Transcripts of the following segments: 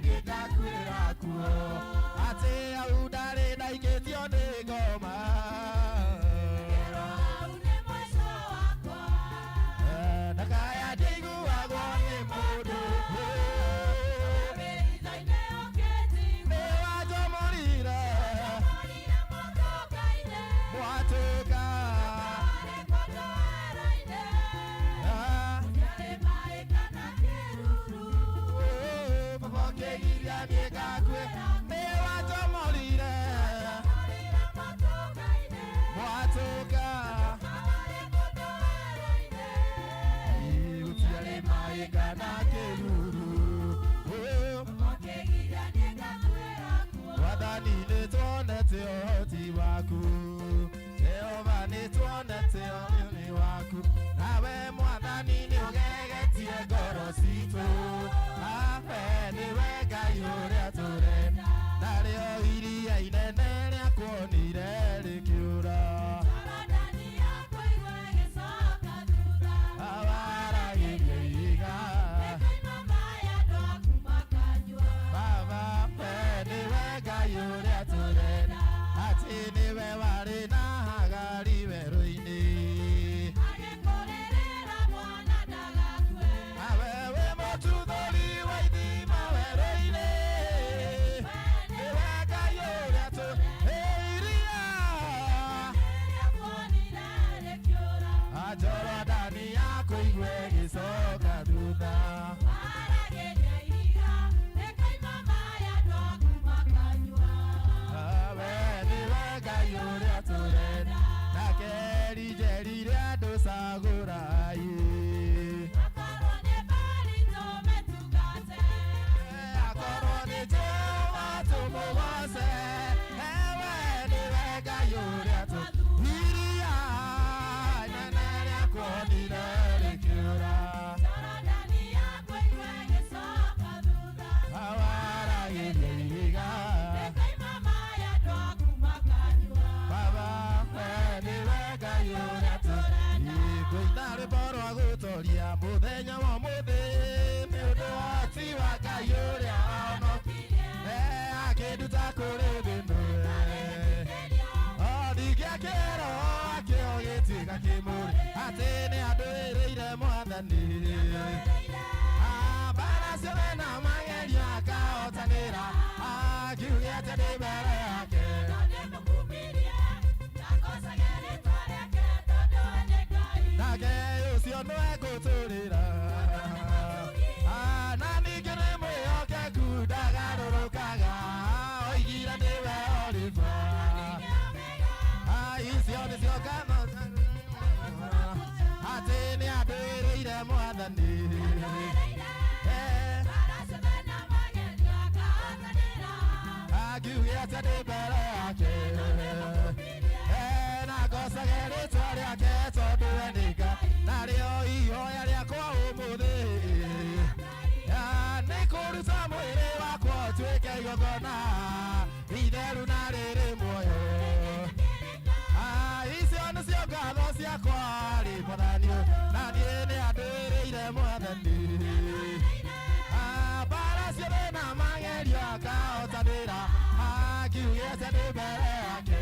Niĩ ngakuĩra kuo. Atĩ hau ndarĩ ndaikĩtio nĩ ngoma. Ndakaya ndiguagwo nĩ mũndũ. Nĩ wanjomorire mwatũka. Ah, oh, baba ũkĩgiria niĩ ngakue. Nĩ wanjomorire mwatũka. Gũtiarĩ maĩ kana kĩruru. Oh, Mwathani nĩ tuonete ũhoti waku. Jehova nĩ tuonete ũnene waku. Nawe Mwathani nĩ ũgegetie ngoro citũ. Nawe nĩwe Ngai ũrĩa tũrenda. Narĩo iria inene rĩakuonire rĩkĩũra. Awaragĩria ihiga. Baba, we nĩwe Ngai ũrĩa tũrenda. Atĩ nĩwe warĩ na Hagari werũ-inĩ. Nawe wĩ mũtuthũri wa ithima werũ-inĩ. Nĩwe Ngai ũrĩa tũ- Ĩ iria. Jorodani yakũigue ĩgĩcoka thutha. We nĩwe Ngai ũrĩa tũrenda. Nake Elijah andũ cagũrai. Akorwo nĩ Jehova tũmũgoce. We nĩwe Ngai ũrĩa tũ- Iria inene rĩakuonire rĩkĩũra. Awaragĩria ihiga. Baba, we nĩwe Ngai ũrĩa tũ- Ngũina rwĩmbo rwa gũtoria mũthenya wa ũmũthĩ nĩ ũndũ wa ũhoti wa Ngai ũrĩa wahonokirie. Akĩnduta kũrĩ thĩ ĩno. O ningĩ akĩrwo akĩo gĩtuĩka kĩmũrĩ atĩ nĩ andũĩrĩire Mwathani. Ah, mbara ciothe na magerio akahotanĩra akiuge atĩ ndĩ mbere yake. Nake ũcio nĩwe ngũtũrĩra. Ah, na ningĩ nĩ mwĩhokeku ndagarũrũkaga oigire nĩwe Oliver. Ah, icio nĩcio ngano atĩ nĩ andũĩrĩire Mwathani. Eh, akiuge atĩ ndĩ mbere yake. Eh, na ngocage rĩtwa rĩake tondũ we nĩ Ngai. Narĩo ihoya rĩakwa ũmũthĩ. Ah, nĩ kũruta mwĩrĩ wakwa ũtuĩke igongona itheru na rĩrĩ muoyo. Ah, icio nĩcio ngatho ciakwa rĩ Mwathani na niĩ nĩ andũĩrĩire Mwathani. Ah, mbara ciothe na magerio akahotanĩra akiuge atĩ ndĩ mbere yake.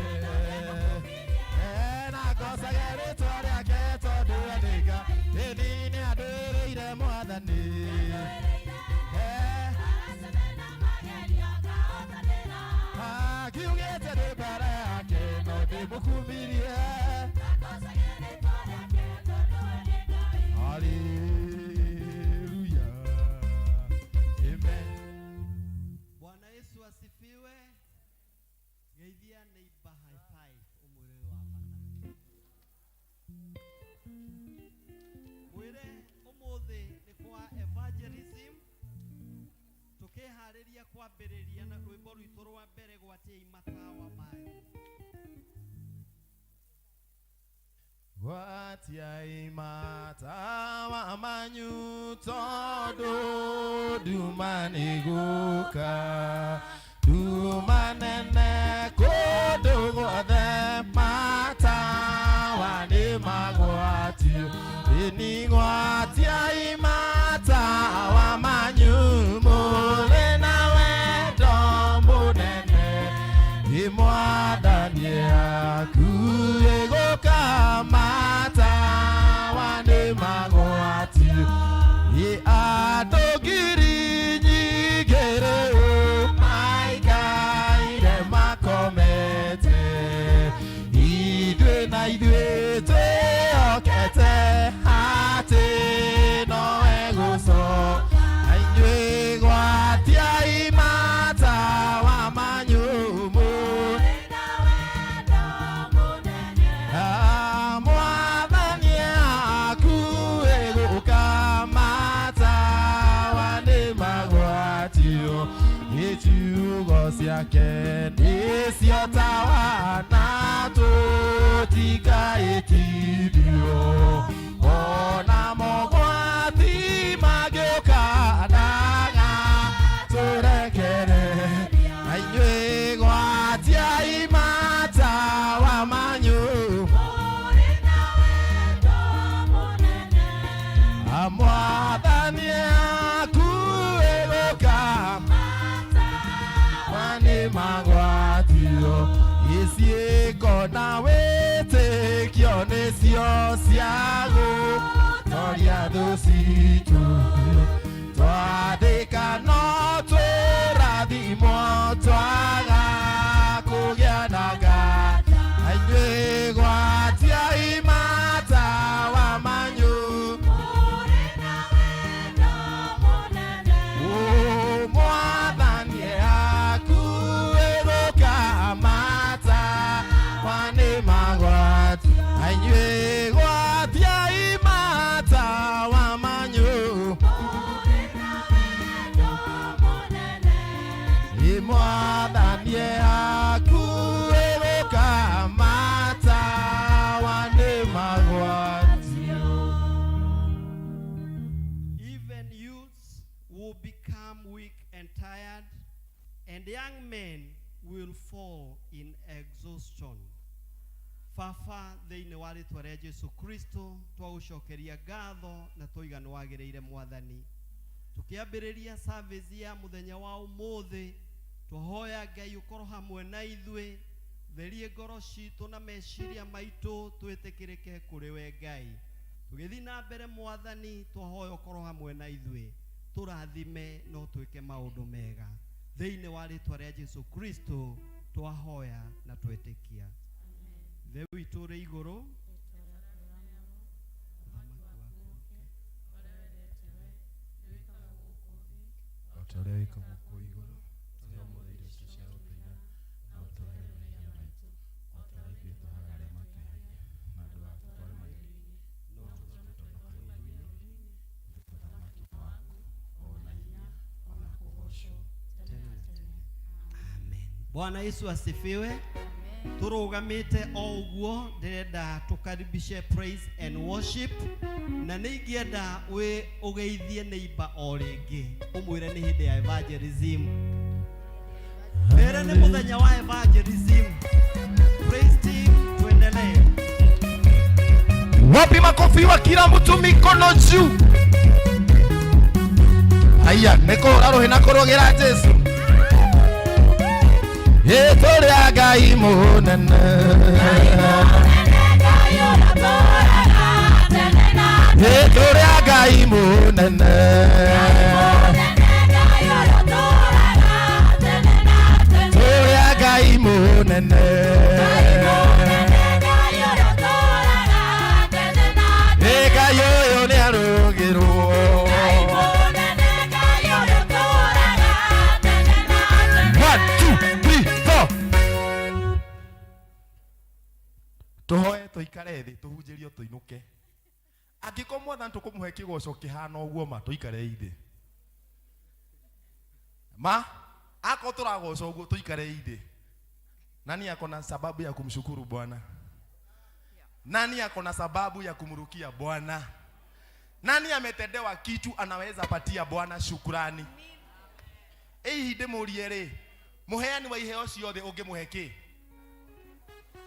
Eh, na ngocage rĩtwa rĩake tondũ we nĩ Ngai. Ĩni nĩ andũĩrĩire Mwathani. Eh, akiugĩte ndĩ mbere yake no ndĩmũkumirie. Hallelujah. Amen. Bwana Yesu asifiwe. Geithia neighbor high five umwire wĩ wa bata. Mwĩre ũmũthĩ nĩ kwa evangelism tũkĩharĩria kwambĩrĩria na rwĩmbo rwitũ rwa mbere gwatiai matawa manyu. Gwatiai matawa manyu tondũ nduma nĩ gũka. Nduma nene kũndũ guothe matawa nĩ magwatio. Ĩni gwatiai matawa manyu mũrĩ na Iciugo ciake nĩcio tawa na tũtikaĩtithio ona mogwati mangĩũka ndaga tũrekereria na inyuĩ gwatiai matawa manyu mwathani akuĩ gũka mani magwatio iciĩko na wĩtĩkio nĩcio ciagũtoria thũ citũ twathĩka no tũrathimwo twaga kũgĩa na nganja na inyuĩ gwatiai matawa manyu. Mwathani akuĩ gũka matawa nĩ magwati na inyuĩ gwatiai matawa manyu. Mwathani akuĩ gũka matawa nĩ magwatio. Even youths will become weak and tired, and young men will fall in exhaustion. Baba, thĩinĩ wa rĩtwa rĩa Jesu Kristo, twagũcokeria ngatho na twoiga nĩ wagĩrĩire. Mwathani, tũkĩambĩrĩria service ya mũthenya wa ũmũthĩ, twahoya Ngai ũkorwo hamwe na ithuĩ, therie ngoro citũ na meciria maitũ, twĩtĩkĩrĩke kũrĩ we Ngai. Tũgĩthiĩ na mbere, Mwathani, twahoya ũkorwo hamwe na ithuĩ, tũrathime no twĩke maũndũ mega. Thĩinĩ wa rĩtwa rĩa Jesu Kristo twahoya na twetĩkia. Ithe witũ ũrĩ igũrũ, ũthamaki waku ũũke. O ta ũrĩa wĩkagwo kũu igũrũ. Tũhe ũmũthĩ irio citũ cia gũtũiga, na ũtũohere mehia maitũ o ta ũrĩa ithuĩ twohaga arĩa matwĩhagia, na ndũgatũtware magerio-inĩ, no ũtũhonokie ũũru-inĩ. Ũthamaki nĩ waku, o na hinya, o na kũgoocwo tene na tene. Amen. Bwana Yesu asifiwe. Tũrũgamĩte o ũguo, ndĩrenda tũkaribishe praise and worship, na nĩ ingĩenda wĩ ũgeithie neighbor o rĩngĩ, ũmwĩre nĩ hĩndĩ ya evangelism. Mbere nĩ mũthenya wa evangelism. Praise team, tuendelee. Wapi makofi wa kila mtu, mikono juu. Haya, nĩ kũhũra rũhĩ na kũrũgĩra Jesu. Ĩ tũrĩ a Ngai mũnene. Ĩ tũrĩ a Ngai mũnene. Tũrĩ a Ngai mũnene. Ĩ Ngai ũyũ nĩ arũgĩrwo. One, two, three, four. Tũhoe tũikare thĩ tũhunjĩrio tũinũke. Angĩkorwo Mwathani tũkũmũhe kĩgoco kĩhana ũguo, ma tũikare thĩ ma akorwo tũragoca ũguo, tũikare thĩ. Nani ako na sababu ya kumshukuru Bwana? Nani ako na sababu ya kumrukia Bwana? Nani ametendewa kitu anaweza patia Bwana shukurani? Ĩ ndĩmũrie rĩ, mũheani wa iheo ciothe ũngĩmũhe kĩ?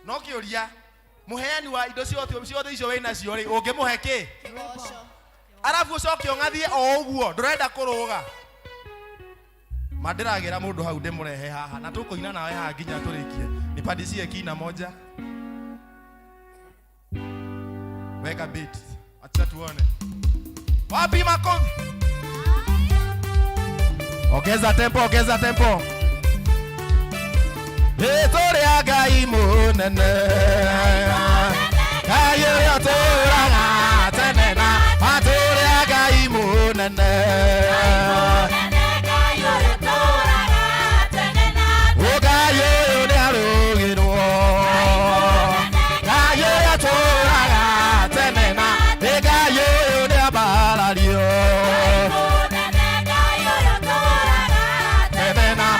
No kĩũria, mũheani wa indo ciothe ciothe icio wĩ nacio rĩ, ũngĩmũhe kĩ? Arabu ũcoke ũng'athie o ũguo ndũrenda kũrũga. Ma ndĩragĩra mũndũ hau ndĩmũrehe haha na tũkũina nawe haha nginya tũrĩkie. Nipandishie kina moja, weka beat, acha tuone. Wapi makofi? Ongeza tempo, ongeza tempo. Ĩtũrĩ a Ngai mũnene, Ngai ũrĩa ũtũũraga tene na atũrĩ a Ngai mũnene. Ngai ũyũ nĩ arũgĩrwo, Ngai ũrĩa ũtũũraga tene na Ngai ũyũ nĩ ambarario tene na.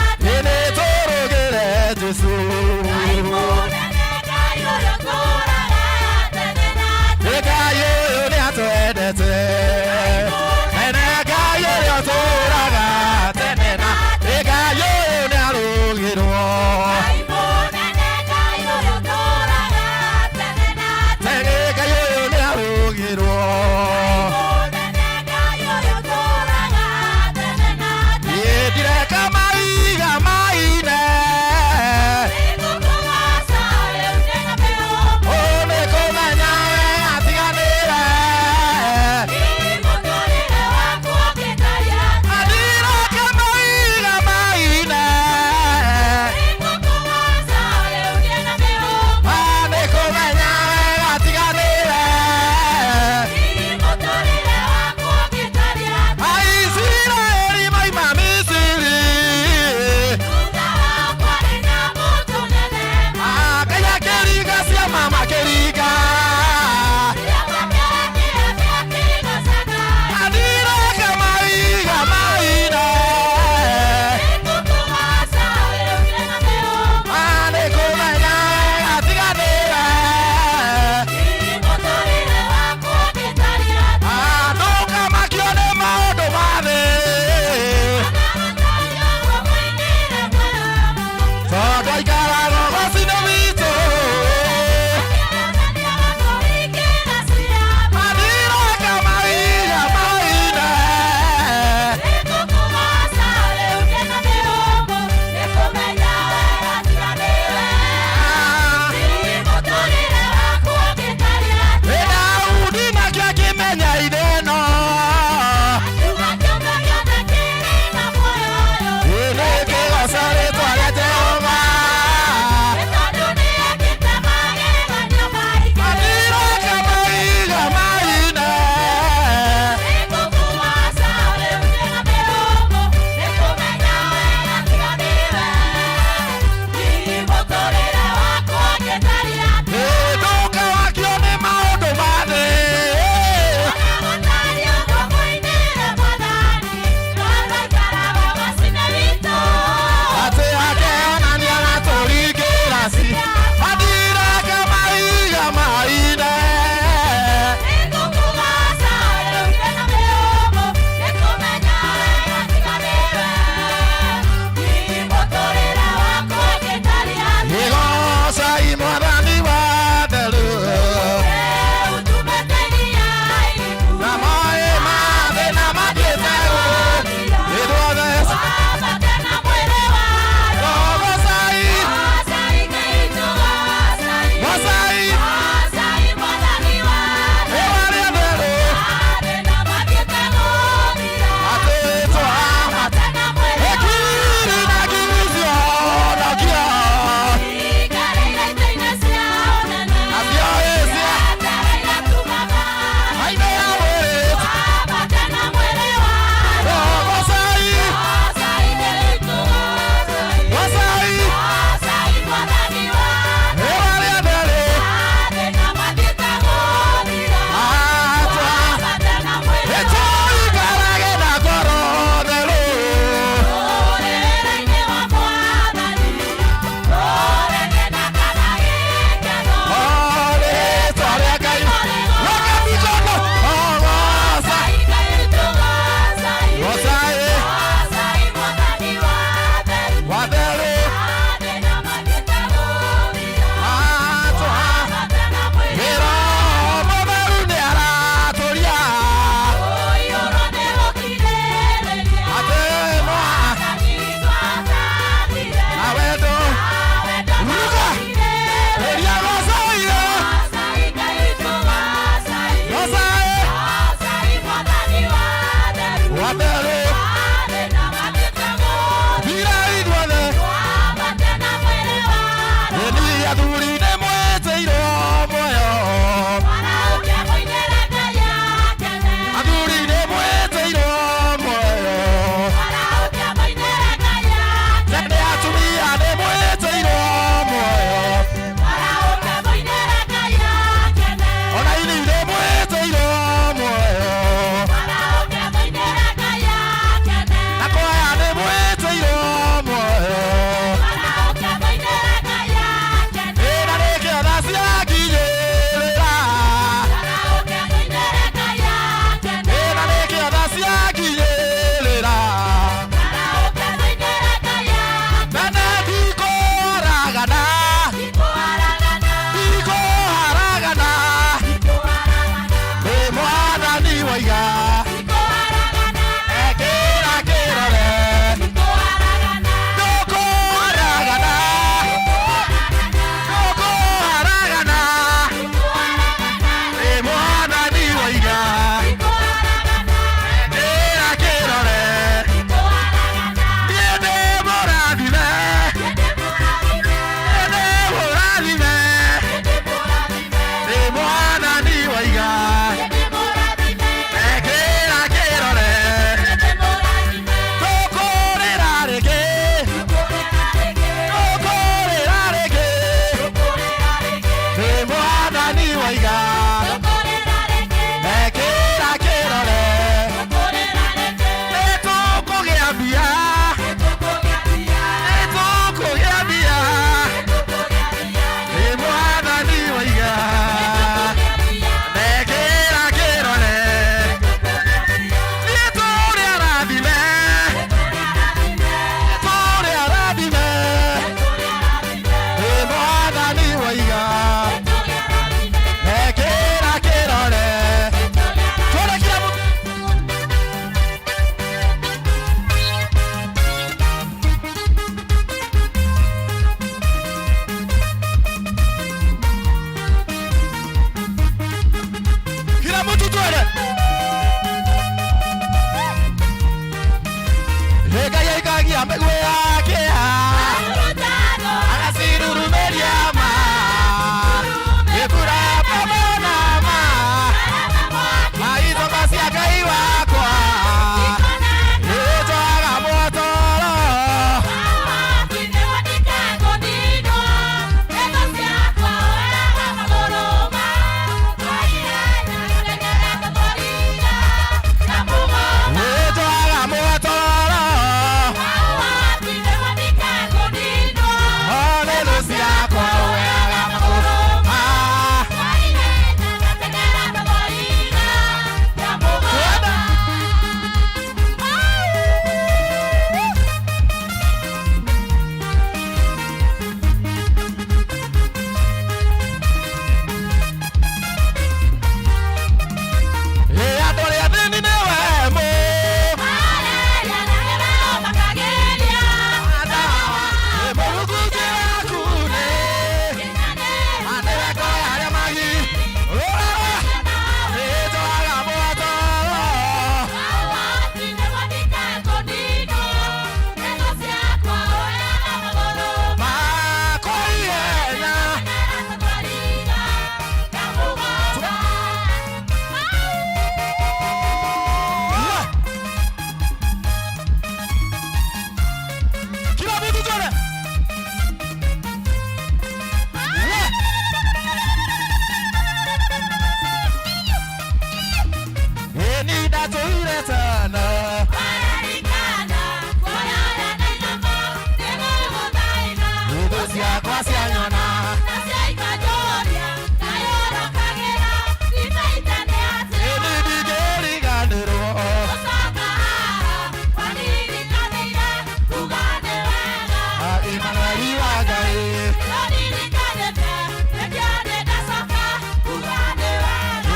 Emmanuel wa Ngai.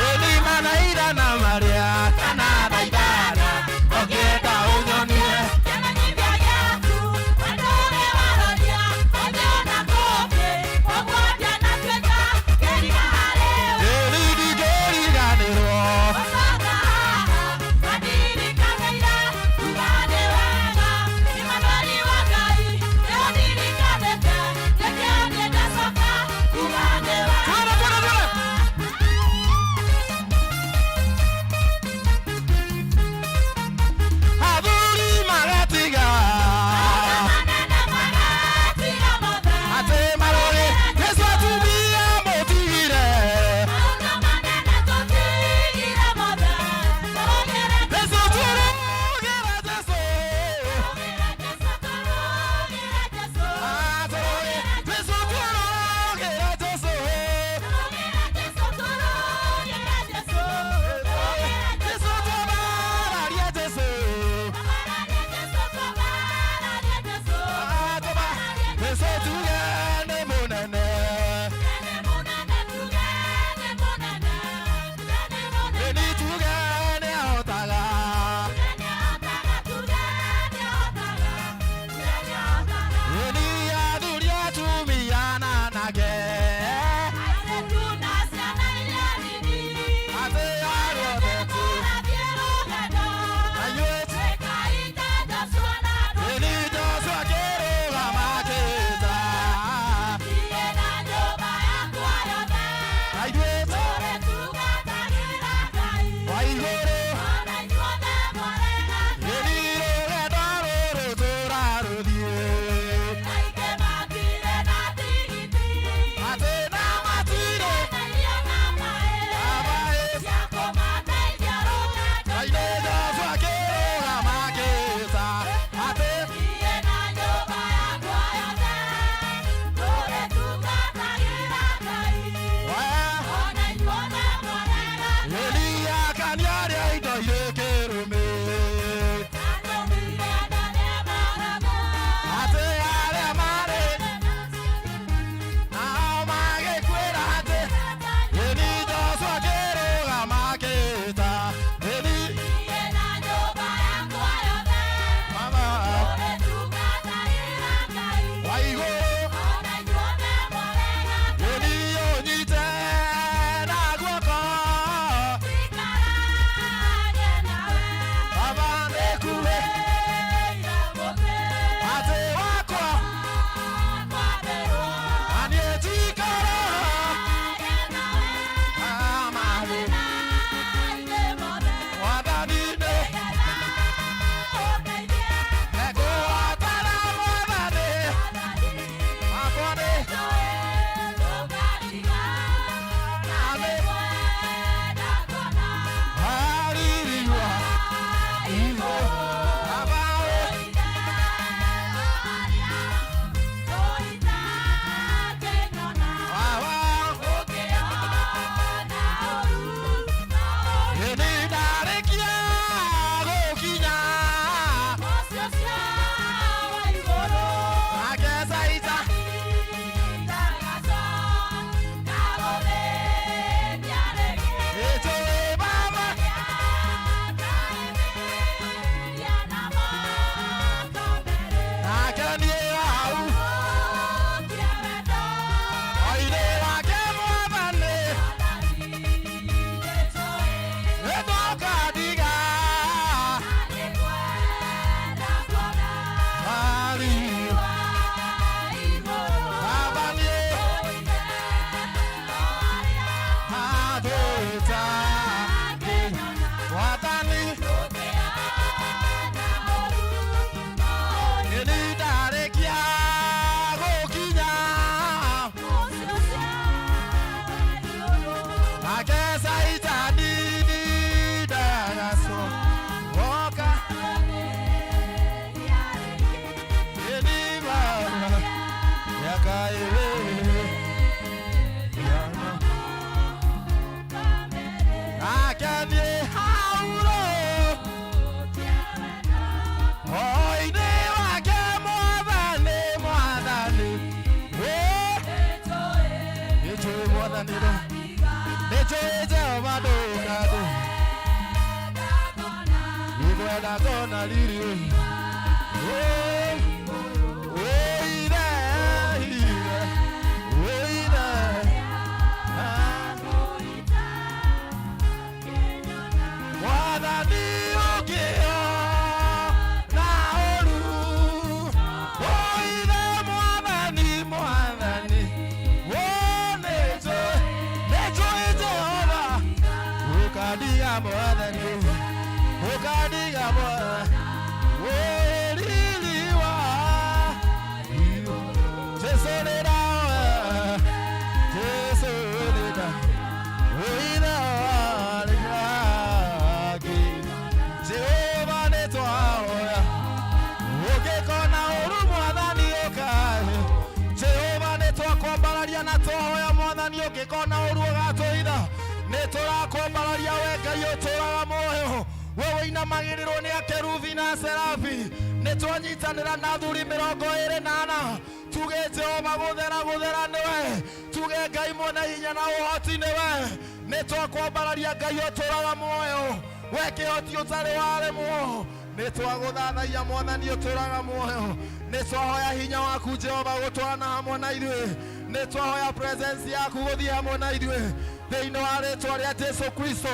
Ĩni mana ithana marĩa kana thaa ithana ũngĩenda ũnyonie. Ĩni ndingĩriganĩrwo. Twende, twende, twende. Athuri magatiga atĩ marũrĩ Jesu atumia mũtigire. Jesu tũrũgĩra Jesu. Ah, tũrũgĩra Jesu, tũrũgĩra Jesu. Jesu tũbararia Jesu. Ah, Jesu tuge nĩ mũnene. Ĩni tuge nĩ ahotaga. Ĩni athuri atumia na anake. Atĩ arĩa othe tu. Na inyuĩ Ĩni Joshua akĩrũgama akĩĩta. Na ithuĩ wa igũrũ. Ĩni rũgendo rũrũ tũrarũthiĩ. Atĩ na matirĩ abaĩ. Na ithuĩ Joshua akĩrũgama akĩĩta. Atĩ we Elia kaniaria indo irĩ kĩrumi. Atĩ arĩa marĩ nao magĩkwĩra atĩ Ĩni Joshua akĩrũgama akĩĩta. Ĩni mama wa igũrũ. Ĩni ũnyite na guoko. Baba nĩkuwe atĩ wakwa na niĩ njikara amarĩ Mwathani-inĩ nĩngũatana Mwathani wakwa nĩ nami haririwa igũrũ Baba we. Wawa Ĩni ndarĩkia gũkinya nake Caita. Ĩtũĩ Baba nake niĩ hau oinĩ wake Mwathani nĩndũkandiga Hari Baba niĩ handũta Mwathani ĩni ndarĩkia gũkinya nake Caitani ndagacoka ĩni Baba mĩaka ĩrĩ nake niĩ hau rũ oinĩ wake Mwathani. Mwathani nĩ njũĩ Jehova ndũkandũ Nĩngwenda kuona riri Oire, ire, oire, ah. Mwathani ũngĩona ũru, oire Mwathani, Mwathani, oh, nĩnjũĩ Jehova, ũkandiga Mwathani, ũkandiga Mwathani, ũriri wa Jesu nĩndahoya, Jesu nĩnda Jehova nĩtwahoya ũngĩkona ũru mwathani ũkahe Jehova nĩtwakwambararia na twahoya mwathani ũngĩkona ũru ũgatũitha nĩtũrakwambararia we Ngai ũtũraga muoyo we wĩinamagĩrĩrwo nĩ akerubi na serafi nĩtwanyitanĩra na athuri 24 tuge Jehova gũthera gũthera nĩwe tuge Ngai mwene hinya na ũhoti nĩwe nĩtwakwambararia Ngai ũtũraga muoyo we kĩhoti ũtarĩ waremwo nĩtwagũthathaia mwathani ũtũraga muoyo nĩtwahoya hinya waku Jehova gũtwarana hamwe na ithuĩ nĩtwahoya presence yaku gũthiĩ hamwe na ithuĩ thĩinĩ wa rĩtwa rĩa Jesu Kristo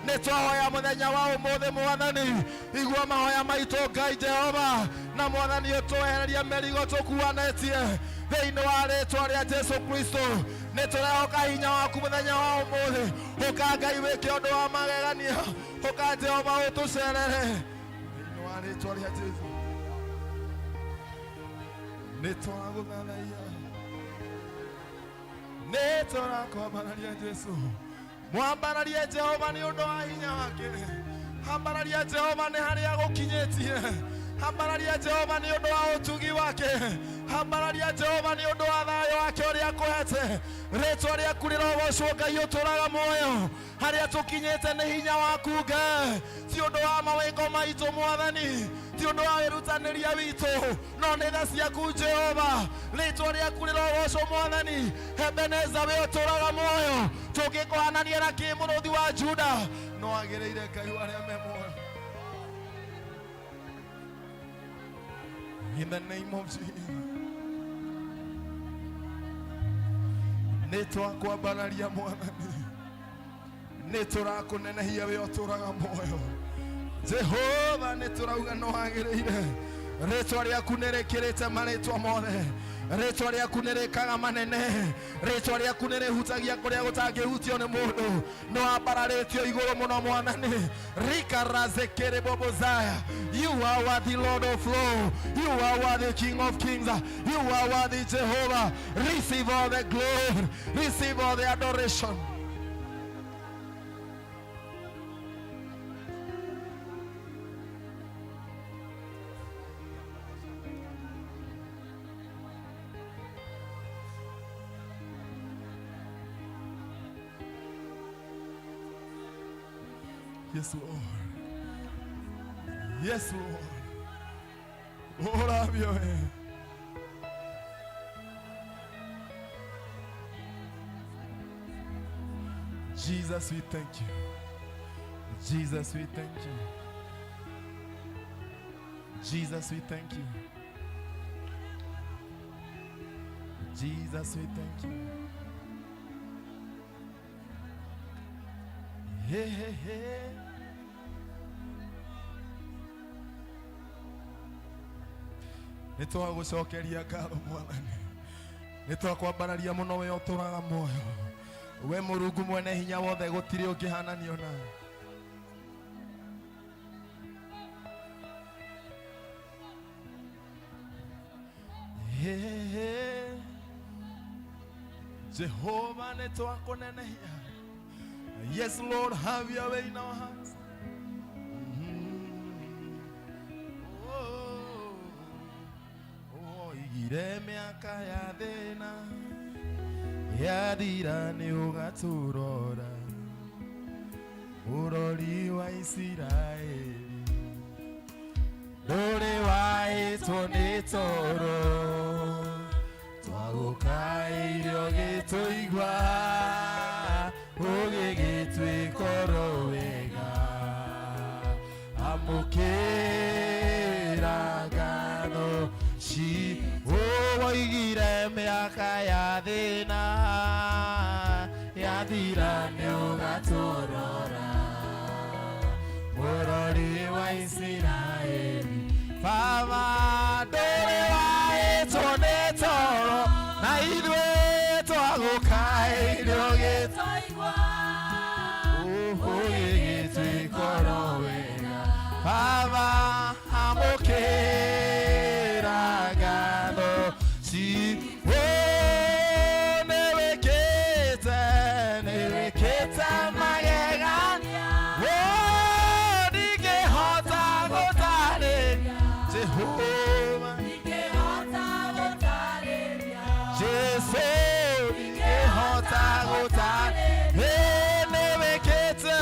nĩtwahoya mũthenya wa ũmũthĩ mwathani igua mahoya maitũ Ngai Jehova na mwathani ũtwehererie mĩrigo tũkuanĩtie thĩinĩ wa rĩtwa rĩa Jesu Kristo nĩtũrehoka hinya waku mũthenya wa ũmũthĩ ũka Ngai wĩke ũndũ wa magegania ũka Jehova ũtũcerere thĩinĩ wa rĩtwa rĩa Jesu nĩtwagũthathaia nĩtũrakwambararia Jesu mwambararie Jehova nĩ ũndũ wa hinya wake ambararia Jehova nĩ harĩa agũkinyĩtie ambararia Jehova nĩ ũndũ wa ũtugi wake ambararia Jehova nĩ ũndũ wa thayũ wake ũrĩa akũhete rĩtwa rĩaku rĩrogocwo Ngai ũtũraga muoyo harĩa tũkinyĩte nĩ hinya waku Ngai ti ũndũ wa mawĩko maitũ mwathani ti ũndũ wa wĩrutanĩria witũ no nĩ tha ciaku Jehova rĩtwa rĩaku rĩrogocwo mwathani Ebeneza we ũtũraga muoyo tũngĩkũhanania na kĩ mũrũthi wa Juda no agĩrĩire Ngai wa arĩa me muoyo. In the name of Jesus. Nĩtwakwambararia mwathani nĩtũrakũnenehia we ũtũraga muoyo Jehova nĩtũrauga no wagĩrĩire rĩtwa rĩaku nĩrĩkĩrĩte marĩtwa mothe rĩtwa rĩaku nĩrĩkaga manene rĩtwa rĩaku nĩrĩhutagia kũrĩa gũtangĩhutio nĩ mũndũ nĩ wambararĩtio igũrũ mũno mwathani rikarazekere-bobozaya. You are worthy, Lord of Lords. You are worthy, King of Kings. You are worthy, Jehovah. Receive all the glory, receive all the adoration. Yes, Lord. Yes, Lord. Lord, have your hand. Jesus, we thank you. Jesus, we thank you. Jesus, we thank you. Jesus, we thank you. Hey, hey, hey. Nĩtwagũcokeria ngatho mwathani nĩtwakwambararia mũno we ũtũraga muoyo we mũrungu mwene hinya wothe gũtirĩ ũngĩhananio nawe. Hey, hey. Jehova nĩtwakũnenehia. Yes, Lord, have your way in our hearts. Oh, oigire mĩaka ya thĩna yathira nĩ ũgatũrora mũrori wa Isiraeli ndũrĩ wahĩtwo nĩ toro twagũkaĩire ũgĩtũigua. Mĩaka ya thĩna yathira nĩũgatũrora mũrori wa Isiraeli. Baba ndũrĩ waĩtwo nĩ toro na ithuĩ twagũkaĩire ũgĩgĩtwĩkoro wega. Baba amũkĩra ngatho ci nĩwĩkĩte nĩwĩkĩte magegania ndingĩhota gũtarĩria Jehova Jesu ndingĩhota gũtarĩria nĩwĩkĩte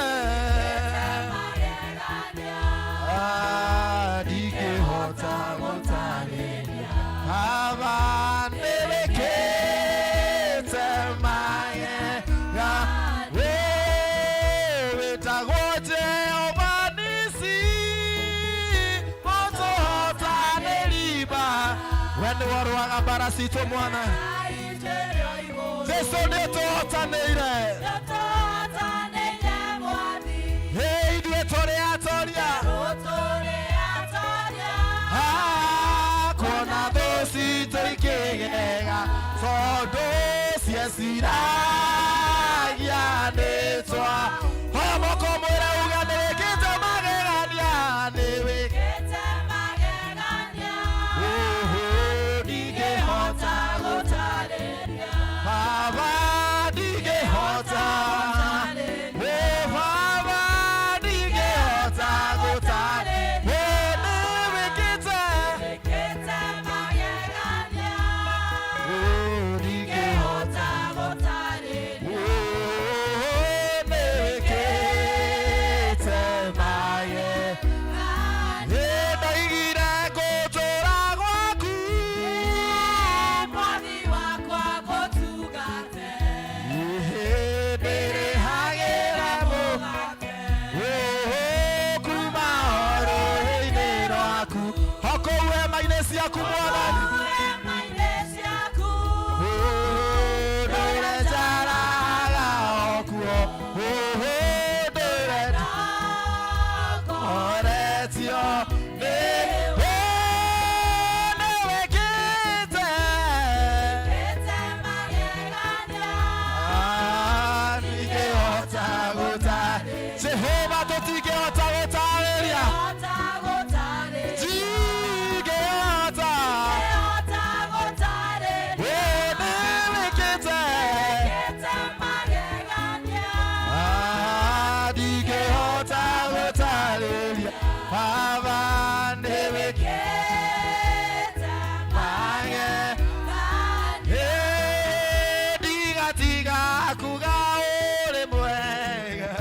ndingĩhota gũtarĩria Baba nĩwĩkĩte magega wĩtagwo Jehova Nisi mũtũhotanĩri we nĩwe ũrũaga mbara citũ mwana Jesu nĩũtũhotanĩire ithuĩ tũrĩ atoria kuona thũ citũ ikĩgega tondũ cieciragia nĩtwa hoya moko mwĩre uga nĩwĩkĩte magegania nĩwĩkĩte ndingĩhota gũtarĩria Baba ndingĩhota Baba ndingĩhota gũtarĩria nĩwĩkĩte ndingĩhota nĩwĩkĩte magegania ndoigire ngũtũra gwaku ndĩrĩhagĩra kuma rũĩ-inĩ rwaku o kũu hema-inĩ ciaku mwathani ndũire njaraga o kuo ndũire oretio nĩ nĩwĩkĩte ndingĩhota gũta Jehova tũtingĩhota gũtarĩria ndingĩhota nĩwĩkĩte ndingĩhota gũtarĩria Baba nĩwĩkĩte ndigatiga kuga ũrĩ mwega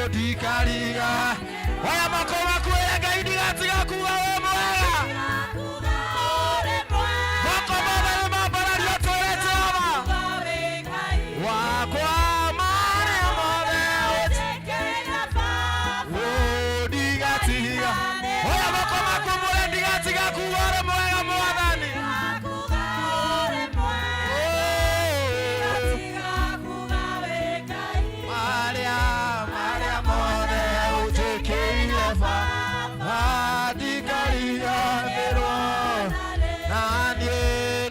ndikariga oya moko maku ĩre Ngai ndigatiga kuga wĩ mwega moko mothe nĩmambarario twĩre Jehova wakwa marĩa mothe ndigatiga oya moko maku mwĩre ndigatiga kuga ũrĩ mwega mwathani marĩa marĩa mothe ũnjĩkĩire Baba ndikariganĩrwo na niĩ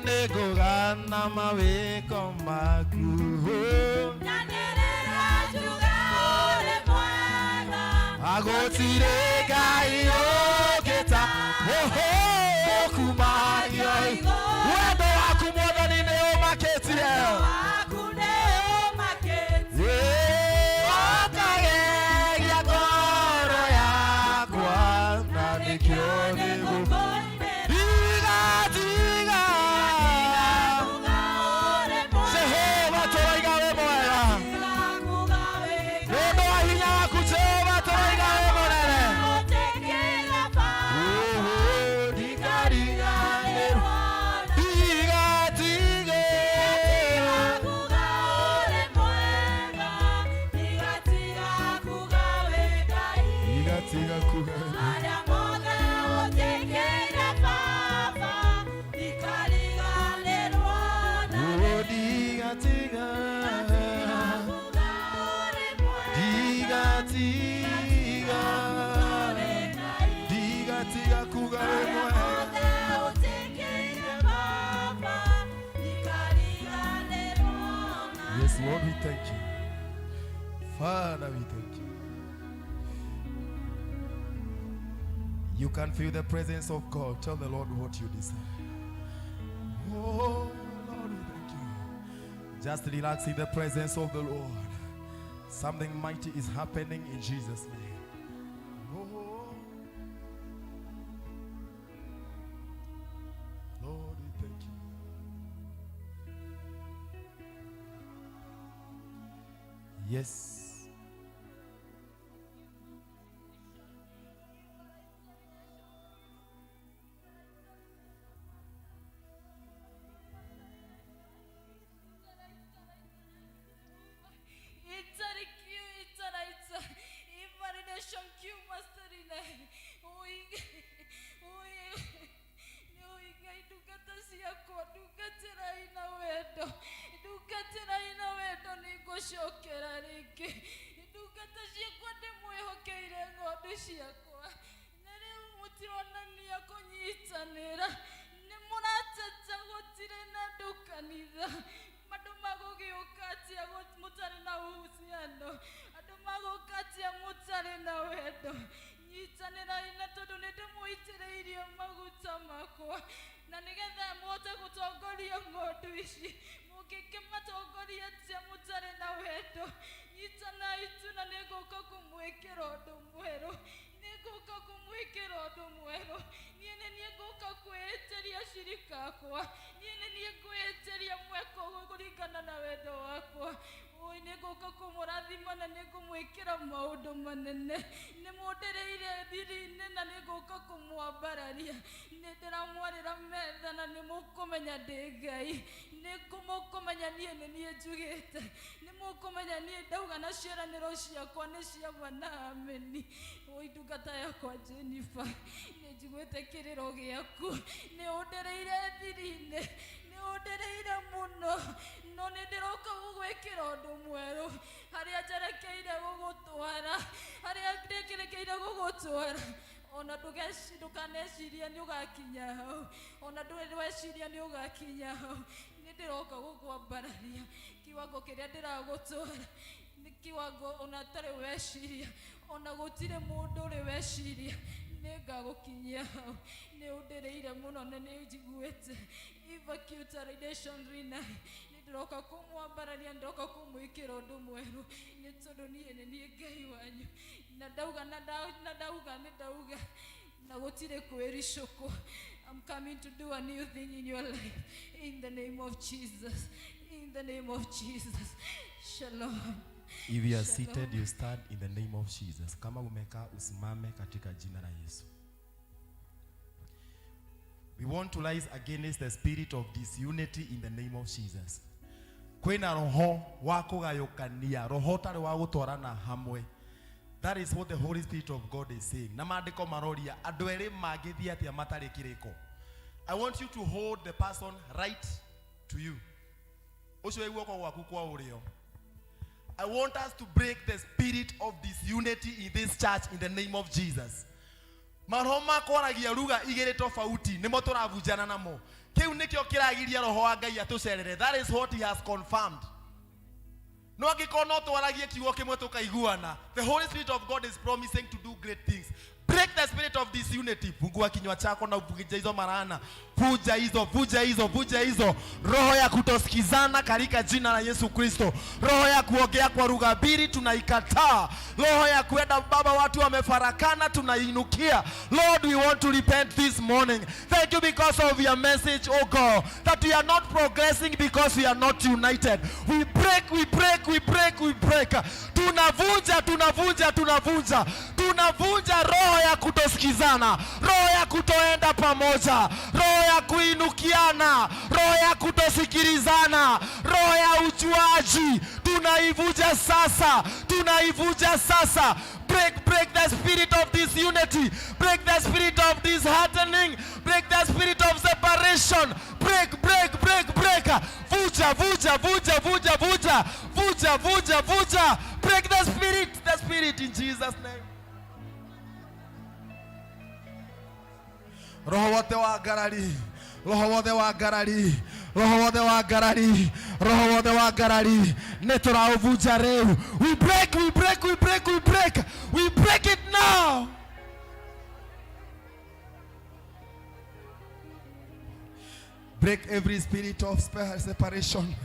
nĩngũgana mawĩko maku agũtirĩ Ngai ũngĩta kumagio wendo waku mwathani nĩ ũmakĩtie ũkagegia ngoro yakwa na nĩkĩo nĩgũ ndigatiga Jehova tũraiga wĩ mwega nĩ ũndũ wa hinya waku Jehova tũraiga wĩ mũnene ndikariganĩrwo ndigatige kuga wĩ mwega. Marĩa mothe ũnjĩkĩire Baba, ndikariganĩrwo na Oh, ndigatiga. kuga ũrĩ mwega. Ndigatiga. Ndigatiga kuga wĩ Marĩa mwega. mothe ũnjĩkĩire Baba, ndikariganĩrwo na Yes, Lord, we thank you. Father, we thank you. You can feel the presence of God. Tell the Lord what you desire. Oh, Lord, we thank you. Just relax in the presence of the Lord. Something mighty is happening in Jesus' name. Oh, Lord, we thank you. Yes. Itari Q, itara itara, invalidation Q masterine. Ui, ui, ui, Ngai ndungata ciakwa, ndungatĩrai na wendo, ndungatĩrai na wendo, nĩngũcokera rĩngĩ. Ndungata ciakwa ndĩmwĩhokeire ng'ondu ciakwa, na rĩu mũtironania kũnyitanĩra, nĩ mũrateta gũtirĩ na andũ kanitha. Andũ magũgĩũka atĩa mũtarĩ na uhusiano? Andũ magũka atĩa mũtarĩ na wendo? Nyitanĩrai na tondũ nĩ ndĩmũitĩrĩirie maguta makwa na nĩgetha mũhote gũtongoria ng'ondu ici. Mũngĩkĩmatongoria atĩa mũtarĩ na wendo? Nyitanai tu na nĩngũka kũmwĩkĩra ũndũ mwerũ, nĩngũka kũmwĩkĩra ũndũ mwerũ. Niĩ nĩ niĩ ngũka kwĩĩtĩria cirika akwa, niĩ nĩ niĩ ngwĩĩtĩria mweko kũringana na wendo wakwa. Ũi, nĩngũka kũmũrathima na nĩngũmwĩkĩra maũndũ manene. Nĩ mũndĩrĩire thiri-inĩ na nĩngũka kũmwambararia. Nĩ ndĩramwarĩra metha na nĩ mũkũmenya ndĩ Ngai. Nĩ mũkũmenya niĩ nĩ niĩ njugĩte, nĩ mũkũmenya niĩ ndauga na ciĩranĩro ciakwa nĩ cia ma na ameni. Ũi, ndungata yakwa Jennifer, nĩ njiguĩte kĩrĩro gĩaku, nĩ ũndĩrĩire thiri-inĩ, nĩ ũndĩrĩire mũno, no nĩ ndĩroka gũgwĩkĩra ũndũ mwerũ harĩa njerekeire gũgũtwara, harĩa ndĩkĩrĩkĩire gũgũtwara. Ona ndũkanecirie nĩ ũgakinya hau, ona ndweciria nĩ ũgakinya hau. Nĩ ndĩroka gũkwambararia kiwango kĩrĩa ndĩragũtwara nĩ kiwango ona ũtarĩ weciria, ona gũtirĩ mũndũ ũrĩ weciria nĩ ngagũkinyia hau. Nĩ ũndĩrĩire mũno na nĩ njiguĩte evacuation rina. Nĩ ndĩroka kũmwambararia, ndĩroka kũmwĩkĩra ũndũ mwerũ, nĩ tondũ niĩ nĩ niĩ Ngai wanyu na ndauga na ndauga nĩ ndauga na gũtirĩ kwĩricũkwo. I'm coming to do a new thing in your life in the name of Jesus, in the name of Jesus. Shalom. If you are Shalom. Seated, you stand in the name of Jesus. Kama umekaa, usimame katika jina la Yesu. We want to rise against the spirit of disunity in the name of Jesus. Kwĩna roho wa kũgayũkania, roho ũtarĩ wa gũtwarana hamwe. That is what the Holy Spirit of God is saying. Na maandĩko maroria andũ erĩ mangĩthiĩ atĩa matarĩ kĩrĩko. I want you to hold the person right to you. Ũcio wĩ guoko gwaku kwa ũrĩo. I want us to break the spirit of disunity in this church in the name of Jesus. Maroho ma kwaragia lugha igĩrĩ tofauti nĩmo tũravunjana namo. Kĩu nĩkĩo kĩragiria roho wa Ngai atũcerere. That is what he has confirmed. No angĩkorwo no twaragie kiugo kĩmwe tũkaiguana, the Holy Spirit of God is promising to do great things. Break the spirit of disunity. Fungua kinywa chako na uvunje hizo marana. Vunja hizo, vunja hizo, vunja hizo. Roho ya kutosikizana katika jina la Yesu Kristo. Roho ya kuongea kwa lugha mbili tunaikataa. Roho ya kuenda baba watu wamefarakana tunainukia. Lord, we want to repent this morning. Thank you because of your message, oh God, that we are not progressing because we are not united. We break, we break, we break, we break. Tunavunja, tunavunja, tunavunja. Tunavunja roho ya kutosikizana, roho ya kutoenda pamoja, roho ya kuinukiana, roho ya kutosikilizana, roho ya ujuaji. Tunaivunja sasa, tunaivunja sasa. Break, break the the spirit of disunity. Break the spirit of disheartening. Break the spirit of separation. Break, break, break, break. Vuja, vuja, vuja, vuja, vuja. Vuja, vuja, vuja. Break the spirit in Jesus' name. Roho wote wa ngarari, roho wothe wa ngarari, roho wothe wa ngarari, roho wothe wa ngarari, nĩ tũraũbunja rĩu. We break, we break, we break, we break, we break it now. Break every spirit of separation.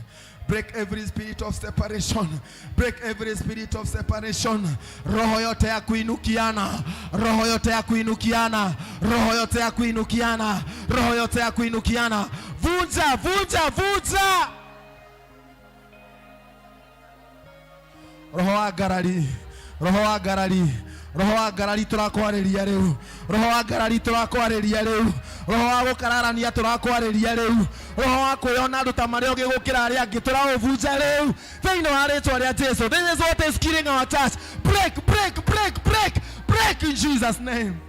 Break every spirit of separation. Break every spirit of separation. Roho yote ya kuinukiana, roho yote ya kuinukiana, roho yote ya kuinukiana, roho yote ya kuinukiana. Vunja, vunja, vunja. Roho wa ngarari, roho wa ngarari, roho wa ngarari tũrakwarĩria rĩu, roho wa ngarari tũrakwarĩria rĩu, roho wa gũkararania tũrakwarĩria rĩu, roho wa kwĩyona andũ ta marĩa ũngĩ gũkĩra arĩa angĩ tũraũbunja rĩu thĩinĩ wa rĩtwa rĩa Jesu. This is what is killing our church. Break, break, break, break, break in Jesus' name.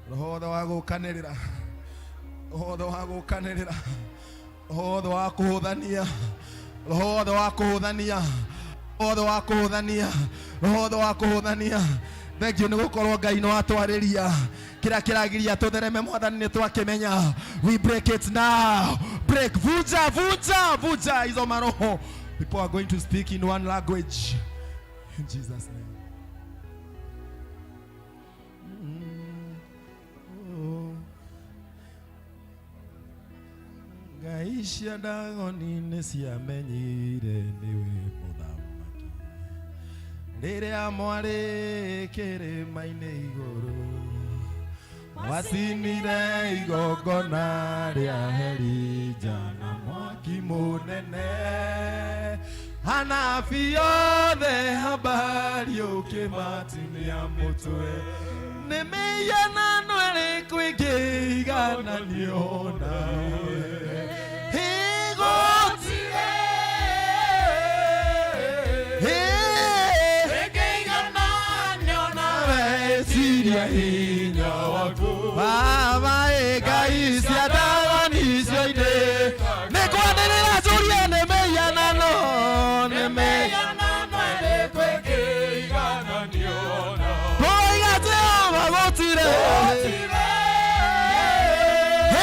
Roho wothe wa gũkanĩrĩra, roho wothe wa gũkanĩrĩra, roho wothe wa kũhũthania, roho wothe wa kũhũthania, roho wothe wa kũhũthania, roho wothe wa kũhũthania. Thank you nĩ gũkorwo Ngai nĩ watwarĩria kĩrĩa kĩragiria tũthereme Mwathani nĩ twakĩmenya. We break it now. Break, vunja, vunja, vunja hizo maroho. People are going to speak in one language in Jesus' name. Ngai cia Ndagoni nĩ ciamenyire nĩwe mũthamaki rĩrĩa mwarĩ kĩrĩma-inĩ igũrũ, wacinire igongona rĩa Elija na mwaki mũnene. Anabii othe habari ũkĩmatinia mũtwe, nĩ mĩhianano ĩrĩkũ ĩngĩigananio nawe? Gũtirĩ ĩngĩigananio nawe, ciria hinya waku Baba. Ngai cia Ndagoni cioine nĩ kwanĩrĩra njũrie, nĩ mĩhianano, nĩ mĩhianano ĩrĩkũ ĩngĩigananio nawe? Tũiga Jehova, gũtirĩ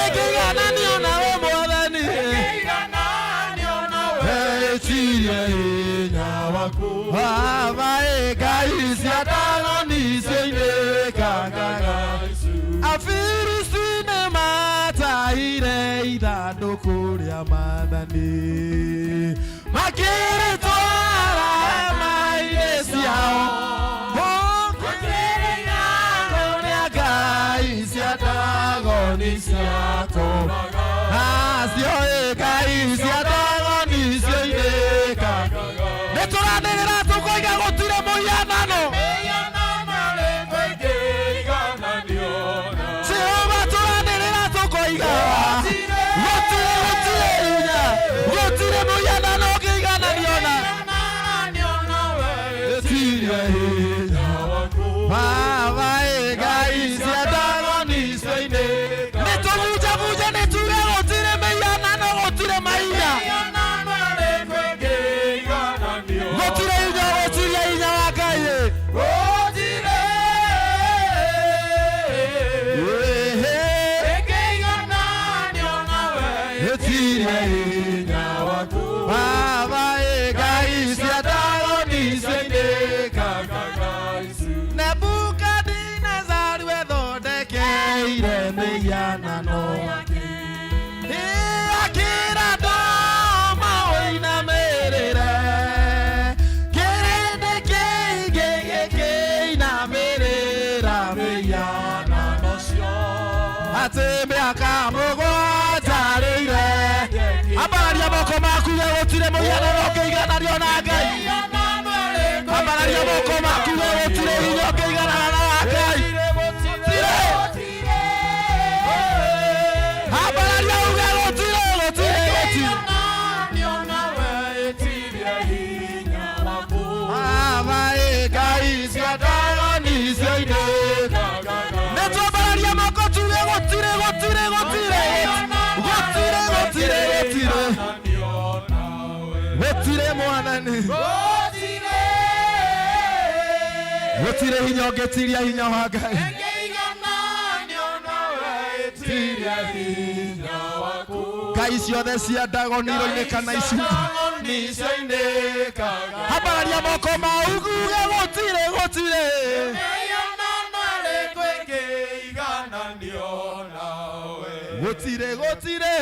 ĩngĩigananio nawe Mwathani, ĩtirie hinya waku Baba. Ngai cia Ndagoni cioinĩkangaga, Afilisti nĩ matahire ithandũkũ rĩa Maathani, makĩrĩtwara hema-inĩ ciao. Rĩa Ngai cia Ndagoni ciatũraga nacio, Ngai cia Ndagoni cioinĩkangaga. Nĩ tũranĩrĩra tũkoiga gũtirĩ mũhianano. Jehova, tũranĩrĩra tũkoiga gũtirĩ, gũtirĩ hinya, gũtirĩ mũhianano ũngĩigananio na gũtirĩ hinya Baba. Ngai cia Ndagoni cioinĩ nĩ tũbunjabunje, nĩ tuge gũtirĩ mĩhianano, gũtirĩ mahinya, gũtirĩ hinya, gũtirĩ hinya wa Ngai. Gũtirĩ hinya waku Baba. Ngai cia Ndagoni cioinĩkangaga, Nebukadinezari wethondekeire mĩhianano, akĩra ndoma ũinamĩrĩre, kĩrĩndĩ kĩingĩ gĩkĩinamĩrĩra mĩhianano atĩ mĩaka 7 rĩire. Ambararia moko maku we, gũtirĩ mũhianano ũngĩigananio na Ngai. Ambararia moko maku we, gũtirĩ hinya ũngĩiganana na wa Ngai. Gũtirĩ. Ambararia uge gũtirĩ. Gũtirĩ mwathani, gũtirĩ hinya ũngĩtiria hinya wa Ngai. Ngai ciothe cia ndagoniro-inĩ kana icunjĩ, ambararia moko mau uge gũtirĩ, gũtirĩ. Gũtirĩ, gũtirĩ.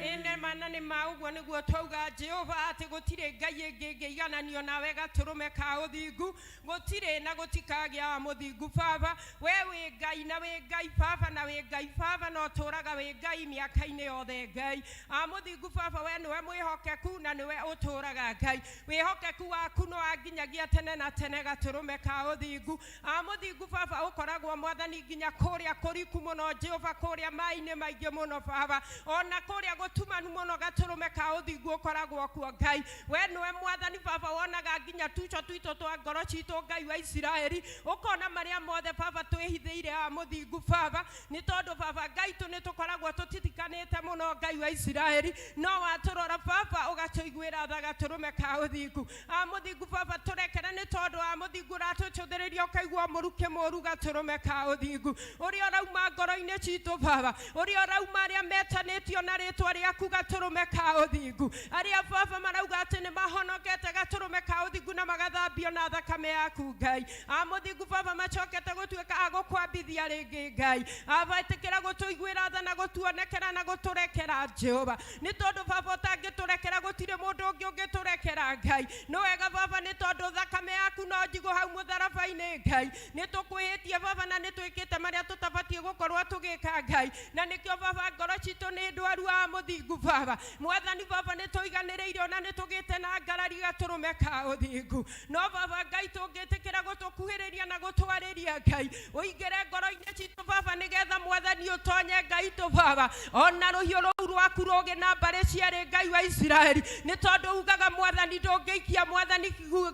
Ĩne mana nĩ ma ũguo nĩguo twauga Jehova atĩ gũtirĩ ngai ĩngĩ ĩngĩigananio nawe gatũrũme ka ũthingu, gũtirĩ na gũtikagĩa wa mũthingu baba. We wĩ Ngai na wĩ Ngai baba na wĩ Ngai baba na ũtũũraga wĩ Ngai mĩaka-inĩ yothe Ngai. A mũthingu baba, we nĩwe mwĩhokeku na nĩwe ũtũũraga Ngai. Wĩhokeku waku nĩ wa nginyagia tene na tene gatũrũme ka ũthingu. A mũthingu baba, ũkoragwo mwathani nginya kũrĩa kũriku mũno Jehova, kũrĩa maĩ-inĩ maingĩ mũno baba, ona kũrĩa gũtumanu mũno gatũrũme ka ũthingu ũkoragwo kuo Ngai. We nĩwe mwathani baba wonaga nginya tuco twitũ twa ngoro citũ Ngai wa Isiraeli, ũkona marĩa mothe baba twĩhithĩire a mũthingu baba, nĩ tondũ baba Ngai tũ nĩ tũkoragwo tũtitikanĩte mũno Ngai wa Isiraeli, no watũrora baba ũgatũiguĩra tha gatũrũme ka ũthingu. A mũthingu baba tũrekere nĩ tondũ wa mũthingu ũratũcũthĩrĩria ũkaigua mũrukĩ mũru gatũrũme ka ũthingu ũrĩa ũrauma ngoro-inĩ citũ baba, ũrĩa ũrauma arĩa metanĩtio na rĩtwa rĩaku gatũrũme ka ũthingu, arĩa baba marauga atĩ nĩ mahonokete gatũrũme ka ũthingu na magathambio na thakame yaku Ngai. A mũthingu baba macokete gũtuĩka a gũkwambithia rĩngĩ Ngai. Aba ĩtĩkĩra gũtũiguĩra tha na gũtuonekera na gũtũrekera Jehova, nĩ tondũ baba ũtangĩtũrekera gũtirĩ mũndũ ũngĩ ũngĩtũrekera Ngai. Nĩ wega baba nĩ tondũ thakame yaku no njigũ hau mũtharaba-inĩ Ngai. Nĩ tũkwĩhĩtie baba na nĩ twĩkĩte marĩa tũtabatiĩ gũkorwo tũgĩka Ngai, na nĩkĩo baba ngoro citũ nĩ ndwaru a mũthingu baba. Mwathani baba nĩ tũiganĩrĩire ona nĩ tũgĩte na ngarari gatũrũme ka ũthingu, no baba Ngai tũngĩtĩkĩra gũtũkuhĩrĩria na gũtwarĩria Ngai, ũingĩre ngoro-inĩ citũ baba nĩgetha mwathani ũtonye Ngai tũ baba, ona rũhiũ rũu rwaku rũgĩ na mbarĩ cierĩ Ngai wa Isiraeli, nĩ tondũ ugaga mwathani ndũngĩikia mwathani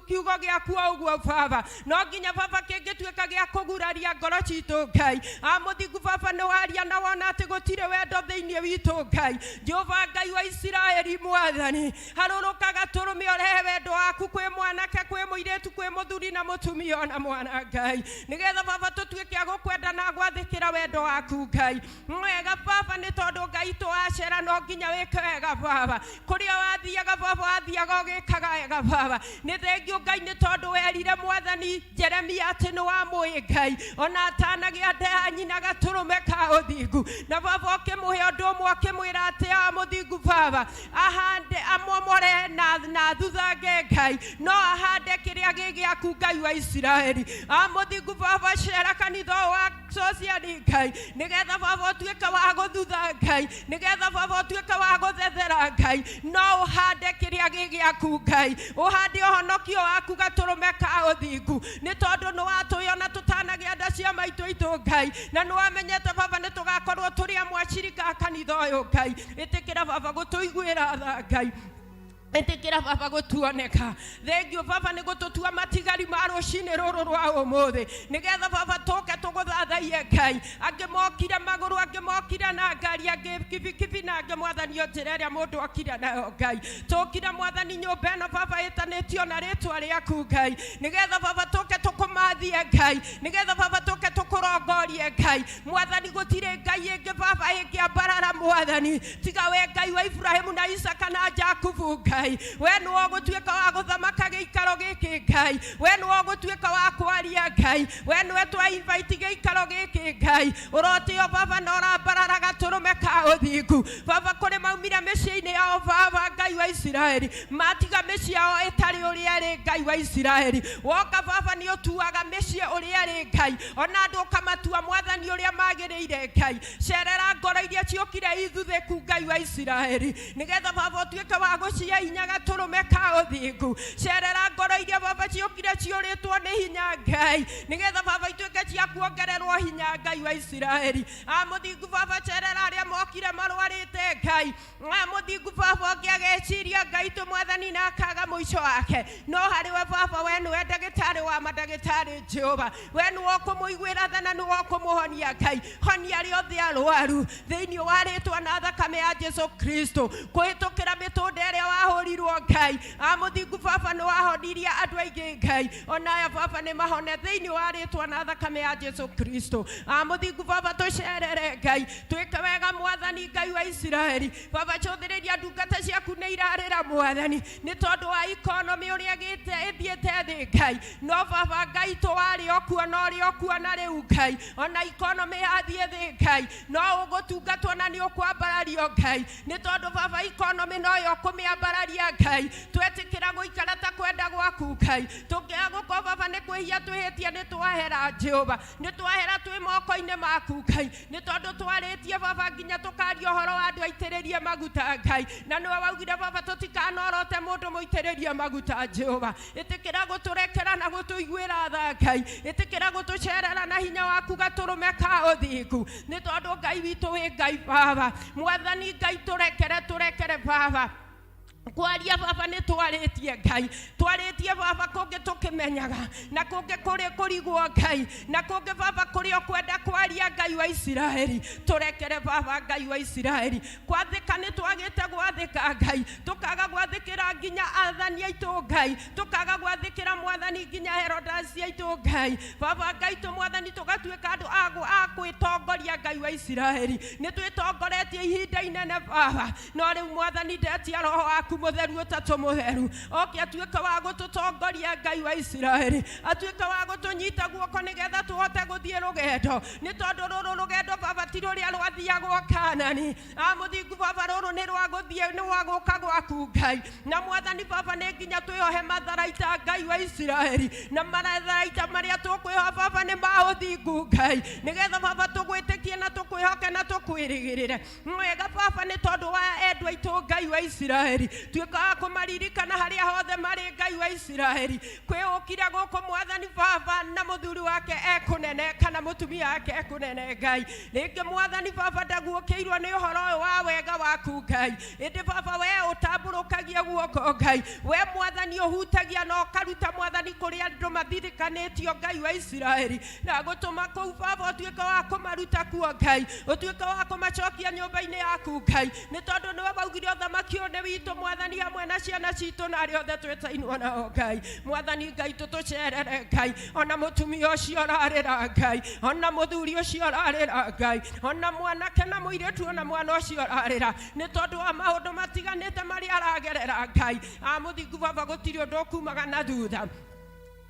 kiugo gĩaku o ũguo baba, no nginya baba kĩngĩtuĩka gĩa kũguraria ngoro citũ Ngai. A mũthingu baba nĩ waria na wona atĩ gũtirĩ wendo thĩinĩ witũ Ngai. Jehova Ngai wa Isiraeli mwathani, harũrũka gatũrũme ũrehe wendo waku kwĩ mwanake kwĩ mũirĩtu kwĩ mũthuri na mũtumia ona mwana Ngai, nĩgetha baba tũtuĩke a gũkwenda na gwathĩkĩra wendo waku Ngai. Wega baba nĩ tondũ Ngai tũwacera no nginya wĩke wega baba, kũrĩa wathiaga baba wathiaga ũgĩkaga wega baba. Nĩ thengio Ngai nĩ tondũ werire mwathani Jeremia atĩ nĩ wamũĩ Ngai ona atanagĩa nda ya nyina gatũrũme ka ũthingu, na baba ũkĩmũhe ũndũ ũmwe ũkĩmwĩra atĩ a mũthingu baba ahande amomore na thuthange Ngai, no ahande kĩrĩa gĩ gĩaku Ngai wa Isiraeli. A mũthingu baba cera kanitha ũyũ wa Sociani Ngai, nĩgetha baba ũtuĩke wa gũthutha Ngai, nĩgetha baba ũtuĩke wa gũthethera Ngai, no ũhande kĩrĩa gĩ gĩaku Ngai, ũhande ũhonokio waku gatũrũme ka ũthingu, nĩ tondũ nĩ watũĩ ona tũtanagĩa nda cia maitũ itũ Ngai, na nĩ wamenyete baba nĩ tũgakorwo tũrĩ amwe acirika a kanitha ũyũ Ngai. Ĩtĩkĩra baba gũtũiguĩra tha Ngai, ĩtĩkĩra baba gũtuoneka. Thengio baba nĩ gũtũtua matigari ma rũcinĩ rũrũ rwa ũmũthĩ, nĩgetha baba tũke tũgũthathaiye Ngai. Angĩ mokire magũrũ, angĩ mokire na ngari, angĩ kibikibi, na angĩ mwathani o njĩra ĩrĩa mũndũ okire nayo Ngai. Tũkire mwathani nyũmba ĩno baba ĩtanĩtio na rĩtwa rĩaku Ngai, nĩgetha baba tũke tũkũmathie Ngai, nĩgetha baba tũke tũkũrongorie Ngai. Mwathani gũtirĩ Ngai ĩngĩ baba ĩngĩambarara mwathani tiga we Ngai wa Ibrahimu na Isaka na Jakubu Ngai. We nĩwe ũgũtuĩka wa gũthamaka gĩikaro gĩkĩ Ngai, we nĩwe ũgũtuĩka wa kwaria Ngai, we nĩwe twa invite gĩikaro gĩkĩ Ngai. Ũrotĩo baba na ũrambarara gatũrũme ka ũthingu baba, kũrĩ maumire mĩciĩ-inĩ yao baba Ngai wa Isiraeli, matiga mĩciĩ yao ĩtarĩ ũrĩa ĩrĩ Ngai wa Isiraeli. Woka baba nĩ ũtuaga mĩciĩ ũrĩa ĩrĩ Ngai, ona andũ ũkamatua mwathani ũrĩa magĩrĩire. wagĩrĩire Ngai. Cerera ngoro iria ciũkire ithuthĩku Ngai wa Isiraeli, nĩgetha baba ũtuĩke wa gũcihe hinya gatũrũme ka ũthingu. Cerera ngoro iria baba ciũkire ciũrĩtwo nĩ hinya Ngai, nĩgetha baba ituĩke cia kuongererwo hinya Ngai wa Isiraeli. A mũthingu baba, cerera arĩa mokire marwarĩte Ngai. A mũthingu baba, ũngĩ ageciria Ngai tũ mwathani na akaga mũico wake, no harĩ we baba, we nĩwe ndagĩtarĩ wa mandagĩtarĩ Jehova, we nĩwe ũkũmũiguĩra tha na nĩwe ũkũmũhonia Ngai. Honia arĩa othe arwaru thĩinĩ wa rĩtwa na thakame ya Jesu Kristo, kũhĩtũkĩra mĩtũnda ĩrĩa wahũrirwo Ngai. A mũthingu baba, nĩ wahonirie andũ aingĩ Ngai, ona aya baba nĩ mahone thĩinĩ wa rĩtwa na thakame ya Jesu Kristo. A mũthingu baba, tũcerere Ngai, twĩke wega mwathani Ngai wa Isiraeli. Baba, cũthĩrĩria ndungata ciaku nĩ irarĩra mwathani nĩ tondũ wa economy ũrĩa ĩgĩte ĩthiĩte thĩ Ngai, no baba Ngai tũ warĩ o kuo na ũrĩ o kuo na rĩu Ngai, ona economy yathiĩ thĩ Ngai, no ũgũtungatwo na nĩ ũkwambarario Ngai, nĩ tondũ baba economy noyo ũkũmĩambararia Ngai. Twetĩkĩra gũikara ta kwenda gwaku Ngai, tũngĩaga gũkorwo baba nĩ kwĩhia twĩhĩtie, nĩ twahera Jehova, nĩ twahera twĩ moko-inĩ maku Ngai, nĩ tondũ twarĩtie baba nginya tũkaria ũhoro wa andũ aitĩrĩrie maguta Ngai, na nĩwe waugire baba tũtikanorote mũndũ mũitĩrĩrie maguta Jehova. Ĩtĩkĩra gũtũrekera na gũtũiguĩra tha Ngai, ĩtĩkĩra gũtũcerera na hinya waku gatũrũme ka ũthingu, nĩ tondũ Ngai witũ wĩ Ngai baba. Mwathani Ngai, tũrekere, tũrekere baba kwaria baba nĩ twarĩtie Ngai, twarĩtie baba kũngĩ tũkĩmenyaga na kũngĩ kũrĩ kũrigwo Ngai, na kũngĩ baba kũrĩ ũkwenda kwaria Ngai wa Isiraeli. Tũrekere baba Ngai wa Isiraeli. Gwathĩka nĩ twagĩte gwathĩka Ngai, tũkaga gwathĩkĩra nginya athani aitũ Ngai, tũkaga gwathĩkĩra mwathani nginya Herodasi aitũ Ngai. Baba Ngai tũ mwathani, tũgatuĩka andũ a gwĩtongoria Ngai wa Isiraeli. Nĩ twĩtongoretie ihinda inene baba, no rĩu mwathani ndetia roho waku mũtheru ũtatũ mũtheru oke atuĩke wa gũtũtongoria Ngai wa Isiraeli, atuĩke wa gũtũnyita guoko nĩgetha tũhote gũthiĩ rũgendo, nĩ tondũ rũrũ rũgendo baba ti rũrĩa rwathiagwo Kanani. A mũthingu baba, rũrũ nĩ rwa gũthiĩ, nĩ rwa gũka gwaku Ngai. Na mwathani baba, nĩ nginya twĩohe matharaita Ngai wa Isiraeli, na matharaita marĩa tũkwĩhoa baba nĩ ma ũthingu Ngai, nĩgetha baba tũgwĩtĩkie na tũkwĩhoke na tũkwĩrĩgĩrĩre wega baba, nĩ tondũ wa endwa aitũ Ngai wa Isiraeli. Tuĩka wa kũmaririkana harĩa hothe marĩ Ngai wa Isiraeli. Kwĩũkire gũkũ mwathani baba na mũthuri wake ekũnene kana mũtumia wake ekũnene Ngai, rĩngĩ mwathani baba ndaguũkĩirwo nĩ ũhoro ũyũ wa wega waku Ngai, ĩndĩ baba we ũtambũrũkagia guoko Ngai, we mwathani ũhutagia na ũkaruta mwathani kũrĩa andũ mathirikanĩtio Ngai wa Isiraeli, na gũtũma kũu baba ũtuĩke wa kũmaruta kuo Ngai, ũtuĩke wa kũmacokia nyũmba-inĩ yaku Ngai, nĩ tondũ nĩwe waugire ũthamaki ũyũ nĩ witũ mwathani hamwe na ciana citũ na arĩa othe twĩtainwo nao Ngai. Mwathani Ngai, tũtũcerere Ngai, ona mũtumia ũcio ũrarĩra Ngai, ona mũthuri ũcio ũrarĩra Ngai, ona mwanake na mũirĩtu, ona mwana ũcio ũrarĩra nĩ tondũ wa maũndũ matiganĩte marĩa aragerera Ngai. A mũthingu baba, gũtirĩ ũndũ ũkumaga na thutha.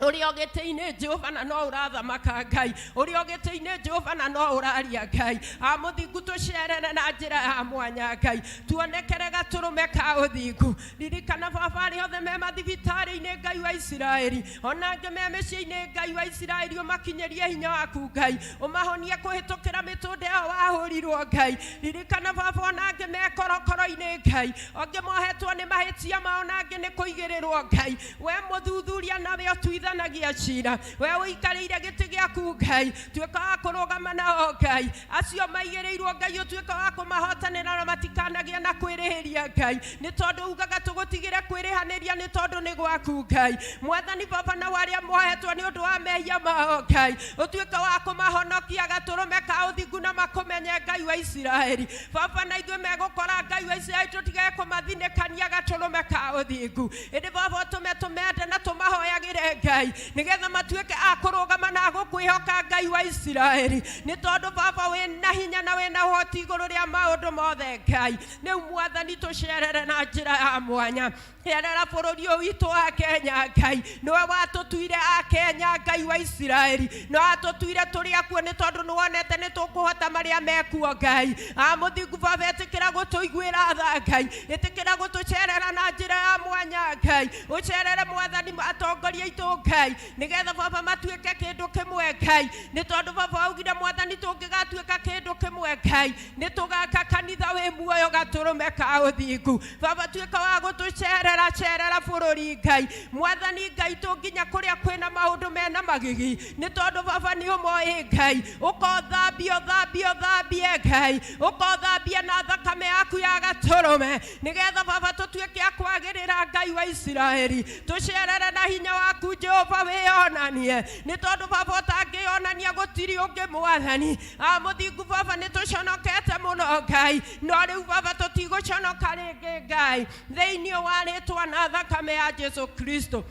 Ũrĩa ũgĩtĩ-inĩ Jehova na no ũrathamaka Ngai, ũrĩa ũgĩtĩ-inĩ Jehova na no ũraria Ngai. A mũthingu, tũcerere na njĩra ya mwanya Ngai, tuonekere gatũrũme ka ũthingu. Ririkana baba arĩa othe me mathibitarĩ-inĩ Ngai wa Isiraeli, ona angĩ me mĩciĩ-inĩ Ngai wa Isiraeli, ũmakinyĩrie hinya waku Ngai, ũmahonie kũhĩtũkĩra mĩtũnda ĩyo wahũrirwo Ngai. Ririkana baba ona angĩ me korokoro-inĩ Ngai, angĩ mohetwo nĩ mahĩtia mao na angĩ nĩ kũigĩrĩrwo Ngai. We mũthuthuria nawe ũtuithanagia cira, we ũikarĩire gĩtĩ gĩaku Ngai, tuĩka wa kũrũgama nao Ngai. Acio maigĩrĩirwo Ngai, ũtuĩka wa kũmahotanĩra na matikanagĩe na kwĩrĩhĩria Ngai, nĩ tondũ ugaga tũgũtigĩre kwĩrĩhanĩria nĩ tondũ nĩ gwaku Ngai. Mwathani baba, nao arĩa mohetwo nĩ ũndũ wa mehia mao Ngai, ũtuĩke wa kũmahonokia gatũrũme ka ũthingu na makũmenye Ngai wa Isiraeli. Baba, na ithuĩ megũkora Ngai wa Isiraeli, tũtige kũmathinĩkania gatũrũme ka ũthingu, ĩndĩ baba ũtũme tũmende na tũmahoyagĩre Ngai, nĩgetha matuĩke a kũrũgama na gũkwĩhoka Ngai wa Isiraeli, nĩ tondũ baba wĩna hinya na wĩna ũhoti igũrũ rĩa maũndũ mothe Ngai. Rĩu mwathani, tũcerere na njĩra ya mwanya. Cerera bũrũri ũyũ witũ wa Kenya Ngai, nĩwe watũtuire a Kenya Ngai wa Isiraeli, nĩwe watũtuire tũrĩ akuo, nĩ tondũ nĩwonete nĩ tũkũhota marĩa mekuo Ngai. A mũthingu baba, ĩtĩkĩra gũtũiguĩra tha Ngai, ĩtĩkĩra gũtũcerera na njĩra ya mwanya Ngai, ũcerere mwathani atongoria aitũ Ngai, nĩgetha baba matuĩke kĩndũ kĩmwe Ngai, nĩ tondũ baba waugire mwathani tũngĩgatuĩka kĩndũ kĩmwe Ngai, nĩ tũgaka kanitha wĩ muoyo gatũrũme ka ũthingu. Baba tuĩka wa gũtũcerera cerera bũrũri Ngai, mwathani Ngai tũ nginya kũrĩa kwĩna maũndũ mena magigi, nĩ tondũ baba nĩ ũmoĩ Ngai, ũkothambie ũthambie ũthambie Ngai, ũkothambie na thakame yaku ya gatũrũme, nĩgetha baba tũtuĩke a kwagĩrĩra Ngai wa Isiraeli. Tũcerere na hinya waku Jehova wĩonanie, nĩ tondũ baba ũtangĩonania gũtirĩ ũngĩ mwathani. A mũthingu baba nĩ tũconokete mũno Ngai, no rĩu baba tũtigũconoka rĩngĩ Ngai, thĩinĩ wa rĩtwa na thakame ya Jesu Kristo.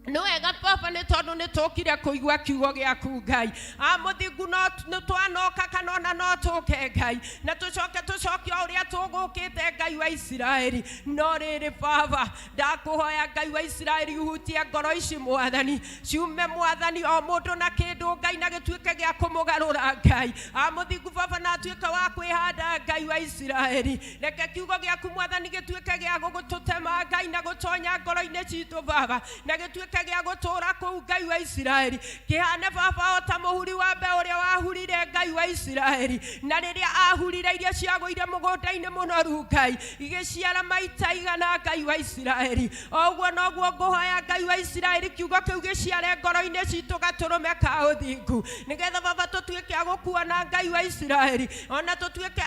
Nĩ wega baba, nĩ tondũ nĩ tũkire kũigua kiugo gĩaku Ngai. A mũthingu, no nĩ twanoka kana ona no tũke Ngai, na tũcoke tũcoke o ũrĩa tũgũkĩte Ngai wa Isiraeli. No rĩrĩ baba, ndakũhoya Ngai wa Isiraeli uhutie ngoro ici mwathani, ciume mwathani o mũndũ na kĩndũ Ngai, na gĩtuĩke gĩa kũmũgarũra Ngai. A mũthingu baba, na atuĩke wa kwĩhanda Ngai wa Isiraeli. Reke kiugo gĩaku mwathani gĩtuĩke gĩa gũgũtũtema Ngai, na gũtonya ngoro-inĩ citũ baba, na gĩtuĩke gĩa gũtũra kũu Ngai wa Isiraeli, kĩhane baba o ta mũhuri wa mbeũ ũrĩa wahurire Ngai wa Isiraeli, na rĩrĩa ahurire iria ciagũire mũgũnda-inĩ mũnoru Ngai, igĩciara maita igana Ngai wa Isiraeli. O ũguo noguo ngũhoya Ngai wa Isiraeli, kiugo kĩu gĩciare ngoro-inĩ citũ gatũrũme ka ũthingu, nĩgetha baba tũtuĩke a gũkuona Ngai wa Isiraeli, ona tũtuĩke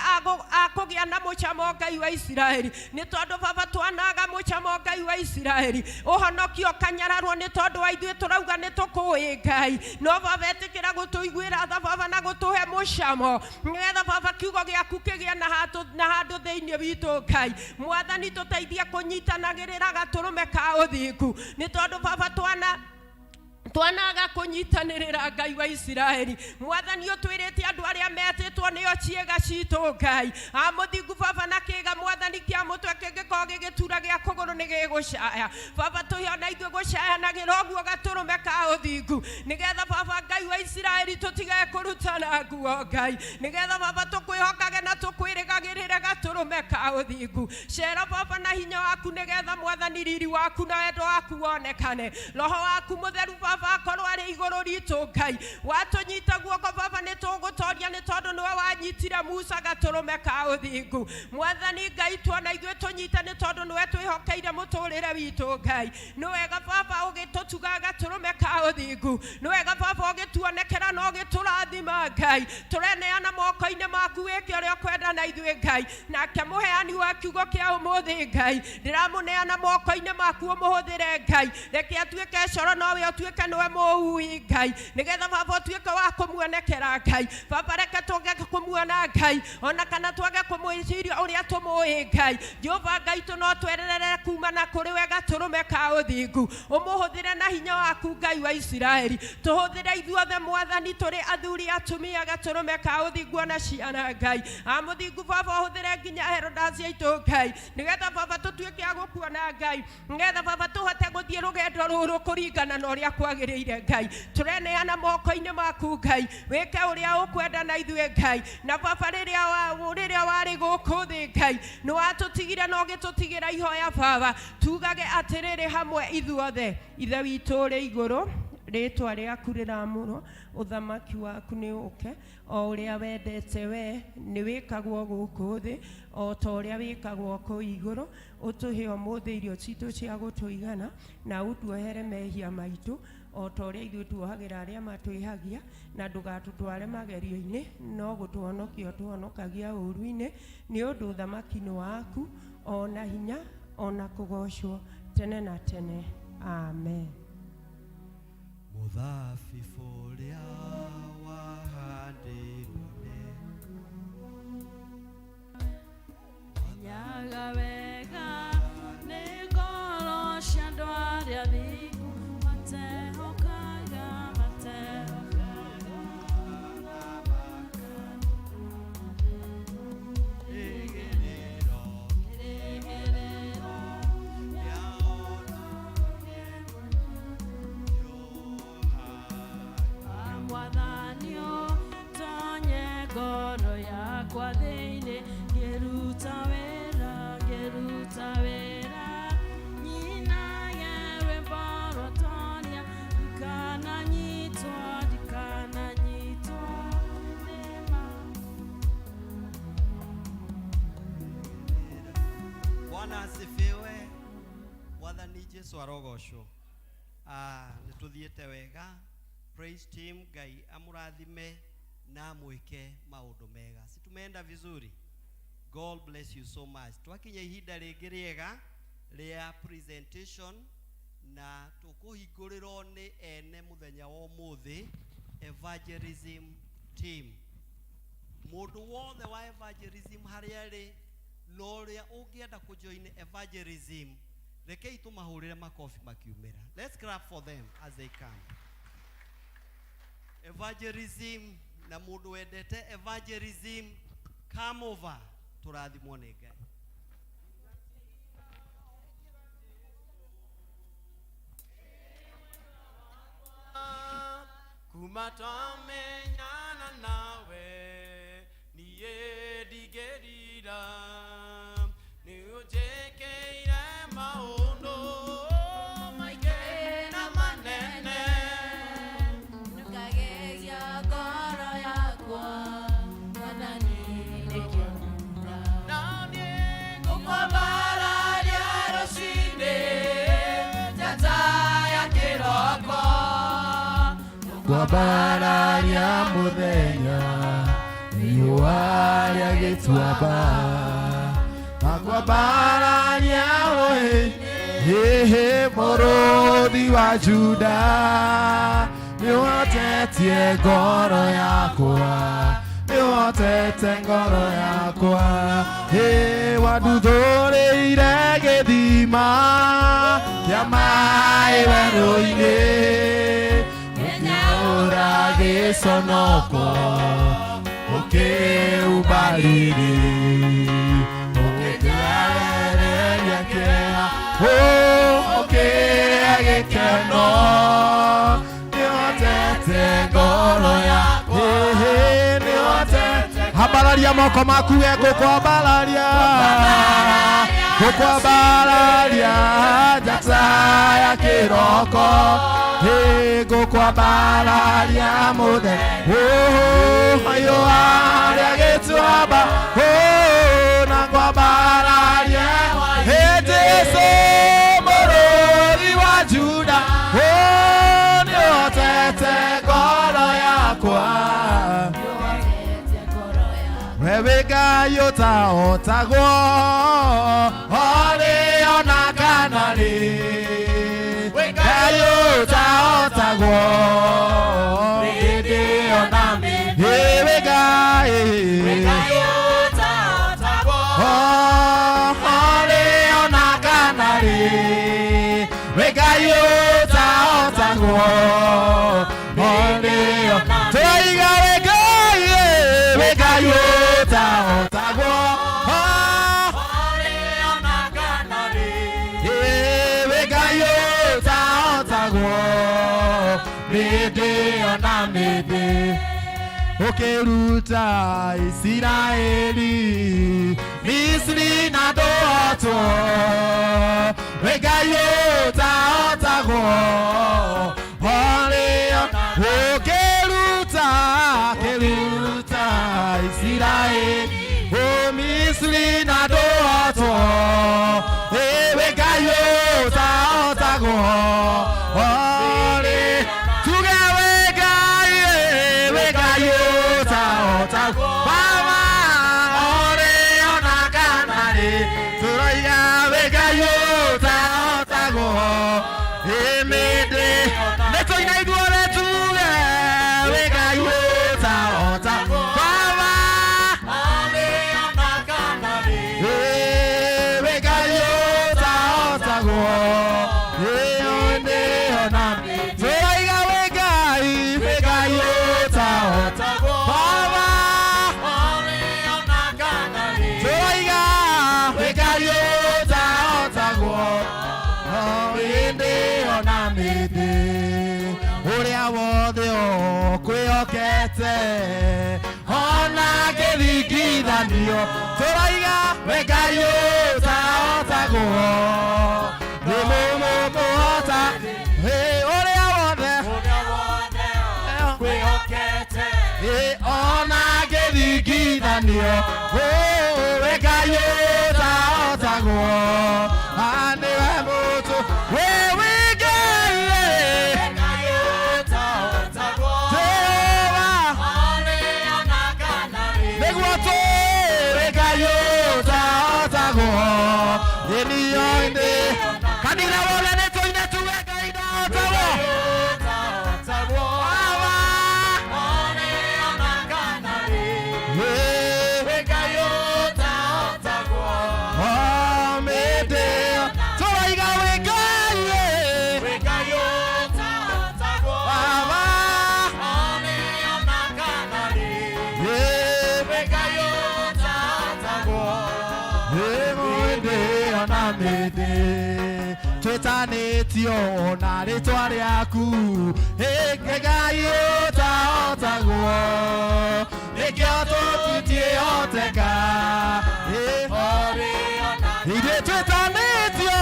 a kũgĩa na mũcamo Ngai wa Isiraeli, nĩ tondũ baba twanaga mũcamo Ngai wa Isiraeli, ũhonokio ũkanyararwo nĩ tondũ wa ithuĩ tũrauga nĩ tũkũĩ Ngai. No baba ĩtĩkĩra gũtũiguĩra tha baba, na gũtũhe mũcamo, nĩgetha baba kiugo gĩaku kĩgĩe na handũ na handũ thĩinĩ witũ Ngai. Mwathani tũteithie kũnyitanagĩrĩra gatũrũme ka ũthingu, nĩ tondũ baba twanaga kũnyitanĩrĩra Ngai wa Isiraeli. Mwathani ũtwĩrĩte andũ arĩa metĩtwo nĩo ciĩga citũ Ngai. A mũthingu baba, na kĩga mwathani kĩa mũtwe kĩngĩkorwo gĩgĩtura, gĩa kũgũrũ nĩ gĩgũcaya. Baba tũhe ona ithuĩ gũcayanagĩra ũguo gatũrũme ka ũthingu, nĩgetha baba Ngai wa Isiraeli tũtige kũrutana nguo Ngai, nĩgetha baba tũkwĩhokage na tũkwĩrĩgagĩrĩre gatũrũme ka ũthingu. Cera baba na hinya waku, nĩgetha mwathani riri waku na wendo waku wonekane. Roho waku mũtheru baba akorwo arĩ igũrũ ritũ Ngai, watũnyita guoko baba nĩ tũgũtoria, nĩ tondũ nĩwe wanyitire Musa gatũrũme ka ũthingu. Mwathani Ngai, tuona ithuĩ tũnyite, nĩ tondũ nĩwe twĩhokeire mũtũrĩre witũ Ngai. Nĩ wega baba ũgĩtũtuga gatũrũme ka ũthingu, nĩ wega baba ũgĩtuonekera na ũgĩtũrathima Ngai. Tũreneana moko-inĩ maku, wĩke ũrĩa ũkwenda na ithuĩ Ngai. Nake mũheani wa kiugo kĩa ũmũthĩ Ngai, ndĩramũneana moko-inĩ maku, ũmũhũthĩre Ngai. Reke atuĩke coro, nowe ũtuĩke nĩwe mũhui Ngai, nĩgetha baba ũtuĩke wa kũmuonekera Ngai. Baba reke tũge kũmuona Ngai, ona kana twage kũmwĩciria ũrĩa tũmũĩ Ngai. Jehova Ngai tũ, no twererere kuma na kũrĩ we gatũrũme ka ũthingu. Ũmũhũthĩre na hinya waku Ngai wa Isiraeli. Tũhũthĩre ithuothe mwathani, tũrĩ athuri atumia gatũrũme ka ũthingu, ona ciana Ngai. A mũthingu baba, ũhũthĩre nginya herodasi aitũ Ngai, nĩgetha baba tũtuĩke a gũkuona Ngai, nĩgetha baba tũhote gũthiĩ rũgendo rũrũ kũringana na ũrĩa kwagĩrĩire Ngai. Tũreneana moko-inĩ maku Ngai, wĩke ũrĩa ũkwenda na ithuĩ Ngai. Na baba rĩrĩa warĩ gũkũ thĩ Ngai, nĩ watũtigire na ũgĩtũtigĩra ihoya baba, tugage atĩrĩrĩ hamwe ithuothe: Ithe witũ ũrĩ igũrũ, rĩtwa rĩaku rĩramũrwo, ũthamaki waku nĩ ũke, o ũrĩa wendete we nĩ wĩkagwo gũkũ thĩ o ta ũrĩa wĩkagwo kũu igũrũ. Ũtũhe ũmũthĩ irio citũ cia gũtũigana, na ũtuohere mehia maitũ o ta ũrĩa ithuĩ tuohagĩra arĩa matwĩhagia, na ndũgatũtware magerio-inĩ, no gũtũhonokia ũtũhonokagia ũũru-inĩ, nĩ ũndũ ũthamaki nĩ waku, o na hinya, o na kũgoocwo tene na tene. Amen. Mũthabibũ ũrĩa wahandirwo nĩ Menyaga wega nĩ ngoro cia andũ arĩa athingu matehokaga, matehokaga. Kĩrĩgĩrĩro Kĩrĩgĩrĩro kĩa ũtũũro. Mwathani. yakwa thĩinĩ ngĩruta wĩra ngĩruta wĩra nyinage rwĩmbo rwatonia ndikananyitwo ndikananyitwo nĩma. Bwana asifiwe. Mwathani Jesu arogocwo. Ah, nĩ tũthiĩte wega. Praise team, Ngai amũrathime na amwĩke maũndũ mega. Si tumeenda vizuri? God bless you so much. Twakinya ihinda rĩngĩ rĩega rĩa presentation na tũkũhingũrĩrwo nĩ ene mũthenya wa ũmũthĩ, evangelism team. Mũndũ wothe wa evangelism harĩa arĩ na ũrĩa ũngĩenda kũjoin evangelism, rekei tũmahũrĩre makobi makiumĩra. Let's clap for them as they come. Evangelism na mũndũ wendete evangelism, come over, tũrathimwo nĩ Ngai. Kuma twamenyana nawe niĩ ndingĩrira nĩ ũnjĩkĩire maũndũ maingĩ na manene. Nũkageria ngoro yakwa, Mwathani nĩkĩo nguga. Na niĩ ngũkwambararia rũcinĩ njata ya kĩroko. Kwambararia mũthenya riũa rĩa gĩtuamba na kwambararia rũĩ hĩhĩ mũrũthi wa Juda nĩũhotetie ngoro yakwa nĩũhotete ngoro yakwa hĩ wanduthũrĩire gĩthima kĩa maĩ werũ-inĩ ũkĩũra gĩconoko ũkĩumba riri ũkĩnjereria kĩeha ũkĩhe gĩkeno nĩhotete ngoro yakwa nĩhotete ambararia moko maku we ngũkwambararia ngũkwambararia njata ya kĩroko hĩ ngũkwambararia mũthe riũa rĩa gĩtuamba na ngwambararia hĩ Jesũ mũrũthi wa Juda nĩũhotete ngoro yakwa wewe Ngai ũtahotagwo orĩ ona kana rĩ Ngai ũtahotagwo hĩndĩ ona mĩndĩ wĩ Ngai orĩ ona kana rĩ wĩ Ngai ũtahotagwo orĩ ona tũraiga wĩ Ngai wĩ Ngai ũtahotagwo wĩ Ngai ũtahotagwo mĩndĩ ona mĩndĩ ũkĩruta Isiraeli Misri na ndũhotwo wĩ Ngai ũtahotagwo orĩ ũkĩruta kĩruta Isiraeli o Misri na ndũhotwo wĩ Ngai ũtahotagwo orĩ tuge wĩ Ngai wĩ Ngai ũtahotagwo Baba orĩ ona kana rĩ tũroiga wĩ Ngai ũtahotagwo ĩmĩndĩ nĩ tũina ithuothe tuge wĩ Ngai ũtahotagwo Baba wĩ Ngai ũtahotagwo ĩyo ona tũroiga wĩ Ngai wĩ Ngai ũtahotagwo Baba tũroiga wĩ Ngai ũtahotagwo hĩndĩ ona mĩndĩ ũrĩa wothe ũkwĩhokete ona gĩthingitha Ngĩgithithanio tũraiga we Ngai ũtahotagwo nĩ mũmũhota ũrĩa wothe Ĩ, ona ngĩthingithanio we Ngai ũtahotagwo Ah, nĩwe mũtũ we wĩ Ngai Jehova nĩguo tũĩ Ngai ũtahotagwo ĩniyo-inĩ kanitha wothe nĩ tũine tuge Ngai ndahotagwo Awa Ĩ, o mĩndĩ tũraiga wĩ Ngai Baba Ĩ, mĩndĩ ona mĩndĩ twĩtanĩtio na rĩtwa rĩaku ĩ Ngai ũtahotagwo nĩkĩo tũtitiĩhoteka ithuĩ twĩtanĩtio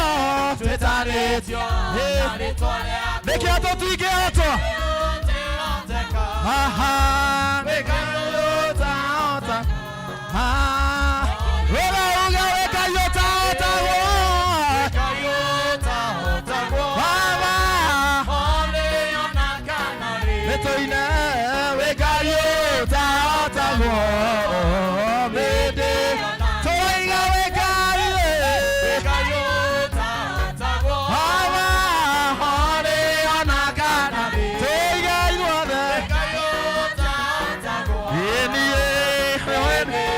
twĩtanĩtio Ĩ, nĩkĩo tũtingĩhotwo Aha, wĩ Ngai ũtahota Ah, ũrauga wĩ Ngai ũtahotagwo Baba nĩtũine wĩ Ngai ũtahotagwo mĩndĩ tũiga wĩ Ngai Baba harĩ ona kana tũiga ithuothe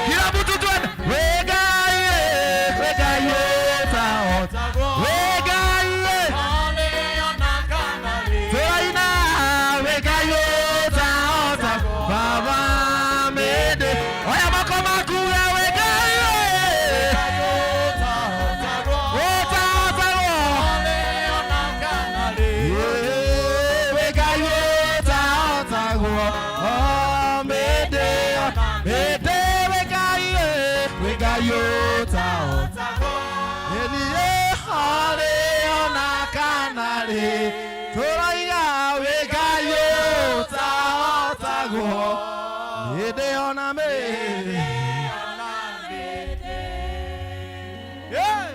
kila mtu twende wĩ Ngai wĩ Ngai ũtahotagwo wĩ Ngai tũraina wĩ Ngai ũtahota Baba mĩndĩ oya moko maku we wĩ Ngai ũtahotagwo wĩ Ngai ũtahotagwo o mĩndĩ mĩndĩ wĩ Ngai wĩ Ngai ũtahotagwo ĩniĩ harĩ ona kana rĩ tũraiga wĩ Ngai ũtahotagwo mĩndĩ ona mĩndĩ Yeah.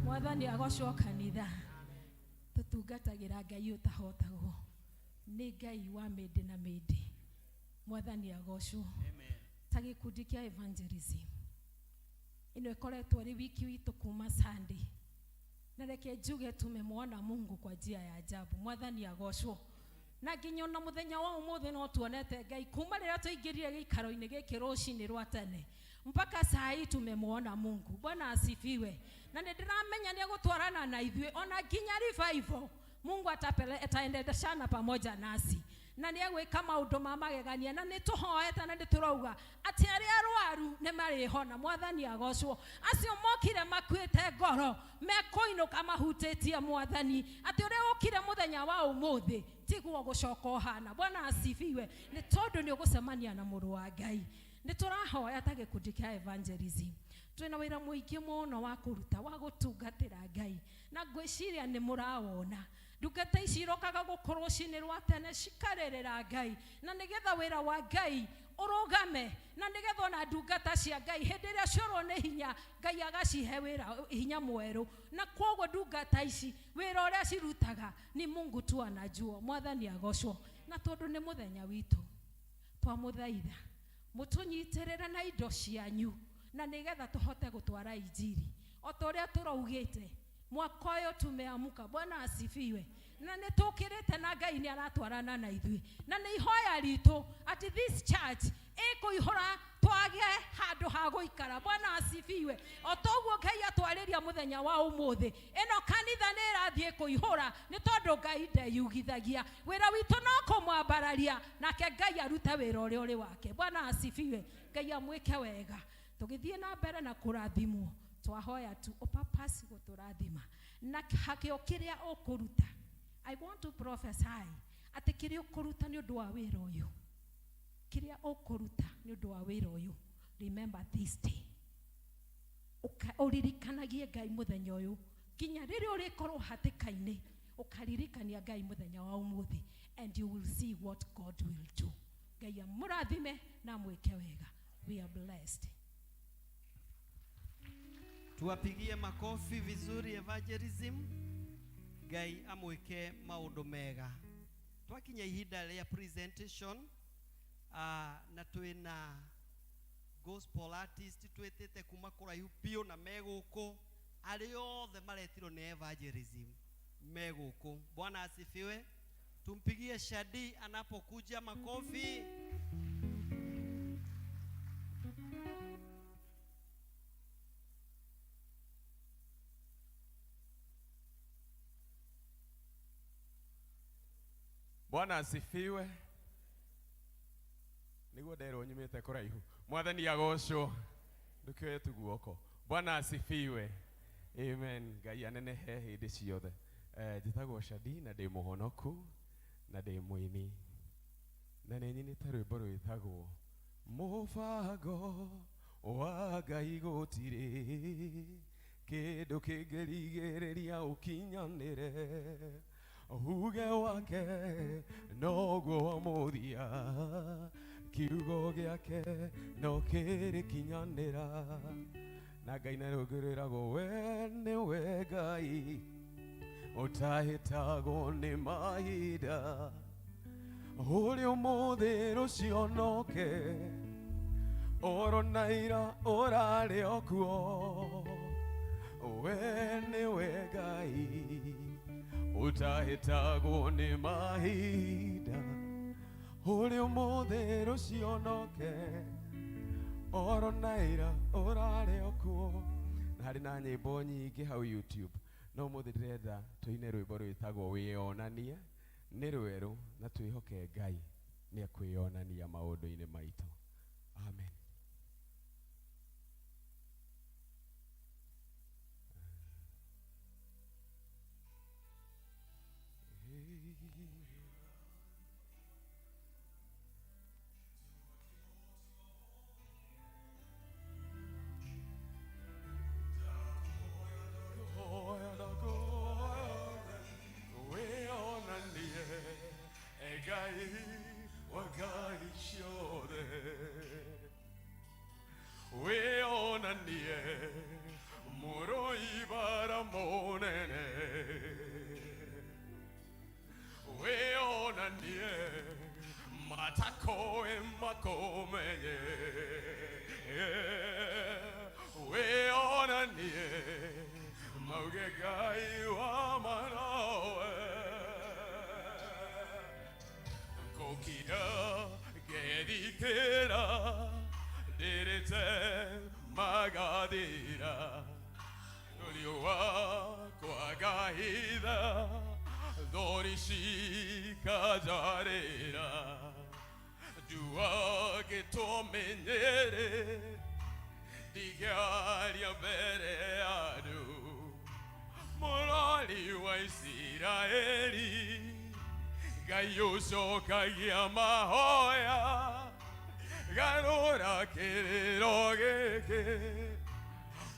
Mwathani agocwo kanitha tũtungatagĩra Ngai ũtahotagwo nĩ Ngai wa mĩndĩ na mĩndĩ Mwathani agocwo ta gĩkundi kĩa evangelism ĩno ĩkoretwo ĩrĩ wiki witũ kuma Sunday na reke njuge tumemwona Mungu kwa njia ya ajabu Mwathani agocwo na nginya ona muthenya wa umuthi no tuonete Ngai kuma rĩrĩa tũingĩrire gĩikaro-inĩ gĩkĩ rũcinĩ rwa tene mpaka saa hii tumemwona Mungu. Bwana asifiwe. Na nĩ ndĩramenya nĩ egũtwarana na ithuĩ ona nginya revival Mungu ataendeshana pamoja nasi na nĩ egwĩka maũndũ ma magegania na nĩ tũhoete na nĩ tũrauga atĩ arĩa arwaru nĩ marĩhona Mwathani agocwo acio mokire makuĩte ngoro mekũinũka mahutĩtie Mwathani atĩ ũrĩa ũkire mũthenya wa ũmũthĩ tiguo gũcoka ũhana Bwana asifiwe nĩ tondũ nĩ ũgũcemania na mũrũ wa Ngai nĩ tũrahoya ta gĩkundi kĩa evangelism twĩna wĩra mũingĩ mũno wa kũruta wa gũtungatĩra Ngai na ngwĩciria nĩ mũrawona ndungata ici irokaga gũkũ rũcinĩ rwa tene cikarĩrĩra Ngai na nĩgetha wĩra wa Ngai ũrũgame na nĩgetha ona ndungata cia Ngai hĩndĩ ĩrĩa ciorwo nĩ hinya Ngai agacihe wĩra hinya mwerũ na kwoguo ndungata ici wĩra ũrĩa cirutaga ni Mungu tu anajua Mwathani agocwo na tondũ nĩ mũthenya witũ twamũthaitha mũtũnyitĩrĩre na indo cianyu na nĩgetha tũhote gũtwara injiri o ta ũrĩa tũraugĩte mwaka ũyũ tumeamuka Bwana asifiwe na nĩ tũkĩrĩte na Ngai nĩ aratwarana na ithuĩ na nĩ ihoya ritũ atĩ this church ĩkũihũra twage handũ ha gũikara Bwana asifiwe o toguo Ngai atwarĩria mũthenya wa ũmũthĩ ĩno kanitha nĩ ĩrathiĩ kũihũra nĩ tondũ Ngai ndeyugithagia wĩra witũ no kũmwambararia nake Ngai arute wĩra ũrĩa ũrĩ wake Bwana asifiwe Ngai amwĩke wega tũgĩthiĩ na mbere na kũrathimwo twahoya tu ũpapasi gũtũrathima na hakĩo kĩrĩa ũkũruta I want to prophesy atĩ kĩrĩa ũkũruta nĩ ũndũ wa wĩra ũyũ Kĩrĩa ũkũruta nĩ ũndũ wa wĩra ũyũ, remember this day. Ũririkanagie Ngai mũthenya ũyũ nginya rĩrĩa ũrĩkorwo hatĩka-inĩ, ũkaririkania Ngai mũthenya wa ũmũthĩ, and you will see what God will do. Ngai amũrathime na amwĩke wega. We are blessed. Tuwapigie makofi vizuri evangelism. Ngai amwike maundu mega. Twakinya ihinda rĩa presentation, na twina gospel artist twĩtĩte kuma kũraihu biũ na me gũkũ, arĩa othe maretirwo nĩ evangelism me gũkũ. Bwana asifiwe. Tumpigie Shadi anapokuja makofi. Bwana asifiwe. Niguo nderwo nyumite kuraihu. Mwathani agocwo. Ndukioye tu guoko. Bwana asifiwe. Amen. Ngai anenehe hĩndĩ ciothe. Njĩtagwo Shadi na ndĩ mũhonoku na ndĩ mũini. Na nĩ nyinĩte rwĩmbo rwĩtagwo Mũbango wa Ngai gũtirĩ kĩndũ kĩngĩrigĩrĩria ũkinyanĩre, uge wake noguo wa mũthia, kiugo gĩake no kĩrĩkinyanĩra. Na Ngai na rũngĩ we nĩwe Ngai ũtahĩtagwo nĩ mahinda, ũrĩ ũmũthĩ rũciũ noke, oro na ira ũrarĩ o kuo. We nĩwe Ngai ũtahĩtagwo nĩ mahinda, ũrĩ ũmũthĩ rũciũ noke, oro na ira ũrarĩ o kuo. Na harĩ na nyĩmbo nyingĩ hau YouTube, no ũmũthĩ ndĩrenda tũine rwĩmbo rwĩtagwo Wĩyonanie. Nĩ rwerũ na twĩhoke Ngai nĩ ekwĩyonania maũndũ-inĩ maitũ. Amen. Ucokagia mahoya garũra kĩrĩro gĩkĩ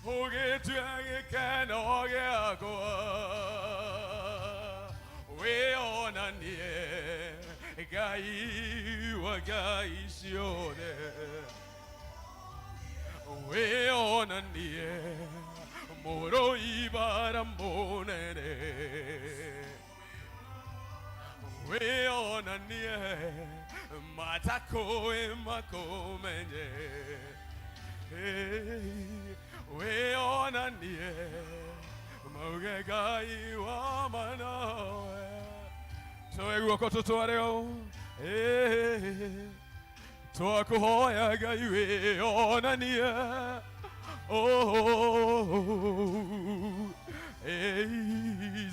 ũgĩtue gĩkeno gĩakwa. Wĩonanie Ngai wa Ngai ciothe, wĩonanie mũrũi bara mũnene, wĩonanie matakũĩ makũmenye, wĩonanie mauge Ngai wa manoe. Toe guoko tũtware ũũ, twakũhoya Ngai wĩonanie. Oh,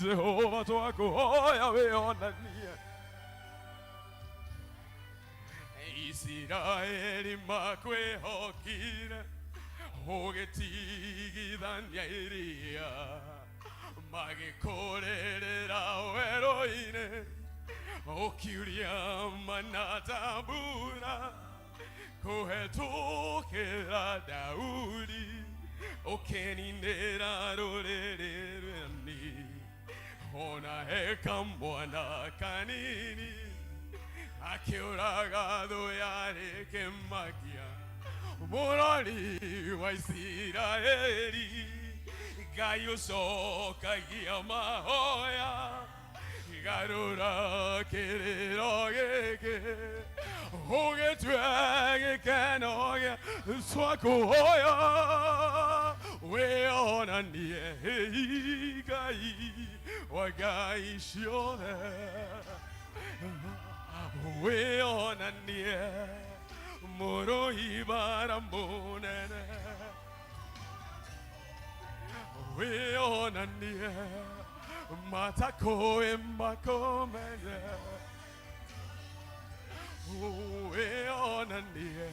Jehova twakũhoya wĩonanie. Isiraeli makwĩhokire ũgĩtigithania iria, magĩkũrĩrĩra werũ-inĩ, ũkiuria mana ta mbura. Kũhetũkĩra Daudi ũkĩninĩra rũrĩrĩ rwani ona he kamwana kanini akĩũraga thũ yarĩ kĩmakia mũrori wa Isiraeli Ngai ũcokagia mahoya garũra kĩrĩro gĩkĩ ũgĩtue gĩkeno gĩa twakũhoya wĩonanie Ngai wa Ngai ciothe wĩonanie mũrũi bara mũnene wĩonanie matakũĩ makũmenye wĩonanie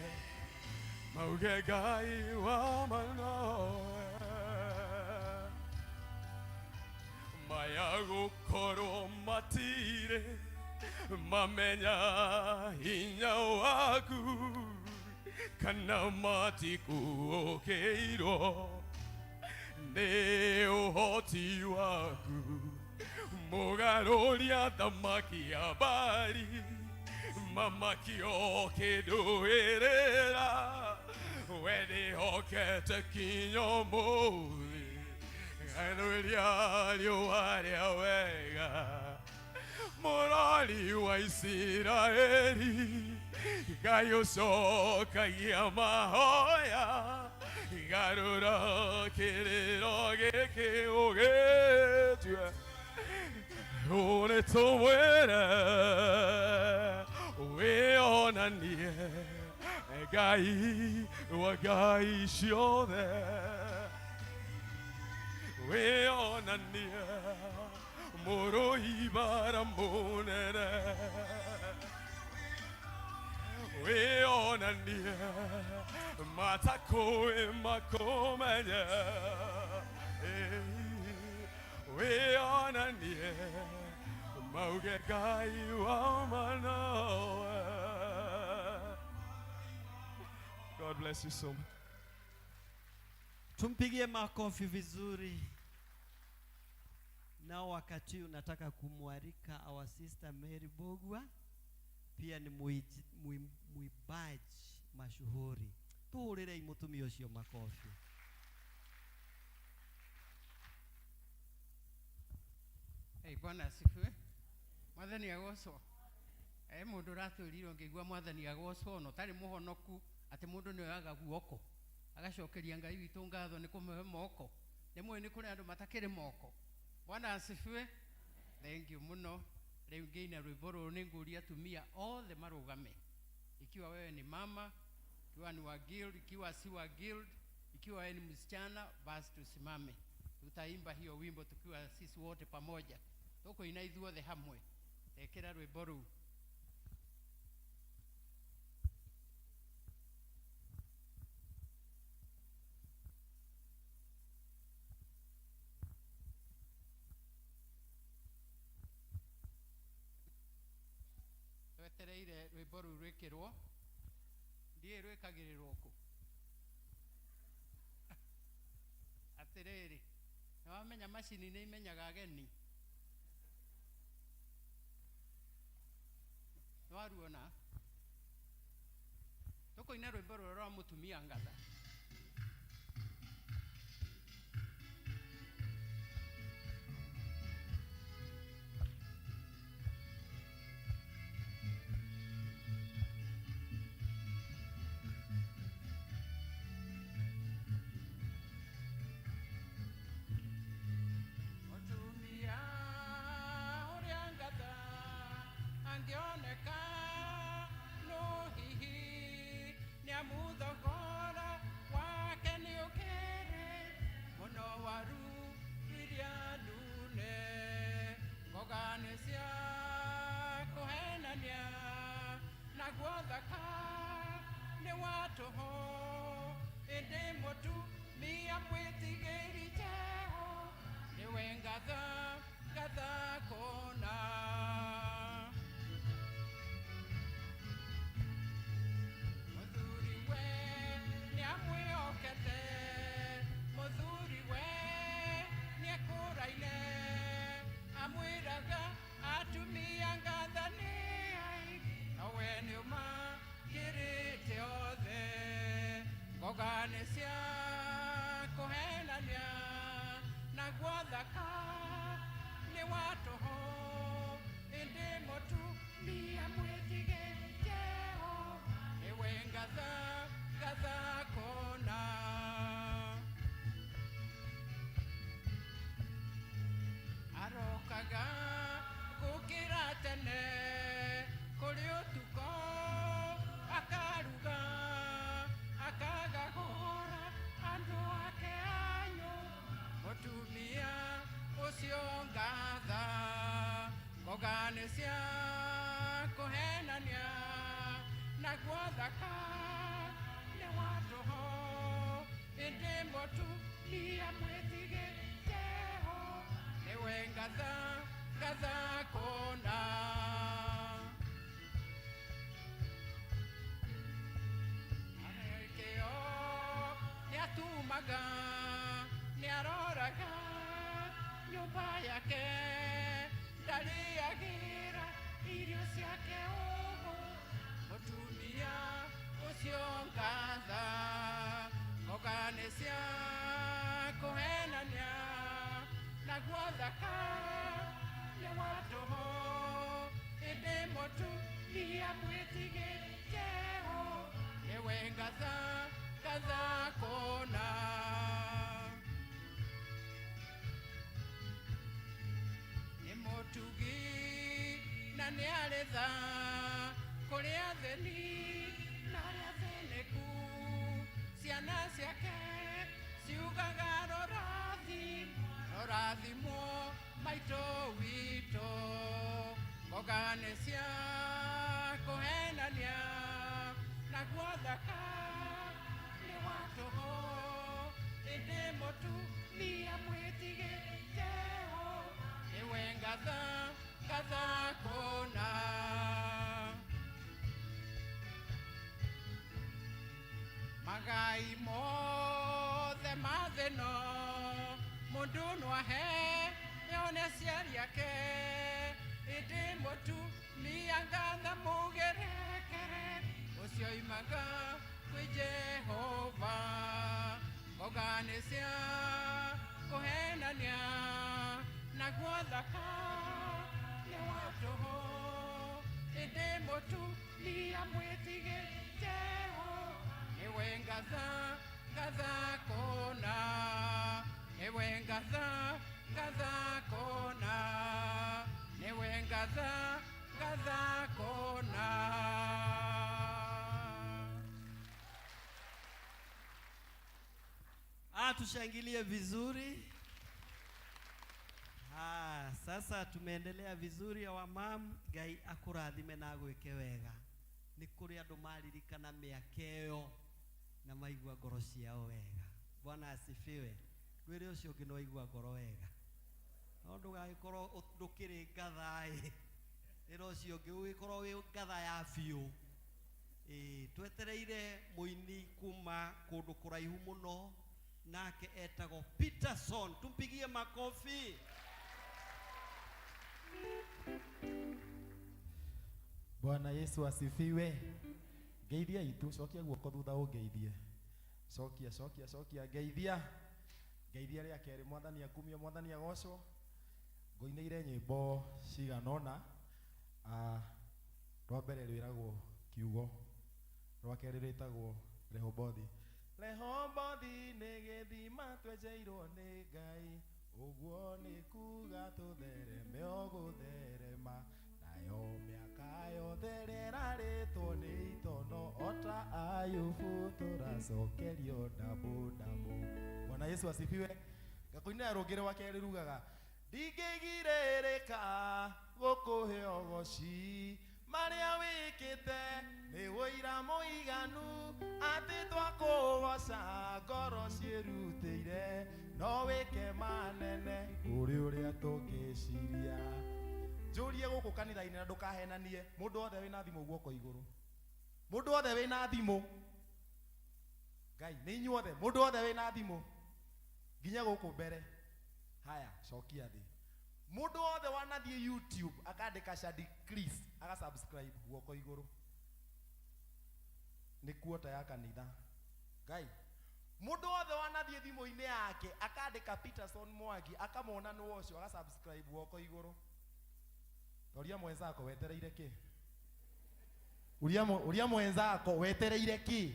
mauge Ngai wa manoe maya gũkorwo matirĩ mamenya hinya waku kana matikuũkĩirwo nĩ ũhoti waku mũgarũria thamaki ya mbari mamakio kĩndũĩrĩra we ndĩhokete kinya ũmũthĩ garũria riũa rĩa wega mũrori wa Isiraeli Ngai ũcokagia mahoya garũra kĩrĩro gĩkĩ ũgĩtue ũrĩ tũmwĩre wĩonanie Ngai wa Ngai ciothe wĩonanie mũrũi bara mũnene wĩonanie matakũĩ makũmenye wĩonanie mauge Ngai wa manoe. God bless you so much. Tumpigie makofi vizuri. Nao wakati unataka kumwalika our sister Mary Bogwa, pia ni muimbaji mashuhuri. Tuhũrĩrei mũtumia ũcio makofi. Hey, Bwana asifiwe. Mwathani agocwo. Mũndũ ũratwĩrire ngĩigua mwathani agocwo ona ũtarĩ mũhonoku atĩ mũndũ nĩ oyaga guoko agacokeria Ngai witũ ngatho nĩ kũmũhe moko. Nĩ mũĩ nĩ kũrĩ andũ matakĩrĩ moko. Bwana asifiwe. Thank you mũno. Rĩu ngĩina rwĩmbo rũrũ nĩ ngũria atumia othe marũgame. Ikiwa wewe ni mama, ikiwa ni wa guild, ikiwa si wa guild, ikiwa wewe ni msichana, basi tusimame. Tutaimba hiyo wimbo tukiwa sisi wote pamoja. Tũkũina ithuothe hamwe. Ekĩra rwĩmbo rũu. Twetereire rwĩmbo rũu rwĩkĩrwo. Ndiũĩ rwĩkagĩrĩrwo kũ. Atĩrĩrĩ, nĩwamenya macini nĩ imenyaga ageni. Nĩwaruona? Tũkũina rwĩmbo rũrũ rwa mũtumia ngatha. Mũtumia ũrĩa ngatha angĩoneka no hihi nĩamu thogora wake nĩũkĩrĩ mũno waru iria ndune ngoga nĩ cia kũhenania naguo thaka nĩ wa tũhũ ĩndĩ mũtumia mwĩtigĩri Jeho nĩwe ngatha ngatha kũna. Mũthuri Ngoga nĩ cia kũhenania naguo thaka nĩ wa tũhũ ĩndĩ mũtumia mwĩtigĩri Jehova nĩwe ngatha ngatha kũna. Arokaga gũkĩra tene kũrĩ ũtukũ akaruga akagagũra andũ ake anyu mũtumia ũcio ngatha. Ngoga nĩ cia kũhenania naguo thaka nĩ wa tũhũ ĩndĩ mũtumia mwĩtigĩri Jehova nĩwe ngatha ngatha kũna. Kĩo nĩatumaga nĩaroraga nyũmba yake ndarĩagĩra irio ciake ũguo mũtumia ũcio ngatha. Ngoga nĩ cia kũhenania naguo thaka nĩ wa tũhũ ĩndĩ mũtumia mwĩtigĩri Jehova nĩwe ngatha ngatha kũna. Nĩ mũtugi na nĩ arĩ tha kũrĩ athĩni na arĩa athĩnĩku ciana ciake ciugaga rũrathimwo maitũ witũ. Ngoga nĩ cia kũhenania naguo thaka nĩ wa tũhũ ĩndĩ mũtumia mwĩtigĩri Jehova nĩwe ngatha ngatha kũna. Magai mothe ma thĩ ĩno mũndũ no aheo nĩ aciari ake ĩndĩ mũtumia ngatha mũgerekere ũcio oimaga kwĩ Jehova. Ngoga nĩ cia kũhenania naguo thaka nĩ wa tũhũ ĩndĩ mũtumia mwĩtigĩri Jehova nĩwe ngatha ngatha kũna nĩwe ngatha ngatha kũna nĩwe ngatha ngatha kũna. Tushangilie vizuri. Sasa tumeendelea vizuri awamam Ngai akũrathime na agwĩke wega. Nĩ kũrĩ andũ maririkana mĩaka ĩyo na maigua ngoro ciao wega. Bwana asifiwe. Ngwĩre ũcio ũngĩ no aigua ngoro wega. No ndũgagĩkorwo ndũkĩrĩ ngatha ĩ. Ĩra ũcio ũngĩ ũgĩkorwo wĩ ngatha ya biũ. Ĩĩ, twetereire mũini kuma kũndũ kũraihu mũno nake etagwo Peterson. Tumpigie makofi. Bwana Yesu asifiwe. Ngeithia itu, cokia guoko thutha ũngeithie. Cokia, cokia, cokia, ngeithia. Ngeithia rĩa kerĩ, mwathani akumio, mwathani agocwo. Ngũinĩire nyĩmbo cigana ũna. Rwa mbere rwĩragwo kiugo, rwa kerĩ rwĩtagwo Rehobothi. Rehobothi nĩ gĩthima twenjeirwo nĩ Ngai, ũguo nĩ kuga tũthereme o gũtherema. Nayo mĩaka yothe ĩrĩa ĩrarĩtwo nĩ itono, ota Ayubu tũracokerio ndamũ ndamũ. Bwana Yesu asifiwe. Ngakũinĩra rũngĩ rwa kerĩ rugaga ndingĩgirĩrĩka gũkũhe ũgoci marĩa wĩkĩte nĩ ũira mũiganu atĩ twakũgoca ngoro ciĩrutĩire no wĩke manene ũrĩ ũrĩa tũngĩciria. Njũrie gũkũ kanitha-inĩ na ndũkahenanie mũndũ wothe wĩna thimũ guoko igũrũ, mũndũ wothe wĩna thimũ, Ngai nĩ inyuothe, mũndũ wothe wĩna thimũ nginya gũkũ mbere. Haya, cokia thĩ. Mũndũ wothe wanathiĩ YouTube akandĩka Shadi Chris aga subscribe guoko igũrũ. Nĩ kuota ya kanitha. Ngai Mũndũ wothe wanathiĩ thimũ-inĩ yake akandĩka Peterson Mwangi akamwona nĩ ũcio agasubscribe guoko igũrũ. Toria mwenzako wetereire kĩ? Uria mwenzako wetereire kĩ?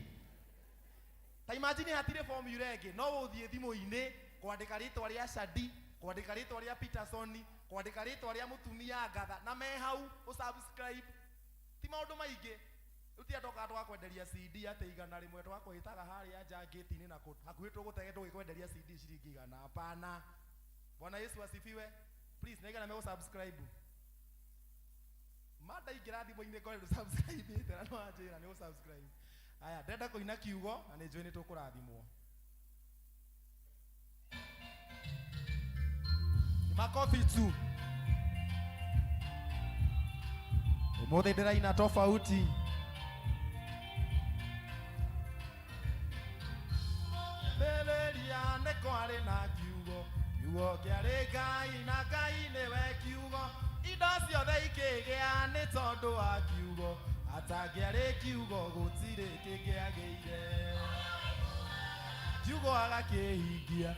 Ta imagine hatirĩ formula ĩngĩ no ũthiĩ thimũ-inĩ kwandĩka rĩtwa rĩa Shadi, kwandĩka rĩtwa rĩa Peterson, kwandĩka rĩtwa rĩa mũtumia Ngatha na me hau ũsubscribe. Ti maũndũ maingĩ. Rĩu ti andũ tũgakwenderia CD atĩ 100 tũgakwĩtaga harĩa nja ngĩti-inĩ na kũ hakuhĩ tũgũtege tũgĩkwenderia CD ciringi 100. Hapana. Bwana Yesu asifiwe. Please nĩ igana megũ-subscribe. Ma ndaingĩra thimũ-inĩ ngore ndũ-subscribe-ĩte na nĩwanjĩra nĩ gũ-subscribe. Aya, ndĩrenda kũina kiugo na nĩ njũĩ nĩ tũkũrathimwo. Ni makofi tu. Ũmũthĩ ndĩraina tofauti. Mbĩrĩria nĩ kwarĩ na kiugo, kiugo kĩarĩ Ngai na Ngai nĩwe kiugo. Indo ciothe ikĩgĩa nĩ tondũ wa kiugo, atangĩarĩ kiugo gũtirĩ kĩngĩagĩire. Kiugo agakĩhingia,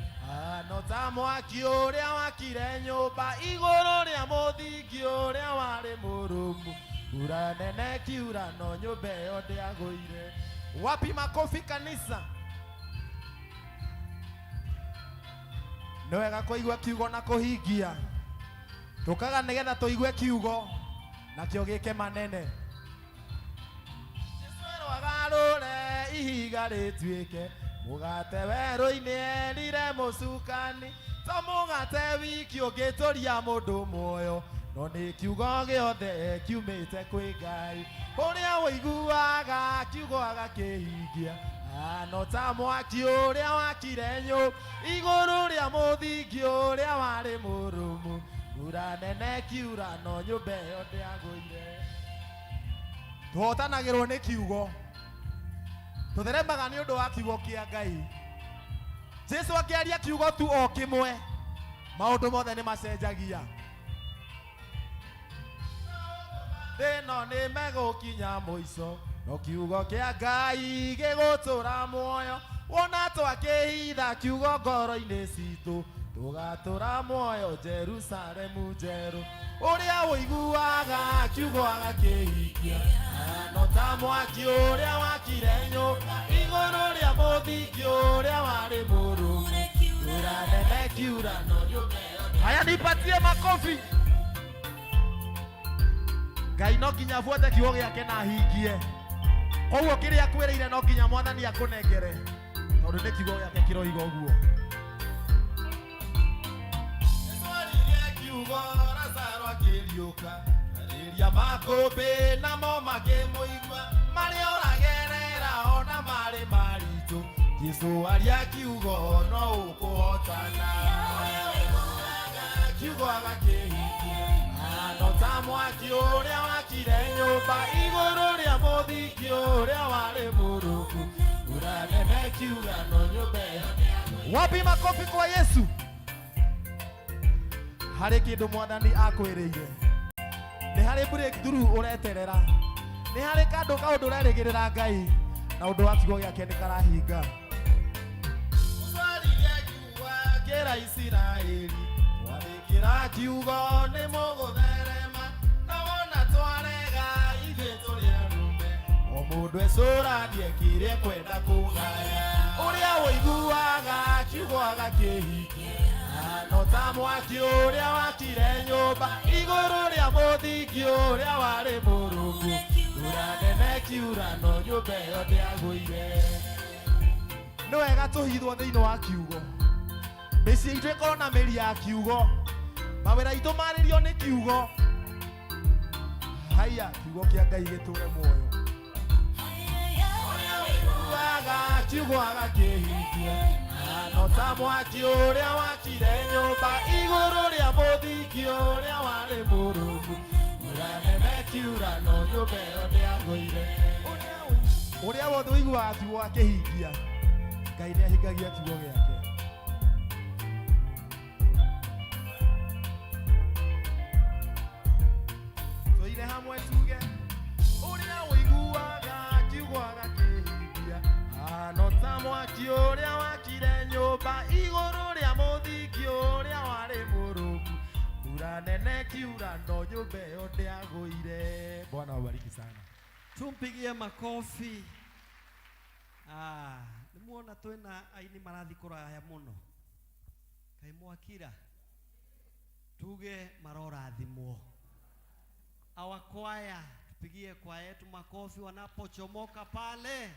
no ta mwaki ũrĩa wakire nyũmba igũrũ rĩa mũthingi ũrĩa warĩ mũrũmu. Mbura nene kiura no nyũmba ĩyo ndĩagũire. Wapi makofi kanisa? Nĩ wega kũigua kiugo na kũhingia. Tũkaga nĩgetha tũigue kiugo nakĩo gĩke manene. Jesu erwo agarũre ihiga rĩtuĩke mũgate werũ-inĩ erire mũcukani to mũgate wiki ũngĩtũria mũndũ muoyo no nĩ kiugo gĩothe kiumĩte kwĩ Ngai. Ũrĩa ũiguaga kiugo agakĩhingia, no ta mwaki ũrĩa wakire nyũmba igũrũ rĩa mũthingi ũrĩa warĩ mũrũmu. Mbura nene kiura no nyũmba ĩyo ndĩagũire. Tũhotanagĩrwo nĩ kiugo, tũtheremaga nĩ ũndũ wa kiugo kĩa Ngai. Jesu akĩaria kiugo tu o kĩmwe, maũndũ mothe nĩ macenjagia. Thĩno nĩ megũkinya mũico, no kiugo kĩa Ngai gĩgũtũra muoyo. Wona twakĩhitha kiugo ngoro-inĩ citũ, tũgatũra muoyo Jerusalemu njerũ. Ũrĩa ũiguaga kiugo agakĩhingia, no ta mwaki ũrĩa wakire nyũmba igũrũ rĩa mũthingi ũrĩa warĩ mũrũmu. Mbura nene kiura no nyũmba ĩyo. Haya, nipatie makofi. Ngai no nginya abuate kiugo gĩake na ahingie. Koguo kĩrĩa akwĩrĩire no nginya mwathani akũnengere, tondũ nĩ kiugo gĩake kĩroiga ũguo. Jesu aririe kiugo, Lazaro akĩriũka. Arĩria makũmbĩ namo makĩmũigua, marĩa ũragerera ona marĩ maritũ. Jesu aria kiugo no ũkũhotana. Kiugo agakĩhingia, no ta mwaki ũrĩa wakire nyũmba igũrũ rĩa mũthingi ũrĩa warĩ mũrũmu. Mbura nene kiura no nyũmba ĩyo. Wapi makofi kwa Yesu? Harĩ kĩndũ mwathani akwĩrĩire, nĩ harĩ breakthrough ũreterera, nĩ harĩ kandũ kaũndũ ũrerĩgĩrĩra Ngai na ũndũ wa kiugo gĩake nĩ karahinga. Musa aririe kiugo akĩra Isiraeli, mwathĩkĩra kiugo nĩ mũgũtherema, na wona twarega ithuĩ tũrĩ arũme. O mũndũ ecũranie kĩrĩa ekwenda kũgaya. Ũrĩa ũiguaga kiugo agakĩhingia, no ta mwaki ũrĩa wakire nyũmba igũrũ rĩa mũthingi ũrĩa warĩ mũrũmu. Mbura nene kiura no nyũmba ĩyo ndĩagũire. Nĩ wega tũhithwo thĩinĩ wa kiugo, mĩciĩ itũ ĩkorwo na mĩri ya kiugo, mawĩra itũ marĩrio nĩ kiugo. Haya, kiugo kĩa Ngai gĩtũre muoyo. Ũrĩa ũiguaga kiugo agakĩhingia, no ta mwaki ũrĩa wakire nyũmba igũrũ rĩa mũthingi ũrĩa warĩ mũrũmu. Mbura nene kiura no nyũmba ĩyo ndĩagũire. Ũrĩa wothe ũiguaga kiugo akĩhingia, Ngai nĩ ahingagia kiugo gĩake. Tũine hamwe tuge, ũrĩa ũiguaga kiugo agakĩhingia, no ta mwaki ũrĩa ĩkiura no nyũmba ĩyo ndĩagũire. Bwana wabariki sana. Tumpigie makofi. Ah, nimuona twina aini marathi kuraya muno. Kai mwakira tuge marorathimwo. Our choir, tupigie kwaya yetu makofi wanapochomoka pale.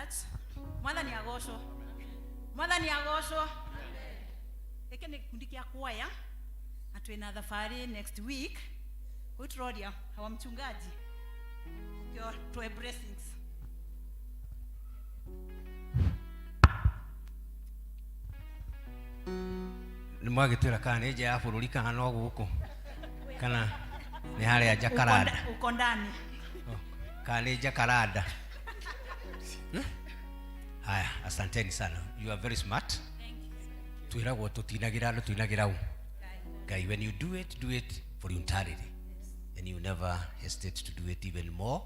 Church. Mwathani agocwo. Mwathani agocwo. Gĩkĩ nĩ gĩkundi kĩa kwaya na twĩna thabarĩ next week. Kũu tũroria hawa mchungaji kĩo twe blessings. Nä mwagä twä ra kana nä nja ya bå rå ri kana no gå kå kana nä harä a Jacaranda. Uko ndani. Kana nä Jacaranda. Haya, asanteni sana, you are very smart. Twĩragwo tũtinagĩra andũ, tũinagĩra ũ Ngai. When you do it, do it voluntarily and you never hesitate to do it even more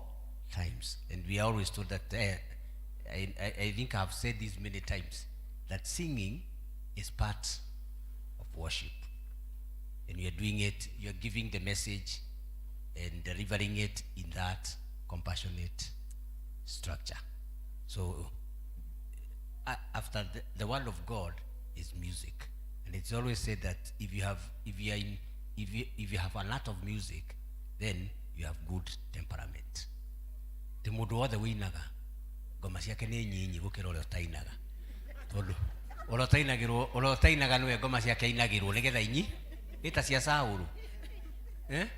times. And we are always told that I think I've said this many times, that singing is part of worship, and you are doing it, you are giving the message and delivering it in that compassionate structure. So after the word of God is music, and it's always said that if you have, if you are in, if you have a lot of music, then you have good temperament. Ti mundu wothe winaga ngoma ciake nĩ nyinyi gũkĩra ũrĩa ũtainaga, tondũ ũrĩa ũtainagĩrwo, ũrĩa ũtainaga nĩwe ngoma ciake ainagĩrwo nĩgetha inyi nĩ ta cia Saũlũ, eh?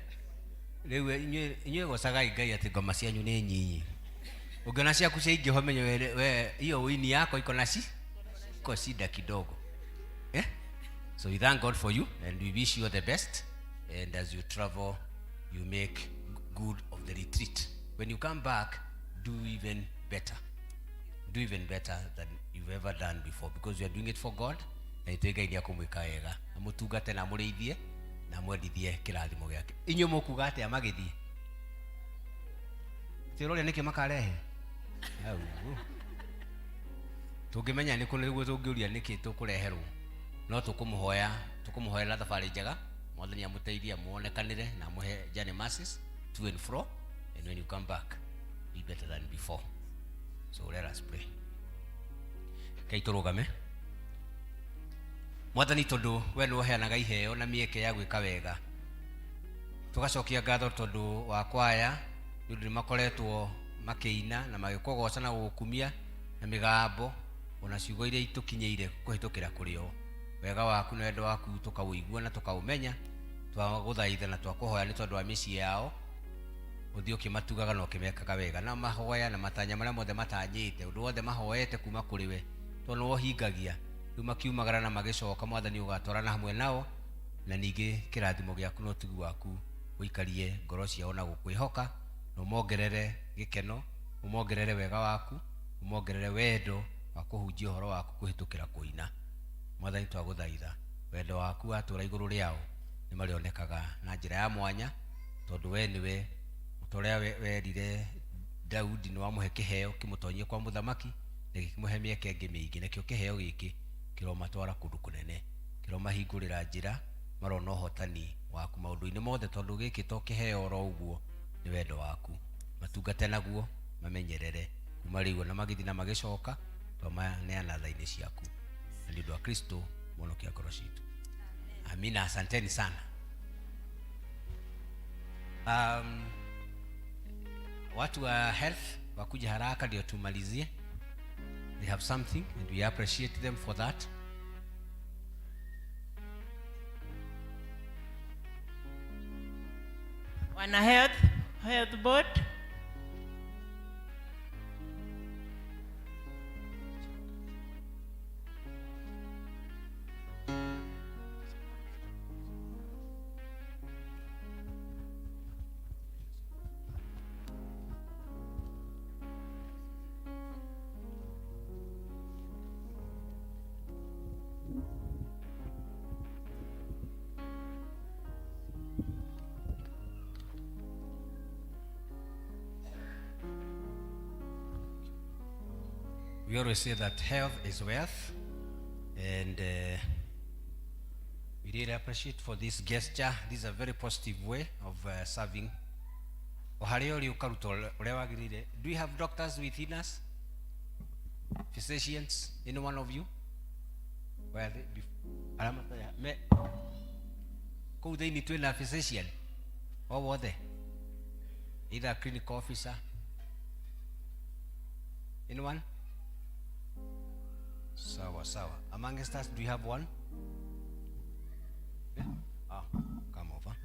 Rĩu inyuĩ gocagai Ngai atĩ ngoma cianyu nĩ nyinyi. Ũngĩona ciaku ciaingĩha, ũmenye we hiyo wini yako iko na iko shida kidogo, eh? So we thank God for you and we wish you all the best, and as you travel, you make good of the retreat. When you come back, do even better, do even better than you've ever done before, because you are doing it for God. Na itwe Ngai nĩakũmwĩka wega, amũtungate na amũrĩithie na amwendithie kĩrathimo gĩake. Inyuĩ mũkuga atĩa magĩthiĩ? Tĩroria nĩkĩ makarehe hau tũngĩmenya nĩ kũ nĩguo tũngĩũria nĩkĩ tũkũreherwo. No tũkũmũhoya, tũkũmũhoera thabarĩ njega. Mwathani amũteithie, amuonekanĩre na amũhe journey mercies to and fro, and when you come back, be better than before. So let us pray. Kai tũrũgame. Mwathani, tondũ we nĩ ũheanaga iheo na mĩeke ya gwĩka wega, tũgacokia ngatho tondũ wa kwaya, nĩ ũndũ nĩ makoretwo makĩina na magĩkũgoca na gũgũkumia na mĩgambo ona ciugo iria itũkinyĩire kũhĩtũkĩra kũrĩ o. Wega waku na wendo waku tũkaũigua na tũkaũmenya. Twagũthaitha na twakũhoya nĩ tondũ wa mĩciĩ yao, ũthiĩ ũkĩmatugaga na ũkĩmekaga wega, na mahoya na matanya marĩa mothe matanyĩte, ũndũ wothe mahoete kuma kũrĩ we, tondũ nĩwe ũhingagia. Rĩu makiumagara na magĩcoka, Mwathani, ũgatwarana hamwe nao, na ningĩ kĩrathimo gĩaku na ũtugi waku ũikarie ngoro ciao na gũkwĩhoka, na ũmongerere gĩkeno, ũmongerere wega waku, ũmongerere wendo wa kũhunjia ũhoro waku kũhĩtũkĩra kũina. Mwathani, twagũthaitha, wendo waku watũra igũrũ rĩao nĩ marĩonekaga na njĩra ya mwanya, tondũ we nĩwe ta ũrĩa werire Daudi nĩ wamũhe kĩheo kĩmũtonyie kwa mũthamaki na gĩkĩmũhe mĩeke ĩngĩ mĩingĩ. Nakĩo kĩheo gĩkĩ kĩromatwara kũndũ kũnene, kĩromahingũrĩra njĩra, marona ũhotani waku maũndũ-inĩ mothe, tondũ gĩkĩ to kĩheo oro ũguo, nĩ wendo waku. Matungate naguo, mamenyerere kuma rĩu ona magĩthiĩ na magĩcoka. Twamaneana tha-inĩ ciaku na nĩ ũndũ wa Kristo mwonokia ngoro citũ. Amina. Asanteni sana. Watu wa health wakuja haraka ndio tumalizie. They have something and we appreciate them for that. Wana health, health board. We always say that health is wealth, and we really appreciate for this gesture. This is a very positive way of serving. O harĩa ũrĩ ũkaruta ũrĩa wagĩrĩire. Do we have doctors within us? Physicians? Any one of you? Where they, arĩa matarĩ me kũu thĩinĩ twĩna physician o wothe, either clinical officer, anyone? Sawa sawa. Amongst us, do you have one? Yeah? Ah, come over.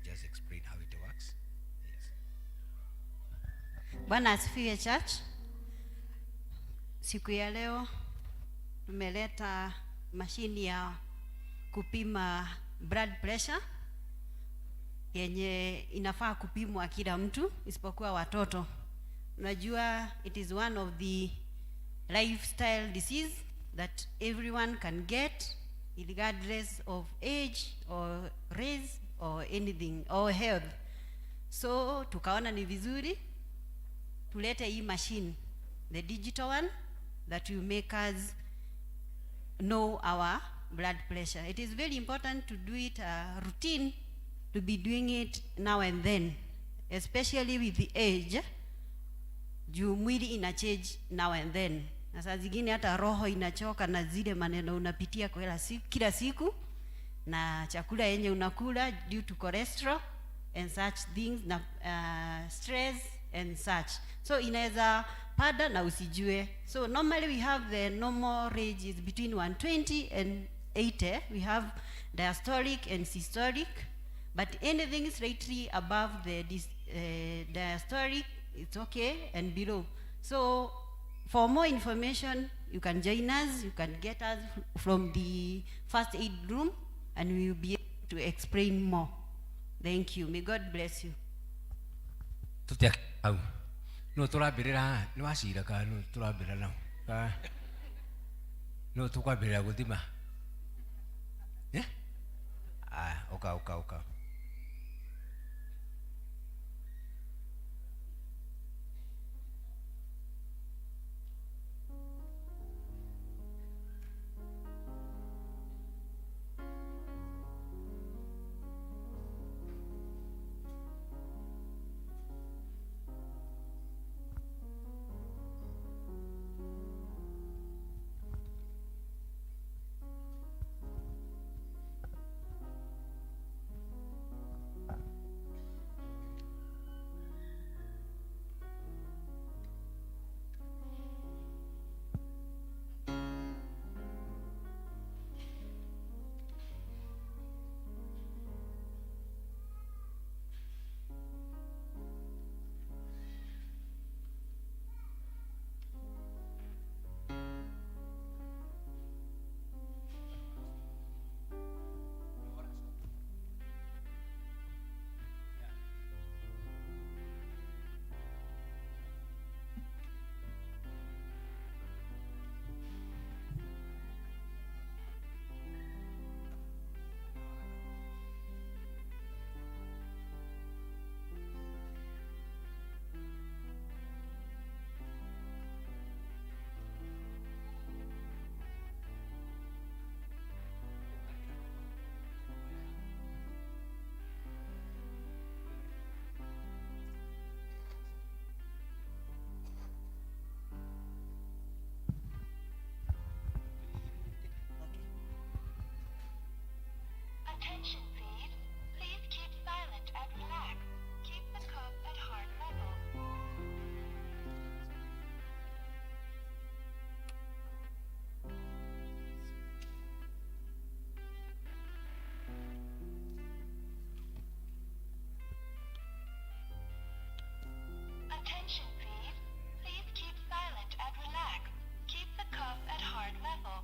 Just explain how it works. Yes. Bwana asifiwe church. Siku ya leo tumeleta mashini ya kupima blood pressure yenye inafaa kupimwa kila mtu isipokuwa watoto. Unajua it is one of the lifestyle disease that everyone can get regardless of age or race or anything or health. So tukaona ni vizuri tulete hii machine, the digital one that will make us know our blood pressure. It is very important to do it routine, to be doing it now and then, especially with the age. Juu mwili ina change now and then, na saa zingine hata roho inachoka na zile maneno unapitia kila siku na chakula yenye unakula due to cholesterol and such things na stress and such, so inaweza pada na usijue. So normally we have the normal range is between 120 and 80. We have diastolic and systolic, but anything slightly above the diastolic, it's okay, and below. So for more information, you can join us, you can get us from the first aid room, and we will be able to explain more. Thank you. May God bless you. Tutia hau. No tũrambĩrĩra haha nĩ wacira kana no tũrambĩrĩra nau? Kana no tũkwambĩrĩra gũthima? Eh? Aya, ũka ũka ũka. Attention please. Please keep silent and relax. Keep the cuff at heart level. Attention please. Please keep silent and relax. Keep the cuff at heart level.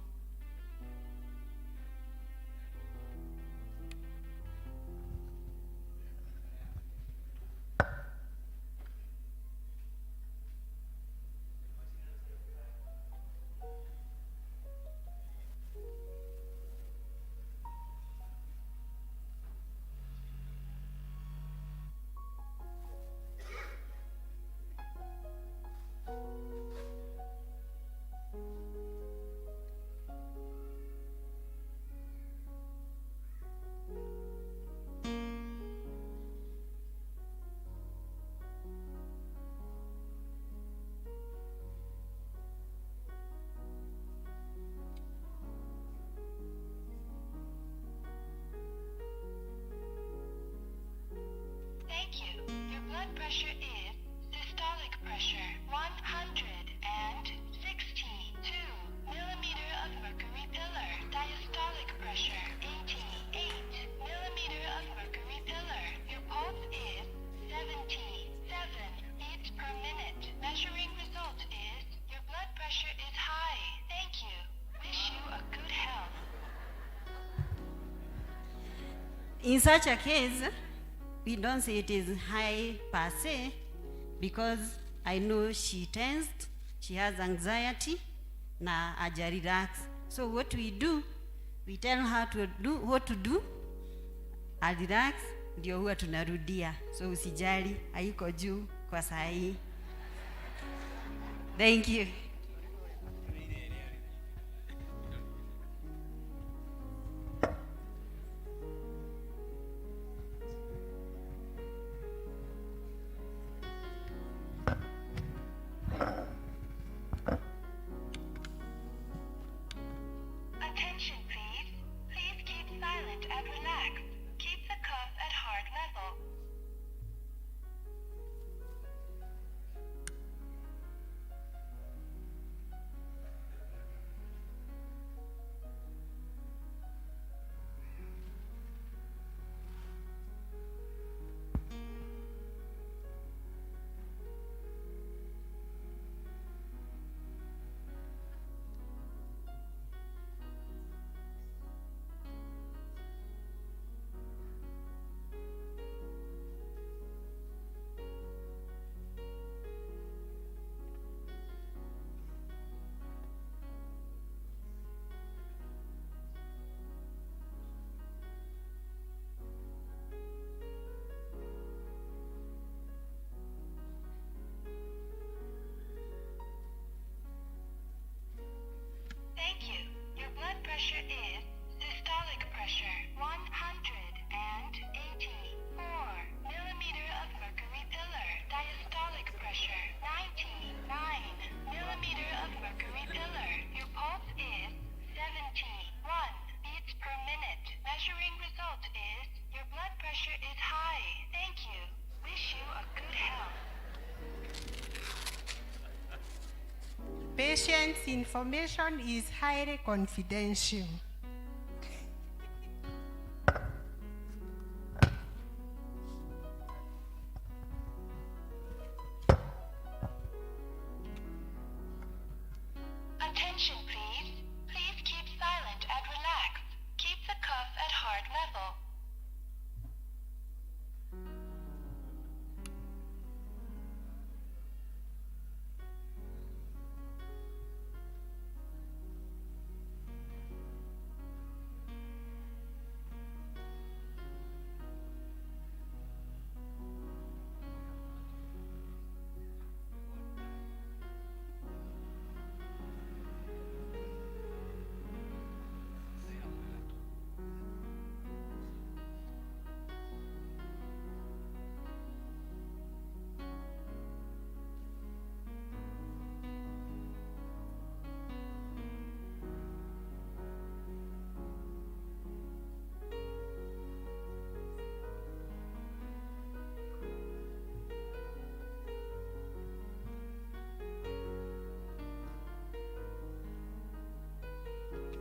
Thank you. Your blood pressure is systolic pressure 130 In such a case, we don't say it is high per se, because I know she tensed, she has anxiety, na aja relax. So what we do, we tell her to do what to do, a relax, ndio huwa tunarudia. So usijali, haiko juu kwa saa hii. Thank you. Attention please. Please keep silent and relax. Keep the cuff at heart level. Thank you. Your blood pressure is systolic pressure 184 millimeter of mercury pillar. Diastolic pressure 99 millimeter of mercury pillar. Your pulse is 71 beats per minute. Measuring result is your blood pressure is high. Thank you. Wish you a good health. Patient's information is highly confidential. Attention please. Please keep silent and relax. Keep the cuff at heart level.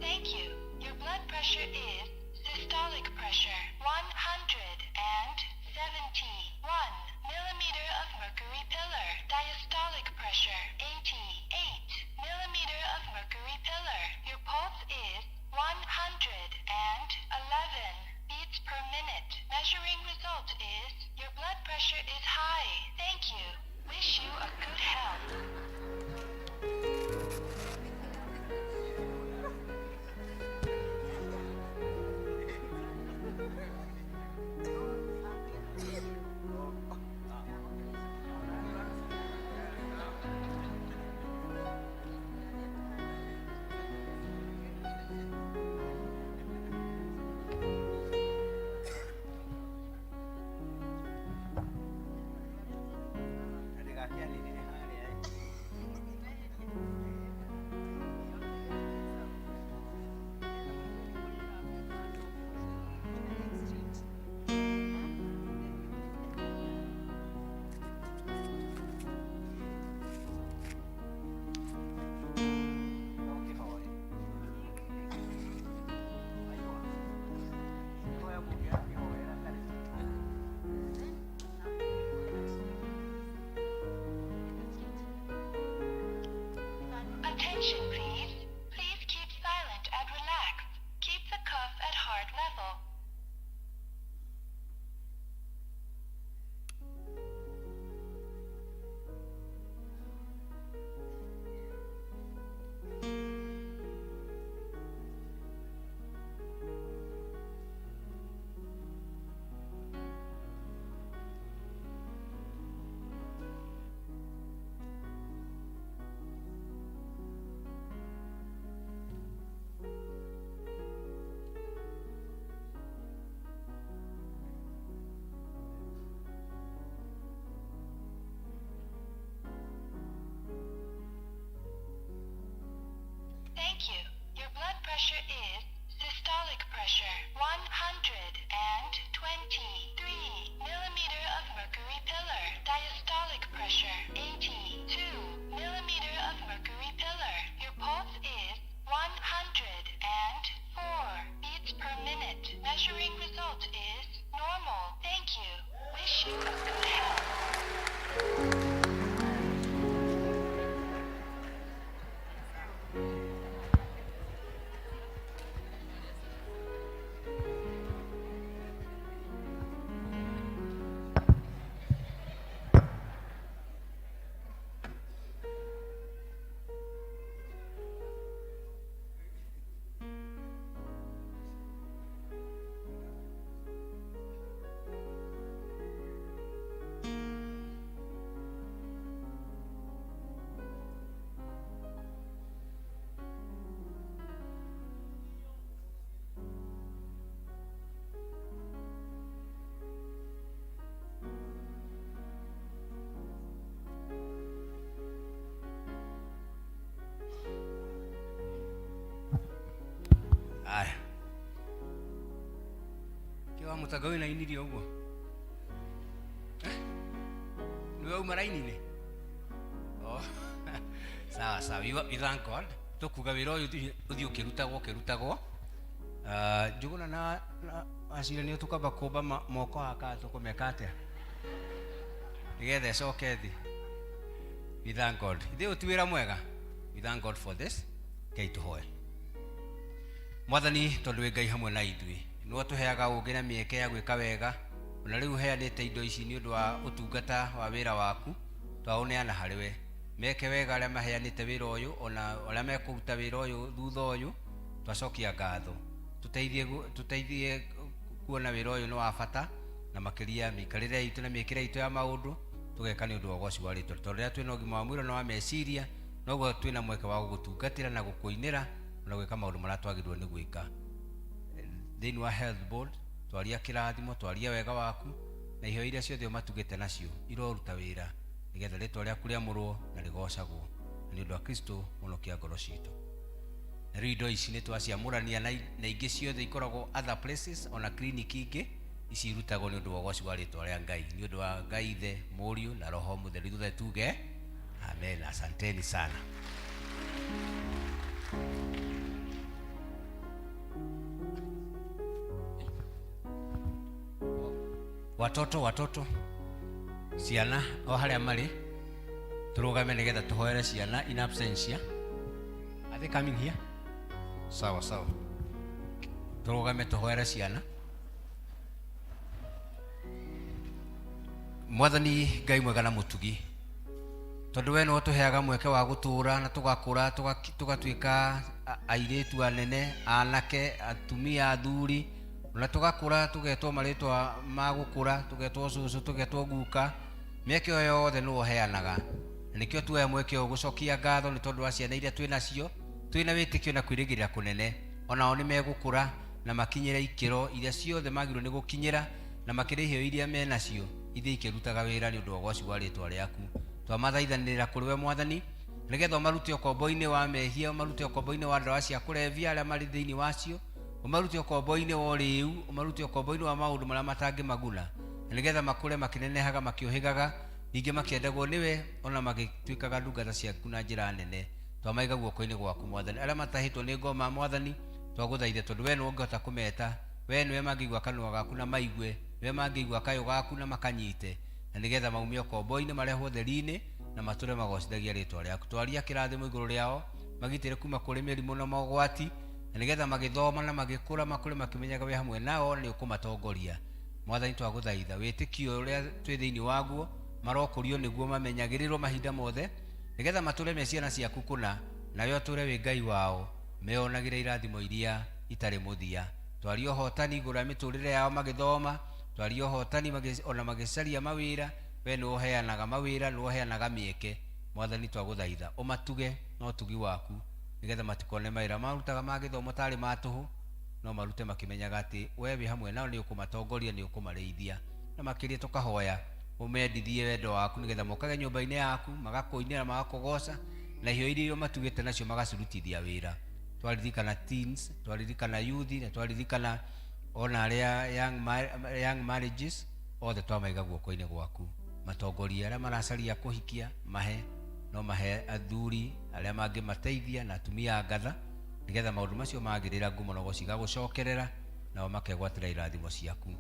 Thank you. Your blood pressure is systolic pressure 171 millimeter of mercury pillar. Diastolic pressure 88 millimeter of mercury pillar. Your pulse is 111 beats per minute. Measuring result is your blood pressure is high. Thank you. Wish you a good health. pressure 123 millimeter of mercury pillar. Diastolic pressure 82 millimeter of mercury pillar. Your pulse is 104 beats per minute. Measuring result is normal. Thank you. Wish you a good health. Aya, kä wa må tanga wä na inirie å guo nä we uma raini-inä Oh, sawa sawa, we thank God tũkuga wĩra ũyũ ũthiĩ ũkĩrutagwo ũkĩrutagwo. Ah, Njũgũna na acira nĩ tũkamba kũmba moko haha kana tũkũmeka atĩa nĩgetha ĩcoke thĩ. We thank God, ithuĩ ũyũ ti wĩra mwega. We thank God for this. Ngai tũhoe. Mwathani, tondũ wĩ Ngai hamwe na ithuĩ, nĩwe tũheaga ũũgĩ na mĩeke ya gwĩka wega. Ona rĩu ũheanĩte indo ici nĩ ũndũ wa ũtungata wa wĩra waku, twaũneana harĩ we. Meke wega arĩa maheanĩte wĩra ũyũ, ona arĩa mekũruta wĩra ũyũ thutha ũyũ, twacokia ngatho. Tũteithie tũteithie kuona wĩra ũyũ nĩ wa bata, na makĩria mĩikarĩre itũ na mĩkĩre itũ ya maũndũ tũgeka nĩ ũndũ wa ũgoci wa rĩtwa. Tondũ rĩrĩa twĩna ũgima wa mwĩrĩ na wa meciria, noguo twĩna mweke wa gũgũtungatĩra na gũkũinĩra na gwĩka maũndũ marĩa twagĩrĩirwo nĩ gwĩka. Thĩinĩ wa health board, twaria kĩrathimo, twaria wega waku, na iheo iria ciothe ũmatugĩte nacio iroruta wĩra nĩgetha rĩtwa rĩaku rĩamũrwo na rĩgocagwo, na nĩ ũndũ wa Kristo mũhonokia ngoro citũ. Na rĩu indo ici nĩ twaciamũrania na ingĩ ciothe ikoragwo other places, ona clinic ingĩ ici irutagwo nĩ ũndũ wa ũgoci wa rĩtwa rĩa Ngai, nĩ ũndũ wa Ngai Ithe, Mũriũ na Roho Mũtheru. Ithuothe tuge amen. Asanteni sana. Watoto, watoto, ciana o harĩa marĩ, tũrũgame nĩgetha tũhoere ciana in absentia. Are they coming here? Sawa sawa, tũrũgame tũhoere ciana. Mwathani Ngai mwega na mũtugi, tondũ we nĩwe ũtũheaga mweke wa gũtũũra na tũgakũra, tũgatuĩka airĩtu anene, anake, atumia, athuri, na tũgakũra tũgetwo marĩtwa ma gũkũra, tũgetwo cũcũ, tũgetwo guka. Mĩeke ĩyo yothe nĩwe ũheanaga, na nĩkĩo tuoya mweke ũyũ gũcokia ngatho nĩ tondũ wa ciana iria twĩ nacio. Twĩna wĩtĩkio na kwĩrĩgĩrĩra kũnene onao nĩ megũkũra na makinyĩre ikĩro iria ciothe magĩrĩirwo nĩ gũkinyĩra, na makĩrĩ iheo iria menacio ithiĩ ikĩrutaga wĩra nĩ ũndũ wa ũgoci wa rĩtwa rĩaku. Twamathaithanĩrĩra kũrĩ we Mwathani, nĩgetha ũmarute ũkombo-inĩ wa mehia, ũmarute ũkombo-inĩ wa ndawa cia kũrebia arĩa marĩ thĩinĩ wacio, ũmarute ũkombo-inĩ wa ũrĩu, ũmarute ũkombo-inĩ wa maũndũ marĩa matangĩmaguna, na nĩgetha makũre makĩnenehaga, makĩũhĩgaga, ningĩ makĩendagwo nĩwe, ona magĩtuĩkaga ndungata ciaku na njĩra nene. Twamaiga guoko-inĩ gwaku Mwathani. Arĩa matahĩtwo nĩ ngoma Mwathani, twagũthaitha, tondũ we nĩwe ũngĩhota kũmeta, we nĩwe mangĩigua kanua gaku na maigue, nĩwe mangĩigua kayũ gaku na makanyite, na nĩgetha maume ũkombo-inĩ marehwo theri-inĩ na matũre magocithagia rĩtwa rĩaku. Twaria kĩrathimo igũrũ rĩao, magitĩre kuma kũrĩ mĩrimũ na mogwati, na nĩgetha magĩthoma na magĩkũra makũre makĩmenyaga wĩ hamwe nao na nĩ ũkũmatongoria. Mwathani, twagũthaitha wĩtĩkio ũrĩa twĩ thĩinĩ waguo marokũrio nĩguo mamenyagĩrĩrwo mahinda mothe, nĩgetha matũre me ciana ciaku kũna, nawe ũtũre wĩ Ngai wao, meonagĩre irathimo iria itarĩ mũthia. Twaria ũhotani igũrũ rĩa mĩtũrĩre yao magĩthoma, twaria ũhotani ona magĩcaria mawĩra. We nĩwe ũheanaga mawĩra, nĩwe ũheanaga mĩeke. Mwathani, twagũthaitha ũmatuge na ũtugi waku, nĩgetha matikone mawĩra marutaga ma gĩthomo tarĩ ma tũhũ, no marute makĩmenyaga atĩ we wĩ hamwe nao, nĩ ũkũmatongoria, nĩ ũkũmarĩithia. Na makĩria tũkahoya ũmendithie wendo waku, nĩgetha mokage nyũmba-inĩ yaku, magakũinĩra, magakũgoca, na iheo iria matugĩte nacio magacirutithia wĩra. Twaririkana teens, twaririkana youth, na twaririkana ona arĩa young marriages, othe twamaiga guoko-inĩ gwaku. Matongoria arĩa maracaria kũhikia mahe, no mahe athuri arĩa mangĩmateithia na atumia ngatha, nĩgetha maũndũ macio magĩrĩra ngumo na ũgoci igagũcokerera, nao makegwatĩra irathimo ciaku.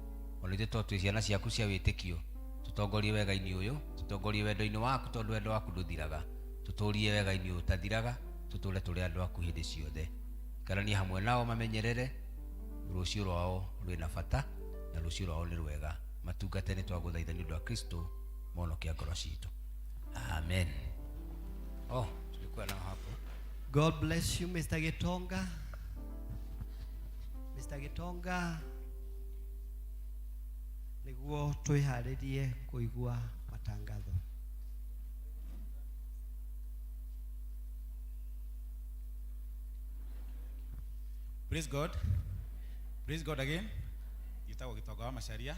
Ona ithuĩ tondũ twĩ ciana ciaku cia wĩtĩkio, tũtongorie wega-inĩ ũyũ, tũtongorie wendo-inĩ waku, tondũ wendo waku ndũthiraga. Tũtũrie wega-inĩ ũyũ ũtathiraga, tũtũre tũrĩ andũ aku hĩndĩ ciothe. Ikaranie hamwe nao, mamenyerere rũciũ rwao rwĩna bata na rũciũ rwao nĩ rwega. Matungate nĩ twagũthaitha nĩ ũndũ wa Kristo mũhonokia ngoro citũ. Amen. Oh, tulikuwa nao hapo. God bless you, Mr. Gitonga. Mr. Gitonga, nĩguo twĩharĩrie kũigua matangatho. Praise God. Praise God again. Gitagwo Gitonga wa Macharia.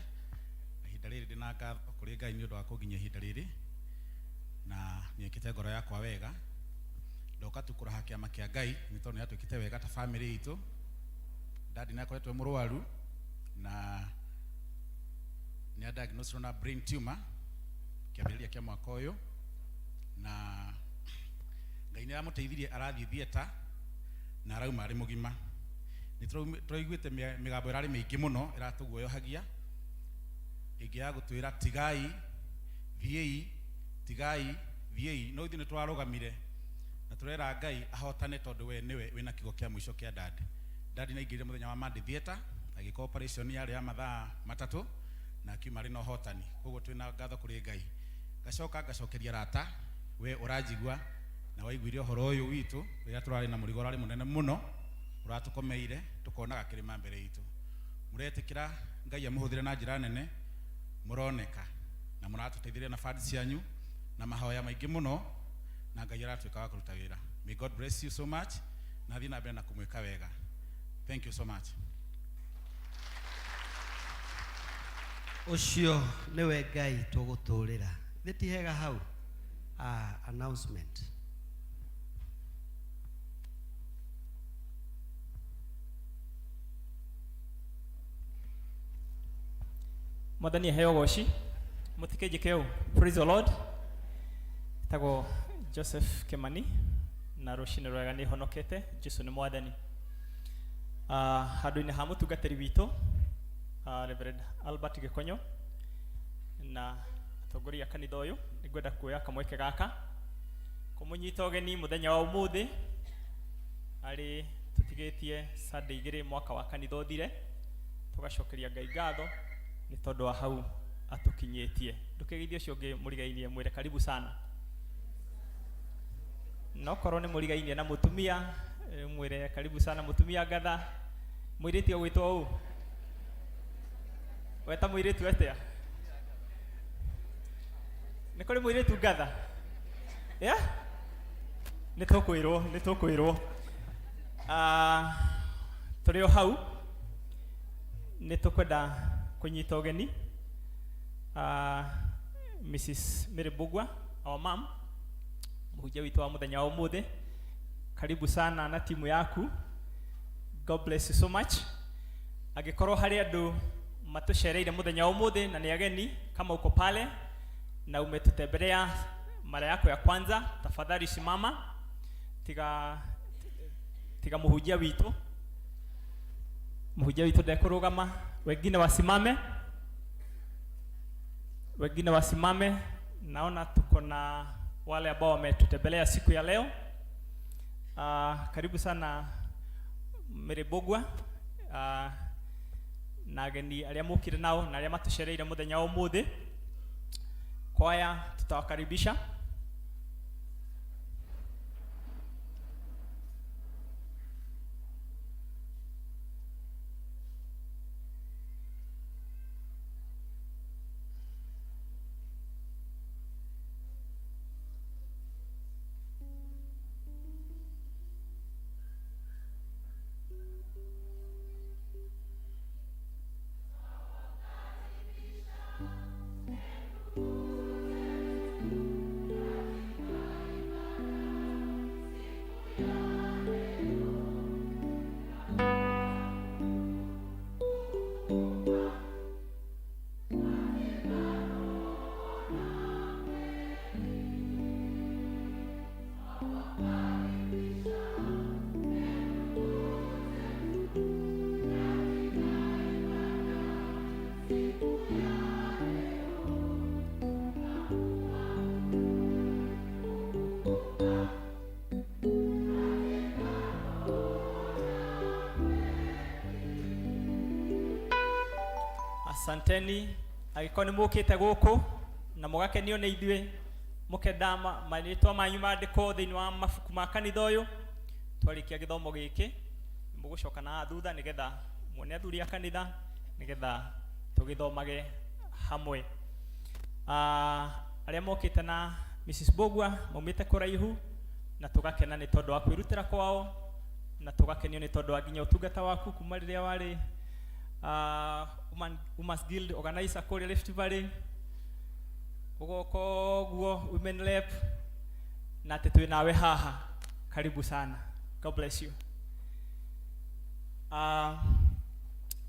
Na ihinda rĩrĩ ndĩna ngatho kũrĩ Ngai nĩ ũndũ wa kũnginyia ihinda rĩrĩ, na nĩekĩte ngoro yakwa wega. Ndoka tu kũraha kĩama kĩa Ngai nĩ tondũ nĩatwĩkĩte wega ta family itũ. Dadi nĩakoretwo e mũrwaru na nĩ diagnosed na brain tumor kĩambĩrĩria kĩa mwaka ũyũ, na Ngai nĩ aramũteithirie, arathiĩ theatre na arauma arĩ mũgima. Nĩ tũraiguĩte mĩgambo ĩrarĩ mĩingĩ mũno ĩratũguoyohagia, ĩngĩ ya gũtwĩra tigai thiĩi, tigai thiĩi, no ithuĩ nĩ tũrarũgamire na tũrera Ngai ahotane, tondũ we nĩwe wĩna kiugo kĩa mũico kĩa dadi. Dadi nĩ aingĩrire mũthenya wa Monday theatre, agĩka operation yarĩ ya mathaa 3 na akiuma arĩ na ũhotani. Koguo twĩna ngatho kũrĩ Ngai. Ngacoka ngacokeria rata, we ũranjigua na waiguire ũhoro ũyũ witũ rĩrĩa tũrarĩ na mũrigo ũrarĩ mũnene mũno ũratũkomeire, tũkonaga kĩrĩma mbere itũ. Mũretĩkĩra Ngai amũhũthĩre na njĩra nene, mũroneka na mũratũteithĩrĩria na funds cianyu na mahoya maingĩ mũno, na Ngai aratuĩka wa kũruta wĩra. May God bless you so much na thiĩ na mbere na kũmwĩka wega. Thank you so much. Ũcio nĩwe Ngai tũgũtũrĩra. Thĩ ti hega hau. Announcement. Mwathani aheo goci. Mũtikĩnjĩke ũũ. Praise the Lord. Tagwo Joseph Kimani na rũcinĩ rwega nĩ honokete. Jesu nĩ mwathani. Handũ-inĩ ha mũtungatĩri witũ, Reverend Albert Gĩkonyo na atongoria a kanitha ũyũ, nĩngwenda kuoya kamweke gaka kũmũnyita ũgeni mũthenya wa ũmũthĩ, arĩ tũtigĩtie Sunday 2 mwaka wa kanitha ũthire, tũgacokeria Ngai ngatho nĩ tondũ wa hau atũkinyĩtie. Ndũkĩgeithie ũcio ũngĩ mũrigainie, mwĩre karibu sana. Nokorwo nĩ mũrigainie na mũtumia, mwĩre karibu sana mũtumia ngatha. Mũirĩtu agwĩtwo ũũ? Weta mũirĩtu atĩa? Nĩ kũrĩ mũirĩtu ngatha? Yeah? Nĩ tũkwĩrwo, nĩ tũkwĩrwo. Tũrĩ o hau nĩ tũkwenda kũnyita ũgeni Mrs. Mary Mbugua, our mom, mũhunjia witũ wa mũthenya wa ũmũthĩ. Karibu sana na timu yaku. God bless you so much. Angĩkorwo harĩ andũ matũcereire mũthenya wa ũmũthĩ na nĩ ageni, kama uko pale na umetutembelea mara yako ya kwanza, tafadhali simama. Tiga mũhunjia witũ, mũhunjia witũ ndekũrũgama, wengine wasimame, wengine wasimame. Naona tuko na wale ambao wametutembelea siku ya leo. Karibu sana Mary Mbugua, na ageni arĩa mũkire nao na arĩa matũcereire mũthenya wa ũmũthĩ. Kwaya tutawakaribisha. Asanteni angĩkorwo nĩ mũkĩte gũkũ na mũgakenio nĩ ithuĩ mũkenda marĩtwa manyu mandĩkwo thĩinĩ wa mabuku ma kanitha ũyũ twarĩkia gĩthomo gĩkĩ mũgũcoka na thutha nĩgetha muone athuri a kanitha nĩgetha tũgĩthomage hamwe. Arĩa mokĩte na Mrs. Bogwa maumĩte kũraihu na tũgakena nĩ tondũ wa kwĩrutĩra kwao na tũgakenio nĩ tondũ wa nginya ũtungata waku kuma rĩrĩa warĩ Women's Guild organizer kũrĩa Rift Valley, ũgoka ũguo Women Rep, na atĩ twĩ nawe haha. Karibu sana, God bless you.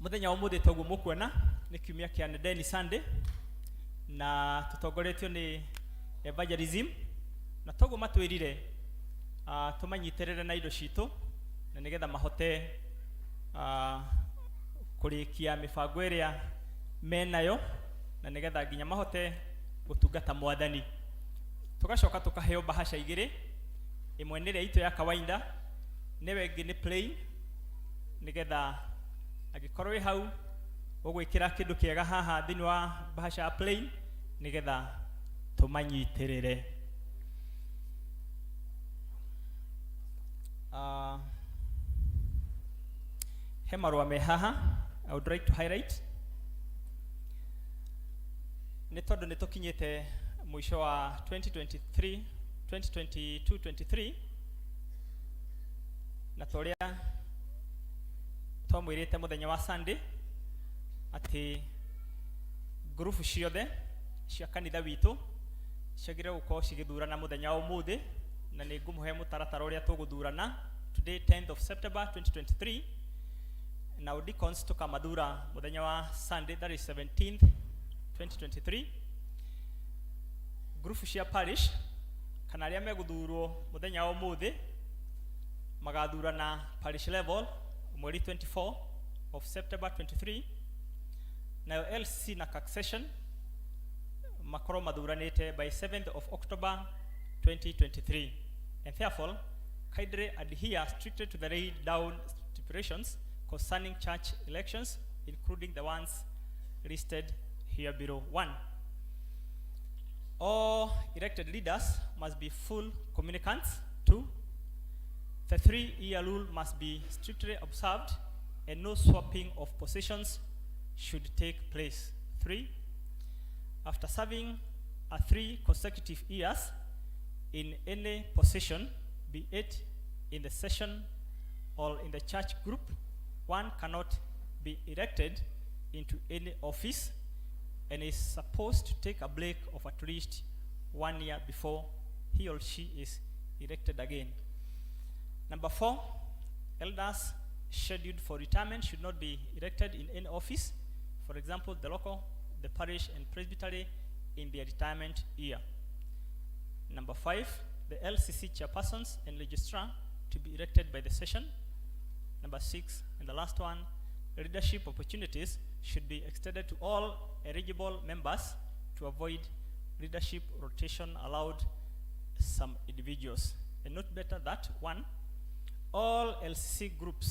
Mũthenya wa ũmũthĩ toguo mũkuona nĩ kiumia kĩa Nendeni Sunday na tũtongoretio nĩ evangelism, na toguo matwĩrire tũmanyitĩrĩre na indo citũ na nĩgetha mahote kũrĩkia mĩbango ĩrĩa menayo na nĩgetha nginya mahote gũtungata mwathani. Tũgacoka tũkaheo bahasha igĩrĩ, ĩmwe nĩ ĩrĩa itũ ya kawaida, nĩwe ĩngĩ nĩ plain, nĩgetha angĩkorwo wĩ hau ũgwĩkĩra kĩndũ kĩega haha thĩinĩ wa bahasha ya plain nĩgetha tũmanyitĩrĩre. He marũa me haha I would like to highlight nĩ tondũ nĩ tũkinyĩte mũico wa 2023 2022-23 na ta ũrĩa twamwĩrĩte mũthenya wa Sunday atĩ ngurubu ciothe cia kanitha witũ ciagĩrĩire gũkorwo cigĩthurana mũthenya wa ũmũthĩ, na nĩ ngũmũhe mũtaratara ũrĩa tũgũthurana today, 10th of September 2023, na deacons tũkamathura mũthenya wa Sunday, that is 17th 2023. Ngurubu cia parish kana arĩa megũthurwo mũthenya wa ũmũthĩ magathurana parish level mweri 24 of September 23, nayo LC na succession makorwo mathuranĩte by 7th of October 2023, and therefore kindly adhere strictly to the laid down stipulations concerning church elections, including the ones listed here below. 1, all elected leaders must be full communicants. 2, the 3-year rule must be strictly observed and no swapping of positions should take place. 3, after serving a 3 consecutive years in any position, be it in the session or in the church group, one cannot be elected into any office and is supposed to take a break of at least 1 year before he or she is elected again. Number 4, elders scheduled for retirement should not be elected in any office, for example, the local, the parish, and presbytery in their retirement year. Number 5, the LCC chairpersons and registrar to be elected by the session. Number 6, and the last one, leadership opportunities should be extended to all eligible members to avoid leadership rotation allowed some individuals. And note better that 1, all LCC group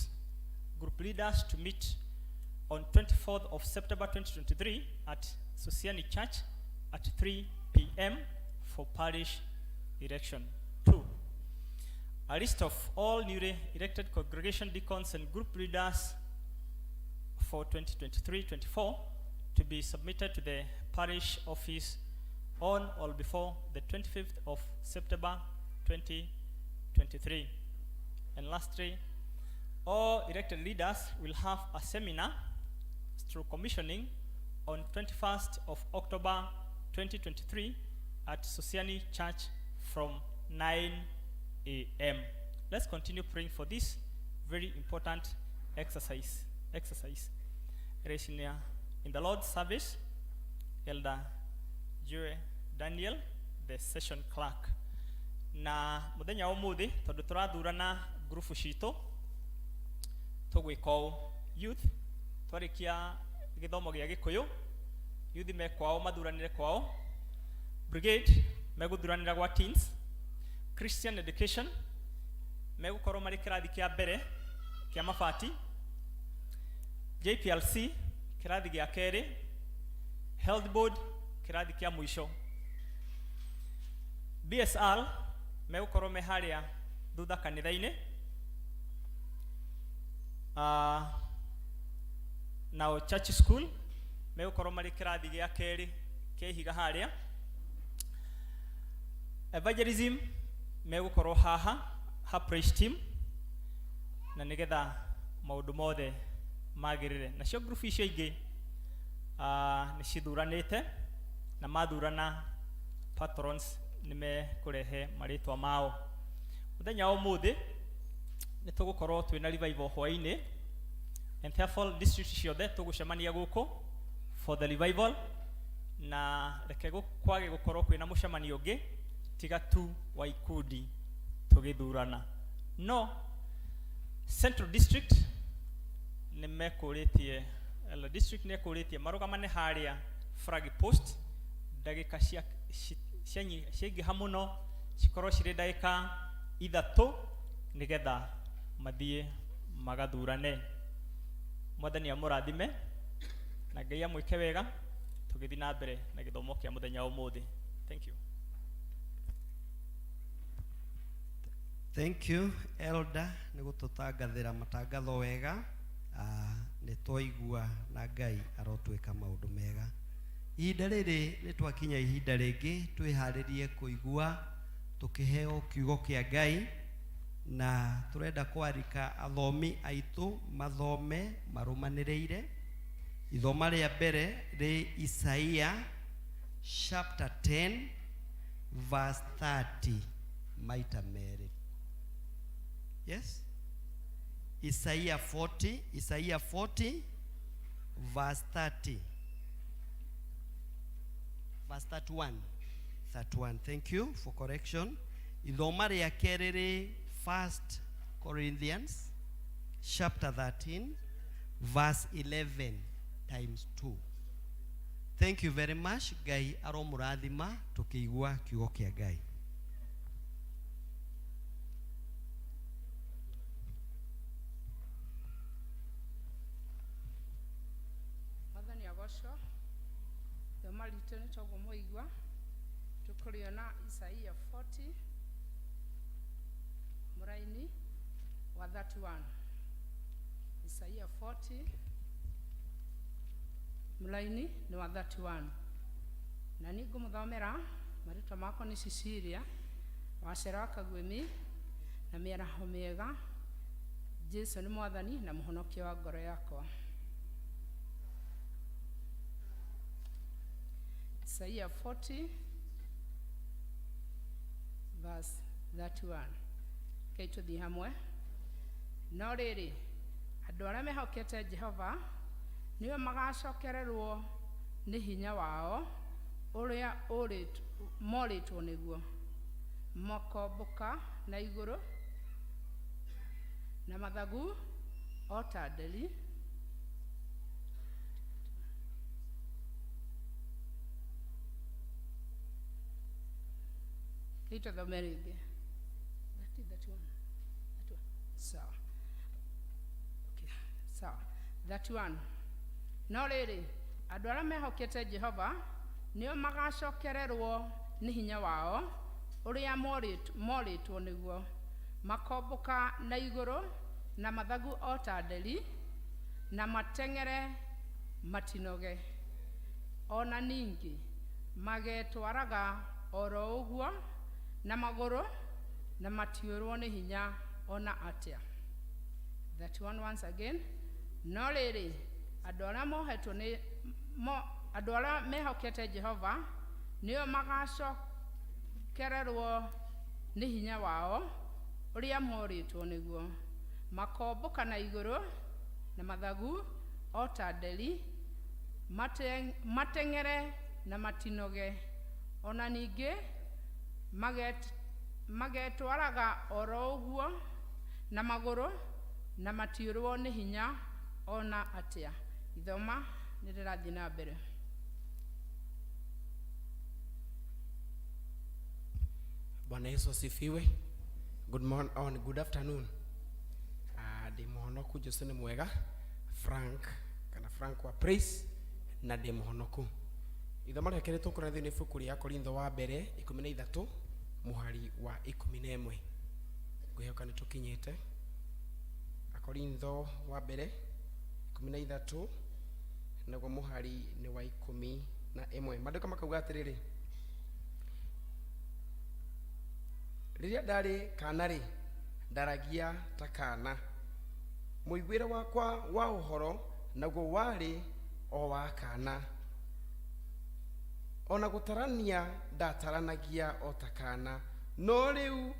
leaders to meet on 24th of September 2023 at Sosiani Church at 3 p.m. for parish election. 2, a list of all newly elected congregation deacons and group leaders for 2023-24 to be submitted to the parish office on or before the 25th of September 2023. And lastly, all elected leaders will have a seminar through commissioning on 21st of October 2023 at Sosiani Church from 9 a.m. Let's continue praying for this very important exercise. In the Lord's service, Elder Joe Daniel, the session clerk. Na muthenya wa umuthi tondu turathurana ngurubu citu tugwika ũũ. Youth twarikia githomo gia Gikuyu, youth me kwao mathuranire kwao, brigade meguthuranira gwa teens, Christian education megukorwo mari kirathi kia mbere kia mabati, JPLC kirathi gia keri, Health Board kĩrathi kĩa mũico. BSR megũkorwo me harĩa thutha kanitha-inĩ. Nao Church School megũkorwo marĩ kĩrathi gĩa kerĩ kĩa ihiga harĩa. Evangelism megũkorwo haha ha praise team, na nĩgetha maũndũ mothe magĩrĩre. Nacio group icio ingĩ nĩ cithuranĩte, na mathurana patrons nĩ mekũrehe marĩtwa mao. Mũthenya wa ũmũthĩ nĩ tũgũkorwo twĩna revival hwaĩ-inĩ, and therefore district ciothe tũgũcemania gũkũ for the revival, na reke kwage gũkorwo kwĩna mũcemanio ũngĩ tiga tu wa ikundi tũgĩthurana. No Central District nĩ mekũrĩtie, Elder District nĩ ekũrĩtie marũgamane harĩa flag post ndagĩka ciaingĩha mũno cikorwo cirĩ ndagĩka 3, nĩgetha mathiĩ magathurane. Mwathani amũrathime na Ngai amwĩke wega tũgĩthiĩ na mbere na gĩthomo kĩa mũthenya wa ũmũthĩ. Thank you. Thank you, Elder, nĩ gũtũtangathĩra matangatho wega. Nĩ twaigua na Ngai arotwĩka maũndũ mega. Ihinda rĩrĩ nĩ twakinya ihinda rĩngĩ twĩharĩrie kũigua tũkĩheo kiugo kĩa Ngai, na tũrenda kwarika athomi aitũ mathome marũmanĩrĩire. Ithoma rĩa mbere rĩ Isaia chapter 10 verse 30 maita merĩ. Yes? Isaia 40, Isaia 40 verse 30. Verse 31. 31. Thank you for correction. Ithoma rĩa kerĩ rĩ 1 Corinthians chapter 13 verse 11 times 2. Thank you very much. Ngai aromũrathima tũkĩigua kiugo kĩa Ngai. Mwathani agocwo. Ithoma ritũ nĩ toguo mwaigua, tũkũrĩona Isaia 40 mũraini wa 31. Isaia 40 mũraini nĩ wa 31, na niĩ ngũmũthomera. Marĩtwa makwa nĩ Cecilia Wacera wa Kaguĩmi, na mĩaraho mĩega. Jesu nĩ Mwathani na Mũhonokia wa ngoro yakwa. Isaia 40 verse 31. Rekei tũthiĩ hamwe. No rĩrĩ, andũ arĩa mehokete Jehova nĩo magacokererwo nĩ hinya wao ũrĩa morĩtwo nĩguo. Makombũka na igũrũ na mathagu o ta nderi. Rekei tũthome rĩngĩ. 31. Sawa. Okay. Sawa. 31. No rĩrĩ, andũ arĩa mehokete Jehova nĩo magacokererwo nĩ hinya wao ũrĩa morĩtwo nĩguo. Makombũka na igũrũ na mathagu o ta nderi, na mateng'ere matinoge. Ona ningĩ magetwaraga oro ũguo na magũrũ, na matiũrwo nĩ hinya ona atĩa. 31 once again. No rĩrĩ, andũ arĩa mohetwo nĩ andũ arĩa mehokete Jehova nĩo magacokererwo nĩ hinya wao ũrĩa morĩtwo nĩguo. Makombũka na igũrũ na mathagu o ta nderi, mateng'ere na matinoge. Ona ningĩ magetwaraga oro ũguo na magũrũ, na matiũrwo nĩ hinya ona atĩa. Ithoma nĩ rĩrathiĩ na mbere. Bwana Yesu asifiwe. Good morning, oh, good afternoon. Ndĩ mũhonoku, Jesu nĩ mwega. Frank kana Frank wa Praise, na ndĩ mũhonoku. Ithomo rĩa kerĩ tũkũrora thĩinĩ ibuku rĩa Korintho wa mbere 13 mũhari wa 11. Ngwĩhoka nĩ tũkinyĩte. Akorintho wa mbere 13 naguo mũhari nĩ wa 11. Maandĩko makauga atĩrĩrĩ, rĩrĩa ndarĩ kana rĩ, ndaragia ta kana, mũiguĩre wakwa wa ũhoro naguo warĩ o wa kana, ona gũtarania ndataranagia o ta kana, no rĩu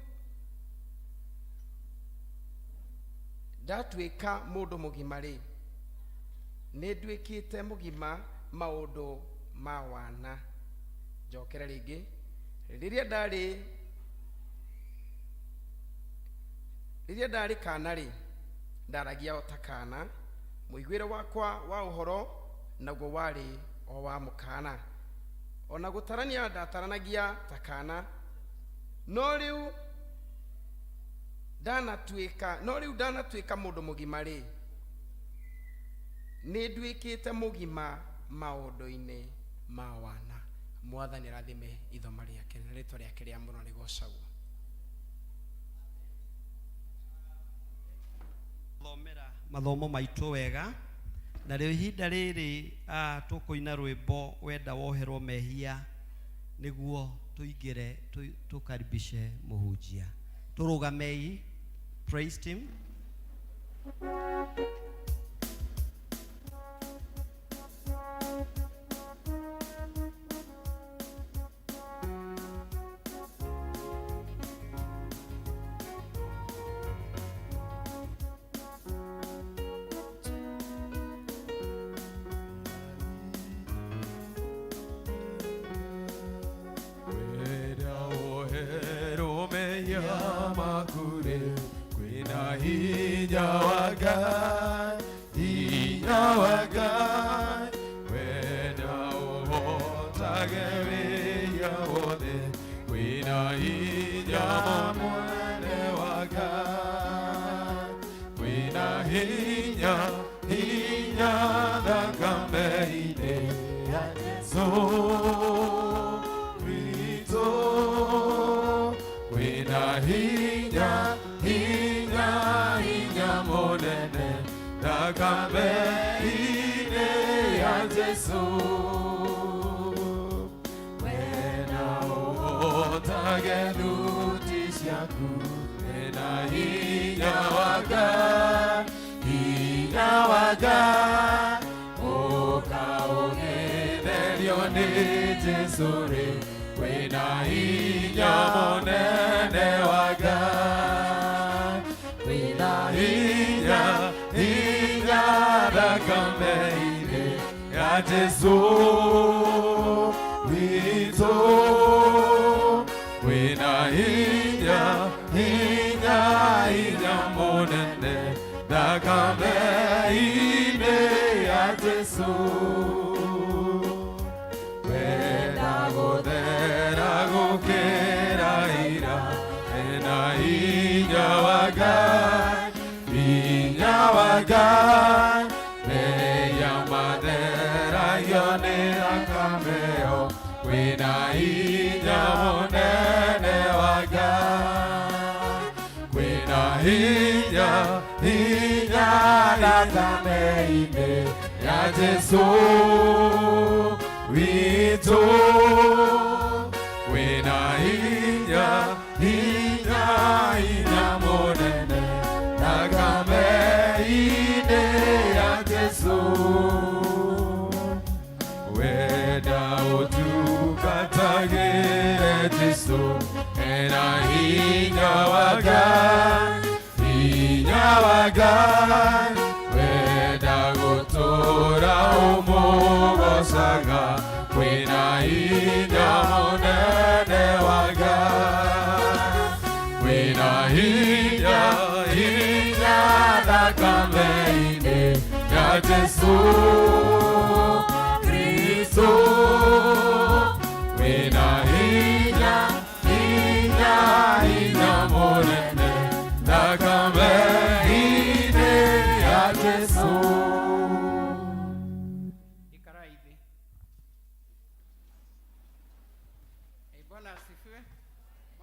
ndatuĩka mũndũ mũgima rĩ, nĩ nduĩkĩte mũgima maũndũ ma wana. Njokere rĩngĩ, rĩrĩa ndarĩ kana rĩ, ndaragia o ta kana, mũiguĩre wakwa wa ũhoro naguo warĩ o wa mũkana, ona gũtarania ndataranagia ta kana, no rĩu ndanatuĩka mũndũ mũgima rĩ, nĩ nduĩkĩte mũgima maũndũ-inĩ ma wana. Mwathani arathime ithoma rĩake na rĩtwa rĩake rĩa mũno rĩgocagwo. Thomera mathomo maitũ wega, na rĩu ihinda rĩrĩ tũkũina rwĩmbo wenda woherwo mehia nĩguo tũingĩre tũkaribishe mũhunjia. Tũrũgamei, praise team.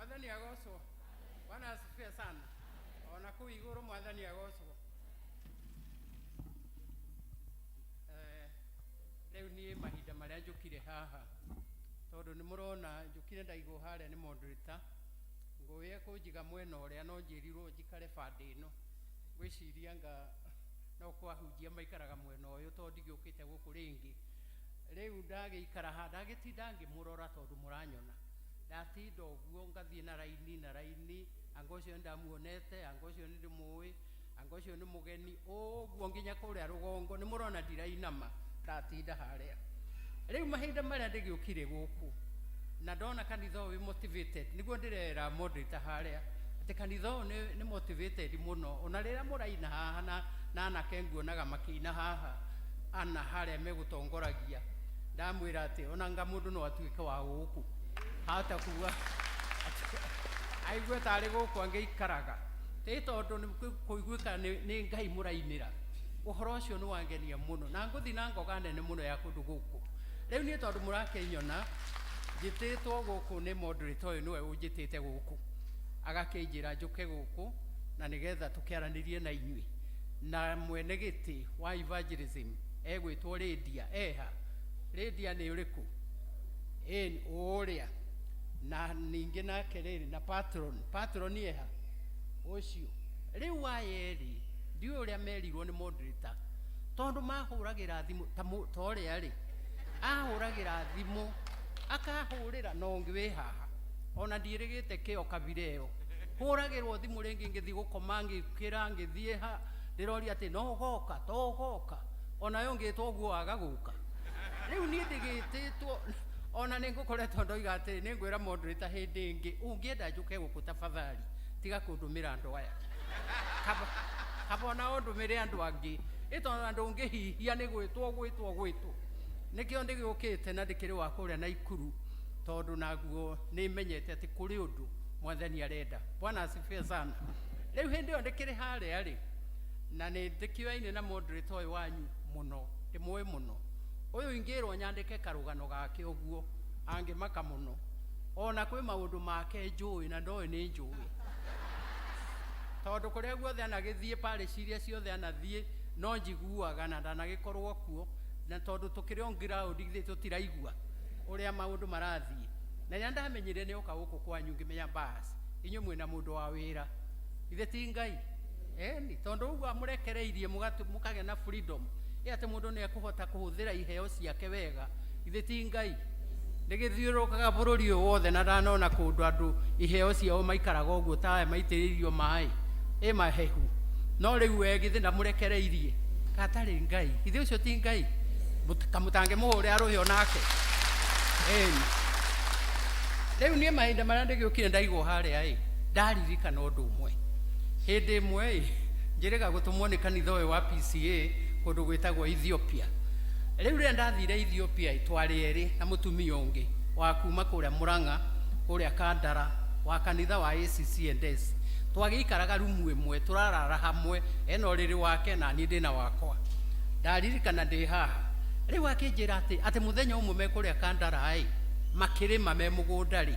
Mwathani agocwo. Bwana asifiwe sana. Ona kũu igũrũ mwathani agocwo. Rĩu niĩ mahinda marĩa njũkire haha tondũ nĩ mũrona njũkire ndaigwo harĩa nĩ moderator ngũĩ kũnjiga mwena ũrĩa no njĩrirwo njikare bande ĩno ngwĩciria nga no kwahunjia maikaraga mwena ũyũ tondũ ndigĩũkĩte gũkũ rĩngĩ. Rĩu ndagĩikara haha ndagĩtinda ngĩmũrora tondũ mũranyona ndatinda ũguo ngathiĩ na raini na raini, anga ũcio nĩndamuonete, anga ũcio nĩndĩmũĩ, anga ũcio nĩ mũgeni, ũguo nginya kũrĩa rũgongo nĩ mũrona ndirainama ndatinda harĩa. Rĩu mahinda marĩa ndĩgĩũkire gũkũ na ndona kanitha ũyũ wĩ motivated, nĩguo ndĩrera moderator harĩa atĩ kanitha ũyũ nĩ motivated mũno. Ona rĩrĩa mũraina haha na anake nguonaga makĩina haha ana harĩa megũtongoragia, ndamwĩra atĩ ona nga mũndũ no atuĩke wa gũkũ hata kuga aigue tarĩ gũkũ angĩikaraga, ĩ tondũ nĩ kũiguĩka nĩ Ngai mũrainĩra. Ũhoro ũcio nĩ wangenia mũno na ngũthiĩ na ngoga nene mũno ya kũndũ gũkũ. Rĩu niĩ tondũ mũrakĩnyona njĩtĩtwo gũkũ nĩ moderator ũyũ nĩwe ũnjĩtĩte gũkũ, agakĩnjĩra njũke gũkũ na nĩgetha tũkĩaranĩrie na inyuĩ. Na mwene gĩtĩ wa evangelism egwĩtwo Lydia. Eha Lydia nĩ ũrĩkũ? Ĩ ũrĩa. Na ningĩ nake rĩrĩ na patron eha ũcio. Rĩu aya erĩ ndiũĩ ũrĩa merirwo nĩ moderator tondũ mahũragĩra thimũ ta ũrĩa rĩ ahũragĩra thimũ akahũrĩra na ũngĩ wĩ haha ona ndiĩrĩgĩte kĩo kabira ĩyo. Hũragĩrwo thimũ rĩngĩ ngĩthiĩ gũkoma ngĩũkĩra ngĩthiĩ ha ndĩroria atĩ no ũgoka to ũgoka, onayo ngĩtwo ũguo waga gũka. Rĩu niĩ ndĩgĩtĩtwo ona nĩ ngũkoretwo ndoiga atĩrĩ nĩ ngwĩra moderator hĩndĩ ĩngĩ ũngĩenda njũke gũkũ tafadhali tiga kũndũmĩra andũ aya, kaba ona ũndũmĩre andũ angĩ, ĩ tondũ andũ ũngĩhihia nĩ gwĩtwo gwĩtwo gwĩtwo. Nĩkĩo ndĩgĩũkĩte na ndĩkĩrĩ wa kũrĩa Naikuru tondũ naguo nĩ menyete atĩ kũrĩ ũndũ mwathani arenda. Bwana asifiwe sana. Rĩu hĩndĩ ĩyo ndĩkĩrĩ harĩa rĩ, na nĩ ndĩkĩoyaine na moderator ũyũ wanyu mũno, ndĩmũĩ mũno. Ũyũ ingĩrwo nyandĩke karũgano gake ũguo angĩmaka mũno, ona kwĩ maũndũ make njũĩ na ndoĩ nĩ njũĩ, tondũ kũrĩa guothe anagĩthiĩ parish iria ciothe anathiĩ no njiguaga na ndanagĩkorwo kuo, na tondũ tũkĩrĩ on ground ithuĩ tũtiraigua ũrĩa maũndũ marathiĩ. Na rĩrĩa ndamenyire nĩ oka gũkũ kwanyu ngĩmenya bas inyuĩ mwĩna mũndũ wa wĩra, ithe ti Ngai eni, tondũ ũguo amũrekereirie mũkagĩa na freedom ĩ atĩ mũndũ nĩ ekũhota kũhũthĩra iheo ciake wega, ithe ti Ngai. Ndĩgĩthiũrũrũkaga bũrũri ũyũ wothe na ndanona kũndũ andũ iheo ciao maikaraga ũguo ta aya maitĩrĩirio maĩ ĩ mahehu, no rĩu we githĩ ndamũrekereirie gatarĩ Ngai? Ithe ũcio ti Ngai? Kamũtange mũhũre arũhĩ onake. Ĩni rĩu niĩ mahinda marĩa ndĩgĩũkire ndaigwo harĩa ĩ ndaririkana ũndũ ũmwe. Hĩndĩ ĩmwe ĩ njĩrĩga gũtũmwo nĩ kanitha ũyũ wa PCA kũndũ gwĩtagwo Ethiopia. Rĩu rĩrĩa ndathire Ethiopia ĩ twarĩ erĩ na mũtumia ũngĩ wa kuma kũrĩa Murang'a kũrĩa Kandara wa kanitha wa ACC&S. Twagĩikaraga rumu ĩmwe tũrarara hamwe, ena ũrĩrĩ wake na niĩ ndĩna wakwa. Ndaririkana ndĩ haha rĩu akĩnjĩra atĩ mũthenya ũmwe me kũrĩa Kandara ĩ makĩrĩma me mũgũnda rĩ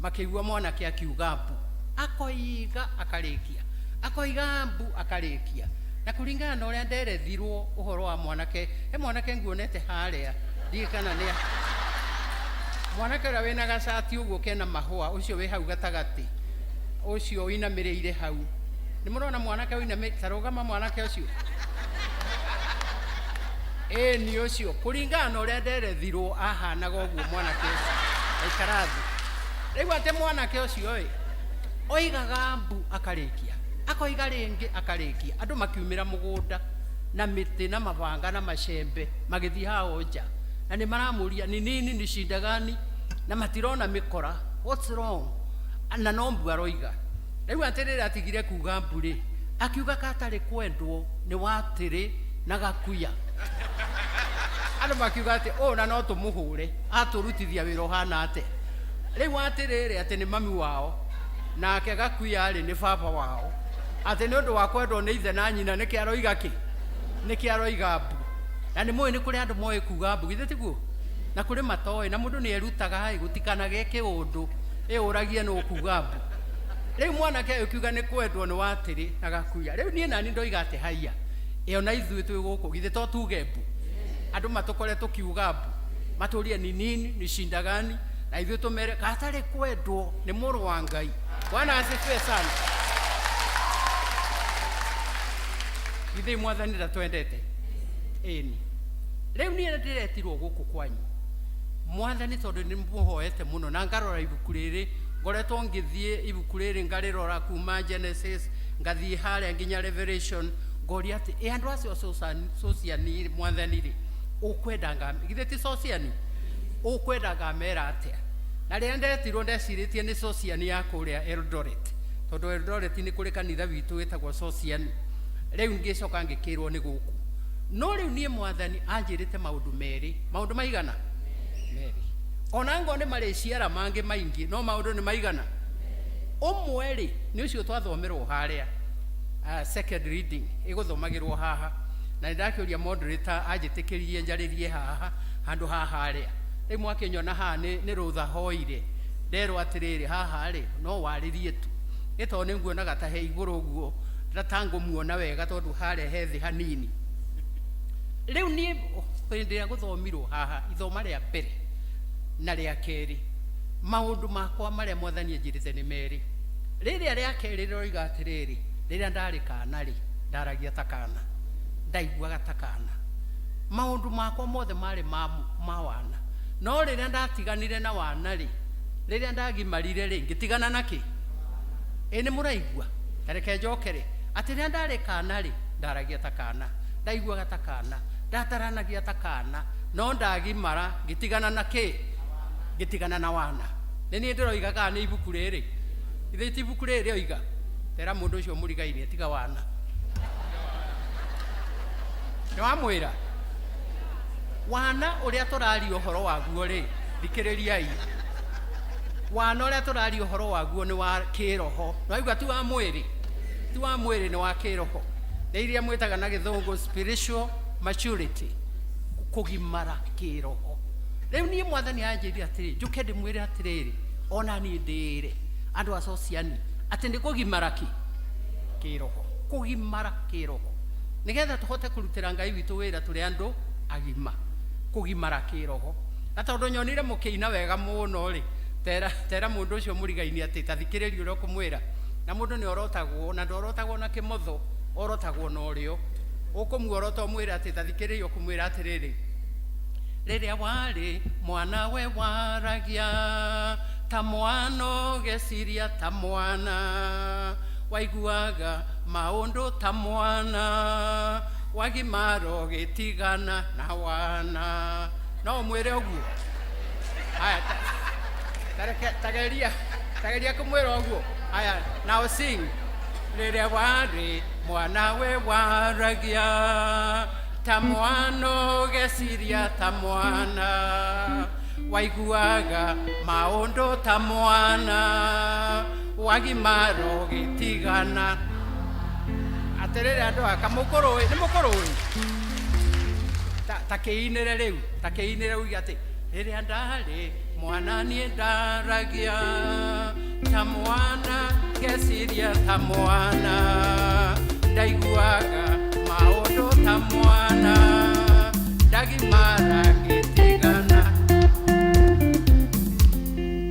makĩigua mwanake akiuga mbu, akoiga akarĩkia, akoiga mbu akarĩkia. Na kũringana na ũrĩa nderethirwo ũhoro wa mwanake, he mwanake nguonete harĩa ndiũĩ kana nĩ mwanake ũrĩa wĩna gacati ũguo kena mahũa, ũcio wĩ hau gatagatĩ, ũcio ũinamĩrĩire hau. Nĩ mũrona mwanake ũinamĩrĩire? Ta rũgama mwanake ũcio. Ĩĩ nĩ ũcio. Kũringana na ũrĩa nderethirwo ahanaga ũguo mwanake ũcio. Aikara thĩ. Rĩu atĩ mwanake ũcio ĩ oigaga mbu akarĩkia, akoiga rĩngĩ akarĩkia. Andũ makiumĩra mũgũnda na mĩtĩ na mabanga na macembe magĩthiĩ hao nja, na nĩ maramũria ni nini ni shida gani, na matirona mĩkora, what's wrong, na no mbu aroiga. Rĩu atĩ rĩrĩa atigire kuga mbu rĩ, akiuga katarĩ kwendwo nĩ watĩrĩ na gakuya. Andũ makiuga atĩ ũũ na no tũmũhũre atũrutithia wĩra ũhana atĩa. Rĩu atĩrĩrĩ atĩ nĩ mami wao nake gakuya rĩ nĩ baba wao, atĩ nĩ ũndũ wa kwendwo nĩ ithe na nyina nĩkĩ aroiga kĩ, nĩkĩ aroiga mbu. Na nĩ mũĩ nĩ kũrĩ andũ moĩ kuga mbu, githĩ tiguo? Na kũrĩ matoĩ, na mũndũ nĩ erutaga ĩ gũtikanagĩe kĩũndũ. Ĩũragie nũ ũkuga mbu. Rĩu mwanake ũyũ kiuga nĩ kwendwo nĩ watĩrĩ na gakuya. Rĩu niĩ nani ndoiga atĩ haiya. Ĩyo na ithuĩ twĩ gũkũ githĩ to tuge mbu. Andũ matũkore tũkiuga mbu. Matũrie ni nini ni shinda gani na ithuĩ tũmere gatarĩ kwendwo nĩ mũrũ wa Ngai. Bwana asifiwe sana. Githĩ mwathani ndatwendete? Ĩni. Rĩu niĩ ndĩretirwo gũkũ kwanyu. Mwathani tondũ nĩ mũhoete mũno na ngarora ibuku rĩrĩ ngoretwo ngĩthiĩ ibuku rĩrĩ ngarĩrora kuma Genesis ngathiĩ harĩa nginya Revelation ngoria atĩ ĩ andũ acio sociani mwathani rĩ ũkwenda nga githĩ ti sociani ũkwenda ngamera atĩa na rĩrĩa ndetirwo ndecirĩtie nĩ sociani ya kũrĩa Eldoret tondũ Eldoret nĩ kũrĩ kanitha witũ wĩtagwo sociani rĩu ngĩcoka ngĩkĩrwo nĩ gũkũ no rĩu niĩ mwathani anjĩrĩte maũndũ merĩ maũndũ maigana merĩ ona ngo nĩ marĩciara mangĩ maingĩ no maũndũ nĩ maigana ũmwe rĩ nĩ ũcio twathomerwo harĩa second reading ĩgũthomagĩrwo haha na nĩ ndakĩũria moderator anjĩtĩkĩrie njarĩrie haha handũ ha harĩa rĩu mwakĩnyona haha nĩ rũtha hoire nderwo atĩrĩrĩ haha rĩ no warĩrie tu ĩ tondũ nĩ nguonaga ta he igũrũ ũguo tangũmuona wega tondũ harĩa he thĩ hanini rĩu niĩ hĩndĩ ĩrĩa gũthomirwo haha ithoma rĩa mbere na rĩa kerĩ maũndũ makwa marĩa mwathani anjĩrĩte nĩ merĩ rĩrĩa rĩa kerĩ rĩroiga atĩrĩrĩ rĩrĩa ndarĩ kana rĩ ndaragia ta kana ndaiguaga ta kana maũndũ makwa mothe marĩ ma wana no rĩrĩa ndatiganire na wana rĩ rĩrĩa ndagimarire rĩ ngĩtigana na kĩ ĩ nĩ mũraigua ta reke njokere atĩ rĩrĩa ndarĩ kana rĩ ndaragia ta kana ndaiguaga ta kana ndataranagia ta kana no ndagimara ngĩtigana na kĩ ngĩtigana na wana nĩ niĩ ndĩroiga kana nĩ ibuku rĩrĩ ithe ti ibuku rĩrĩ rĩoiga tera mũndũ ũcio mũrigainie tiga wana nĩ wamwĩra wana ũrĩa tũraria ũhoro waguo rĩ thikĩrĩriai wana ũrĩa tũraria ũhoro waguo nĩ wa kĩroho nĩwaigua ti wa mwĩrĩ ti wa mwĩrĩ nĩ wa kĩroho nĩ iria mwĩtaga na gĩthũngũ spiritual maturity kũgimara kĩroho rĩu niĩ mwathani anjĩrire atĩrĩ njũke ndĩmwĩre atĩrĩrĩ ona niĩ ndĩĩre andũ a sociani atĩ nĩ kũgimara kĩ kĩroho kũgimara kĩroho nĩgetha tũhote kũrutĩra Ngai witũ wĩra tũrĩ andũ agima kũgimara kĩroho na tondũ nyonire mũkĩina wega mũno rĩ tera mũndũ ũcio mũrigainie atĩ ta thikĩrĩria ũrĩa ũkũmwĩra na mũndũ nĩ orotagwo na ndorotagwo na kĩmotho orotagwo na ũrĩo ũkũmuorota ũmwĩre atĩ ta thikĩrĩria ũkũmwĩra atĩrĩrĩ rĩrĩa warĩ mwana we waragia ta mwana ũgeciria ta mwana waiguaga maũndũ ta mwana wagimara ũgĩtigana na wana no ũmwĩre ũguo haya tageria tageria kũmwĩra ũguo haya now sing rĩrĩa warĩ mwana we waragia ta mwana ũgeciria ta mwana waiguaga maũndũ ta mwana wagimara ũgĩtigana atĩrĩrĩ andũ aka mũkũrũĩ nĩ mũkũrũĩ ta kĩinĩre rĩu ta kĩinĩre uge atĩ rĩrĩa ndarĩ mwana niĩ ndaragia ta mwana ngeciria ta mwana ndaiguaga maũndũ ta mwana ndagimara ngĩtigana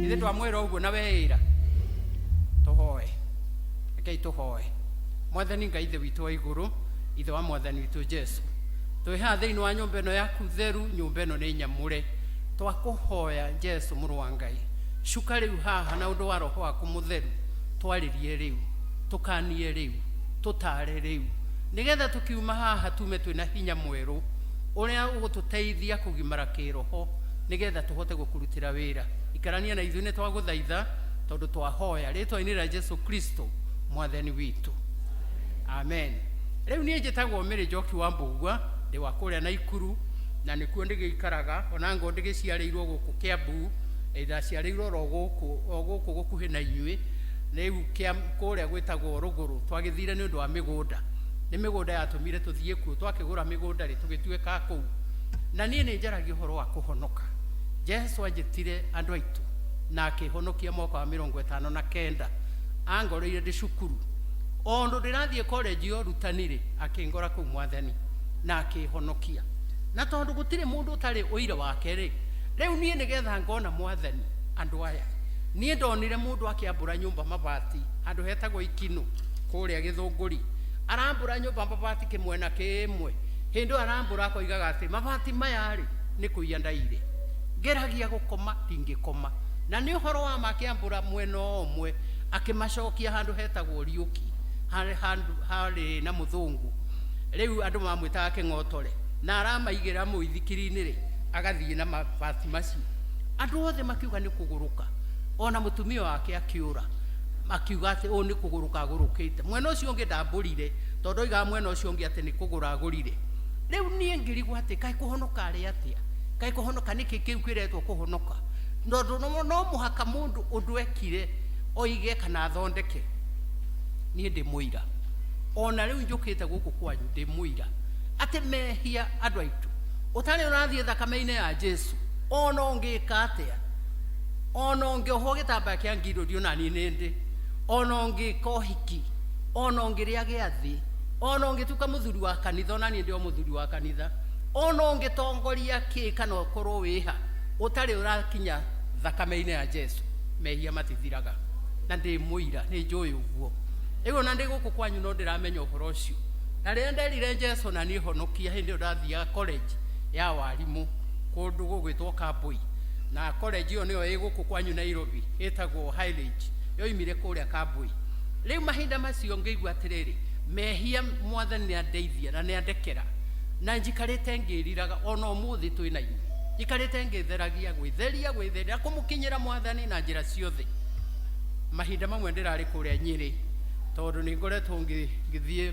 ithe twamwĩra ũguo na weĩra tũhoe rekei tũhoe mwathani Ngai ithe witũ wa igũrũ ithe wa mwathani witũ Jesu twĩ haha thĩinĩ wa nyũmba ĩno yaku theru nyũmba ĩno nĩ nyamũre twakũhoya Jesu mũrũ wa Ngai cuka rĩu haha na ũndũ wa roho waku mũtheru twarĩrie rĩu tũkanie rĩu tũtare rĩu nĩgetha tũkiuma haha tume twĩna hinya mwerũ ũrĩa ũgũtũteithia kũgimara kĩroho nĩgetha tũhote gũkũrutĩra wĩra ikarania na ithuĩ nĩ twagũthaitha tondũ twahoya rĩtwa-inĩ rĩa Jesu Kristo mwathani witũ amen rĩu niĩ njĩtagwo Mary Njoki wa Mbũgua ndĩ wa kũrĩa Naikuru na nĩkuo ndĩgĩikaraga ona ngo ndĩgĩciarĩirwo gũkũ Kiambu ndaciarĩirwo oro gũkũ gũkuhĩ na inyuĩ rĩu kũrĩa gwĩtagwo Rũgũrũ twagĩthire nĩ ũndũ wa mĩgũnda nĩ mĩgũnda yatũmire tũthiĩ kuo twakĩgũra mĩgũnda rĩ tũgĩtuĩka kũu na niĩ nĩ njaragia ũhoro wa kũhonoka Jesu anjĩtire andũ aitũ Na akĩhonokia mwaka wa 59. Angoreire ndĩ cukuru o ũndũ ndĩrathiĩ college ya ũrutani rĩ, akĩngora kũu Mwathani na akĩhonokia. Na tondũ gũtirĩ mũndũ ũtarĩ ũira wake rĩ, rĩu niĩ nĩgetha ngona Mwathani andũ aya, niĩ ndonire mũndũ akĩambũra nyũmba mabati handũ hetagwo Ikinũ kũrĩa Gĩthũngũri. Arambũra nyũmba mabati kĩmwena kĩmwe, hĩndĩ ĩyo arambũra akoigaga atĩ mabati maya rĩ nĩ kũiya ndaire, ngeragia gũkoma ndingĩkoma. Na nĩ ũhoro wa ma, akĩambũra mwena o ũmwe akĩmacokia handũ hetagwo Riũki, harĩ handũ harĩ na mũthũngũ rĩu andũ mamwĩtaga Kĩng'otore, na aramaigĩra mũithikiri-inĩ rĩ, agathiĩ na mabati macio. Andũ othe makiuga nĩ kũgũrũka, ona mũtumia wake akĩũra akiuga atĩ ũũ nĩ kũgũrũka agũrũkĩte. Mwena ũcio ũngĩ ndambũrire, tondũ oigaga mwena ũcio ũngĩ atĩ nĩ kũgũra agũrire. Rĩu niĩ ngĩrigwo atĩ kaĩ kũhonoka arĩ atĩa, kaĩ kũhonoka nĩkĩ kĩu kĩretwo kũhonoka, tondũ no mũhaka mũndũ ũndũ ekire oige kana athondeke. Niĩ ndĩ mũira, ona rĩu njũkĩte gũkũ kwanyu ndĩ mũira atĩ mehia andũ aitũ ũtarĩ ũrathiĩ thakame-inĩ ya Jesu, ona ũngĩka atĩa, ona ũngĩohwo gĩtambaya kĩa ngirũri, ona niĩ nĩ ndĩ, ona ũngĩka ũhiki, ona ũngĩrĩa gĩathĩ, ona ũngĩtuĩka mũthuri wa kanitha, ona niĩ ndĩ o mũthuri wa kanitha, ona ũngĩtongoria kĩ kana ũkorwo wĩha, ũtarĩ ũrakinya thakame-inĩ ya Jesu, mehia matithiraga. Na ndĩ mũira, nĩ njũĩ ũguo. Rĩu ona ndĩ gũkũ kwanyu no ndĩramenya ũhoro ũcio. Na rĩrĩa nderire Jesu na niĩ honokia, hĩndĩ ĩyo ndathiaga college ya warimũ kũndũ gũgwĩtwo Kambui, na college ĩyo nĩyo ĩ gũkũ kwanyu Nairobi, ĩtagwo Highridge, yoimire kũrĩa Kambui. Rĩu mahinda macio ngĩigua atĩrĩrĩ, mehia Mwathani nĩ andeithia na nĩ andekera, na njikarĩte ngĩriraga ona ũmũthĩ twĩ na inyuĩ, njikarĩte ngĩtheragia gwĩtheria gwĩtheria kũmũkinyĩra Mwathani na njĩra ciothe. Mahinda mamwe ndĩrarĩ kũrĩa Nyĩrĩ, tondũ nĩ ngoretwo ngĩthiĩ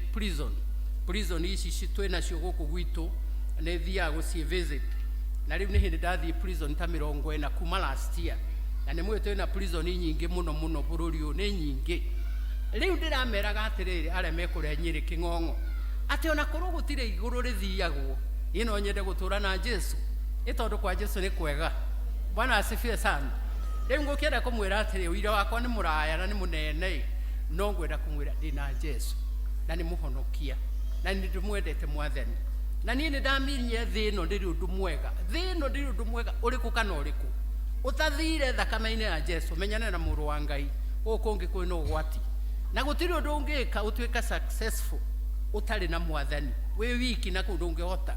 prison ici twĩ nacio gũkũ gwitũ, nĩ thiaga gũciĩ visit. Na rĩu nĩ hĩndĩ ndathiĩ prison ta 40 kuma last year, na nĩ mũĩ twĩna prison nyingĩ mũno mũno bũrũri ũyũ, nĩ nyingĩ. Rĩu ndĩrameraga atĩrĩrĩ, arĩa me kũrĩa Nyĩrĩ Kĩng'ong'o, atĩ ona korwo gũtirĩ igũrũ rĩthiagwo, niĩ no nyende gũtũra na Jesu, ĩ tondũ kwa Jesu nĩ kwega. Bwana asifiwe sana. Rĩu ngũkĩenda kũmwĩra atĩrĩ, ũira wakwa nĩ mũraya na nĩ mũnene, no ngwenda kũmwĩra ndĩ na Jesu na nĩ mũhonokia na nĩ ndĩmwendete Mwathani. Na niĩ nĩ ndaminyire thĩ ĩno ndĩrĩ ũndũ mwega, thĩ ĩno ndĩrĩ ũndũ mwega ũrĩkũ kana ũrĩkũ ũtathire thakame-inĩ ya Jesu. Menyane na mũrũ wa Ngai, gũkũ kũngĩ kwĩna ũgwati, na gũtirĩ ũndũ ũngĩka ũtuĩka successful ũtarĩ na Mwathani, wĩ wiki na kũu ndũngĩhota.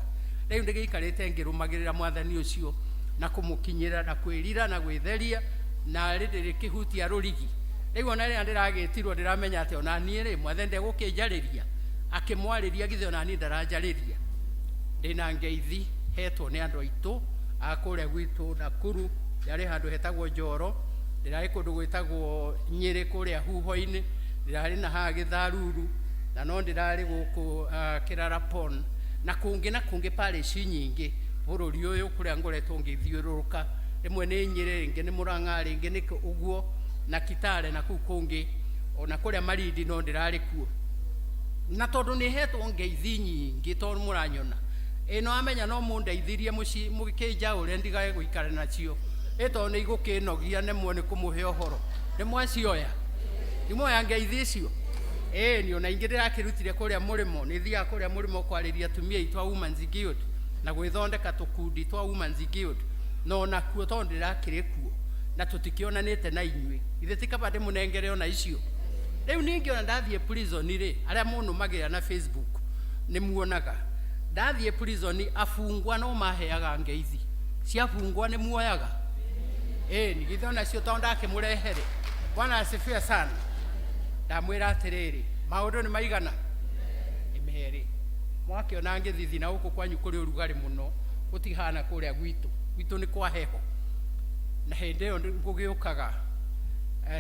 Rĩu ndĩgĩikarĩte ngĩrũmagĩrĩra Mwathani ũcio na kũmũkinyĩra na kwĩrira na gwĩtheria, na rĩ ndĩrĩkĩhutia rũrigi. Rĩu ona rĩrĩa ndĩragĩtirwo, ndĩramenya atĩ ona niĩ rĩ, Mwathani ndegũkĩnjarĩria, akĩmwarĩria githĩ ona niĩ ndaranjarĩria. Ndĩna ngeithi hetwo nĩ andũ aitũ a kũrĩa gwitũ Nakuru, ndĩrarĩ handũ hetagwo Njoro, ndĩrarĩ kũndũ gwĩtagwo Nyĩrĩ kũrĩa huho-inĩ, ndĩrarĩ na haha Gĩtharuru, na no ndĩrarĩ gũkũ Kĩrarapon na kũngĩ na kũngĩ, parish nyingĩ bũrũri ũyũ kũrĩa ngoretwo ngĩthiũrũrũka. Rĩmwe nĩ Nyĩrĩ, rĩngĩ nĩ Mũrang'a, rĩngĩ nĩ ũguo, na Kitale na kũu kũngĩ, ona kũrĩa Malindi no ndĩrarĩ kuo. Na tondũ nĩ hetwo ngeithi nyingĩ, tondũ mũranyona ĩ no amenya no mũndeithirie mũkĩnjaũre ndigage gũikara nacio, ĩ tondũ nĩ igũkĩnogia nemwo nĩ kũmũhe ũhoro. Nĩ mwacioya, nĩ mwoya ngeithi icio? Ĩĩ, ona ingĩ ndĩrakĩrutire kũrĩa mũrĩmo. Nĩ thiaga kũrĩa mũrĩmo kwarĩria atumia aitũ a Women's Guild na gwĩthondeka tũkundi twa Women's Guild, na onakuo tondũ ndĩrakĩrĩ kuo na tũtikĩonanĩte na inyuĩ, ithe ti kaba ndĩmũnengere ona icio. Rĩu ningĩ ona ndathiĩ prison rĩ, arĩa mũnũmagĩrĩra na Facebook nĩ muonaga ndathiĩ prison, afungwa no maheaga ngeithi ciafungwa, nĩ muoyaga. Ĩĩ, nigithe onacio tondũ ndakĩmũrehere. Bwana asifiwe sana. Ndamwĩra atĩrĩrĩ, maũndũ nĩ maigana nĩ merĩ mwakĩona ngĩthithi, na gũkũ kwanyu kũrĩ ũrugarĩ mũno, gũtihana kũrĩa gwitũ. Gwitũ nĩ kwa heho. Na hĩndĩ ĩyo ngũgĩũkaga,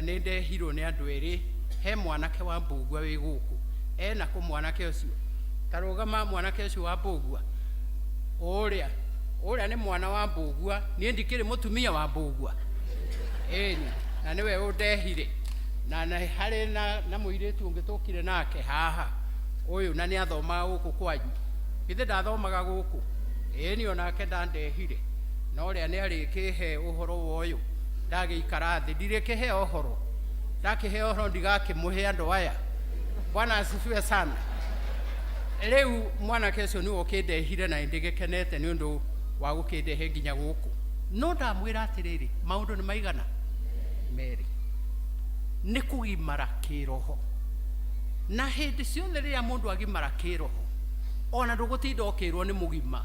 nĩ ndehirwo nĩ andũ erĩ. He mwanake wa Mbũgua wĩ gũkũ, ena kũ mwanake ũcio tarũgama, mwanake ũcio wa Mbũgua ũrĩa ũrĩa nĩ mwana wa Mbũgua, niĩ ndikĩrĩ mũtumia wa Mbũgua. Ĩni, na nĩwe ũndehire na harĩ na mũirĩtu ũngĩ tũkire nake haha ũyũ, na nĩ athomaga gũkũ kwanyu. Githĩ ndathomaga gũkũ? Ĩni, onake ndandehire, na ũrĩa nĩ arĩkĩhe ũhoro wa ũyũ. Ndagĩikara thĩ ndirĩkĩheo ũhoro, ndakĩheo ũhoro ndigakĩmũhe andũ aya. Bwana asifiwe sana. Rĩu mwanake ũcio nĩwe ũkĩndehire na nĩndĩgĩkenete nĩ ũndũ wa gũkĩndehe nginya gũkũ. No ndamwĩra atĩrĩrĩ, maũndũ nĩ maigana merĩ, nĩ kũgimara kĩroho. Na hĩndĩ ciothe rĩrĩa mũndũ agimara kĩroho, ona ndũgũtinda ũkĩrwo nĩ mũgima,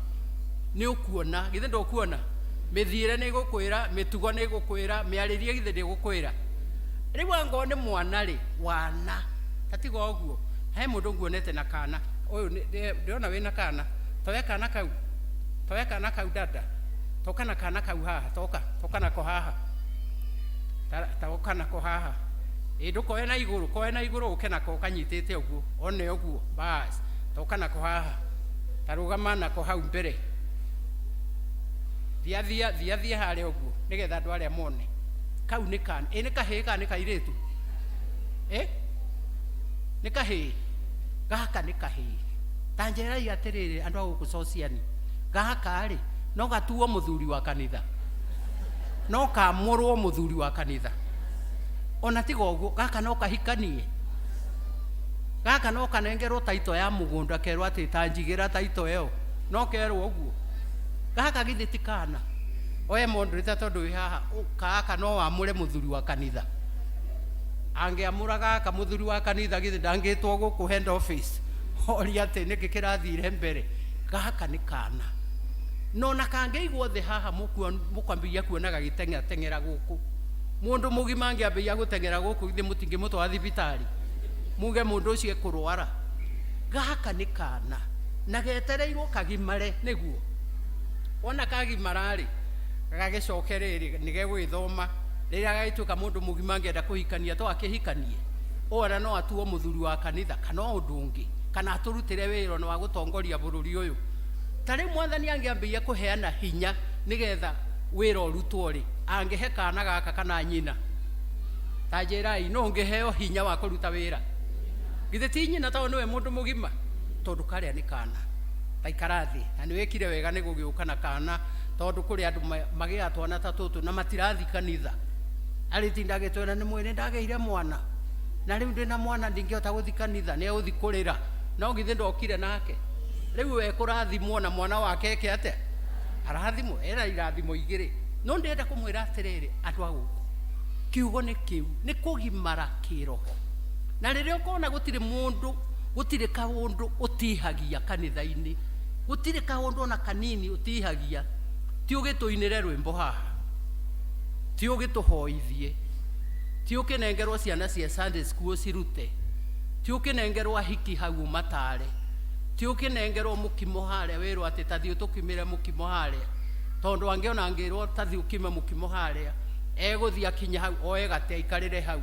nĩ ũkuona. Githĩ ndũkuona? Mĩthiĩre nĩ ĩgũkwĩra, mĩtugo nĩ ĩgũkwĩra, mĩarĩrie githĩ ndĩgũkwĩra. Rĩu angorwo nĩ mwana rĩ, wana tatiga ũguo. He mũndũ nguonete na kana ũyũ, ndĩrona wĩna kana. Toya kana kau, toya kana kau dada, toka na kana kau haha, toka toka nako haha. Toka nako haha. Ĩ, ndũkoe na igũrũ, koe na igũrũ ũke nako kanyitĩte ũguo, one ũguo. Bas, toka nako haha, tarũgama nako hau mbere. Thia thia thia thia harĩa ũguo nĩgetha andũ arĩa mone. Kau nĩ kana. Ĩ, nĩ kahĩĩ kana nĩ kairĩtu? Ĩ, nĩ kahĩĩ. Gaka nĩ kahĩĩ. Ta njĩrai atĩrĩrĩ, andũ a gũkũ Sociani, gaka rĩ, no gatuo mũthuri wa kanitha, no kamũrwo mũthuri wa kanitha? Ona tiga ũguo, gaka no kahikanie? Gaka no kanengerwo taito ya mũgũnda, kerwo atĩ ta njigĩra taito ĩyo? No kerwo ũguo? Gaka githĩ ti kana? Oe moderator, tondũ wĩ haha, gaka no wamũre mũthuri wa kanitha? Angĩamũra gaka mũthuri wa kanitha, githĩ ndangĩtwo gũkũ head office oria atĩ nĩkĩ kĩrathire mbere? Gaka nĩ kana, no na kangĩigwo thĩ haha, mũkwambĩrĩria kuona gagĩteng'era teng'era gũkũ. Mũndũ mũgima angĩambĩrĩria gũteng'era gũkũ, githĩ mũtingĩmũtwara thibitarĩ muge mũndũ ũcio ekũrwara? Gaka nĩ kana na getereirwo kagimare, nĩguo wona kagimara-rĩ, gagĩcoke rĩrĩ nĩ gegũgĩthoma. Rĩrĩa gagĩtuĩka mũndũ mũgima, angĩenda kũhikania to akĩhikanie. Ona no atuo mũthuri wa kanitha kana o ũndũ ũngĩ, kana atũrutĩre wĩra ona wa gũtongoria bũrũri ũyũ. Ta rĩu Mwathani angĩambĩrĩria kũheana hinya nĩgetha wĩra ũrutwo rĩ, angĩhe kana gaka kana nyina? Ta njĩrai, nũ ũngĩheo hinya wa kũruta wĩra? Githĩ ti nyina, tondũ nĩwe mũndũ mũgima? Tondũ karĩa nĩ kana. Taikara thĩ. Na nĩ wĩkire wega nĩ gũgĩũka na kana, tondũ kũrĩ andũ magĩaga twana ta tũtũ na matirathi kanitha. Arĩtinda agĩtwĩra nĩ mwĩrĩ, ndagĩire mwana na rĩu ndĩna mwana, ndingĩhota gũthi kanitha, nĩ egũthi kũrĩra. No githĩ ndokire nake? Rĩu we kũrathimwo na mwana wake eke atĩa? Arathimwo, ena irathimo igĩrĩ. No ndĩrenda kũmwĩra atĩrĩrĩ, andũ a gũkũ, kiugo nĩ kĩu, nĩ kũgimara kĩroho. Na rĩrĩa ũkona gũtirĩ mũndũ, gũtirĩ kaũndũ ũtihagia kanitha-inĩ, gũtirĩ kaũndũ ona kanini ũtihagia, ti ũgĩtũinĩre rwĩmbo haha, ti ũgĩtũhoithie, ti ũkĩnengerwo ciana cia Sunday school cirute, ti ũkĩnengerwo ahiki hau ũmatare, ti ũkĩnengerwo mũkimo harĩa wĩrwo atĩ tathiĩ ũtũkimĩre mũkimo harĩa, tondũ angĩona angĩrwo tathiĩ ũkime mũkimo harĩa, egũthiĩ akinya hau oe gatĩ aikarĩre hau,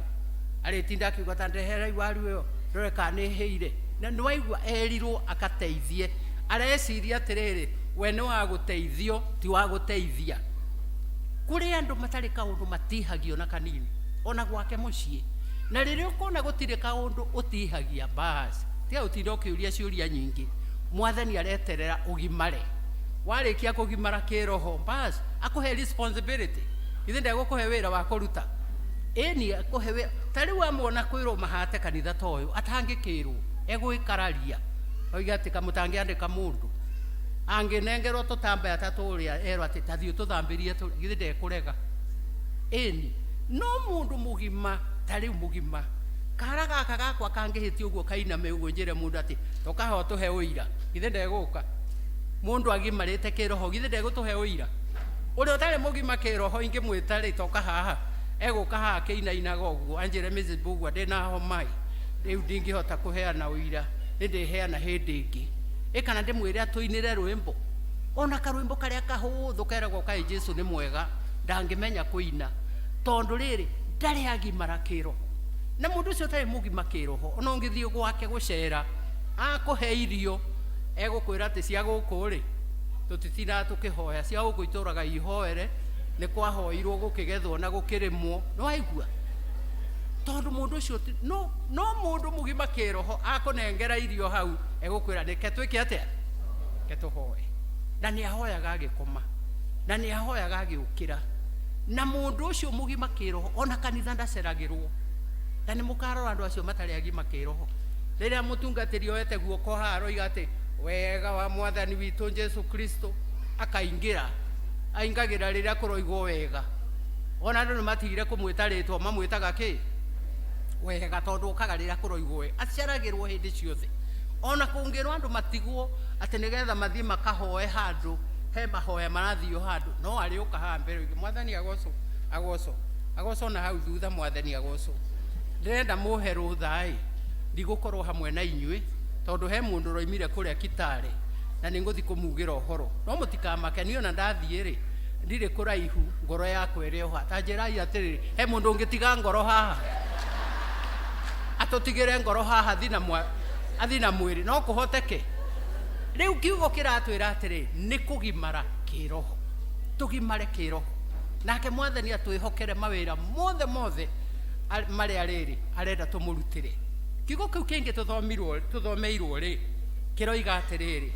arĩtinda akiuga ta ndehere waru ĩyo, ndore kana nĩ ĩhĩire. Na nĩwaigua erirwo akateithie, areciria atĩrĩrĩ, we nĩ wa gũteithio, ti wa gũteithia. Kũrĩ andũ matarĩ kaũndũ matihagio na kanini ona gwake mũciĩ. Na rĩrĩa ũkona gũtirĩ kaũndũ ũtihagia, bas, tiga gũtinda ũkĩũria ciũria nyingĩ. Mwathani areterera ũgimare. Warĩkia kũgimara kĩroho, bas, akũhe responsibility. Githĩ ndegũkũhe wĩra wa kũruta? Ĩni, akũhe wĩra. Ta rĩu amwona kwĩrwo mahate kanitha ta ũyũ, atangĩkĩrwo egwĩkararia oige atĩ kamũtangĩandĩka mũndũ. Angĩnengerwo tũtambaya ta tũrĩa, erwo atĩ tathiĩ ũtũthambĩrie, githĩ ndekũrega? Ĩni. No mũndũ mũgima, ta rĩu mũgima, kara gaka gakwa kangĩhĩtia ũguo kainame ũguo, njĩre mũndũ atĩ tokaha ũtũhe ũira, githĩ ndegũka? Mũndũ agimarĩte kĩroho, githĩ ndegũtũhe ũira? Ũrĩa ũtarĩ mũgima kĩroho, ingĩmwĩta rĩ, toka haha, egũka haha akĩinainaga ũguo, anjĩre, Mrs. Mbugua, ndĩna homa ĩ, rĩu ndingĩhota kũheana ũira, nĩ ndĩheana hĩndĩ ĩngĩ. Ĩ, kana ndĩmwĩre atũinĩre rwĩmbo, ona karwĩmbo karĩa kahũthũ keragwo kaĩ Jesu nĩ mwega, ndangĩmenya kũina, tondũ rĩrĩ ndarĩ agimara kĩroho. Na mũndũ ũcio ũtarĩ mũgima kĩroho, ona ũngĩthiĩ gwake gũcera, akũhe irio, egũkwĩra atĩ cia gũkũ rĩ, tũtitindaga tũkĩhoya, cia gũkũ itũraga ihoere, nĩ kwahoirwo gũkĩgethwo na gũkĩrĩmwo. Nĩ waigua? Tondũ mũndũ ũcio no mũndũ mũgima kĩroho akũnengera irio hau, egũkwĩra nĩke twĩke atĩa? Ke tũhoe. Na nĩ ahoyaga agĩkoma, na nĩ ahoyaga agĩũkĩra. Na mũndũ ũcio mũgima kĩroho ona kanitha ndaceragĩrwo. Na nĩ mũkarora andũ acio matarĩ agima kĩroho. Rĩrĩa mũtungatĩri oete guoko haha aroiga atĩ wega wa mwathani witũ Jesu Kristo, akaingĩra, aingagĩra rĩrĩa kũroigwo wega. Ona andũ nĩ matigire kũmwĩta rĩtwa, mamwĩtaga kĩ? Wega, tondũ ũkaga rĩrĩa kũroigwo wega. Aceragĩrwo hĩndĩ ciothe. Ona kũngĩrwo andũ matigwo atĩ nĩgetha mathiĩ makahoe handũ, he mahoya marathiio handũ, no arĩũka haha mbere oige mwathani agocwo, agocwo, agocwo na hau thutha mwathani agocwo. Ndĩrenda mũhe rũtha ĩ, ndigũkorwo hamwe na inyuĩ, tondũ he mũndũ ũroimire kũrĩa Kitale na nĩngũthiĩ kũmugĩra ũhoro. No mũtikamake, niĩ ona ndathiĩ rĩ, ndirĩ kũraihu, ngoro yakwa ĩrĩ o haha. Ta njĩrai atĩrĩrĩ, he mũndũ ũngĩtiga ngoro haha? Atũtigĩre ngoro haha athi na mwĩrĩ, no kũhoteke? Rĩu kiugo kĩratwĩra atĩrĩ, nĩ kũgimara kĩroho, tũgimare kĩroho, nake mwathani atwĩhokere mawĩra mothe mothe marĩa rĩrĩ arenda tũmũrutĩre. Kiugo kĩu kĩngĩ tũthomeirwo rĩ, kĩroiga atĩrĩrĩ,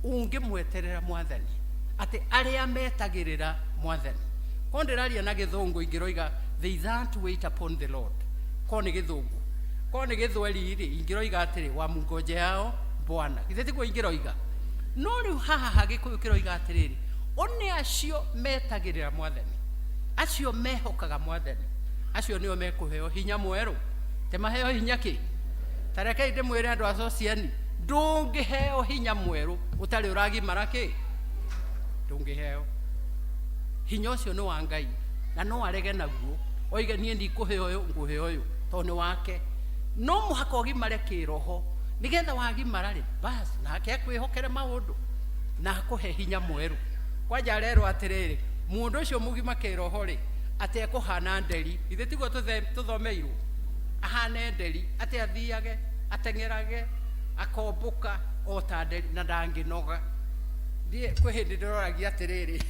ũngĩmweterera mwathani, atĩ arĩa metagĩrĩra mwathani. Ko ndĩraria na gĩthũngũ ingĩroiga they that wait upon the Lord. Ko nĩ gĩthũngũ. Ko nĩ gĩthweri rĩ, ingĩroiga atĩrĩ wamngojeao Bwana. Githĩ tiguo ingĩroiga? No rĩu haha Gĩkũyũ kĩroiga atĩrĩrĩ, o nĩ acio metagĩrĩra mwathani, acio mehokaga mwathani, acio nĩo mekũheo hinya mwerũ. Te maheo hinya kĩ? Ta rekei ndĩmwĩre andũ a Sociani, ndũngĩheo hinya mwerũ ũtarĩ ũragimara kĩ? Ndũngĩheo. Hinya ũcio nĩ wa Ngai na no arege naguo, oige niĩ ndikũhe ũyũ, ngũhe ũyũ, tondũ nĩ wake. No mũhaka ũgimare kĩroho, nĩgetha wagimara rĩ, bas, nake akwĩhokere maũndũ na akũhe hinya mwerũ. Kwanja arerwo atĩrĩrĩ, mũndũ ũcio mũgima kĩroho rĩ, atĩ ekũhana nderi. Githĩ tiguo tũthomeirwo? Ahane nderi, atĩ athiage, ateng'erage, akombũka o ta nderi na ndangĩnoga. Ndiĩ kwĩ hĩndĩ ndĩroragia atĩrĩrĩ,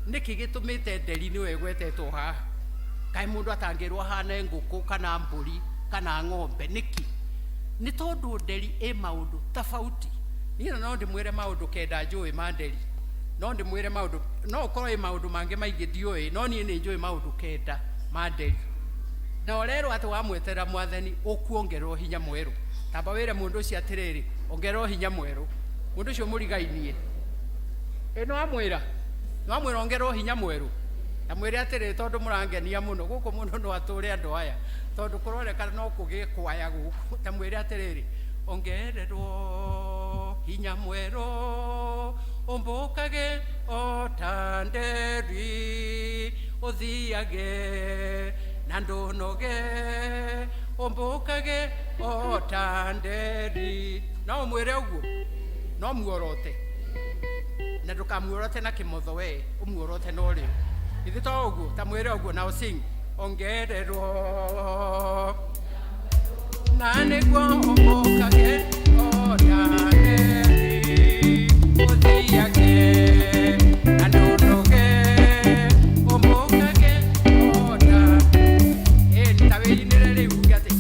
nĩkĩ gĩtũmĩte nderi nĩwe ĩgwetetwo haha? Kaĩ mũndũ atangĩrwo ahane ngũkũ kana mbũri kana ng'ombe nĩkĩ? Nĩ tondũ nderi ĩ maũndũ tofauti. Niĩ no ndĩmwĩre maũndũ kenda njũĩ ma nderi, no ndĩmwĩre maũndũ, no ũkorwo ĩ maũndũ mangĩ maingĩ ndiũĩ, no niĩ nĩ njũĩ maũndũ kenda ma nderi. Na ũrerwo atĩ wamweterera mwathani ũkuongererwo hinya mwerũ. Tamba wĩre mũndũ ũcio atĩrĩrĩ, ongererwo hinya mwerũ. Mũndũ ũcio mũrigainie. Ĩ nĩ wamwĩra? Nĩ wamwĩra ongererwo hinya mwerũ? Ta mwĩre atĩrĩrĩ, tondũ mũrangenia mũno, gũkũ mũno no atũre andũ aya, tondũ kũroneka no kũgĩe kwaya gũkũ. Ta mwĩre atĩrĩrĩ, ongererwo hinya mwerũ, ũmbũkage o ta nderi, ũthiage na ndũnoge, ũmbũkage o ta nderi. No ũmwĩre ũguo? No muorote. Na ndũkamuorote na kĩmotho we, ũmuorote na ũrĩo. Githĩ to ũguo? Ta mwĩre ũguo na ũsing. Ongererwo na nĩguo ũmbũkage o ta nderi, ũthiage na ndũnoge, ũmbũkage o ta. Ĩ ta wĩinĩre rĩu uge atĩ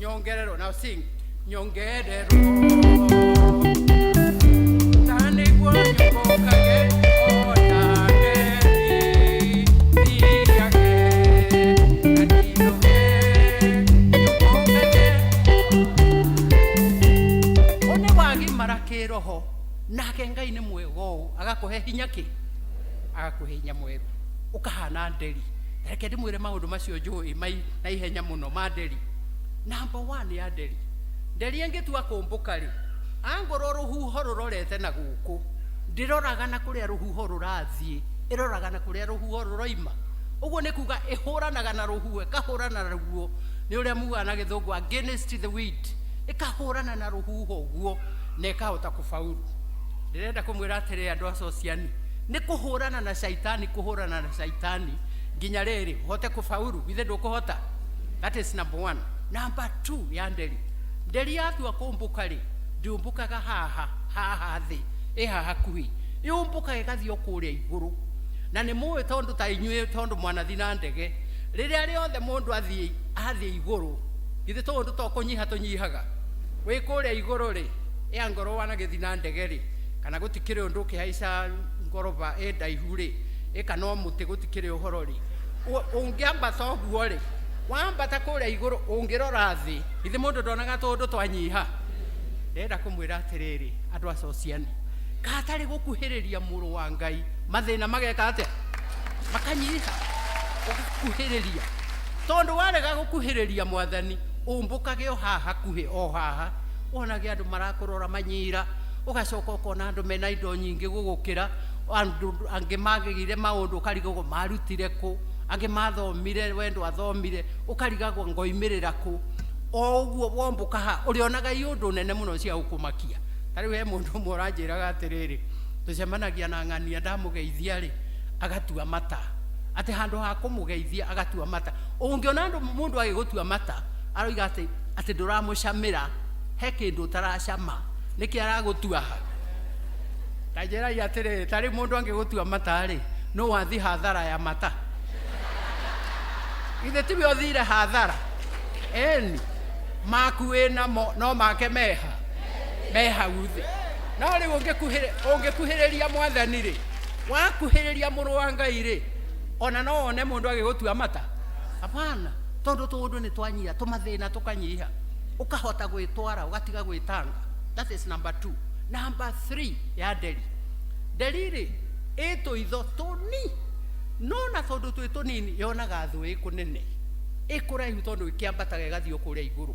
nyongererwo. Now sing. Nyongererwo ta nĩguo nyũmbũkage o ta nderi, thiage na ndinoge, nyũmbũkage. Ũ nĩ wagimara kĩroho, nake Ngai nĩ mwega ũũ, agakũhe hinya kĩ? Agakũhe hinya mwerũ, ũkahana nderi. Reke ndĩmwĩre maũndũ macio njũĩ na ihenya mũno ma nderi. Number 1 ya nderi. Nderi ĩngĩtua kũmbũka rĩ, angorwo rũhuho rũrorete na gũkũ, ndĩroraga na kũrĩa rũhuho rũrathiĩ, ĩroraga na kũrĩa rũhuho rũroima. Ũguo nĩ kuga ĩhũranaga na rũhuho, ĩkahũrana na ruo, nĩ ũrĩa mugaga na gĩthũngũ against the wind, ĩkahũrana na rũhuho ũguo na ĩkahota kũbauru. Ndĩrenda kũmwĩra atĩrĩ andũ a Sociani, nĩ kũhũrana na caitani, kũhũrana na caitani nginya rĩrĩ ũhote kũbauru. Githĩ ndũkũhota? That is number 1. Number 2 ya nderi. Nderi yatua kũmbũka rĩ, ndĩũmbũkaga haha, haha thĩ, ĩ haha hakuhĩ. Yũmbũkaga ĩgathiĩ o kũrĩa igũrũ. Na nĩ mũĩ tondũ ta inyuĩ tondũ mwanathi na ndege, rĩrĩa rĩothe mũndũ athiĩ igũrũ, githĩ tũndũ to kũnyiha tũnyihaga. Wĩ kũrĩa igũrũ rĩ, ĩ angorwo wanagĩthiĩ na ndege rĩ, kana gũtikĩrĩ ũndũ ũkĩhaica ngoroba ĩ ndaihu rĩ, ĩ kana o mũtĩ gũtikĩrĩ ũhoro rĩ, Ũngĩambata ũguo rĩ, wambata kũrĩa igũrũ, ũngĩrora thĩ, ithe mũndũ ndonaga tũndũ twanyiha. Ndĩrenda kũmwĩra atĩrĩrĩ, andũ a Sociani, katarĩ gũkuhĩrĩria mũrũ wa Ngai, mathĩna mageka atĩa? Makanyiha. Ũgakuhĩrĩria, tondũ warega gũkuhĩrĩria mwathani, ũmbũkage o haha hakuhĩ, o haha wonage andũ marakũrora manyira, ũgacoka ũkona andũ mena indo nyingĩ gũgũkĩra, andũ angĩ magĩire maũndũ ũkarigagwo marutire kũ, angĩ mathomire we ndwathomire, ũkarigagwo ngoimĩrĩra kũ. O ũguo wombũka ha, ũrĩonaga iũndũ nene mũno cia gũkũmakia. Ta rĩu he mũndũ ũmwe ũranjĩraga atĩrĩrĩ, tũcemanagia na ng'ania, ndamũgeithia rĩ, agatua mata, atĩ handũ ha kũmũgeithia agatua mata. Ũngĩona andũ mũndũ agĩgũtua mata, aroiga atĩ atĩ ndũramũcamĩra, he kĩndũ ũtaracama, nĩkĩ aragũtua ha? Ta njĩrai atĩrĩrĩ, ta rĩu mũndũ angĩgũtua mata rĩ, nũ wathi hathara ya mata? Ithe tiwe ũthire hathara? Eni maku wĩ namo, no make meha me hau thĩ. No rĩu ũngĩkuhĩrĩria mwathani rĩ, wakuhĩrĩria mũrũ wa Ngai rĩ, ona no wone mũndũ agĩgũtua mata? Hapana, tondũ tũũndũ nĩ twanyiha, tũmathĩna tũkanyiha, ũkahota gwĩtwara, ũgatiga gwĩtanga. That is number 2. Number 3 ya nderi. Nderi rĩ, ĩ tũitho tũni, no na tondũ twĩ tũnini, yonaga thũ ĩ kũnene, ĩ kũraihu, tondũ ĩkĩambataga ĩgathiĩ o kũrĩa igũrũ.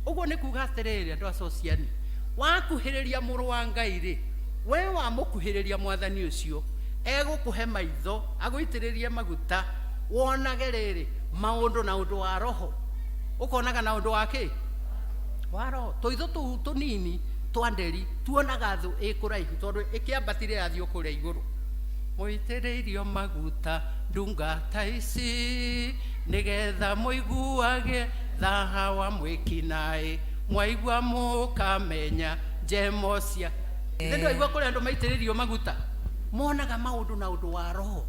Ũguo nĩ kuga atĩrĩrĩ, andũ a Sociani, wakuhĩrĩria mũrũ wa Ngai rĩ, we wamũkuhĩrĩria mwathani ũcio, egũkũhe maitho, agũitĩrĩrie maguta, wonage rĩrĩ maũndũ na ũndũ wa roho, ũkonaga na ũndũ wa kĩ? Wa roho. Tũitho tũu tũnini twa nderi tuonaga thũ ĩ kũraihu, tondũ ĩkĩambatire yathiĩ o kũrĩa igũrũ. Mũitĩrĩirio maguta ndungata ici, nĩgetha mũiguage thaha wa mwĩkinaĩ, mwaigua mũkamenya njemo cia. Ithe ndwaigua kũrĩ andũ maitĩrĩirio maguta, monaga maũndũ na ũndũ wa roho,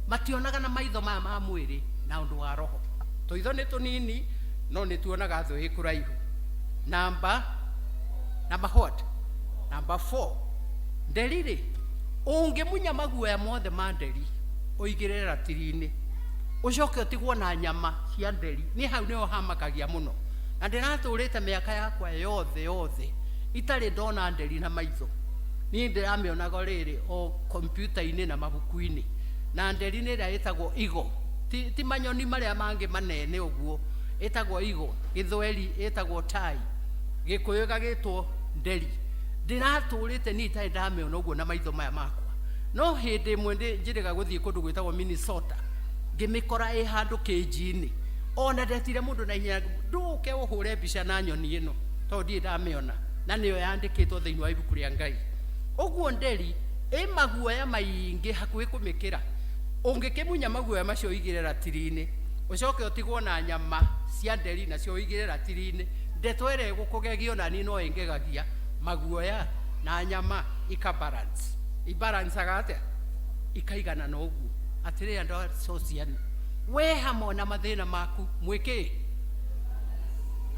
mationaga na maitho maya ma mwĩrĩ, na ũndũ wa roho. Tũitho nĩ tũnini, no nĩ tuonaga thũ ĩ kũraihu. Number what? Number 4. Nderi rĩ, ũngĩmunya maguoya mothe ma nderi, ũigĩrĩre ratiri-inĩ, ũcoke ũtigwo na nyama cia nderi. Niĩ hau nĩho hamakagia mũno, na ndĩratũrĩte mĩaka yakwa yothe yothe itarĩ ndona nderi na maitho. Niĩ ndĩramĩonaga rĩrĩ o kompiuta-inĩ na mabuku-inĩ. Na nderi nĩ ĩrĩa ĩtagwo igo, ti manyoni marĩa mangĩ manene ũguo, ĩtagwo igo, gĩthweri ĩtagwo tai, gĩkũyũ ĩgagĩtwo nderi. Ndĩratũrĩte niĩ itarĩ ndamĩona ũguo na maitho maya makwa. No hĩndĩ ĩmwe njĩrĩga gũthiĩ kũndũ gwĩtagwo Minnesota, ngĩmĩkora ĩ handũ kĩnji-inĩ. Ona ndetire mũndũ na ihenya, ndũke ũhũre mbica na nyoni ĩno, tondũ ndirĩ ndamĩona, na nĩyo yandĩkĩtwo thĩinĩ wa ibuku rĩa Ngai. Ũguo nderi ĩ maguoya maingĩ hakuhĩ kũmĩkĩra. Ũngĩkĩmunya maguoya macio ũigĩre ratiri-inĩ, ũcoke ũtigwo na nyama cia nderi nacio ũigĩre ratiri-inĩ, ndeto ĩrĩa ĩgũkũgegia ona niĩ no ĩngegagia, maguoya na nyama ikabalance. Ibalancaga atĩa? Ikaiganana ũguo. Atĩrĩrĩ andũ a Sociani, we hamwe na mathĩna maku mwĩkĩ?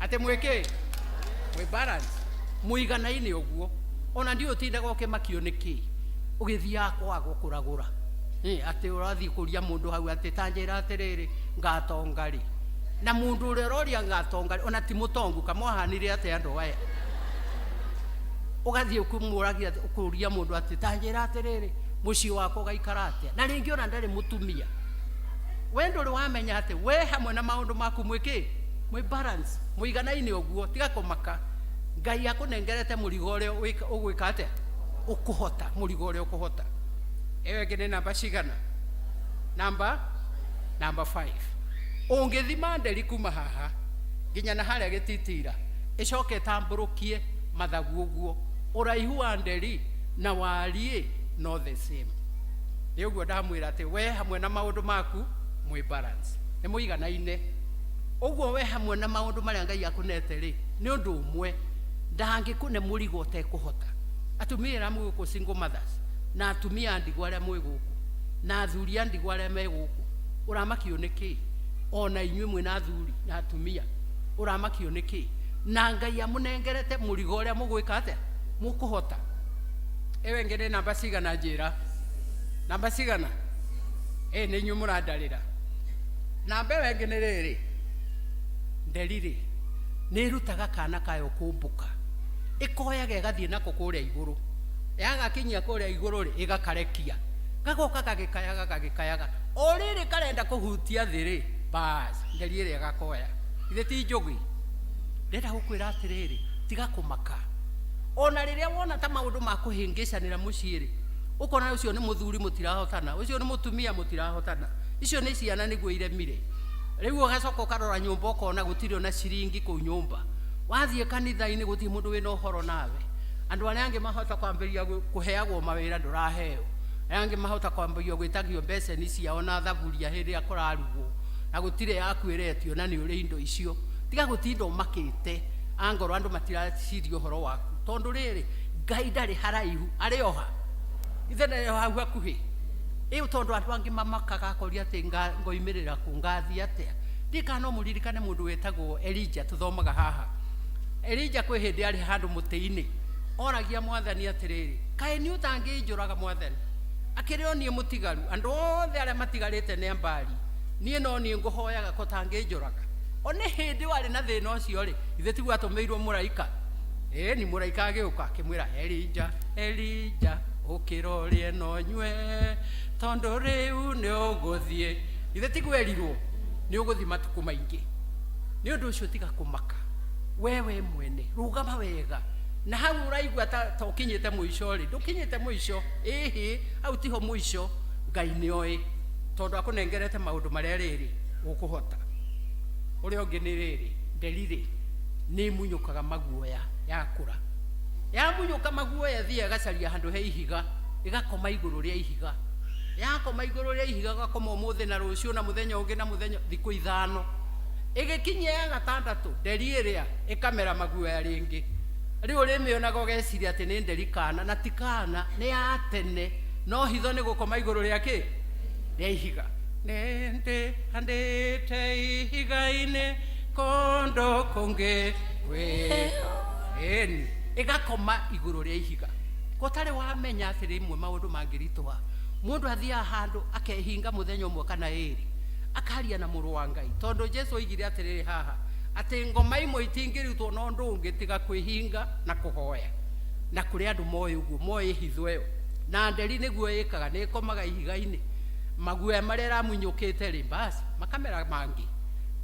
Atĩ mwĩkĩ? Mwĩ balance, mũiganaine ũguo. Ona ndiũĩ ũtindaga ũkĩmakio nĩkĩ, ũgĩthiaga kwagwo kũragũra. Atĩ ũrathiĩ kũria mũndũ hau atĩ ta njĩra atĩrĩrĩ, ngatonga rĩ? Na mũndũ ũrĩa ũroria ngatonga rĩ, ona ti mũtongu, kamwahanire atĩa andũ aya? Ũgathiĩ ũkĩmũragia, ũkũria mũndũ atĩ ta njĩra atĩrĩrĩ, mũciĩ wakwa ũgaikara atĩa? Na rĩngĩ ona ndarĩ mũtumia. We ndũrĩ wamenya atĩ we hamwe na maũndũ maku mwĩkĩ? Mwĩ balance, mũiganaine ũguo, tiga kũmaka. Ngai akũnengerete mũrigo ũrĩa ũgwĩka atĩa? Ũkũhota, mũrigo ũrĩa ũkũhota. Ĩyo ĩngĩ nĩ namba cigana? Namba 5. Ũngĩthima nderi kuma haha nginya na harĩa gĩtitira, ĩcoke ĩtambũrũkie mathagu ũguo, ũraihu wa nderi na wariĩ no the same. Nĩ ũguo ndamwĩra atĩ we hamwe na maũndũ maku mwĩ balance, nĩ mũiganaine. Ũguo we hamwe na maũndũ marĩa Ngai akũnete rĩ, nĩ ũndũ ũmwe, ndangĩkũne mũrigo ũtekũhota. Atumia arĩa mwĩ gũkũ single mothers, na atumia a ndigwa arĩa mwĩ gũkũ, na athuri a ndigwa arĩa me gũkũ, ũramakio nĩ kĩ? Ona inyuĩ mwĩna athuri na atumia, ũramakio nĩ kĩ? Na Ngai amũnengerete mũrigo ũrĩa mũgwĩka atĩa? Mũkũhota. Ĩyo ĩngĩ nĩ namba cigana njĩra? Namba cigana? Nĩ inyuĩ mũrandarĩra. Na mbeũ ĩngĩ nĩ rĩrĩ, nderi rĩ nĩ ĩrutaga kana kayo kũmbũka, ĩkoyaga ĩgathiĩ nako kũrĩa igũrũ, yagakinyia kũrĩa igũrũ rĩ ĩgakarekia, gagoka gagĩkayaga gagĩkayaga, o rĩrĩ karenda kũhutia thĩ rĩ, bas nderi ĩrĩa ĩgakoya. Ithe ti njũgĩ? Ndĩrenda gũkwĩra atĩrĩrĩ, tiga kũmaka. Ona rĩrĩa wona ta maũndũ ma kũhĩngĩcanĩra mũciĩ rĩ, ũkona ũcio nĩ mũthuri mũtirahotana, ũcio nĩ mũtumia mũtirahotana, icio nĩ ciana nĩguo iremire. Rĩu ũgacoka ũkarora nyũmba ũkona gũtirĩ ona ciringi kũu nyũmba. Wathiĩ kanitha-inĩ gũtirĩ mũndũ wĩna ũhoro nawe. Andũ arĩa angĩ mahota kwambĩrĩria kũheagwo mawĩra ndũraheo. Arĩa angĩ mahota kwambĩrĩria gwĩtagio mbeceni ciao na thaburia hĩndĩ ĩrĩa kũrarugwo, na gũtirĩ yaku ĩretio na nĩ ũrĩ indo icio. Tiga gũtinda ũmakĩte angorwo andũ matiraciria ũhoro waku, tondũ rĩrĩ Ngai ndarĩ haraihu, arĩ oha ithe ndarĩ o hau hakuhĩ. Ĩũ tondũ andũ angĩ mamakaga akoria atĩ ngoimĩrĩra kũ, ngathiĩ atĩa. Ndiĩ kana no mũririkane mũndũ wetagwo Elija, tũthomaga haha. Elija kwĩ hĩndĩ arĩ handũ mũtĩ-inĩ, oragia mwathani atĩrĩrĩ, kaĩ niĩ ũtangĩnjũraga mwathani? Akĩrĩ o niĩ mũtigaru, andũ othe arĩa matigarĩte nĩ ambari, niĩ no niĩ ngũhoyaga ko tangĩnjũraga. O nĩ hĩndĩ warĩ na thĩna ũcio rĩ, ithe tiguo atũmĩirwo mũraika? Ĩĩ ni mũraika agĩũka akĩmwĩra, Elija, Elija, ũkĩra ũrĩe na ũnyue, tondũ rĩu nĩ ũgũthiĩ. Ithe tiguo erirwo nĩ ũgũthiĩ matukũ maingĩ. Nĩ ũndũ ũcio tiga kũmaka, wewe mwene rũgama wega. Na hau ũraigua ta ũkinyĩte mũico rĩ, ndũkinyĩte mũico. Ĩhĩ, hau tiho mũico. Ngai nĩ oĩ, tondũ akũnengerete maũndũ marĩa rĩrĩ ũkũhota. Ũrĩa ũngĩ nĩ rĩrĩ, nderi rĩ nĩ ĩmunyũkaga maguoya yakũra. Yamunyũka maguoya ĩthiaga ĩgacaria handũ he ihiga, ĩgakoma igũrũ rĩa ihiga. Yakoma igũrũ rĩa ihiga gakoma ũmũthĩ na rũciũ na mũthenya ũngĩ na mũthenya, thikũ ithano. Ĩgĩkinyia ya gatandatũ, nderi ĩrĩa ĩkamera maguoya rĩngĩ. Rĩu ũrĩmĩonaga ũgeciria atĩ nĩ nderi kana, na ti kana, nĩ ya tene, no hitho nĩ gũkoma igũrũ rĩa kĩ? Rĩa ihiga. Nĩndĩ handĩte ihiga-inĩ kũndũ kũngĩ kwĩ ĩni, ĩgakoma igũrũ rĩa ihiga. Gũtarĩ wamenya atĩ rĩmwe maũndũ mangĩritũha, mũndũ athiaga handũ akehinga mũthenya ũmwe kana ĩrĩ, akaria na mũrũ wa Ngai. Tondũ Jesu oigire atĩrĩrĩ haha, atĩ ngoma imwe itingĩrutwo na ũndũ ũngĩ tiga kwĩhinga na kũhoya. Na kũrĩ andũ moĩ ũguo, moĩ hitho ĩyo. Na nderi nĩguo ĩkaga, nĩ ĩkomaga ihiga-inĩ. Maguoya marĩa ĩramunyũkĩte rĩ, basi makamera mangĩ.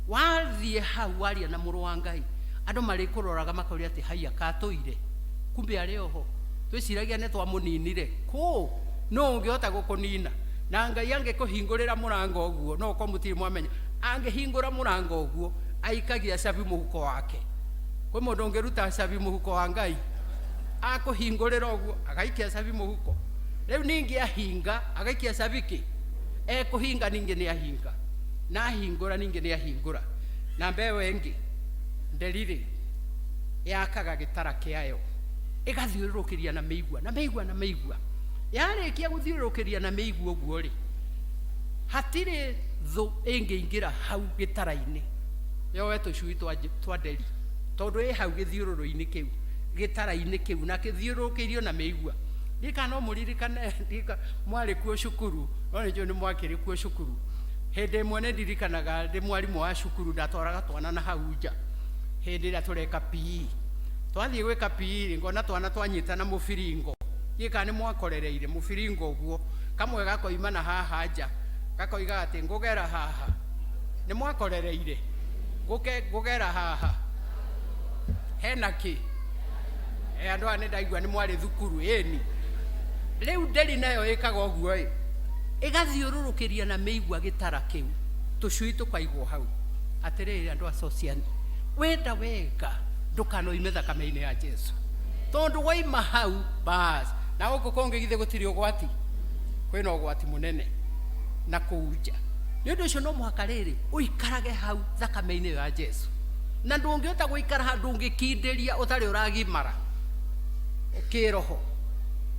Wathiĩ hau waria na mũrũ wa Ngai, andũ marĩkũroraga makoria atĩ haiya katũire, kumbe arĩ oho. Twĩciragia nĩ twamũninire. Kũ? Nũ ũngĩhota gũkũnina? Na Ngai angĩkũhingũrĩra mũrango ũguo, no ũkorwo mũtirĩ mwamenya, angĩhingũra mũrango ũguo, aikagia cabi mũhuko wake. Kwĩ mũndũ ũngĩruta cabi mũhuko wa Ngai? Akũhingũrĩra ũguo, agaikia cabi mũhuko. Rĩu ningĩ ahinga, agaikia cabi kĩ? Ekũhinga ningĩ nĩ ahinga. Na ahingũra ningĩ nĩ ahingũra. Na mbeũ ĩngĩ, nderi rĩ, yakaga gĩtara kĩayo, ĩgathiũrũrũkĩria na mĩigua, na mĩigua, na mĩigua. Yarĩkia gũthiũrũrũkĩria na mĩigua ũguo rĩ, hatirĩ thũ ĩngĩingĩra hau gĩtara-inĩ yoe tũcui twa nderi, tondũ ĩ hau gĩthiũrũrũ-inĩ kĩu, gĩtara-inĩ kĩu, na kĩthiũrũrũkĩirio na mĩigua. Ndika no mũririkane, ndika mwarĩ kuo cukuru, no nĩ njũĩ nĩ mwakĩrĩ kuo cukuru. Hĩndĩ ĩmwe nĩ ndirikanaga ndĩ mwarimũ wa cukuru, ndatwaraga twana na hau nja hĩndĩ ĩrĩa tũreka PE. Twathiĩ gwĩka PE rĩ, ngona twana twanyitana mũbiringo. Ndiũĩ kana nĩ mwakorereire mũbiringo ũguo, kamwe gakoima na haha nja, gakoiga atĩ ngũgera haha. Nĩ mwakorereire? Ngũgera haha. Hena kĩ? Andũ aya nĩ ndaigua nĩ mwarĩ thukuru, ĩni. Rĩu nderi nayo ĩkaga ũguo ĩ, ĩgathiũrũrũkĩria na mĩigua gĩtara kĩu, tũcui tũkaigwo hau. Atĩrĩrĩ andũ a Sociani, wenda wega ndũkanoime thakame-inĩ ya Jesu, tondũ waima hau bas. Na gũkũ kũngĩ githĩ gũtirĩ ũgwati? Kwĩna ũgwati mũnene na kũu nja. Nĩ ũndũ ũcio no mũhaka rĩrĩ ũikarage hau thakame-inĩ ya Jesu, na ndũngĩhota gũikara hau, ndũngĩkindĩria ũtarĩ ũragimara kĩroho.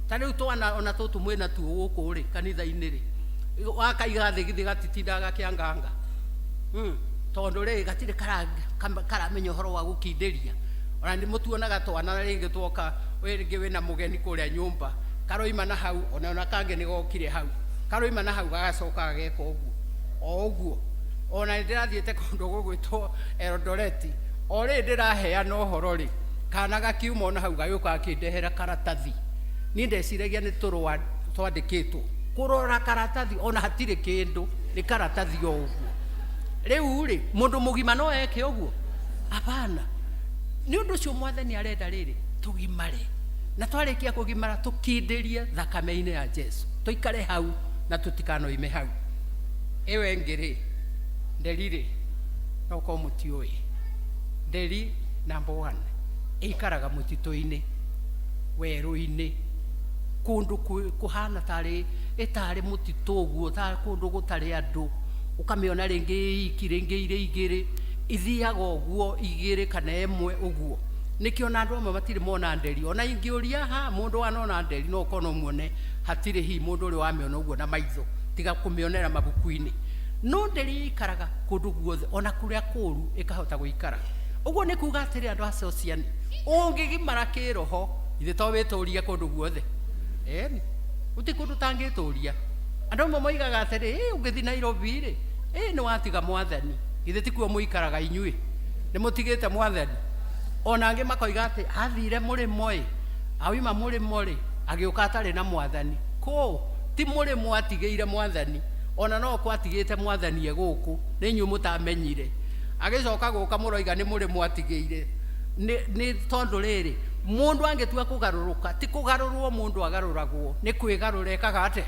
Ta rĩu twana ona tũtũ mwĩna tuo gũkũ rĩ kanitha-inĩ rĩ, wakaiga thĩ githĩ gatitindaga gakĩanganga? Tondũ rĩ gatirĩ karamenya ũhoro wa gũkindĩria. Ona nĩ mũtuonaga twana rĩngĩ twoka, rĩngĩ wĩna mũgeni kũrĩa nyũmba, karoima na hau, ona kangĩ nĩ gokire hau, karoima na hau gagacoka gageka ũguo o ũguo. Ona nĩ ndĩrathiĩte kũndũ gũgwĩtwo Eldoret. O rĩrĩ ndĩraheana ũhoro rĩ, kana gakiuma ona hau gagĩũka gakĩndehera karatathi. Niĩ ndeciragia nĩ tũrũa twandĩkĩtwo. Kũrora karatathi ona hatirĩ kĩndũ, nĩ karatathi o ũguo. Rĩu rĩ, mũndũ mũgima no eke ũguo? Hapana. Nĩ ũndũ ũcio Mwathani arenda rĩrĩ, tũgimare. Na twarĩkia kũgimara tũkindĩrie thakame-inĩ ya Jesu. Tũikare hau na tũtikanoime hau. Ĩyo ĩngĩ rĩ, nderi rĩ, no ũkorwo mũtiũĩ. Nderi number one, ĩikaraga mũtitũ-inĩ, werũ-inĩ, kũndũ kũhana tarĩ ĩtarĩ mũtitũ ũguo, ta kũndũ gũtarĩ andũ. Ũkamĩona rĩngĩ ĩ iki, rĩngĩ irĩ igĩrĩ, ithiaga ũguo igĩrĩ kana ĩmwe ũguo. Nĩkĩo ona andũ amwe matirĩ mona nderi. Ona ingĩũria ha mũndũ wanona nderi no ũkorwo no muone hatirĩ hihi mũndũ ũrĩ wamĩona ũguo na maitho, tiga kũmĩonera mabuku-inĩ. No nderi ĩikaraga kũndũ guothe, ona kũrĩa kũũru ĩkahota gũikara. Ũguo nĩ kuga atĩrĩ andũ a Sociani, ũngĩgimara kĩroho, githĩ to wĩtũrie kũndũ guothe? Ĩni, gũtirĩ kũndũ ũtangĩtũria. Andũ amwe moigaga atĩrĩ, ĩ ũngĩthiĩ Nairobi rĩ, ĩ nĩ watiga Mwathani. Githĩ tikuo mũikaraga inyuĩ? Nĩ mũtigĩte Mwathani? Ona angĩ makoiga atĩ athire mũrĩmo ĩ, auma mũrĩmo rĩ, agĩũka atarĩ na Mwathani. Kũ? Ti mũrĩmo atigĩire Mwathani, ona no kwatigĩte Mwathani e gũkũ, nĩ inyuĩ mũtamenyire. Agĩcoka gũka mũroiga nĩ mũrĩmo atigĩire. Nĩ tondũ rĩrĩ, mũndũ angĩtua kũgarũrũka, ti kũgarũrwo mũndũ agarũragwo, nĩ kwĩgarũra ekaga atĩa?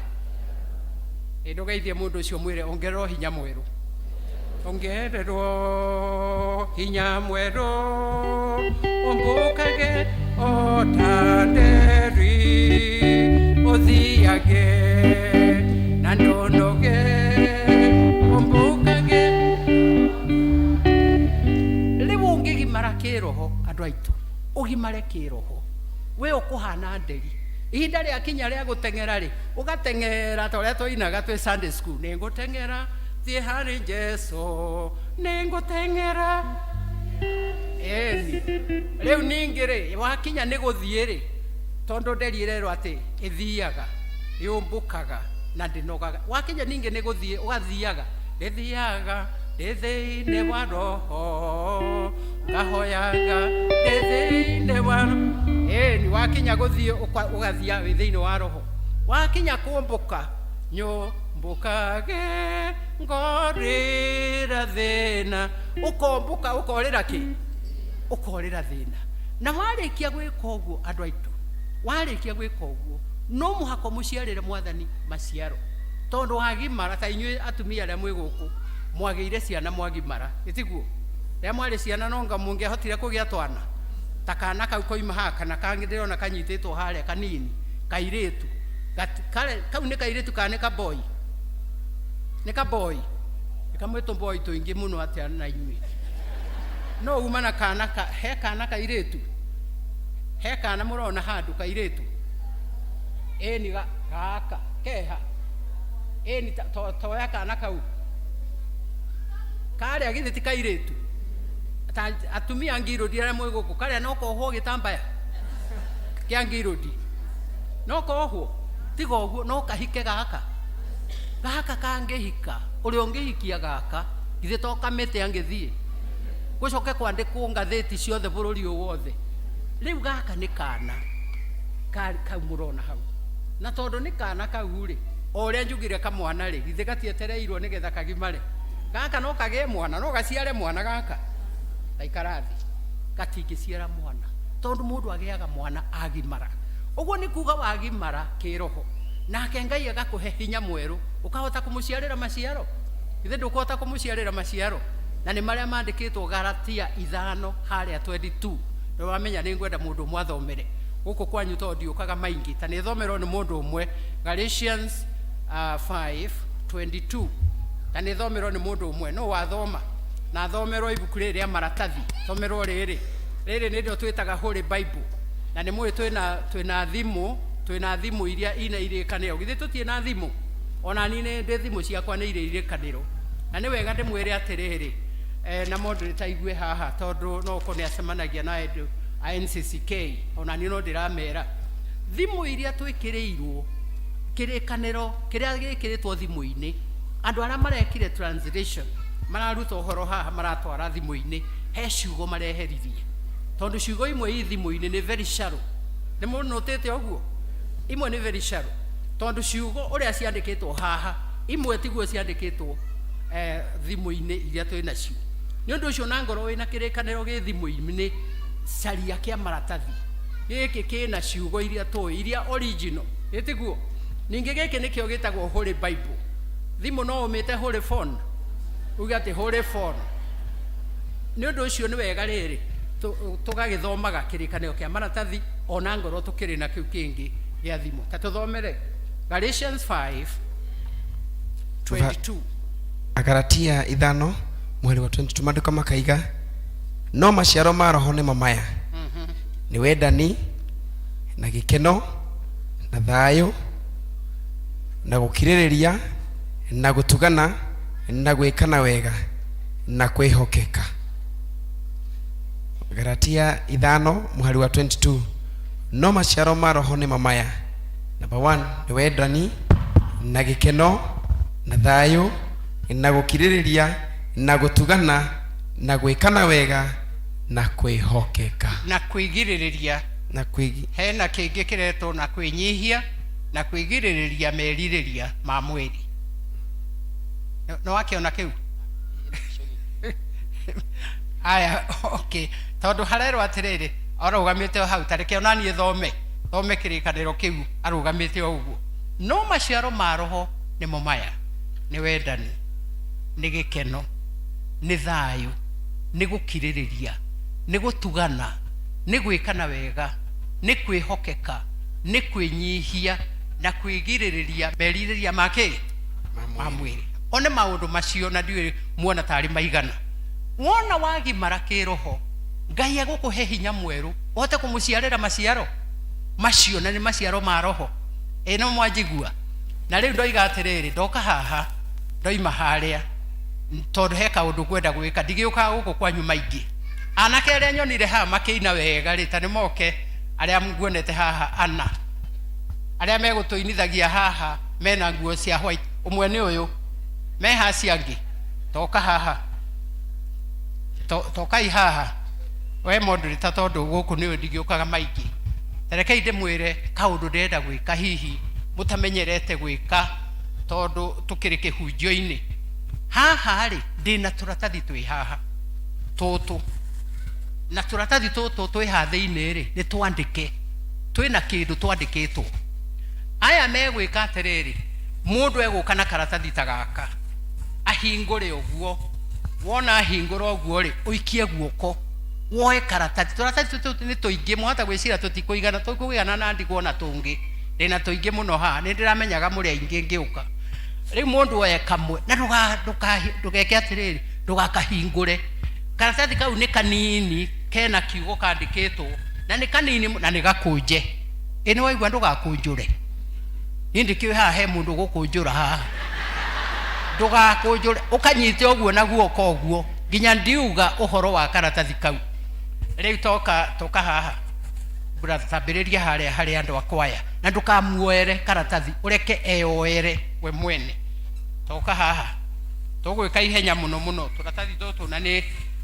Ĩ ndũgeithie mũndũ ũcio mwĩre ongererwo hinya mwerũ. Ongererwo hinya mwerũ, ũmbũkage o ta nderi, ũthiage na ndũnoge, ũmbũkage. Rĩu ũngĩgimara kĩroho, andũ aitũ, ũgimare kĩroho, we ũkũhana nderi. Ihinda rĩakinya rĩa gũteng'era rĩ, ũgateng'era ta ũrĩa twainaga twĩ Sunday school, nĩngũteng'era thiĩ harĩ Jesu, nĩngũteng'era. Ĩni, rĩu ningĩ rĩ, wakinya nĩ gũthiĩ rĩ, tondũ nderi ĩrerwo atĩ ĩthiaga, yũmbũkaga na ndĩnogaga. Wakinya ningĩ nĩ gũthiĩ, ũgathiaga, ndĩthiaga ndĩ thĩinĩ wa roho, ngahoyaga ndĩ thĩinĩ wa roho. Ĩni, wakinya gũthiĩ ũgathiaga wĩ thĩinĩ wa roho. Wakinya kũmbũka, nyũmbũkage ngorĩra thĩna. Ũkombũka ũkorĩra kĩ? Ũkorĩra thĩna. Na warĩkia gwĩka ũguo andũ aitũ, warĩkia gwĩka ũguo, no mũhaka ũmũciarĩre Mwathani maciaro. Tondũ wagimara, ta inyuĩ atumia arĩa mwĩ gũkũ, mwagĩire ciana mwagimara, ĩtiguo? Rĩrĩa mwarĩ ciana no nga mũngĩahotire kũgĩa twana, ta kana kau koima haha, kana kangĩ ndĩrona kanyitĩtwo harĩa kanini, kairĩtu. Kau nĩ kairĩtu kana nĩ kaboi? Nĩ kaboi? Nĩ kamwe tũboi tũingĩ mũno atĩa na inyuĩ. No uma na kana ka, he kana kairĩtu? He kana mũrona handũ kairĩtu? Ĩni gaka, keha. Ĩni toya kana kau. Karĩa githĩ ti kairĩtu? Ta atumia a ngirũndi arĩa mwĩ gũkũ, karĩa no kohwo gĩtambaya kĩa ngirũndi. No kohwo, tiga ũguo, no kahike gaka. Gaka kangĩhika, ũrĩa ũngĩhikia gaka, githĩ to kamĩtĩ angĩthiĩ? Gũcoke kwandĩkwo ngathĩti ciothe bũrũri ũyũ wothe. Rĩu gaka nĩ kana kau mũrona hau. Na tondũ nĩ kana kau rĩ, o ũrĩa njugire kamwana rĩ, githĩ gatietereirwo nĩgetha kagimare? Gaka no kagĩe mwana, no gaciare mwana gaka? Ta ikara thĩ. Gatingĩciara mwana, tondũ mũndũ agĩaga mwana agimara. Ũguo nĩ kuga wagimara kĩroho, nake Ngai agakũhe hinya mwerũ, ũkahota kũmũciarĩra maciaro. Githĩ ndũkũhota kũmũciarĩra maciaro? Na nĩ marĩa mandĩkĩtwo Galatia 5 harĩa 22. Nĩ wamenya nĩ ngwenda mũndũ ũmwe athomere. Gũkũ kwanyu tondũ ndiũkaga maingĩ, ta nĩ thomerwo nĩ mũndũ ũmwe. Galatians 5:22. Ta nĩ thomerwo nĩ mũndũ ũmwe. No wathoma? Na athomerwo ibuku rĩrĩ rĩa maratathi. Thomerwo rĩrĩ. Rĩrĩ nĩrĩo twĩtaga Holy Bible. Na nĩ mũĩ twĩna thimũ, twĩna thimũ iria ina irĩkanĩro. Githĩ tũtirĩ na thimũ? Ona niĩ nĩ ndĩ thimũ ciakwa nĩ irĩ irĩkanĩro. Na nĩ wega ndĩmwĩre atĩrĩrĩ, na moderator aigue haha tondũ no ũkorwo nĩ acemanagia na andũ a NCCK, ona niĩ no ndĩramera. Thimũ iria twĩkĩrĩirwo, kĩrĩkanĩro kĩrĩa gĩkĩrĩtwo thimũ-inĩ, andũ arĩa marekire translation, Mararuta ũhoro haha maratwara thimũ-inĩ, he ciugo mareheririe tondũ ciugo imwe i thimũ-inĩ nĩ very shallow. Nĩ mũnotĩte ũguo? Imwe nĩ very shallow tondũ ciugo ũrĩa ciandĩkĩtwo haha imwe tiguo ciandĩkĩtwo thimũ-inĩ iria twĩ nacio. Nĩ ũndũ ũcio na ngorwo wĩna kĩrĩkanĩro gĩ thimũ-inĩ, caria kĩa maratathi gĩkĩ kĩna ciugo iria tũĩ, iria original, ĩtiguo? Ningĩ gĩkĩ nĩkĩo gĩtagwo Holy Bible. Thimũ no ũmĩte Holy Phone, uge atĩ Holy Phone. Nĩ ũndũ ũcio nĩ wega rĩrĩ tũgagĩthomaga kĩrĩkanĩro kĩa maratathi ona ngorwo tũkĩrĩ na kĩu kĩngĩ gĩa thimũ. Ta tũthomere Galatians 5:22. Agalatia 5 mweri wa 22, maandĩko makaiga, no maciaro ma roho nĩmo maya: nĩ wendani, na gĩkeno, na thayũ, na gũkirĩrĩria, na gũtugana, na gwĩkana wega, na kwĩhokeka. Galatia 5 mũhari wa 22, no maciaro ma roho nĩmo maya: number 1 nĩ wendani, na gĩkeno, na thayũ, na gũkirĩrĩria, na gũtugana, na gwĩkana wega, na kwĩhokeka, na kwĩgirĩrĩria, na kwĩgi hena kĩngĩ kĩretwo na kwĩnyihia na kwĩgirĩrĩria merirĩria ma mwĩrĩ. Nĩ wakĩona kĩu? Aya, okay, tondũ harerwo atĩrĩrĩ, arũgamĩte o hau, tareke ona niĩ thome thome kĩrĩkanĩro kĩu arũgamĩte o ũguo. No maciaro ma roho nĩmo maya: nĩ wendani, nĩ gĩkeno, nĩ thayũ, nĩ gũkirĩrĩria, nĩ gũtugana, nĩ gwĩkana wega, nĩ kwĩhokeka, nĩ kwĩnyihia, na kwĩgirĩrĩria merirĩria ma kĩ? Ma mwĩrĩ. One maũndũ macio na ndiũĩ muona tarĩ maigana. Wona wagimara kĩroho, Ngai egũkũhe hinya mwerũ ũhote kũmũciarĩra maciaro macio, na nĩ maciaro ma roho. Ĩ no mwanjigua? Na rĩu ndoiga atĩrĩrĩ, ndoka haha, ndoima harĩa tondũ he kaũndũ ngwenda gwĩka, ndigĩũkaga gũkũ kwanyu maingĩ. Anake arĩa nyonire haha makĩina wega rĩ, ta nĩ moke arĩa nguonete haha ana, arĩa megũtũinithagia haha mena nguo cia white. Ũmwe nĩ ũyũ, meha acio angĩ, toka haha, tokai haha we moderator, tondũ gũkũ nĩwe ndigĩũkaga maingĩ. Tarekei ndĩmwĩre kaũndũ ndĩrenda gwĩka, hihi mũtamenyerete gwĩka, tondũ tũkĩrĩ kĩhunjio-inĩ haha rĩ, ndĩna tũratathi twĩ haha tũtũ, na tũratathi tũtũ twĩ haha thĩinĩ rĩ, nĩ twandĩke, twĩna kĩndũ twandĩkĩtwo. Aya megwĩka atĩrĩrĩ, mũndũ egũka na karatathi ta gaka, ahingũre ũguo. Wona ahingũra ũguo rĩ, ũikie guoko woe karatathi. Tũratathi tũtũ nĩ tũingĩ, mwahota gwĩciria tũtikũigana, tũkũigana na ndigwo na tũngĩ. Ndĩna tũingĩ mũno haha, nĩ ndĩramenyaga mũrĩ aingĩ ngĩũka. Rĩu mũndũ oe kamwe na ndũgeke atĩrĩrĩ, ndũgakahingũre. Karatathi kau nĩ kanini, kena kiugo kandĩkĩtwo, na nĩ kanini na nĩ gakũnje. Ĩ nĩ waigua? Ndũgakũnjũre. Niĩ ndĩkĩũĩ haha he mũndũ ũgũkũnjũra haha. Ndũgakũnjũre, ũkanyite ũguo na guoko ũguo nginya ndiuga ũhoro wa karatathi kau. Rĩu toka, toka haha brother, tambĩrĩria harĩa harĩ andũ a kwaya, na ndũkamuoere karatathi, ũreke eyoere we mwene. Toka haha, tũgwĩka ihenya mũno mũno tũratathi tũtũ, na nĩ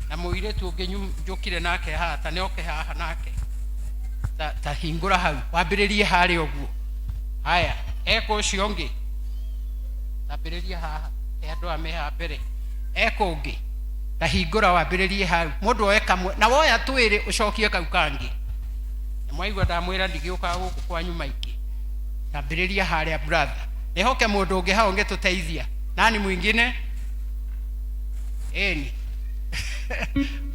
na mũirĩtu ũngĩ njũkire nake haha, ta nĩoke haha nake. Ta hingũra hau, wambĩrĩrie harĩa ũguo. Haya, eka ũcio ũngĩ, tambĩrĩria haha, he andũ aya me haha mbere. Eka ũngĩ, ta hingũra wambĩrĩrie hau. Mũndũ oe kamwe, na woya twĩrĩ ũcokie kau kangĩ. Nĩ mwaigua ndamwĩra ndigĩũkaga gũkũ kwanyu maingĩ. Tambĩrĩria harĩa brother. Nĩhoke mũndũ ũngĩ hau ũngĩtũteithia. Nani mwingine? Ĩni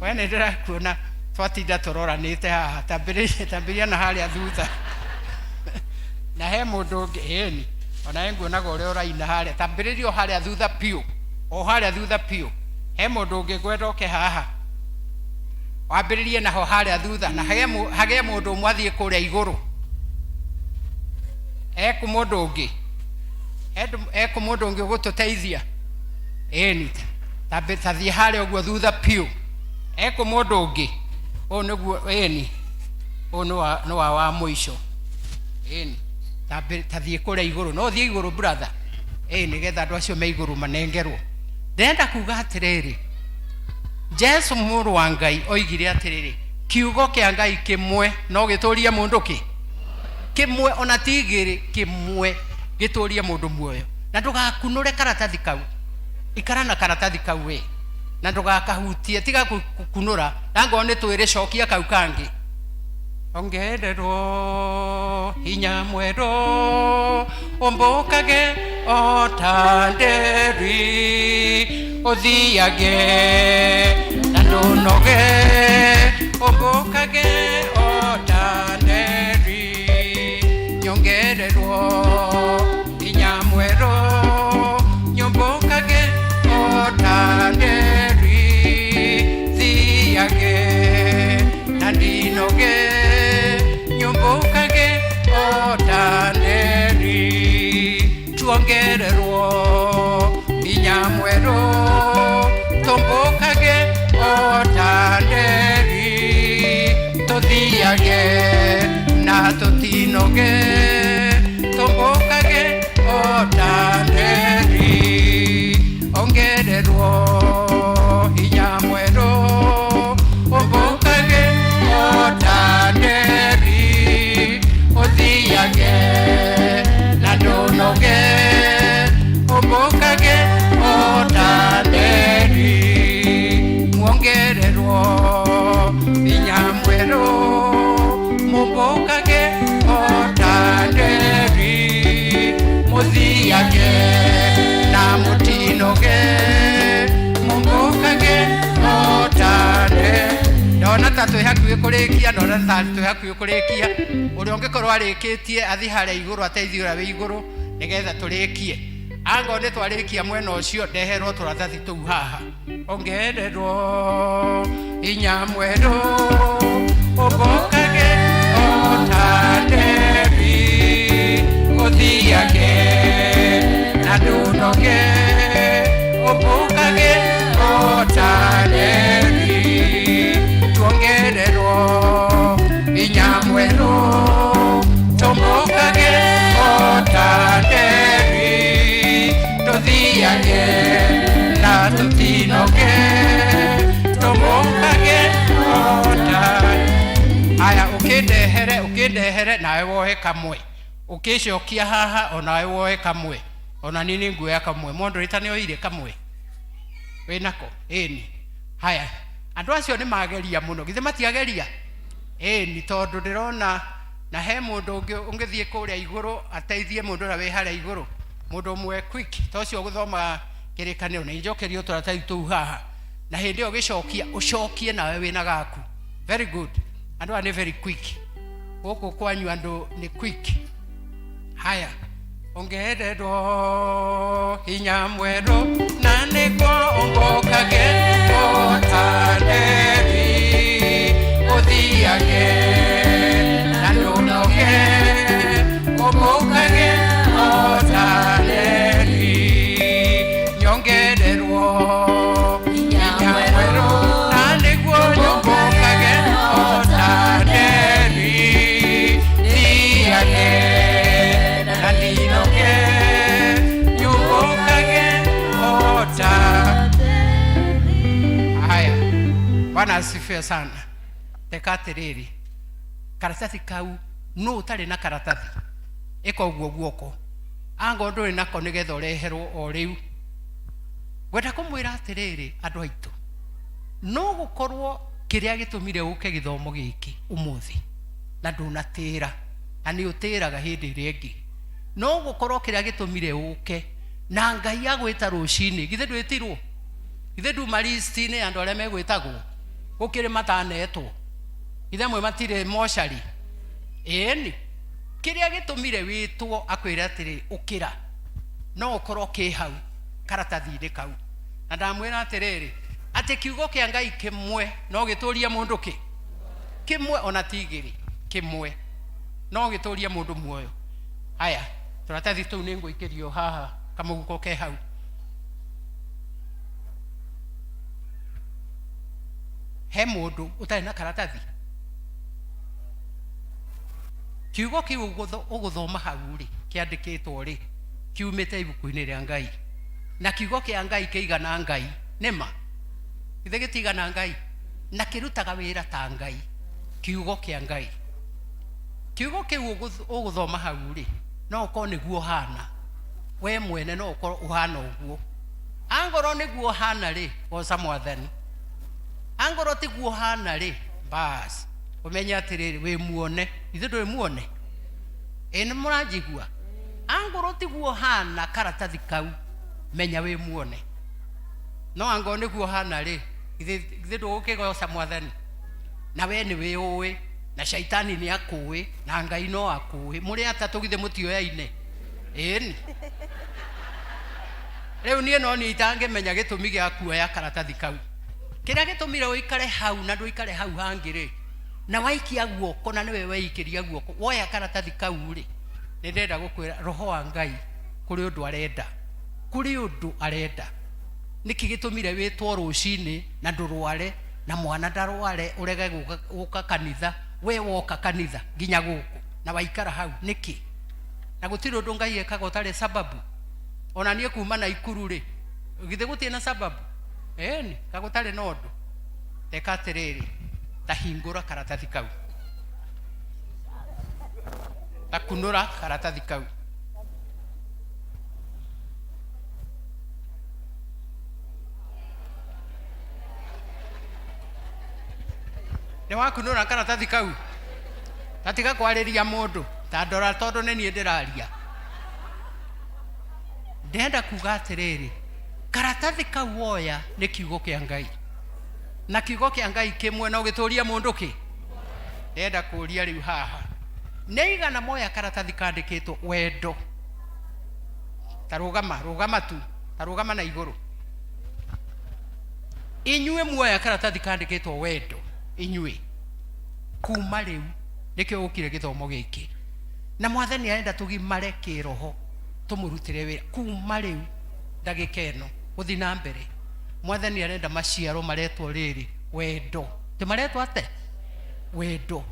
we nĩ ndĩrakuona twatinda tũroranĩte haha. Tambĩrĩria, tambĩrĩria na harĩa thutha. Na he mũndũ ũngĩ? Ĩni onawe nguonaga ũrĩa ũraina harĩa. Tambĩrĩria o harĩa thutha biũ, o harĩa thutha biũ. He mũndũ ũngĩ ngwenda oke haha, wambĩrĩrie naho harĩa thutha, na hagĩe mũndũ ũmwe athiĩ kũrĩa igũrũ. Eku mũndũ ũngĩ? Eku mũndũ ũngĩ ũgũtũteithia? Ĩni, tathiĩ harĩa ũguo thutha biũ. Eku mũndũ ũngĩ? Ũyũ nĩguo. Ĩni, ũyũ nĩ wa mũico. Ĩni, tathiĩ kũrĩa igũrũ. No ũthiĩ igũrũ brother? Ĩ, nĩgetha andũ acio me igũrũ manengerwo. Ndĩrenda kuga atĩrĩrĩ, Jesu mũrũ wa Ngai oigire atĩrĩrĩ, kiugo kĩa Ngai kĩmwe no gĩtũrie mũndũ kĩ kĩmwe, ona ti igĩrĩ, kĩmwe gĩtũrie mũndũ muoyo. Na ndũgakunũre karatathi kau, ikara na karatathi kau we, na ndũgakahutie, tiga gũkunũra, na ngorwo nĩ twĩrĩ cokia kau kangĩ. Ongererwo hinya mwerũ, ũmbũkage o ta nderi, ũthiage na ndũnoge, ũmbũkage o ta nderi, nyongererwo hinya mwerũ, nyũmbũkage o ta nderi, thiage na ndinoge, nyũmbũkage o ta nderi, tuongererwo hinya mwerũ, tũmbũkage o ta nderi, tũthiage na tũtinoge, tũmbũkage o ta nderi, ongererwo hinya mwerũ, ũmbũkage o ta nderi, ũthiage na ndũnoge, ũmbũkage o ta nderi, muongererwo hinya mwerũ, mũmbũkage o ta nderi, mũthiage na mũtinoge, mũmbũkage o ta nderi. Ndona ta twĩ hakuhĩ kũrĩkia, ndona ta twĩ hakuhĩ kũrĩkia. Ũrĩa ũngĩkorwo arĩkĩtie athiĩ harĩa igũrũ, ateithie ũrĩa wĩ igũrũ nĩgetha tũrĩkie. Angorwo nĩ twarĩkia mwena ũcio, ndeherwo tũratathi tũu haha. Ongererwo hinya mwerũ, ũmbũkage o ta nderi, ũthiage na ndũnoge, ũmbũkage o ta nderi, tuongererwo hinya mwerũ, tũmbũkage o ta nderi, tũthiage na tũtinoge, tũmbũkage o ta. Aya, ũkĩndehere, ũkĩndehere nawe woe kamwe, ũkĩcokia haha onawe woe kamwe, ona niĩ nĩ nguoya kamwe. Moderator nĩ oire kamwe wĩnako? Ĩni. Haya, andũ acio nĩ mageria mũno, githĩ matiageria? Ĩni, tondũ ndĩrona na he mũndũ ũngĩ ũngĩthiĩ kũrĩa igũrũ ateithie mũndũ ũrĩa wĩ harĩa igũrũ, mũndũ ũmwe quick ta ũcio ũgũthoma kĩrĩkanĩro, na njokerio tũratathi tũu haha, na hĩndĩ ĩyo ũgĩcokia ũcokie nawe wĩna gaku. Very good, andũ aya nĩ very quick gũkũ kwanyu, andũ nĩ quick. Haya, ongererwo hinya mwerũ, na nĩguo ũmbũkage o ta nderi, ũthiage na ndũnoge, ũmbũkage o ta nderi, nyongererwo hinya mwerũ, na nĩguo nyũmbũkage o ta nderi, thiage na ndinoge, nyũmbũkage o ta. Haya, Bwana asifiwe sana. Teka atĩrĩrĩ, karatathi kau nũ ũtarĩ na karatathi ĩka ũguo guoko, angorwo ndũrĩ nako nĩgetha ũreherwo o rĩu. Ngwenda kũmwĩra atĩrĩrĩ, andũ aitũ, no gũkorwo kĩrĩa gĩtũmire ũke gĩthomo gĩkĩ ũmũthĩ na ndũnatĩra, na nĩ ũtĩraga hĩndĩ ĩrĩa ĩngĩ, no gũkorwo kĩrĩa gĩtũmire ũke na Ngai agwĩta rũcinĩ, githĩ ndwĩtirwo? Githĩ nduma list-inĩ ya andũ arĩa megwĩtagwo? Gũkĩrĩ matanetwo, githĩ amwe matirĩ mocarĩ? Ĩni, kĩrĩa gĩtũmire wĩtwo akwĩre atĩrĩ ũkĩra, no ũkorwo kĩ hau karatathi-inĩ kau. Na ndamwĩra atĩrĩrĩ, atĩ kiugo kĩa Ngai kĩmwe no gĩtũrie mũndũ kĩ kĩmwe, ona ti igĩrĩ, kĩmwe no gĩtũrie mũndũ muoyo. Haya, tũratathi tũu nĩ ngũikĩrio haha kamũhuko ke hau. He mũndũ ũtarĩ na karatathi? Kiugo kĩu ũgũthoma hau rĩ, kĩandĩkĩtwo rĩ, kiumĩte ibuku-inĩ rĩa Ngai. Na kiugo kĩa Ngai kĩigana Ngai. Nĩma githĩ gĩtigana Ngai na kĩrutaga wĩra ta Ngai. Kiugo kĩa Ngai, kiugo kĩu ũgũthoma hau rĩ, no ũkorwo nĩguo ũhana we mwene, no ũkorwo ũhana ũguo. Angorwo nĩguo ũhana rĩ, goca Mwathani. Angorwo tiguo ũhana rĩ, bas ũmenye atĩrĩrĩ, wĩ muone. Ithuĩ ndũrĩ muone? Ĩ nĩ mũranjigua? Angorwo tiguo ũhana karatathi kau, menya wĩ muone. No angorwo nĩguo ũhana rĩ, githĩ ndũgũkĩgoca Mwathani? Na we nĩ wĩũĩ, na shaitani nĩ akũĩ, na Ngai no akũĩ. Mũrĩ atatũ, githĩ mũtioyaine? Ĩni rĩu niĩ no niĩ itangĩmenya gĩtũmi gĩa kuoya karatathi kau. Kĩrĩa gĩtũmire ũikare hau na ndũikare hau hangĩ rĩ, na waikia guoko, na nĩwe weikĩria guoko woya karatathi kau rĩ, nĩ ndĩrenda gũkwĩra roho wa Ngai kũrĩ ũndũ arenda, kũrĩ ũndũ arenda. Nĩkĩ gĩtũmire wĩtwo rũcinĩ na ndũrware, na mwana ndarware, ũrege gũka kanitha? We woka kanitha nginya gũkũ na waikara hau nĩkĩ? Na gũtirĩ ũndũ Ngai ekaga ũtarĩ sababu. Ona niĩ kuma Naikuru rĩ, githĩ gũtirĩ na sababu? Ĩni, ka gũtarĩ na ũndũ. Teka atĩrĩrĩ, ta hingũra karatathi kau, ta kunũra karatathi kau. Nĩ wakunũra karatathi kau? Ta tiga kwarĩria mũndũ, ta ndora, tondũ nĩ niĩ ndĩraria. Ndĩrenda kuga atĩrĩrĩ, karatathi kau woya nĩ kiugo kĩa Ngai, na kiugo kĩa Ngai kĩmwe no gĩtũrie mũndũ kĩ. Ndĩrenda kũria rĩu haha, nĩ igana moya karatathi kandĩkĩtwo wendo? Ta rũgama, rũgama tu, ta rũgama na igũrũ. Inyuĩ muoya karatathi kandĩkĩtwo wendo, inyuĩ kuma rĩu nĩkĩo gũkire gĩthomo gĩkĩ, na Mwathani arenda tũgimare kĩroho, tũmũrutĩre wĩra kuma rĩu ndagĩka ĩno gũthiĩ na mbere. Mwathani arenda maciaro maretwo rĩrĩ wendo. Tĩ maretwo ate wendo?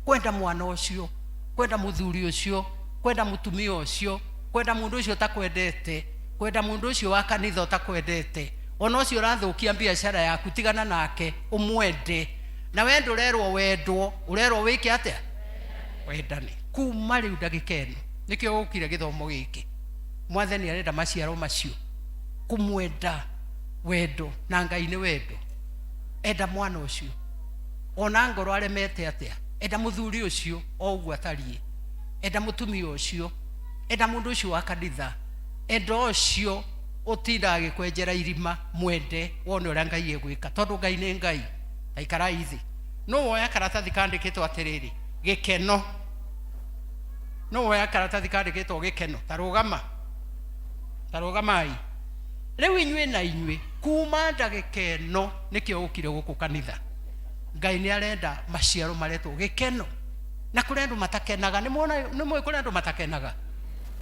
Kwenda mwana ũcio, kwenda mũthuri ũcio, kwenda mũtumia ũcio, kwenda mũndũ ũcio ũtakwendete, kwenda mũndũ ũcio wa kanitha ũtakwendete, ona ũcio ũrathũkia biacara yaku, tigana nake, ũmwende. Na we ndũrerwo wendwo, ũrerwo wĩke atĩa? Wendane. Kuma rĩu ndagĩka ĩno nĩkĩo gũkire gĩthomo gĩkĩ. Mwathani arenda maciaro macio, kũmwenda, wendo. Na Ngai nĩ wendo. Enda mwana ũcio ona ngoro aremete atĩa, enda mũthuri ũcio o ũguo atariĩ, enda mũtumia ũcio, enda mũndũ ũcio wa kanitha, enda ũcio ũtindaga agĩkwenjera irima, mwende, wone ũrĩa Ngai egwĩka, tondũ Ngai nĩ Ngai. Ta ikarai thĩ. Nũ woya karatathi kandĩkĩtwo atĩrĩrĩ, gĩkeno? Nũ woya karatathi kandĩkĩtwo gĩkeno? Ta rũgama, ta rũgamai rĩu inyuĩ na inyuĩ. Kuma ndagĩka ĩno nĩkĩo ũkire gũkũ kanitha. Ngai nĩ arenda maciaro maretwo gĩkeno, na kũrĩ andũ matakenaga. Nĩ muona, nĩ mũĩ kũrĩ andũ matakenaga?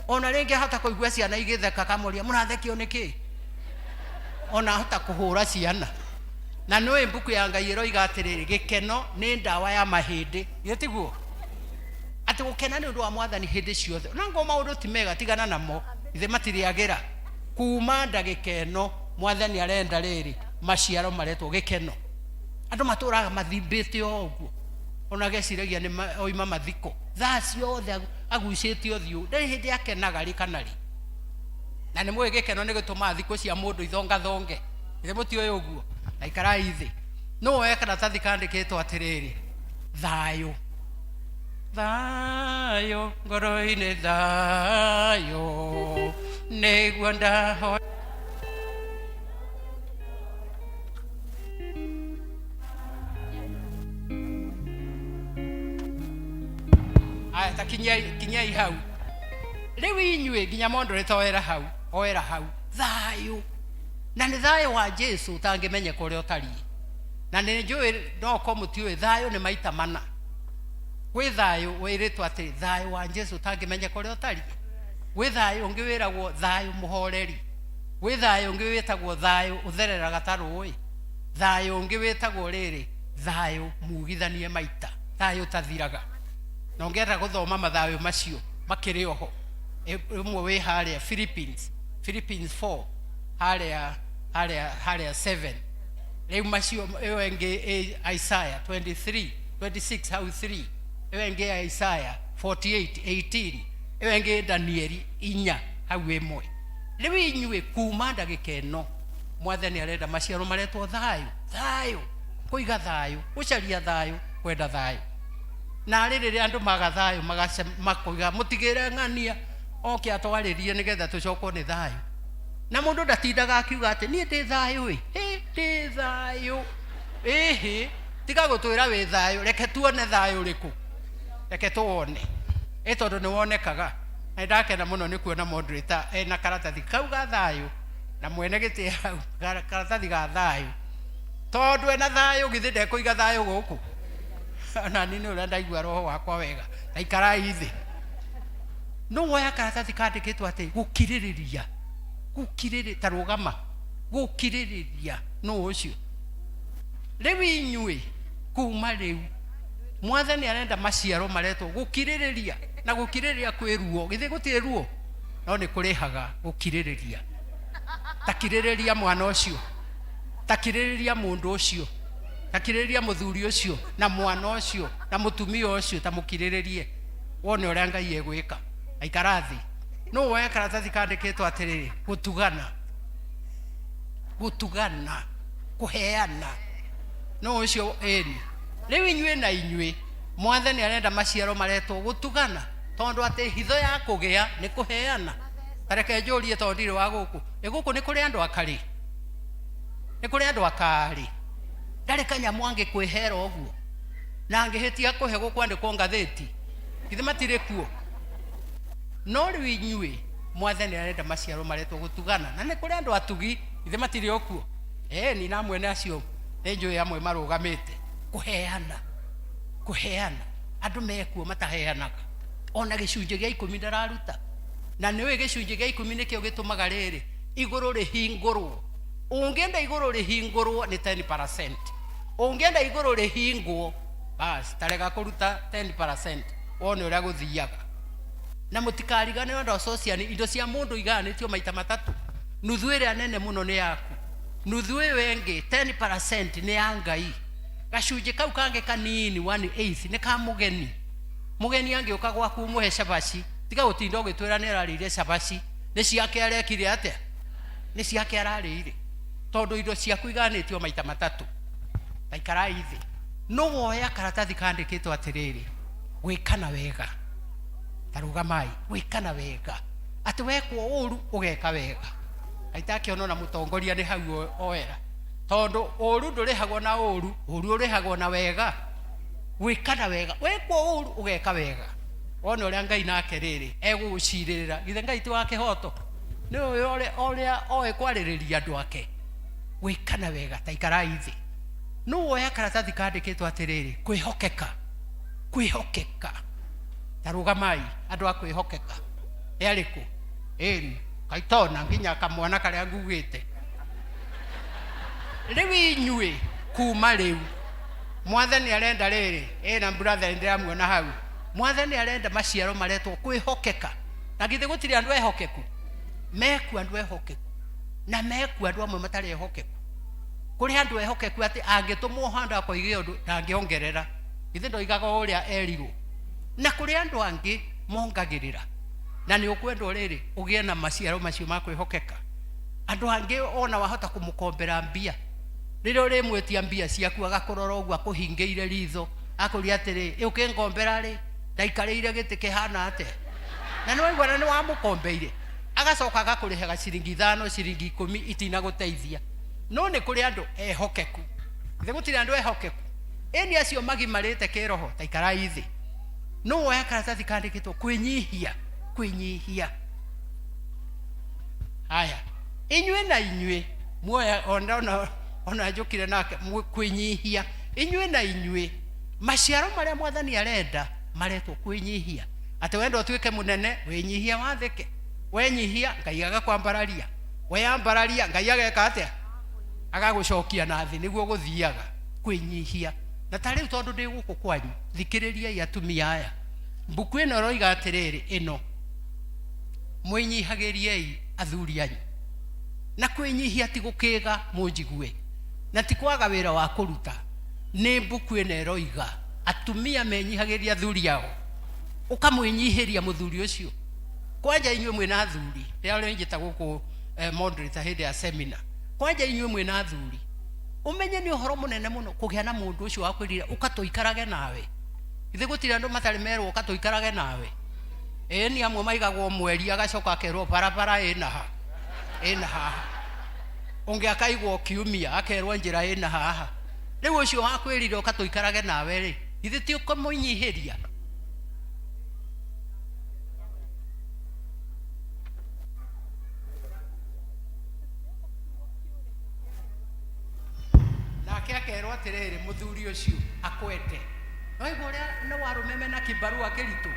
Ona rĩngĩ ahota kũigua ciana igĩtheka, kamoria mũrathekio nĩkĩ? Ona ahota kũhũra ciana. Na nĩũĩ mbuku ya Ngai ĩroiga atĩrĩrĩ, gĩkeno nĩ ndawa ya mahĩndĩ. Githĩ tiguo? Atĩ gũkena nĩ ũndũ wa Mwathani hĩndĩ ciothe, ona ngorwo maũndũ ti mega, tigana namo, ithe matirĩagĩra. Kuma ndagĩka ĩno Mwathani arenda rĩrĩ maciaro maretwo gĩkeno. Andũ matũraga mathimbĩte o ũguo, ona ageciragia nĩ oima mathiko, thaa ciothe agucĩte ũthiũ, ndarĩ hĩndĩ akenaga rĩ kana rĩ. Na nĩ mũĩ gĩkeno nĩ gĩtũmaga thikũ cia mũndũ ithongathonge. Ithe mũtiũĩ ũguo? Na ikarai thĩ. Nũ woya karatathi kandĩkĩtwo atĩrĩrĩ, thayũ? Thayũ ngoro-inĩ, thayũ nĩguo ndahoya. Aya, ta kinyai, kinyai hau rĩu inyuĩ, nginya mondorete oera hau, oera hau thayũ. Na nĩ thayũ wa Jesu ũtangĩmenyeka ũrĩa ũtariĩ. Na nĩ njũĩ no ko mũtiũĩ, thayũ nĩ maita mana. Gwĩ thayũ wĩrĩtwo atĩ thayũ wa Jesu ũtangĩmenyeka ũrĩa ũtariĩ, gwĩ thayũ ũngĩ wĩragwo thayũ mũhoreri, gwĩ thayũ ũngĩ wĩtagwo thayũ ũthereraga ta rũĩ, thayũ ũngĩ wĩtagwo rĩrĩ thayũ mugithanie maita, thayũ ũtathiraga. Na ũngĩenda gũthoma mathayũ macio makĩrĩ oho, ũmwe wĩ harĩa Philippines, Philippines 4. Harĩa harĩa harĩa 7 rĩu macio ĩyo ĩngĩ ĩ Isaiah 23 26 hau 3 ĩyo ĩngĩ ya Isaiah 48 18 ĩyo ĩngĩ Danieli inya hau ĩmwe. Rĩu inyuĩ kuma ndagĩka ĩno mwathani arenda maciaro maretwo thayũ, thayũ, kũiga thayũ, gũcaria thayũ, kwenda thayũ. Na rĩ rĩrĩa andũ maga thayũ makoiga mũtigĩre ng'ania oke atwarĩrie nĩgetha tũcokwo nĩ thayũ. Na mũndũ ndatindaga akiuga atĩ niĩ ndĩ thayũ ĩ, hĩ ndĩ thayũ ĩhĩ, tiga gũtwĩra wĩ thayũ, reke tuone thayũ ũrĩkũ, reke tuwone ĩ tondũ nĩ wonekaga. Na ndakena mũno nĩ kuona moderator ena karatathi kau ga thayũ na mwene gĩtĩ hau karatathi ga thayũ, tondũ ena thayũ githĩ ndekũiga thayũ gũkũ. Na niĩ nĩ ũrĩa ndaigua roho wakwa wega, ta ikarai thĩ. No woya karatathi kandĩkĩtwo atĩ gũkirĩrĩria, gũkirĩrĩ, ta rũgama, gũkirĩrĩria, nũ ũcio? Rĩu inyuĩ kuma rĩu mwathani arenda maciaro maretwo gũkirĩrĩria, na gũkirĩrĩria kwĩ ruo, githĩ gũtirĩ ruo? No nĩ kũrĩhaga gũkirĩrĩria. Ta kirĩrĩria mwana ũcio, ta kirĩrĩria mũndũ ũcio, ta kirĩrĩria mũthuri ũcio na mwana ũcio na mũtumia ũcio, ta mũkirĩrĩrie wone ũrĩa Ngai egwĩka. Aikara thĩ. Nũ woya karatathi kandĩkĩtwo atĩrĩrĩ, gũtugana, gũtugana, kũheana, nũ ũcio? Ĩni. Rĩu inyuĩ na inyuĩ mwathani arenda maciaro maretwo gũtugana, tondũ atĩ hitho ya kũgĩa nĩ kũheana. Ta reke njũrie tondũ ndirĩ wa gũkũ, ĩ gũkũ nĩ kũrĩ andũ akarĩ? Nĩ kũrĩ andũ akarĩ? Ndarĩ kanyamũ angĩkwĩhera ũguo, na angĩhĩtia kũhe gũkwandĩkwo ngathĩti, githĩ matirĩ kuo? No rĩu inyuĩ mwathani arenda maciaro maretwo gũtugana, na nĩ kũrĩ andũ atugi, githĩ matirĩ o kuo? Ĩni, na amwe nĩ acio nĩ njũĩ amwe marũgamĩte kũheana, kũheana. Andũ mekuo mataheanaga, ona gĩcunjĩ gĩa ikũmi ndararuta. Na nĩ ũĩ gĩcunjĩ gĩa ikũmi nĩkĩo gĩtũmaga rĩrĩ igũrũ rĩhingũrwo. Ũngĩenda igũrũ rĩhingũrwo nĩ 10%, ũngĩenda igũrũ rĩhingwo bas tarega kũruta 10% wone ũrĩa gũthiaga. Na mũtikariganĩrwo andũ a social, indo cia mũndũ igayanĩtio maita matatũ. Nuthu ĩrĩa nene mũno nĩ yaku, nuthu ĩyo ĩngĩ 10% nĩ ya Ngai, gacunjĩ kau kangĩ kanini 1/8 nĩ ka mũgeni. Mũgeni angĩũka gwaku ũmũhe cabaci, tiga gũtinda ũgĩtwĩra nĩ ararĩire cabaci, nĩ ciake arekire atĩa? Nĩ ciake ararĩire, tondũ indo ciaku igayanĩtio maita matatũ. Ta ikarai thĩ. No woya karatathi kandĩkĩtwo atĩrĩrĩ, gwĩkana wega, ta rũgamai, gwĩkana wega, atĩ wekwo ũru ũgeka wega. Aitakĩona ona mũtongoria nĩ hau oera, tondũ ũru ndũrĩhagwo na ũru, ũru ũrĩhagwo na wega. Gwĩkana wega, wekwo ũru ũgeka wega, wone ũrĩa Ngai nake rĩrĩ egũgũcirĩrĩra. Githĩ Ngai ti wa kĩhoto? Nĩ ũyũ ũrĩa oĩ kwarĩrĩria andũ ake. Gwĩkana wega, ta ikarai thĩ. No woya karatathi kandĩkĩtwo atĩrĩrĩ, kwĩhokeka, kwĩhokeka, ta rũgamai andũ a kwĩhokeka. Nĩ arĩkũ? Ĩni, kaitona nginya kamwana karĩa ngugĩte. Rĩu inyuĩ kuma rĩu mwathani arenda rĩrĩ, ĩna brother ndĩramuona hau, mwathani arenda maciaro maretwo kwĩhokeka. Na githĩ gũtirĩ andũ ehokeku? Mekuo andũ ehokeku, na mekuo andũ amwe matarĩ ehokeku. Kũrĩ andũ ehokeku atĩ angĩtũmwo handũ akoige ũndũ ndangĩongerera, githĩ ndoigaga o ũrĩa erirwo. Na kũrĩ andũ angĩ mongagĩrĩra, na nĩ ũkwendwo rĩrĩ ũgĩe na maciaro macio ma kwĩhokeka. Andũ angĩ ona wahota kũmũkombera mbia, rĩrĩa ũrĩmwĩtia mbia ciaku agakũrora ũguo akũhingĩire ritho, akũria atĩrĩ, ĩ ũkĩngombera rĩ, ndaikarĩire gĩtĩ kĩhana atĩa? Na nĩ waigua na nĩ wamũkombeire, agacoka agakũrĩhaga ciringi 5, ciringi 10 itinagũteithia. No nĩ kũrĩ andũ ehokeku. Githĩ gũtirĩ andũ ehokeku? Ĩni acio magimarĩte kĩroho, ta ikarai thĩ. No woya karatathi kandĩkĩtwo kwĩnyihia, kwĩnyihia. Haya, inyuĩ na inyuĩ muoya ona ona njũkire nake kwĩnyihia. Inyuĩ na inyuĩ maciaro marĩa mwathani arenda maretwo kwĩnyihia. Atĩ wenda ũtuĩke mũnene, wĩnyihie wathĩke. Wenyihia Ngai agakwambararia, weyambararia Ngai ageka atĩa? Agagũcokia na thĩ. Nĩguo gũthiaga, kwĩnyihia. Na ta rĩu tondũ ndĩ gũkũ kwanyu, thikĩrĩriai atumia aya. Mbuku ĩno ĩroiga atĩrĩrĩ, ĩno mwĩnyihagĩriei athuri anyu. Na kwĩnyihia ti gũkĩga mũnjigue, na ti kwaga wĩra wa kũruta. Nĩ mbuku ĩno ĩroiga atumia menyihagĩria athuri ao, ũkamwĩnyihĩria mũthuri ũcio. Kwanja inyuĩ mwĩna athuri, rĩrĩa ũrĩnjĩta gũkũ moderator hĩndĩ ya seminar, kwanja inyuĩ mwĩna athuri, ũmenye nĩ ũhoro mũnene mũno kũgĩa na mũndũ ũcio wakwĩrire ũka tũikarage nawe. Ithe gũtirĩ andũ matarĩ merwo ũka tũikarage nawe. Ĩni amwe maigagwo mweri agacoka akerwo barabara ĩna ha ĩna haha, ũngĩ akaigwo kiumia akerwo njĩra ĩna haha. Rĩu ũcio wakwĩrire ũka tũikarage nawe rĩ, ithe ti ũkũmũnyihĩria? Nake akerwo atĩrĩrĩ, mũthuri ũcio akwende. No igua ũrĩa nĩ warũme mena kĩbarua kĩritũ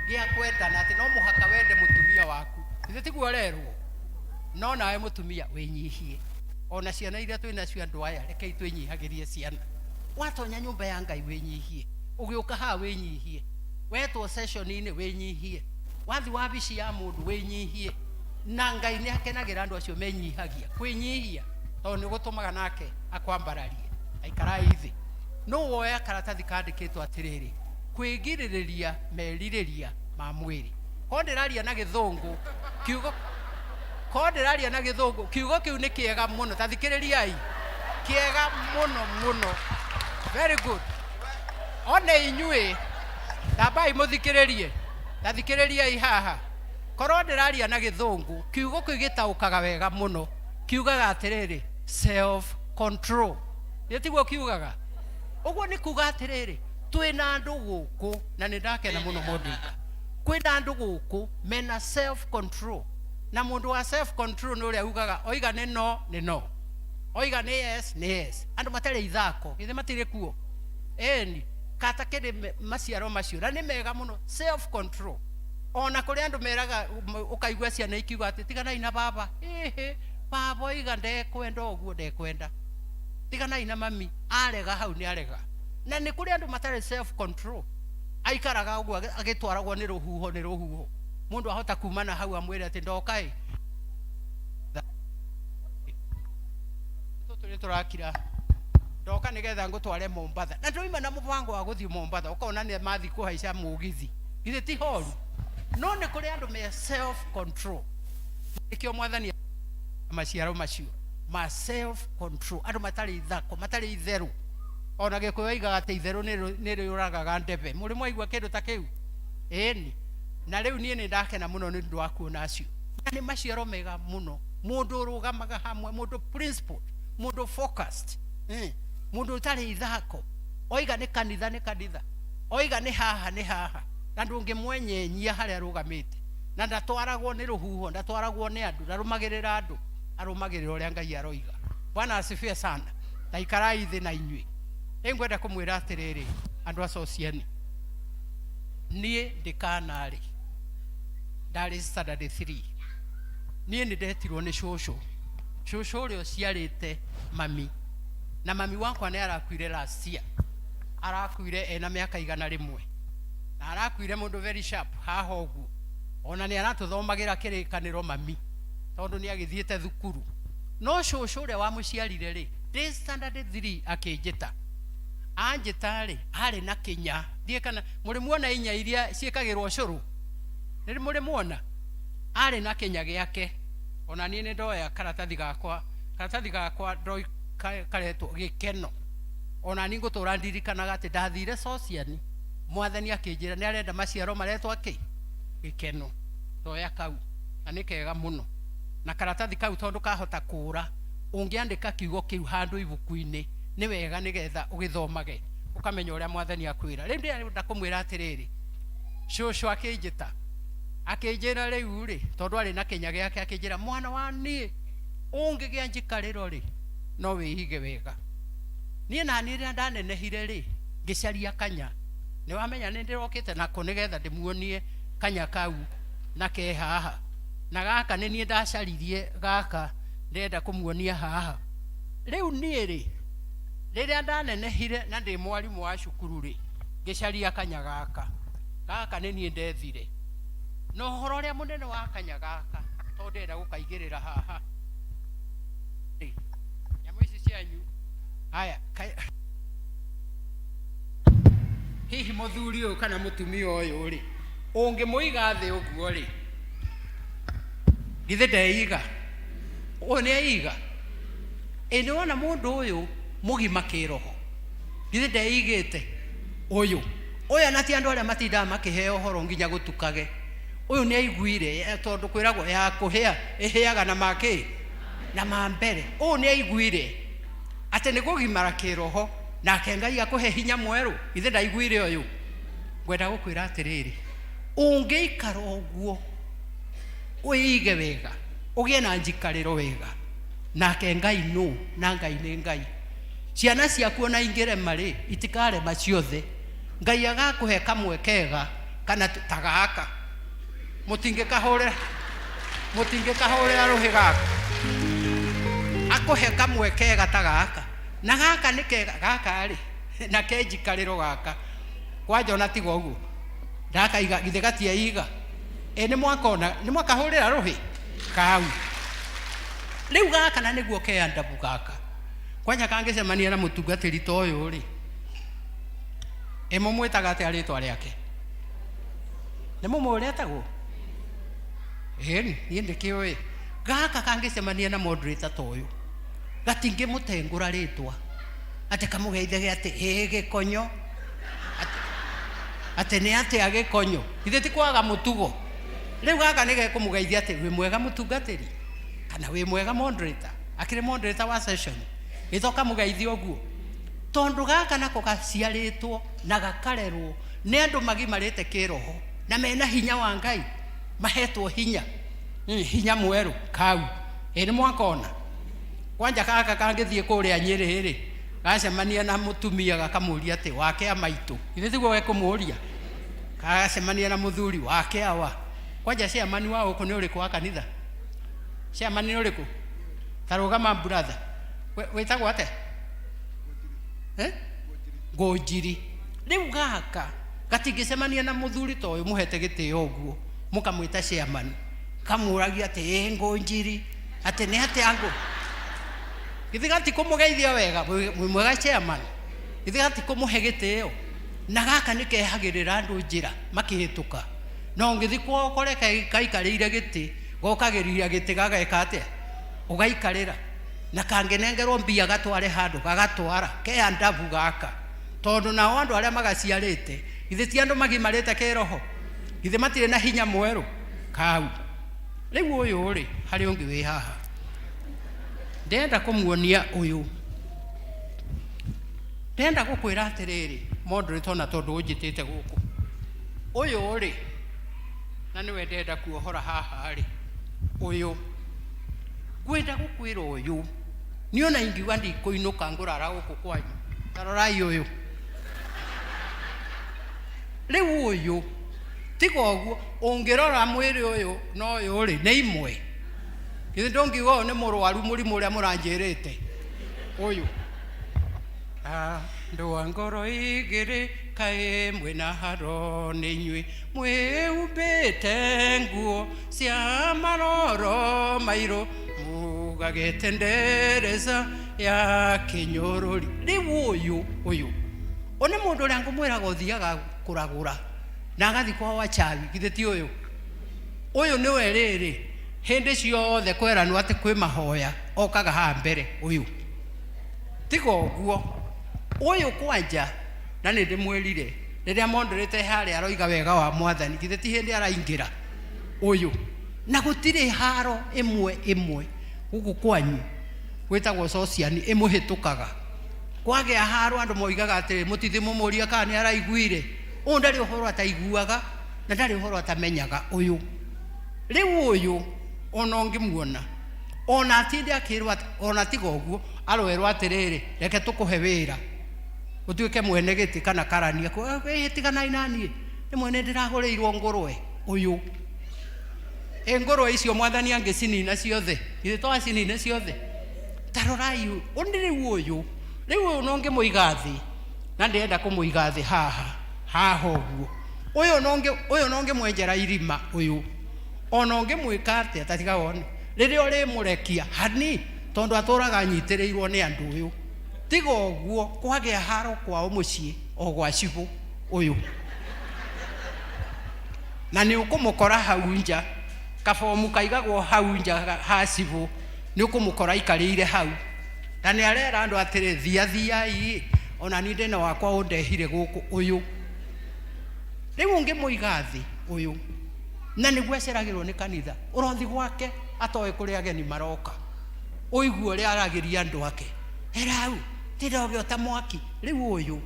gĩa kwendana, atĩ no mũhaka wende mũtumia waku. Ithe tiguo ũrerwo? No nawe mũtumia wĩnyihie. Ona ciana iria twĩ nacio andũ aya, rekei twĩnyihagĩrie ciana. Watonya nyũmba ya Ngai wĩnyihie, ũgĩũka haha wĩnyihie, wetwo session-inĩ wĩnyihie, wathi wabici ya mũndũ wĩnyihie. Na Ngai nĩ akenagĩra andũ acio menyihagia. Kwĩnyihia tondũ nĩ gũtũmaga nake akwambararie. Aikarai thĩ. No woya karatathi kandĩkĩtwo atĩrĩrĩ, kwĩgirĩrĩria merirĩria ma mwĩrĩ. Korwo ndĩraria na gĩthũngũ kiugo, korwo ndĩraria na gĩthũngũ kiugo kĩu nĩ kĩega mũno. Ta thikĩrĩriai, kĩega mũno mũno, very good. One inyuĩ tambai mũthikĩrĩrie, ta thikĩrĩriai haha. Korwo ndĩraria na gĩthũngũ kiugo kĩu gĩtaũkaga wega mũno. Kiugaga atĩrĩrĩ, self control. Nĩ tiguo kiugaga ũguo? Nĩ kuga atĩrĩrĩ, twĩna andũ gũkũ, na nĩ ndakena mũno moderator, kwĩna andũ gũkũ mena self control. Na mũndũ wa self control nĩ ũrĩa ugaga oiga nĩ no nĩ no, oiga nĩ yes nĩ yes. Andũ matarĩ ithako githĩ matirĩ kuo? Ĩni kata kĩrĩ maciaro macio, na nĩ mega mũno, self control. Ona kũrĩ andũ meraga, ũkaigua ciana ikiuga atĩ tiganai na baba, ĩhĩ baba oiga ndekwenda ũguo, ndekwenda, tiganai na mami, arega hau nĩ arega. Na nĩ kũrĩ andũ matarĩ self control, aikaraga ũguo agĩtwaragwo nĩ rũhuho, nĩ rũhuho. Mũndũ ahota kuma na hau amwĩre atĩ ndoka ĩ tũtũ nĩ tũrakira, ndoka nĩgetha ngũtware Mombatha, na ndoima na mũbango wa gũthiĩ Mombatha, ũkona nĩ mathi kũhaica mũgithi, githĩ ti horu? No nĩ kũrĩ andũ me self control. Nĩkĩo mwathani maciaro macio ma self control, andũ matarĩ ithako, matarĩ itherũ. Ona gĩkũyũ oigaga atĩ itherũ nĩ rĩũragaga ndebe. Mũrĩ mwaigua kĩndũ ta kĩu? Ĩni. Na rĩu niĩ nĩ ndakena mũno nĩ ũndũ wa kuona acio, na nĩ maciaro mega mũno. Mũndũ ũrũgamaga hamwe, mũndũ principled, mũndũ focused, mũndũ ũtarĩ ithako, oiga nĩ kanitha nĩ kanitha, oiga nĩ haha nĩ haha, na ndũngĩmwenyenyia harĩa arũgamĩte. Na ndatwaragwo nĩ rũhuho, ndatwaragwo nĩ andũ, ndarũmagĩrĩra andũ, arũmagĩrĩra ũrĩa Ngai aroiga. Bwana asifiwe sana. Ta ikarai thĩ na inyuĩ. Rĩu ngwenda kũmwĩra atĩrĩrĩ, andũ a Sociani, niĩ ndĩkanarĩ ndarĩ standard 3, niĩ nĩ ndetirwo nĩ cũcũ, cũcũ ũrĩa ũciarĩte mami, na mami wakwa nĩ arakuire last year, arakuire ena mĩaka 101, na arakuire mũndũ very sharp haha ũguo. Ona nĩ aratũthomagĩra kĩrĩkanĩro mami, tondũ nĩ agĩthiĩte thukuru. No cũcũ ũrĩa wamũciarire rĩ, ndĩ standard 3 akĩnjĩta. Anjĩta rĩ, arĩ na kĩnya. Ndiĩ kana mũrĩ muona inya iria ciĩkagĩrwo cũrũ, nĩ mũrĩ muona? Arĩ na kĩnya gĩake. Ona niĩ nĩ ndoya karatathi gakwa, karatathi gakwa karetwo gĩkeno. Ona niĩ ngũtũra ndirikanaga atĩ ndathire Sociani, mwathani akĩnjĩra nĩ arenda maciaro maretwo akĩ gĩkeno. Ndoya kau na nĩ kega mũno. Na karatathi kau tondũ kahota kũra, ũngĩandĩka kiugo kĩu handũ ibuku-inĩ nĩ wega, nĩgetha ũgĩthomage ũkamenya ũrĩa mwathani akwĩra. Rĩu ndĩrenda kũmwĩra atĩrĩrĩ, cũcũ akĩnjĩta akĩnjĩra rĩu rĩ, tondũ arĩ na kĩnya gĩake, akĩnjĩra mwana wa niĩ ũngĩgĩa njikarĩro rĩ, no wĩige wega. Niĩ naniĩ rĩrĩa ndanenehire rĩ, ngĩcaria kanya. Nĩ wamenya nĩ ndĩrokĩte nako nĩgetha ndĩmuonie kanya kau na ke haha. Na gaka nĩ niĩ ndacaririe gaka, ndĩrenda kũmuonia haha. Rĩu niĩ rĩ, rĩrĩa ndanenehire na ndĩ mwarimũ wa cukuru rĩ, ngĩcaria kanya gaka. Gaka nĩ niĩ ndethire. Na ũhoro ũrĩa mũnene wa kanya gaka, tondũ ndĩrenda gũkaigĩrĩra haha. Cianyu. Haya, hihi muthuri uyu kana mutumia uyu ri ungimuiga thi uguo ri githĩ ndeiga ũyũ nĩ eiga ĩ nĩ wona mũndũ ũyũ mũgima kĩroho githĩ ndeigĩte ũyũ ũyũ na ti andũ arĩa matindaga makĩheo ũhoro nginya gũtukage ũyũ nĩ aiguire tondũ kwĩragwo ya kũhĩa ĩhĩaga na makĩ na ma mbere ũyũ nĩ aiguire atĩ nĩ kũgimara kĩroho nake Ngai akũhe hinya mwerũ githĩ ndaiguire ũyũ ngwenda gũkwĩra atĩrĩrĩ ũngĩikara ũguo wĩige wega ũgĩe na njikarĩro wega nake Ngai nũ na Ngai nĩ Ngai ciana ciaku ona ingĩrema rĩ itikarema ciothe Ngai agakũhe kamwe kega kana ta gaka mũtingĩkahũrĩra rũhĩ gaka akũhe kamwe kega ta gaka na gaka nĩ kega gaka rĩ na ke njikarĩro gaka kwanja ona tiga ũguo ndakaiga githĩ gatieiga ĩ nĩ mwakona nĩ mwakahũrĩra rũhĩ kau rĩu gaka na nĩguo ke andabu gaka kwanja kangĩcemania na mũtungatĩri ta ũyũ rĩ ĩ mũmwĩtaga atĩa rĩtwa rĩake nĩ mũmũĩ ũrĩa etagwo ĩni niĩ ndĩkĩũĩ gaka kangĩcemania na moderator ta ũyũ gatingĩmũtengũra rĩtwa atĩ kamũgeithage atĩ ĩ gĩkonyo atĩ nĩ atĩa gĩkonyo ithe ti kwaga mũtugo rĩu gaka nĩ gekũmũgeithia atĩ wĩ mwega mũtungatĩri kana wĩ mwega moderator akĩrĩ moderator wa session gĩtho kamũgeithia ũguo tondũ gaka nako gaciarĩtwo na gakarerwo nĩ andũ magimarĩte kĩroho na mena hinya wa Ngai mahetwo hinya hinya mwerũ kau ĩ nĩ mwakona kwanja gaka kangĩthiĩ kũrĩa Nyĩrĩ rĩ gacemania na mũtumia gakamũria atĩ wake a maitũ ithe tiguo gekũmũria gacemania na mũthuri wake awa kwanja chairman wa gũkũ nĩ ũrĩkũ wa kanitha chairman nĩ ũrĩkũ ta rũgama brother wĩtagwo atĩa Ngũnjiri rĩu gaka gatingĩcemania na mũthuri ta ũyũ mũhete gĩtĩo ũguo mũkamwĩta chairman kamũragia atĩ ĩ Ngũnjiri atĩ nĩ atĩa ngũ githĩ gatikũmũgeithia wega wĩ mwega chairman githĩ gatikũmũhe gĩtĩo na gaka nĩ kehagĩrĩra andũ njĩra makĩhĩtũka no ũngĩthiĩ kwao ũkore kaikarĩire gĩtĩ gokagĩria gĩtĩ gageka atĩa ũgaikarĩra na kangĩnengerwo mbia gatware handũ gagatwara ke andabu gaka tondũ nao andũ arĩa magaciarĩte githĩ ti andũ magimarĩte kĩroho githĩ matirĩ na hinya mwerũ kau rĩu ũyũ rĩ harĩ ũngĩ wĩ haha ndĩrenda kũmuonia ũyũ ndĩrenda gũkwĩra atĩrĩrĩ moderator ona tondũ ũnjĩtĩte gũkũ ũyũ rĩ na nĩwe ndĩrenda kuohora haha rĩ ũyũ ngwenda gũkwĩra ũyũ niĩ ona ingiuga ndikũinũka ngũrara gũkũ kwanyu ta rorai ũyũ rĩu ũyũ tiga ũguo ũngĩrora mwĩrĩ ũyũ na ũyũ rĩ nĩ imwe githĩ ndũngiuga ũyũ nĩ mũrwaru mũrimũ ũrĩa mũranjĩrĩte ũyũ andũ a ngoro igĩrĩ kaĩ mwĩna haro nĩ inyuĩ mwĩhumbĩte nguo cia maroro mairũ mugagĩte ndereza ya kĩnyũrũri rĩu ũyũ ũyũ ũyũ nĩ mũndũ ũrĩa ngũmwĩraga ũthiaga kũragũra na agathiĩ kwa wachawi githĩ ti ũyũ ũyũ nĩwe rĩrĩ hĩndĩ ciothe kweranwo atĩ kwĩ mahoya okaga haha mbere ũyũ tiga ũguo ũyũ kwanja na nĩ ndĩmwĩrire rĩrĩa moderator harĩa aroiga wega wa mwathani githĩ ti hĩndĩ araingĩra ũyũ na gũtirĩ haro ĩmwe ĩmwe gũkũ kwanyu gwĩtagwo sociani ĩmũhĩtũkaga kwagĩa haro andũ moigaga atĩrĩ mũtithi mũmũria kana nĩ araiguire ũyũ ndarĩ ũhoro ataiguaga na ndarĩ ũhoro atamenyaga ũyũ rĩu ũyũ ona ũngĩmuona ona atinde akĩrwo ona tiga ũguo arwerwo atĩrĩrĩ reke tũkũhe wĩra ũtuĩke mwene gĩtĩ kana karani tiganai na niĩ nĩ mwene ndĩragũrĩirwo ngũrwe ũyũ ĩ ngũrwe icio mwathani angĩcinina ciothe ithe to acinine ciothe ta rorai ũyũ nĩ rĩu ũyũ rĩu ũyũ no ngĩmũiga thĩ na ndĩrenda kũmũiga thĩ haha haha ũguo ũyũ no ngĩmwenjera irima ũyũ ona ũngĩmwĩka atĩa ta tiga wone rĩrĩa ũrĩmũrekia hani Tondũ atũraga anyitĩrĩirwo nĩ andũ ũyũ. Tiga ũguo kwagĩa haro kwao mũciĩ o gwa cibũ ũyũ. Na nĩ ũkũmũkora hau nja, kabomu kaigagwo hau nja ha cibũ, nĩ ũkũmũkora aikarĩire hau. Na nĩ arera andũ atĩrĩ, thia thiai, ona niĩ ndĩna wakwa ũndehire gũkũ ũyũ. Rĩu ũngĩmũiga thĩ ũyũ, na nĩguo aceragĩrwo nĩ kanitha, ũrothi gwake atoĩ kũrĩa ageni maroka. Ũigue ũrĩa aragĩria andũ ake. Erau, tinda ũgĩota mwaki. Rĩu ũyũ,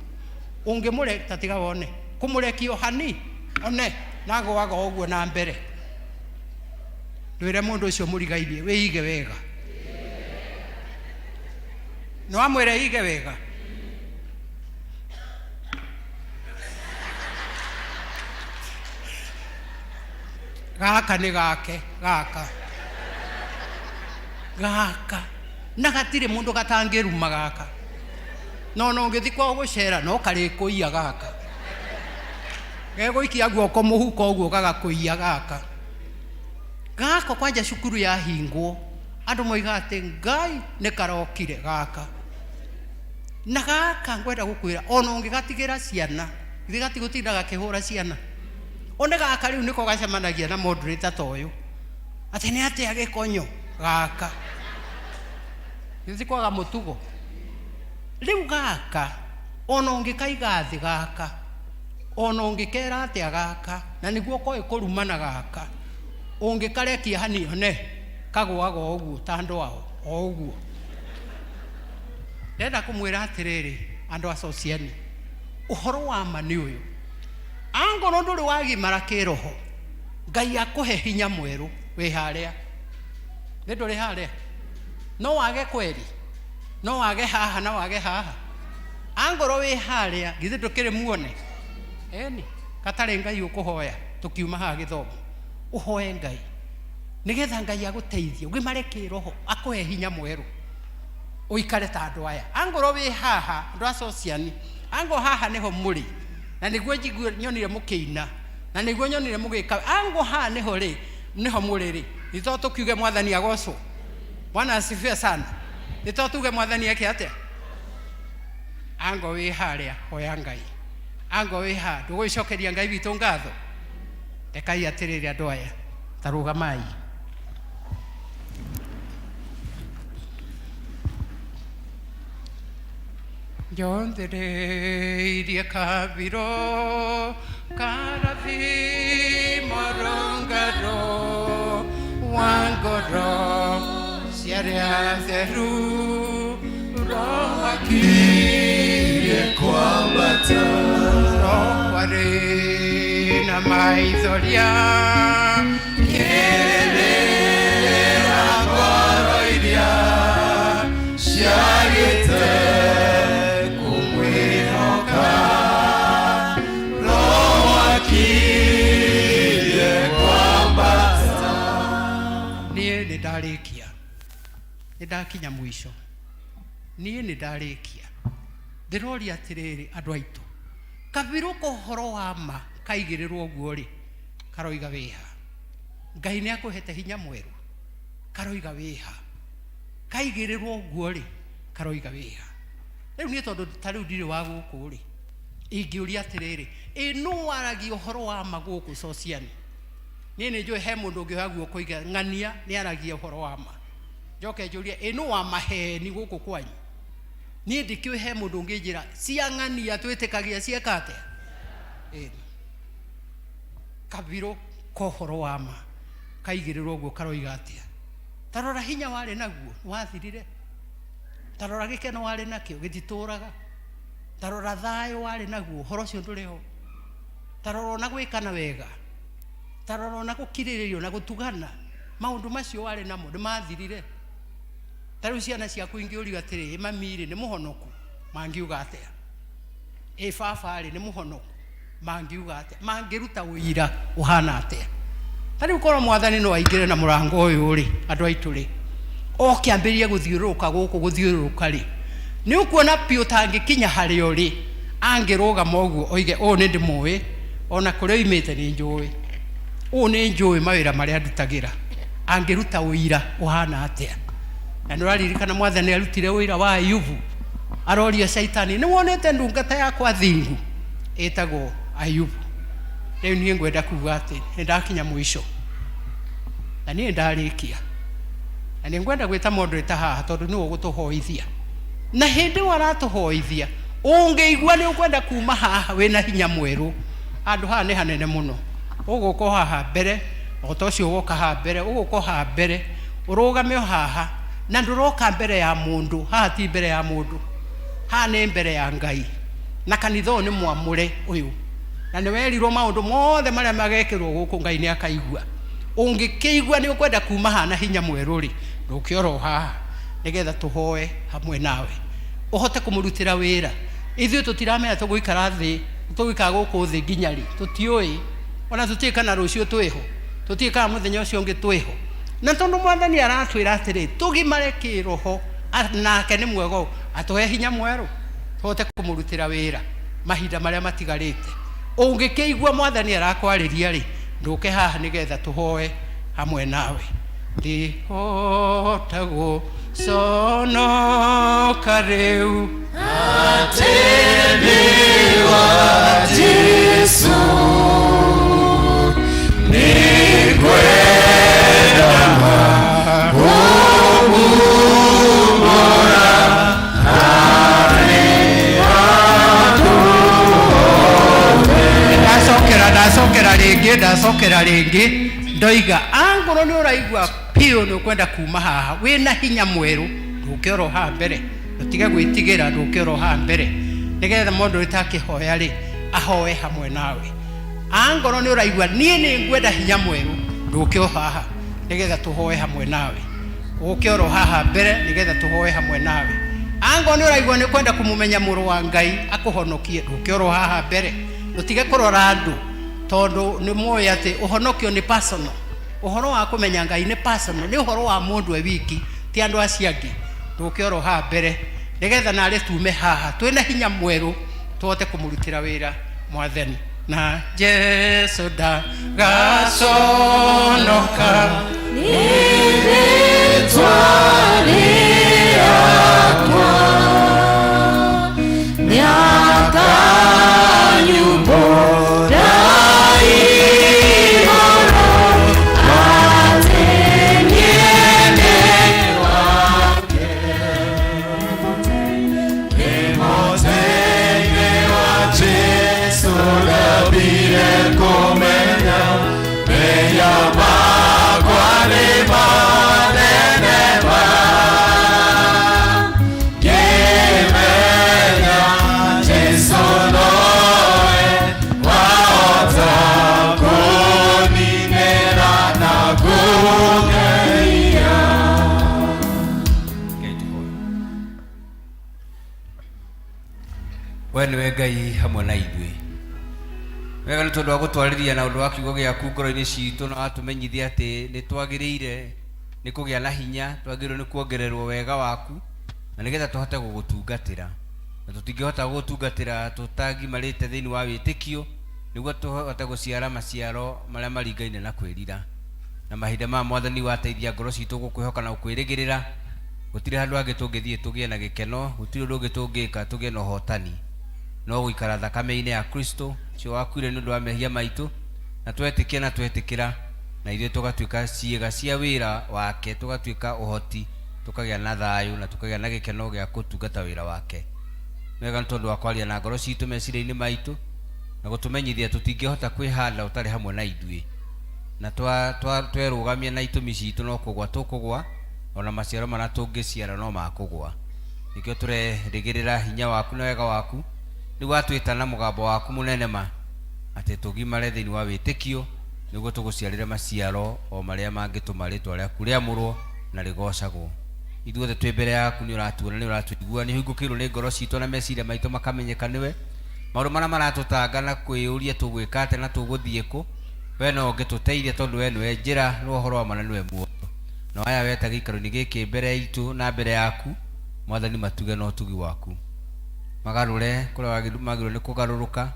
ũngĩmũre, ta tiga wone, kũmũrekia o hani, one, na agũaga o ũguo na mbere. Ndwĩre mũndũ ũcio mũrigainie, wĩige wega. Nĩ wamwĩra ige wega? Gaka nĩ gake, gaka. Gaka. Na gatirĩ mũndũ gatangĩruma gaka. No ona ũngĩthiĩ kwao gũcera, no karĩkũiya gaka. Gegũikia guoko mũhuko ũguo gagakũiya gaka. Gaka kwanja cukuru yahingwo, andũ moigaga atĩ Ngai nĩ karokire gaka. Na gaka ngwenda gũkwĩra, ona ũngĩgatigĩra ciana, githĩ gatigũtinda gakĩhũra ciana? One gaka rĩu nĩko gacemanagia na moderator ta ũyũ. Atĩ nĩ atĩa gĩkonyo gaka. Githĩ ti kwaga mũtugo? Rĩu gaka, ona ũngĩkaiga thĩ gaka, ona ũngĩkera atĩa gaka, na nĩguo koĩ kũrumana gaka, ũngĩkarekia hani one, kagũaga o ũguo ta andũ ao, o ũguo. Ndĩrenda kũmwĩra atĩrĩrĩ, andũ a Sociani, ũhoro wa ma nĩ ũyũ. Angorwo ndũrĩ wagimara kĩroho, Ngai akũhe hinya mwerũ wĩ harĩa. Nĩ ndũrĩ harĩa? No wage kweri? No wage haha na wage haha? Angorwo wĩ harĩa, githĩ ndũkĩrĩ muone? Ĩni, gatarĩ Ngai ũkũhoya tũkiuma haha gĩthomo. Ũhoe Ngai. Nĩgetha Ngai agũteithie, ũgimare kĩroho, akũhe hinya mwerũ. Ũikare ta andũ aya. Angorwo wĩ haha, andũ a Sociani, angorwo haha nĩho mũrĩ, na nĩguo njigue nyonire mũkĩina, na nĩguo nyonire mũgĩka, angorwo haha nĩho rĩ, nĩho mũrĩ rĩ, nĩ to tũkiuge Mwathani agocwo. Bwana asifiwe sana. Nĩ to tuge Mwathani eke atĩa? Angorwo wĩ harĩa, hoya Ngai. Angorwo wĩ haha, ndũgũgĩcokeria Ngai witũ ngatho? Rekai atĩrĩrĩ andũ aya, ta rũgamai. Njonthereirie kabiro karathimo rũngaro wa ngoro ciarĩa theru roho akirie kwambata roho arĩ na maithoria kĩrĩra ngoro iria ciagĩte kũmwĩhoka roho akirie kwambata. Niĩ nĩ ndarĩkia, nĩ ndakinya mũico, niĩ nĩ ndarĩkia. Ndĩroria atĩrĩrĩ andũ aitũ, kabirũ ka ũhoro wa ma kaigĩrĩrwo ũguo rĩ, karoiga wĩha. Ngai nĩ akũhete hinya mwerũ, karoiga wĩha. Kaigĩrĩrwo ũguo rĩ, karoiga wĩha. Rĩu niĩ tondũ ta rĩu ndirĩ wa gũkũ rĩ, ingĩũria atĩrĩrĩ, ĩ nũ waragia ũhoro wa ma gũkũ Sociani? Niĩ nĩ njũĩ he mũndũ ũngĩoya guoko oige ng'ania nĩ aragia ũhoro wa ma. Njoke njũrie, ĩ nũ wa maheni gũkũ kwanyu? Niĩ ndikĩũĩ he mũndũ ũngĩnjĩra cia ng'ania twĩtĩkagia cieka atĩa? Ĩni. Kabirũ ka ũhoro wa ma kaigĩrĩrwo ũguo karoiga atĩa? Ta rora hinya warĩ naguo wathirire. Ta rora gĩkeno warĩ nakĩo gĩtitũraga. Ta rora thayũ warĩ naguo ũhoro ũcio ndũrĩ ho. Ta rora ona gwĩkana wega. Ta rora ona gũkirĩrĩria ona gũtugana. Maũndũ macio warĩ namo nĩ mathirire. Ta rĩu ciana ciaku ingĩũrio atĩrĩ, ĩ mami rĩ nĩ mũhonoku? Mangiuga atĩa? Ĩ baba rĩ nĩ mũhonoku? Mangiuga atĩa? Mangĩruta ũira ũhana atĩa? Ta rĩu korwo Mwathani no aingĩre na mũrango ũyũ rĩ, andũ aitũ rĩ, oke ambĩrĩrie gũthiũrũrũka gũkũ gũthiũrũrũka rĩ, nĩ ũkuona biũ tangĩkinya harĩa ũrĩ, angĩrũgama ũguo oige ũũ nĩ ndĩmũĩ, ona kũrĩa oimĩte nĩ njũĩ, ũũ nĩ njũĩ mawĩra marĩa ndutagĩra. Angĩruta ũira ũhana atĩa? Na nĩ ũraririkana mwathani arutire ũira wa Ayubu, aroria Caitani, nĩ wonete ndungata yakwa thingu ĩtagwo Ayubu? Rĩu niĩ ngwenda kuga atĩ nĩ ndakinya mũico na niĩ ndarĩkia, na nĩ ngwenda gwĩta moderator haha tondũ nĩwe ũgũtũhoithia. Na hĩndĩ ĩyo aratũhoithia, ũngĩigua nĩ ũkwenda kuma haha wĩna hinya mwerũ, handũ haha nĩ hanene mũno, ũgũka o haha mbere, o ta ũcio woka haha mbere, ũgũka o haha mbere, ũrũgame o haha, na ndũroka mbere ya mũndũ. Haha ti mbere ya mũndũ, haha nĩ mbere ya Ngai. Na kanitha ũyũ nĩ mwamũre ũyũ, na nĩ werirwo maũndũ mothe marĩa magekĩrwo gũkũ Ngai nĩ akaigua. Ũngĩkĩigua nĩ ũkwenda kuma haha na hinya mwerũ rĩ, ndũke oro haha nĩgetha tũhoe hamwe nawe, ũhote kũmũrutĩra wĩra. Ithuĩ tũtiramenya tũgũikara thĩ, tũgũikara gũkũ thĩ nginya rĩ, tũtiũĩ, ona tũtiũĩ kana rũciũ twĩho, tũtiũĩ kana mũthenya ũcio ũngĩ twĩho. Na tondũ mwathani aratwĩra atĩrĩ tũgimare kĩroho, nake nĩ mwega ũũ, atũhe hinya mwerũ tũhote kũmũrutĩra wĩra mahinda marĩa matigarĩte. Ũngĩkĩigua mwathani arakwarĩria rĩ, ndũke haha nĩgetha tũhoe hamwe nawe. Ndihota gũconoka rĩu atĩ nĩ wa Jesũ, nĩngwenda kũmumbũra harĩ andũ othe. Ndacokera, ndacokera rĩngĩ, ndacokera rĩngĩ, ndoiga angorwo nĩ ũraigua biũ nĩ ũkwenda kuma haha wĩna hinya mwerũ, ndũke oro haha mbere, ndũtige gwĩtigĩra, ndũke oro haha mbere nĩgetha mũndũ ũtakĩhoya rĩ ahoe hamwe nawe. Angorwo nĩ ũraigua niĩ nĩ ngwenda hinya mwerũ, ndũke o haha nĩgetha tũhoe hamwe nawe, ũke oro haha mbere nĩgetha tũhoe hamwe nawe. Angorwo nĩ ũraigua nĩ ũkwenda kũmũmenya mũrũ wa Ngai akũhonokie, ndũke oro haha mbere, ndũtige kũrora andũ, tondũ nĩ mũĩ atĩ ũhonokio nĩ personal. Ũhoro wa kũmenya Ngai nĩ personal, nĩ ũhoro wa mũndũ e wiki, ti andũ acio angĩ. Ndũke oro haha mbere nĩgetha narĩ tume haha twĩna hinya mwerũ tũhote kũmũrutĩra wĩra mwathani. Na Jesu ndagaconoka nĩ rĩĩtwa rĩakwa, nĩakanyumbũra igũrũ atĩ niĩ ndĩ wake. Ndĩ wa Jesũ, ndambire kũmenya mehia makwa nĩ manene ma. Ngĩmenya Jesũ nowe wahota kũninĩra na kũngeria. We nĩwe Ngai hamwe na ithuĩ. Wega nĩ tondũ wa gũtwarĩria na ũndũ wa kiugo gĩaku ngoro-inĩ citũ, na watũmenyithia atĩ nĩ twagĩrĩire nĩ kũgĩa na hinya, twagĩrĩirwo nĩ kuongererwo wega waku, na nĩgetha tũhote gũgũtungatĩra. Na tũtingĩhota gũgũtungatĩra tũtagimarĩte thĩinĩ wa wĩtĩkio, nĩguo tũhote gũciara maciaro marĩa maringaine na kwĩrira. Na mahinda maya mwathani wateithia ngoro citũ gũkwĩhoka na gũkwĩrĩgĩrĩra, gũtirĩ handũ hangĩ tũngĩthiĩ tũgĩe na gĩkeno, gũtirĩ ũndũ ũngĩ tũngĩka tũgĩe na ũhotani, no gũikara thakame-inĩ ya Kristo ũcio wakuire nĩ ũndũ wa mehia maitũ, na twetĩkia na twetĩkĩra, na ithuĩ tũgatuĩka ciĩga cia wĩra wake, tũgatuĩka ũhoti, tũkagĩa na thayũ na tũkagĩa na gĩkeno gĩa kũtungata wĩra wake. Wega nĩ tondũ wa kwaria na ngoro citũ meciria-inĩ maitũ na gũtũmenyithia tũtingĩhota kwĩhanda ũtarĩ hamwe na ithuĩ, na twerũgamia na itũmi citũ no kũgwa tũkũgwa, ona maciaro marĩa tũngĩciara no makũgwa. Nĩkĩo tũrerĩgĩrĩra hinya waku na wega waku, nĩguo watwĩta na mũgambo waku mũnene ma atĩ tũgimare thĩinĩ wa wĩtĩkio, nĩguo tũgũciarĩre maciaro o marĩa mangĩtũma rĩtwa rĩaku rĩamũrwo na rĩgocagwo. Ithuothe twĩ mbere yaku, nĩ ũratuona, nĩ ũratũigua, nĩ ũhingũkĩirwo nĩ ngoro citũ na meciria maitũ makamenyeka nĩwe. Maũndũ marĩa maratũtanga na kwĩyũria tũgwĩka atĩa na tũgũthiĩ kũ, we no ũngĩtũteithia, tondũ we nĩwe njĩra na ũhoro wa ma na nĩwe muoyo. Na aya weta gĩikaro-inĩ gĩkĩ mbere itũ na mbere yaku, mwathani, matuge na ũtugi waku, magarũre kũrĩa magĩrĩirwo nĩ kũgarũrũka,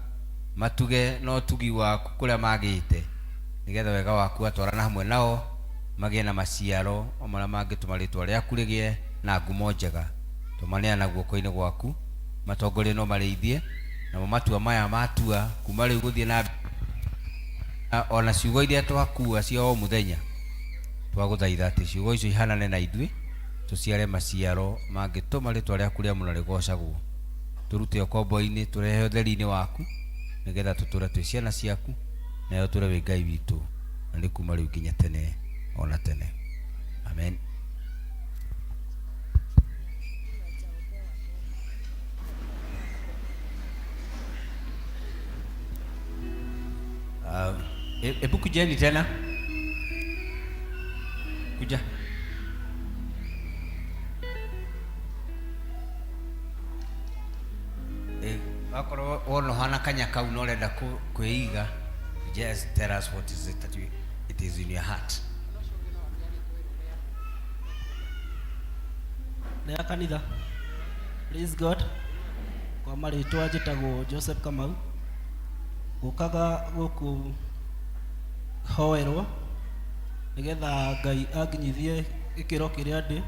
matuge na ũtugi waku kũrĩa magĩte, nĩgetha wega waku watwarana hamwe nao, Magĩe na maciaro o marĩa mangĩtũma rĩtwa rĩaku rĩgĩe na ngumo njega. Tũmaneana guoko-inĩ gwaku, matongorie no marĩithie, namo matua maya matua kuma rĩu gũthiĩ na ona ciugo iria twakua cia o mũthenya, twagũthaitha atĩ ciugo icio ihanane na ithuĩ, tũciare maciaro mangĩtũma rĩtwa rĩaku rĩa mũno rĩgocagwo. Tũrute ũkombo-inĩ, tũrehe ũtheri-inĩ waku, nĩgetha tũtũre twĩ ciana ciaku, nawe ũtũre wĩ Ngai witũ, na nĩ kuma rĩu nginya tene ona tene. Amen. Hebu kujeni tena. Kuja. Wakorwo wona ũhana kanya kau na ũrenda kwĩiga, just tell us what is it that you, it is in your heart. Nĩ kanitha. Praise God. Kwa marĩtwa njĩtagwo Joseph Kamau. Ngũkaga gũkũ hoerwo nĩgetha Ngai anginyithie gĩkĩro kĩrĩa ndĩ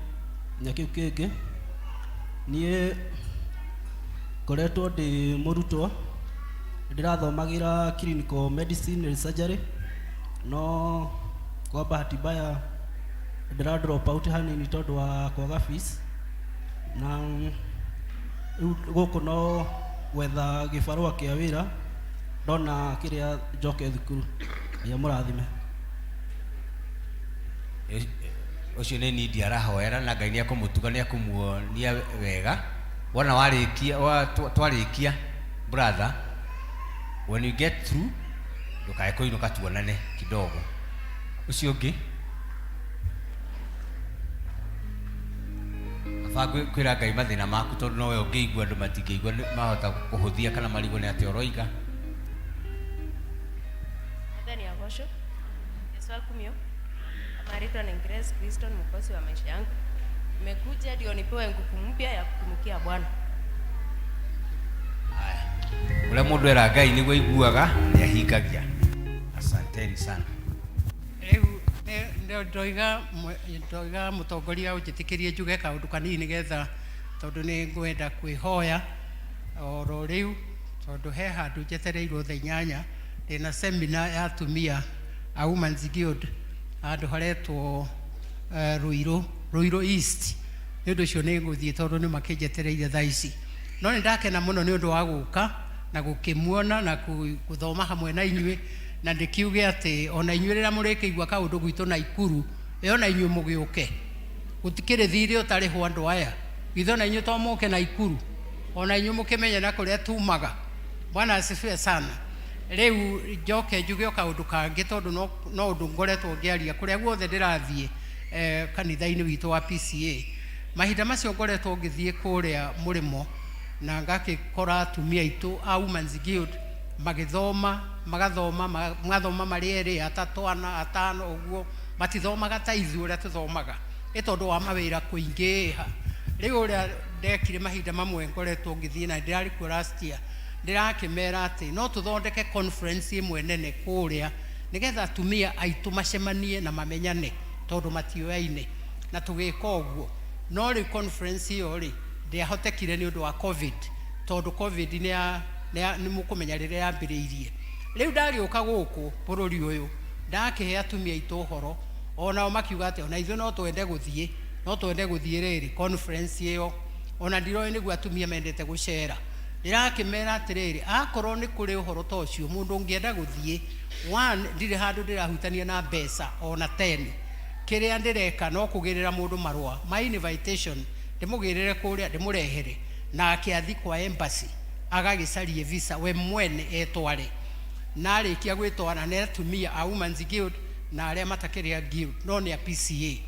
nginya kĩu kĩngĩ. Niĩ ngoretwo ndĩ mũrutwo, ndĩrathomagĩra clinical medicine and surgery, no kwa bahati mbaya ndĩra drop out hanini tondũ wa kwaga fees, na rĩu gũkũ no gwetha gĩbarũa kĩa wĩra ndona kĩrĩa njoke thukuru. Ngai amũrathime. Ũcio nĩ nindi arahoera na Ngai nĩ ekũmũtuga, nĩ ekũmuonia wega. Wona warĩkia, twarĩkia, brother, when you get through, ndũkae kũinũka, tuonane kidogo. Ũcio ũngĩ kaba kwĩra Ngai mathĩna maku, tondũ nowe ũngĩigua, andũ matingĩigua, mahota kũhũthia kana marigwo nĩ atĩa ũroiga. Mwathani agocwo. Yesu akumio. Marĩtwa ni Grace Kristo, ni mwokozi wa maisha yangu. Nimekuja ndio nipewe nguvu mpya ya kutumikia Bwana. Ũrĩa mũndũ era Ngai nĩguo aiguaga nĩ ahingagia. Asanteni sana. Rĩu ndoiga mũtongoria ũnjĩtĩkĩrie njuge kaũndũ kanini nĩgetha, tondũ nĩ ngwenda kwĩhoya oro rĩu, tondũ he handũ njetereirwo thaa 8 ndĩna seminar ya atumia a Women's Guild handũ haretwo Ruiru East. Nĩ ũndũ ũcio nĩ ngũthiĩ tondũ nĩ makĩnjetereire thaa ici, no nĩ ndakena mũno nĩ ũndũ wa gũka na gũkĩmuona na gũthoma hamwe na inyuĩ, na ndĩkiuge atĩ ona inyuĩ rĩrĩa mũrĩkĩigua kaũndũ gwitũ Naikuru ĩyo, na inyuĩ mũgĩũke. Gũtikĩrĩ thirĩ ũtarĩhwo andũ aya, githĩ ona inyuĩ to mũke Naikuru, ona inyuĩ mũkĩmenye na kũrĩa tumaga. Bwana asifiwe sana. Rĩu njoke njuge o kaũndũ kangĩ, tondũ no ũndũ ngoretwo ngĩaria kũrĩa guothe ndĩrathiĩ, kanitha-inĩ witũ wa PCA. Mahinda macio ngoretwo ngĩthiĩ kũrĩa mũrĩmo na ngakĩkora atumia aitũ a Women's Guild magĩthoma, magathoma, magathoma marĩ erĩ, atatũ, ana, atano ũguo, matithomaga ta ithuĩ ũrĩa tũthomaga, ĩ tondũ wa mawĩra kũingĩha. Rĩu ũrĩa ndekire mahinda mamwe ngoretwo ngĩthiĩ na ndĩrarĩ kuo last year, ndĩrakĩmera atĩ no tũthondeke conference ĩmwe nene kũrĩa nĩgetha atumia aitũ macemanie na mamenyane, tondũ matioyaine, na tũgĩka ũguo. No rĩu conference ĩyo rĩ ndĩahotekire nĩ ũndũ wa COVID, tondũ COVID nĩ mũkũmenya rĩrĩa yambĩrĩirie. Rĩu ndagĩũka gũkũ bũrũri ũyũ, ndakĩhe atumia aitũ ũhoro, onao makiuga atĩ ona ithuĩ no twende gũthiĩ, no twende gũthiĩ rĩrĩ conference ĩyo, ona ndiroĩ nĩguo atumia mendete gũcera. Ndĩrakĩmera atĩrĩrĩ, akorwo nĩ kũrĩ ũhoro ta ũcio mũndũ ũngĩenda gũthiĩ, one, ndirĩ handũ ndĩrahutania na mbeca ona 10. Kĩrĩa ndĩreka no kũgĩrĩra mũndũ marũa ma invitation, ndĩmũgĩrĩre kũrĩa, ndĩmũrehere, nake athi kwa embassy agagĩcarie visa we mwene etware, na arĩkia gwĩtwara nĩ atumia a Women's Guild na arĩa matakĩrĩ a guild no nĩ a PCA.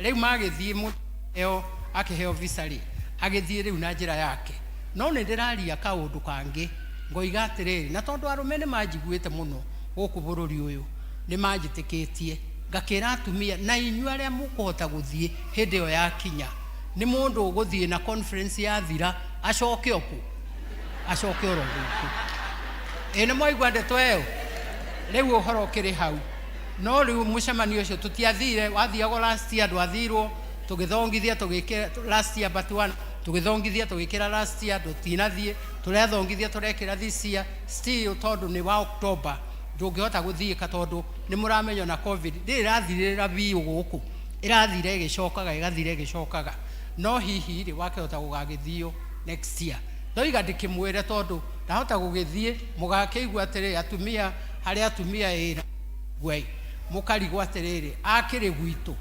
Rĩu magĩthiĩ, mũndũ ĩyo akĩheo visa rĩ, agĩthiĩ rĩu na njĩra yake. No nĩ ndĩraria kaũndũ kangĩ ngoiga atĩrĩrĩ, na tondũ arũme nĩ manjiguĩte mũno gũkũ bũrũri ũyũ, nĩ manjĩtĩkĩtie, ngakĩra atumia na inyuĩ arĩa mũkũhota gũthiĩ hĩndĩ ĩyo yakinya, nĩ mũndũ ũgũthiĩ na conference yathira acoke okũ, acoke oro gũkũ. Ĩ nĩ mwaigua ndeto ĩyo? Rĩu ũhoro ũkĩrĩ hau. No rĩu mũcemanio ũcio tũtiathire, wathiagwo last year ndwathirwo, tũgĩthongithia tũgĩkĩra last year but one, tũgĩthongithia tũgĩkĩra last year tũtinathiĩ, tũrethongithia tũrekĩra this year still tondũ nĩ wa October ndũngĩhota gũthiĩka tondũ nĩ mũramenya na COVID ndĩrĩ ĩrathirĩra biũ gũkũ, ĩrathira ĩgĩcokaga ĩgathira ĩgĩcokaga, no hihi rĩ wakĩhota gũgagĩthio next year. Ndoiga ndĩkĩmwĩre tondũ ndahota gũgĩthiĩ mũgakĩigua atĩrĩrĩ atumia harĩ atumia ĩra gwei mũkarigwo atĩrĩrĩ akĩrĩ gwitũ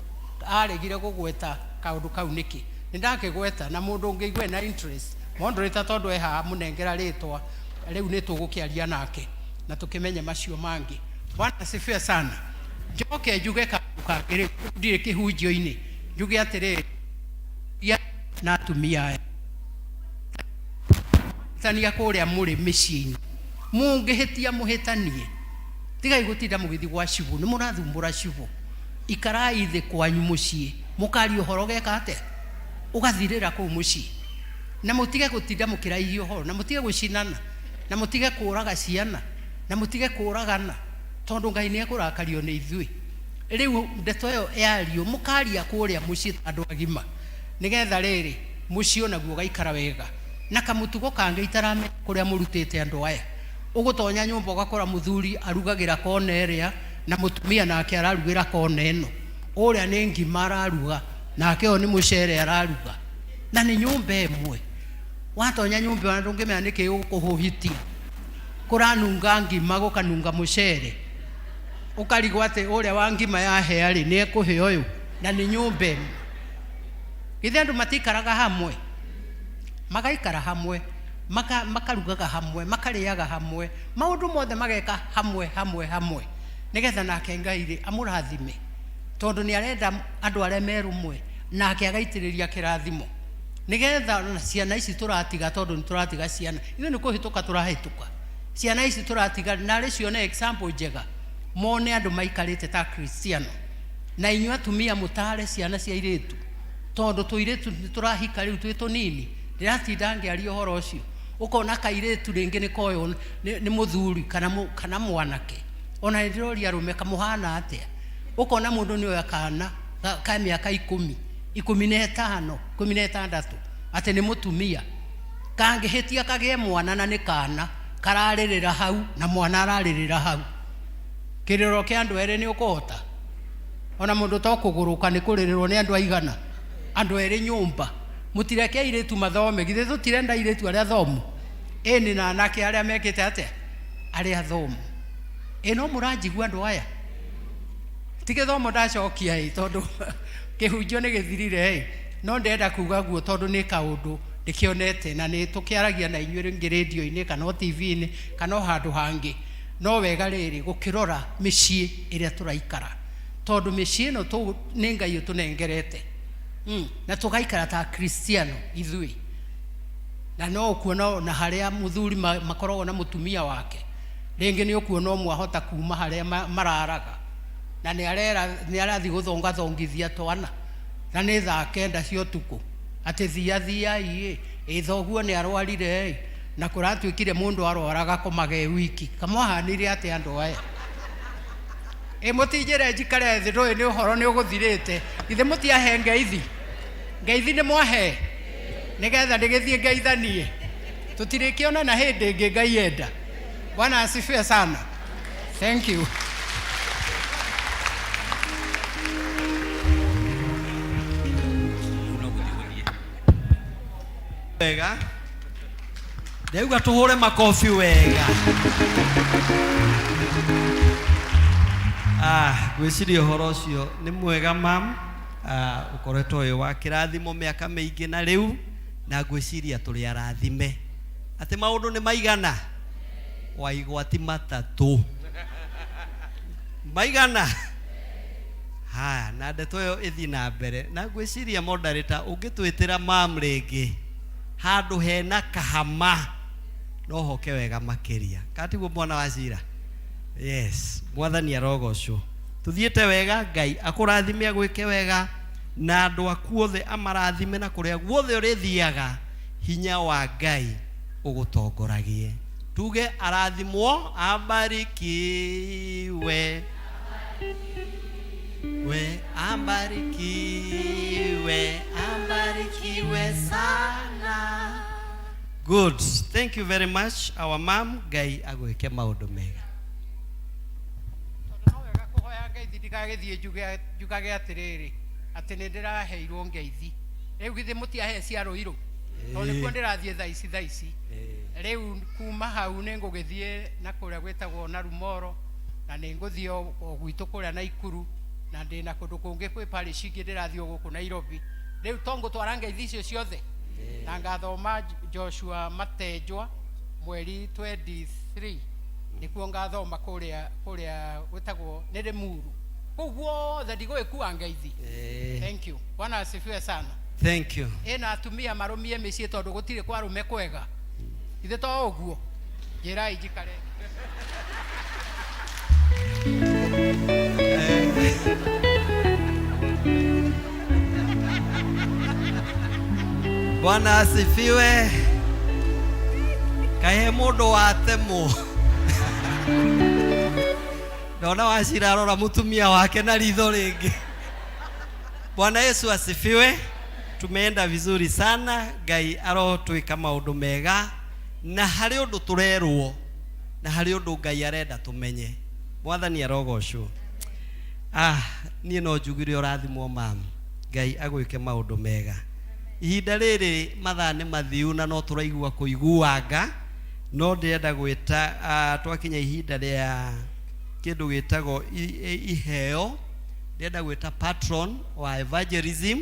aregire gũgweta kaũndũ kau nĩkĩ. Nĩ ndakĩgweta na mũndũ ũngĩigua ena interest moderator tondũ e haha mũnengera rĩtwa rĩu nĩ tũgũkĩaria nake na tũkĩmenye macio mangĩ. Bwana asifiwe sana. Njoke njuge kaũndũ kangĩ rĩu ndirĩ kĩhunjio-inĩ, njuge atĩrĩrĩ ya na atumia aya tania kũrĩa mũrĩ mĩciĩ-inĩ mũngĩhĩtia mũhĩtanie, tigai gũtinda mũgĩthiĩ gwa cibũ, nĩ mũrathumbũra cibũ. Ikarai thĩ kwanyu mũciĩ mũkaria ũhoro geka atĩa ũgathirĩra kũu mũciĩ, na mũtige gũtinda mũkĩraihia ũhoro, na mũtige gũcinana, na mũtige kũraga ciana, na mũtige kũragana, tondũ Ngai nĩ ekũrakario nĩ ithuĩ. Rĩu ndeto ĩyo yario mũkaria kũrĩa mũciĩ ta andũ agima, nĩgetha rĩrĩ mũciĩ onaguo ũgaikara wega. Na kamũtugo kangĩ itaramenya kũrĩa mũrutĩte andũ aya, ũgũtonya nyũmba ũgakora mũthuri arugagĩra kona ĩrĩa na mũtumia nake ararugĩra kona ĩno, ũrĩa nĩ ngima araruga nake ũyũ nĩ mũcere araruga, na nĩ nyũmba ĩmwe. Watonya nyũmba ĩyo ndũngĩmenya nĩkĩ gũkũhũhitia, kũranunga ngima gũkanunga mũcere, ũkarigwo atĩ ũrĩa wa ngima yahĩa rĩ nĩ ekũhĩa ũyũ, na nĩ nyũmba ĩmwe. Githĩ andũ matikaraga hamwe? Magaikara hamwe, makarugaga hamwe, makarĩaga hamwe, maũndũ mothe mageka hamwe hamwe hamwe, nĩgetha nake Ngai rĩ amũrathime, tondũ nĩ arenda andũ arĩa me rũmwe nake agaitĩrĩria kĩrathimo, nĩgetha ona ciana ici tũratiga, tondũ nĩ tũratiga ciana ithuĩ nĩ kũhĩtũka tũrahĩtũka, ciana ici tũratiga narĩ cione example njega, mone andũ maikarĩte ta Kristiano. Na inyuĩ atumia mũtare ciana cia airĩtu, tondũ tũirĩtu nĩ tũrahika rĩu twĩ tũnini. Ndĩratinda ngĩaria ũhoro ũcio, ũkona kairĩtu rĩngĩ nĩ koywo nĩ mũthuri kana mwanake, ona nĩ ndĩroria arũme kamũhana atĩa, ũkona mũndũ nĩ oya kana ka mĩaka 10, 15, 16 atĩ nĩ mũtumia, kangĩhĩtia kagĩe mwana na nĩ kana kararĩrĩra hau na mwana ararĩrĩra hau, kĩrĩro kĩa andũ erĩ nĩ ũkũhota? Ona mũndũ to kũgũrũka nĩ kũrĩrĩrwo nĩ andũ aigana, andũ erĩ nyũmba. Mũtireke airĩtu mathome, githĩ tũtirenda airĩtu arĩa athomu? Ĩni na anake arĩa mekĩte atĩa? Arĩa athomu. Ĩ no mũranjigua andũ aya? Ti gĩthomo ndacokia ĩ, tondũ kĩhunjio nĩ gĩthirire ĩ, no ndĩrenda kuga guo tondũ nĩ kaũndũ ndĩkĩonete na nĩ tũkĩaragia na inyuĩ rĩngĩ rĩndio-inĩ kana o TV-inĩ kana o handũ hangĩ. No wega rĩrĩ gũkĩrora mĩciĩ ĩrĩa tũraikara, tondũ mĩciĩ ĩno nĩ Ngai ũtũnengerete. Na tũgaikara ta Kristiano ithuĩ. Na no ũkuona na harĩa mũthuri makoragwo na mũtumia wake, rĩngĩ nĩ ũkuona ũmwe ahota kuma harĩa mararaga na nĩ arathiĩ gũthongathongithia twana, na nĩ thaa 9 cia ũtukũ, atĩ thia thiai ĩ, thoguo nĩ arwarire ĩ, na kũratuĩkire mũndũ arwaraga komaga e wiki. Kamwahanire atĩa andũ aya? Ĩ mũtinjĩre njikare thĩ, ndũĩ nĩ ũhoro nĩ ũgũthirĩte. Githĩ mũtiahe ngeithi? Ngeithi nĩ mwahe? Nĩgetha ndĩgĩthiĩ ngeithanie. Tũtirĩkĩonana hĩndĩ ĩngĩ Ngai enda. Bwana asifiwe sana. Thank you. Wega. Ndauga tũhũre makobi wega. Ngwĩciria ũhoro ũcio nĩ mwega mam. Ũkoretwo wĩ wa kĩrathimo mĩaka mĩingĩ na rĩu, na ngwĩciria tũrĩ arathime. Atĩ maũndũ nĩ maigana? Waigwa ti matatũ. Maigana? Haya, na ndeto ĩyo ĩthiĩ na mbere. Na ngwĩciria moderator ũngĩtwĩtĩra mam rĩngĩ handũ hena kahama no hoke wega makĩria. Kana tiguo mwana wa Cira? Yes, Mwathani arogocwo. Tuthiĩte wega, Ngai akũrathime agwĩke wega, na andũ aku othe amarathime, na kũrĩa guothe ũrĩthiaga hinya wa Ngai ũgũtongoragie. Tuge arathimwo, abarikiwe. We ambarikiwe, ambarikiwe sana. Good. Thank you very much our mom. Ngai agwĩke maũndũ mega. Kũhoya ngeithi ndigagĩthiĩ njugage atĩrĩrĩ atĩ nĩ ndĩraheirwo ngeithi rĩu githĩ mũtiahe cia rũirũ tondũ nĩkuo ndĩrathiĩ thaa ici thaa ici rĩu kuma hau nĩ ngũgĩthiĩ na kũrĩa gwĩtagwo na Rumoro na nĩ ngũthiĩ o gwitũ kũrĩa Naikuru na ndĩna kũndũ kũngĩ kwĩ parish ingĩ ndĩrathiĩ o gũkũ Nairobi rĩu to ngũtwara ngeithi icio ciothe na ngathoma Joshua Matenjwa mweri 23 nĩkuo ngathoma kũrĩa kũrĩa gwĩtagwo nĩ Limuru kũu guothe ndigũgĩkua ngeithi. Thank you. Bwana asifiwe sana. Thank you. Ĩna atumia marũmie mĩciĩ tondũ gũtirĩ kwa arũme kwega ithe to ũguo njĩrai njikare. Bwana asifiwe. Kahe mũndũ watemwo. Ndona Wachira arora mũtumia wake na ritho rĩngĩ. Bwana Yesu asifiwe. Tumeenda vizuri sana. Ngai arotwĩka maũndũ mega na harĩ ũndũ tũrerwo na harĩ ũndũ Ngai arenda tũmenye. Mwathani arogocwo. Ah, niĩ no njugire ũrathimwo mam. Ngai agwĩke maũndũ mega. Ihinda rĩrĩ mathaa nĩ mathiu na no tũraigua kũiguanga no ndĩrenda gwĩta twakinya ihinda rĩa kĩndũ gĩtagwo iheo ndĩrenda gwĩta patron wa evangelism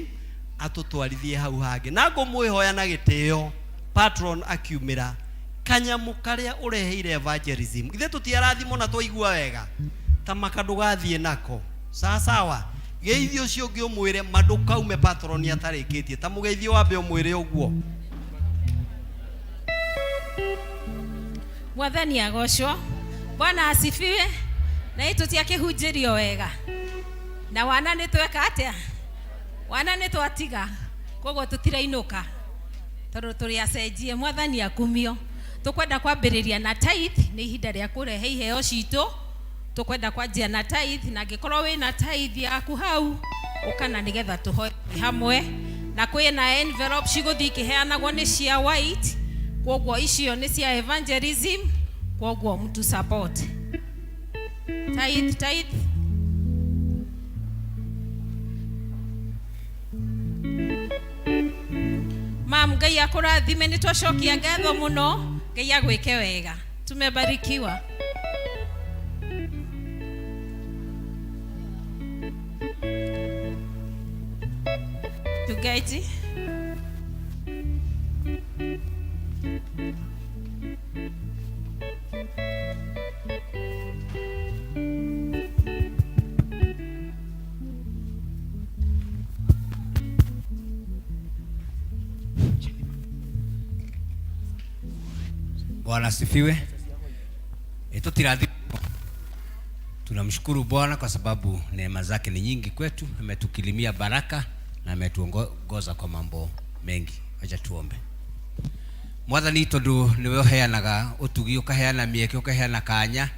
atũtwarithie hau hangĩ na ngũmwĩhoya na gĩtĩo patron akiumĩra kanyamu karĩa ũreheire evangelism ithe tũtiarathimwo na twaigua wega ta maka ndũgathiĩ nako sawa sawa geithio ũcio ũngĩ ũmwĩre ma ndũkaume patron atarĩkĩtie ta mũgeithio wambe ũmwĩre ũguo. Mwathani agocwo. Bwana asifiwe. Na itu tiakĩhunjĩrio wega na wana nĩ tweka atĩa wana nĩ twatiga koguo tũtirainũka tondũ tũrĩ acenjie. Mwathani akumio. Tũkwenda kwambĩrĩria na tithe nĩ ihinda rĩa kũrehe iheo citũ tũkwenda kwanjia na tithe na angĩkorwo wĩna tithe yaku hau ũkana nĩgetha tũhoe hamwe na kwĩna envelope cigũthiĩ ikĩheanagwo nĩ cia white koguo icio nĩ cia evangelism koguo mtu support tithe tithe. Mam Ngai akũrathime nĩ twacokia ngatho mũno Ngai agwĩke wega tumebarikiwa. Tugaiti. Bwana asifiwe. Tutirathi tunamshukuru Bwana kwa sababu neema zake ni nyingi kwetu, ametukilimia baraka na ametuongoza kwa mambo mengi. Acha tuombe. Mwathani tondu niwe uheanaga utugi ukaheana mieke ukaheana kanya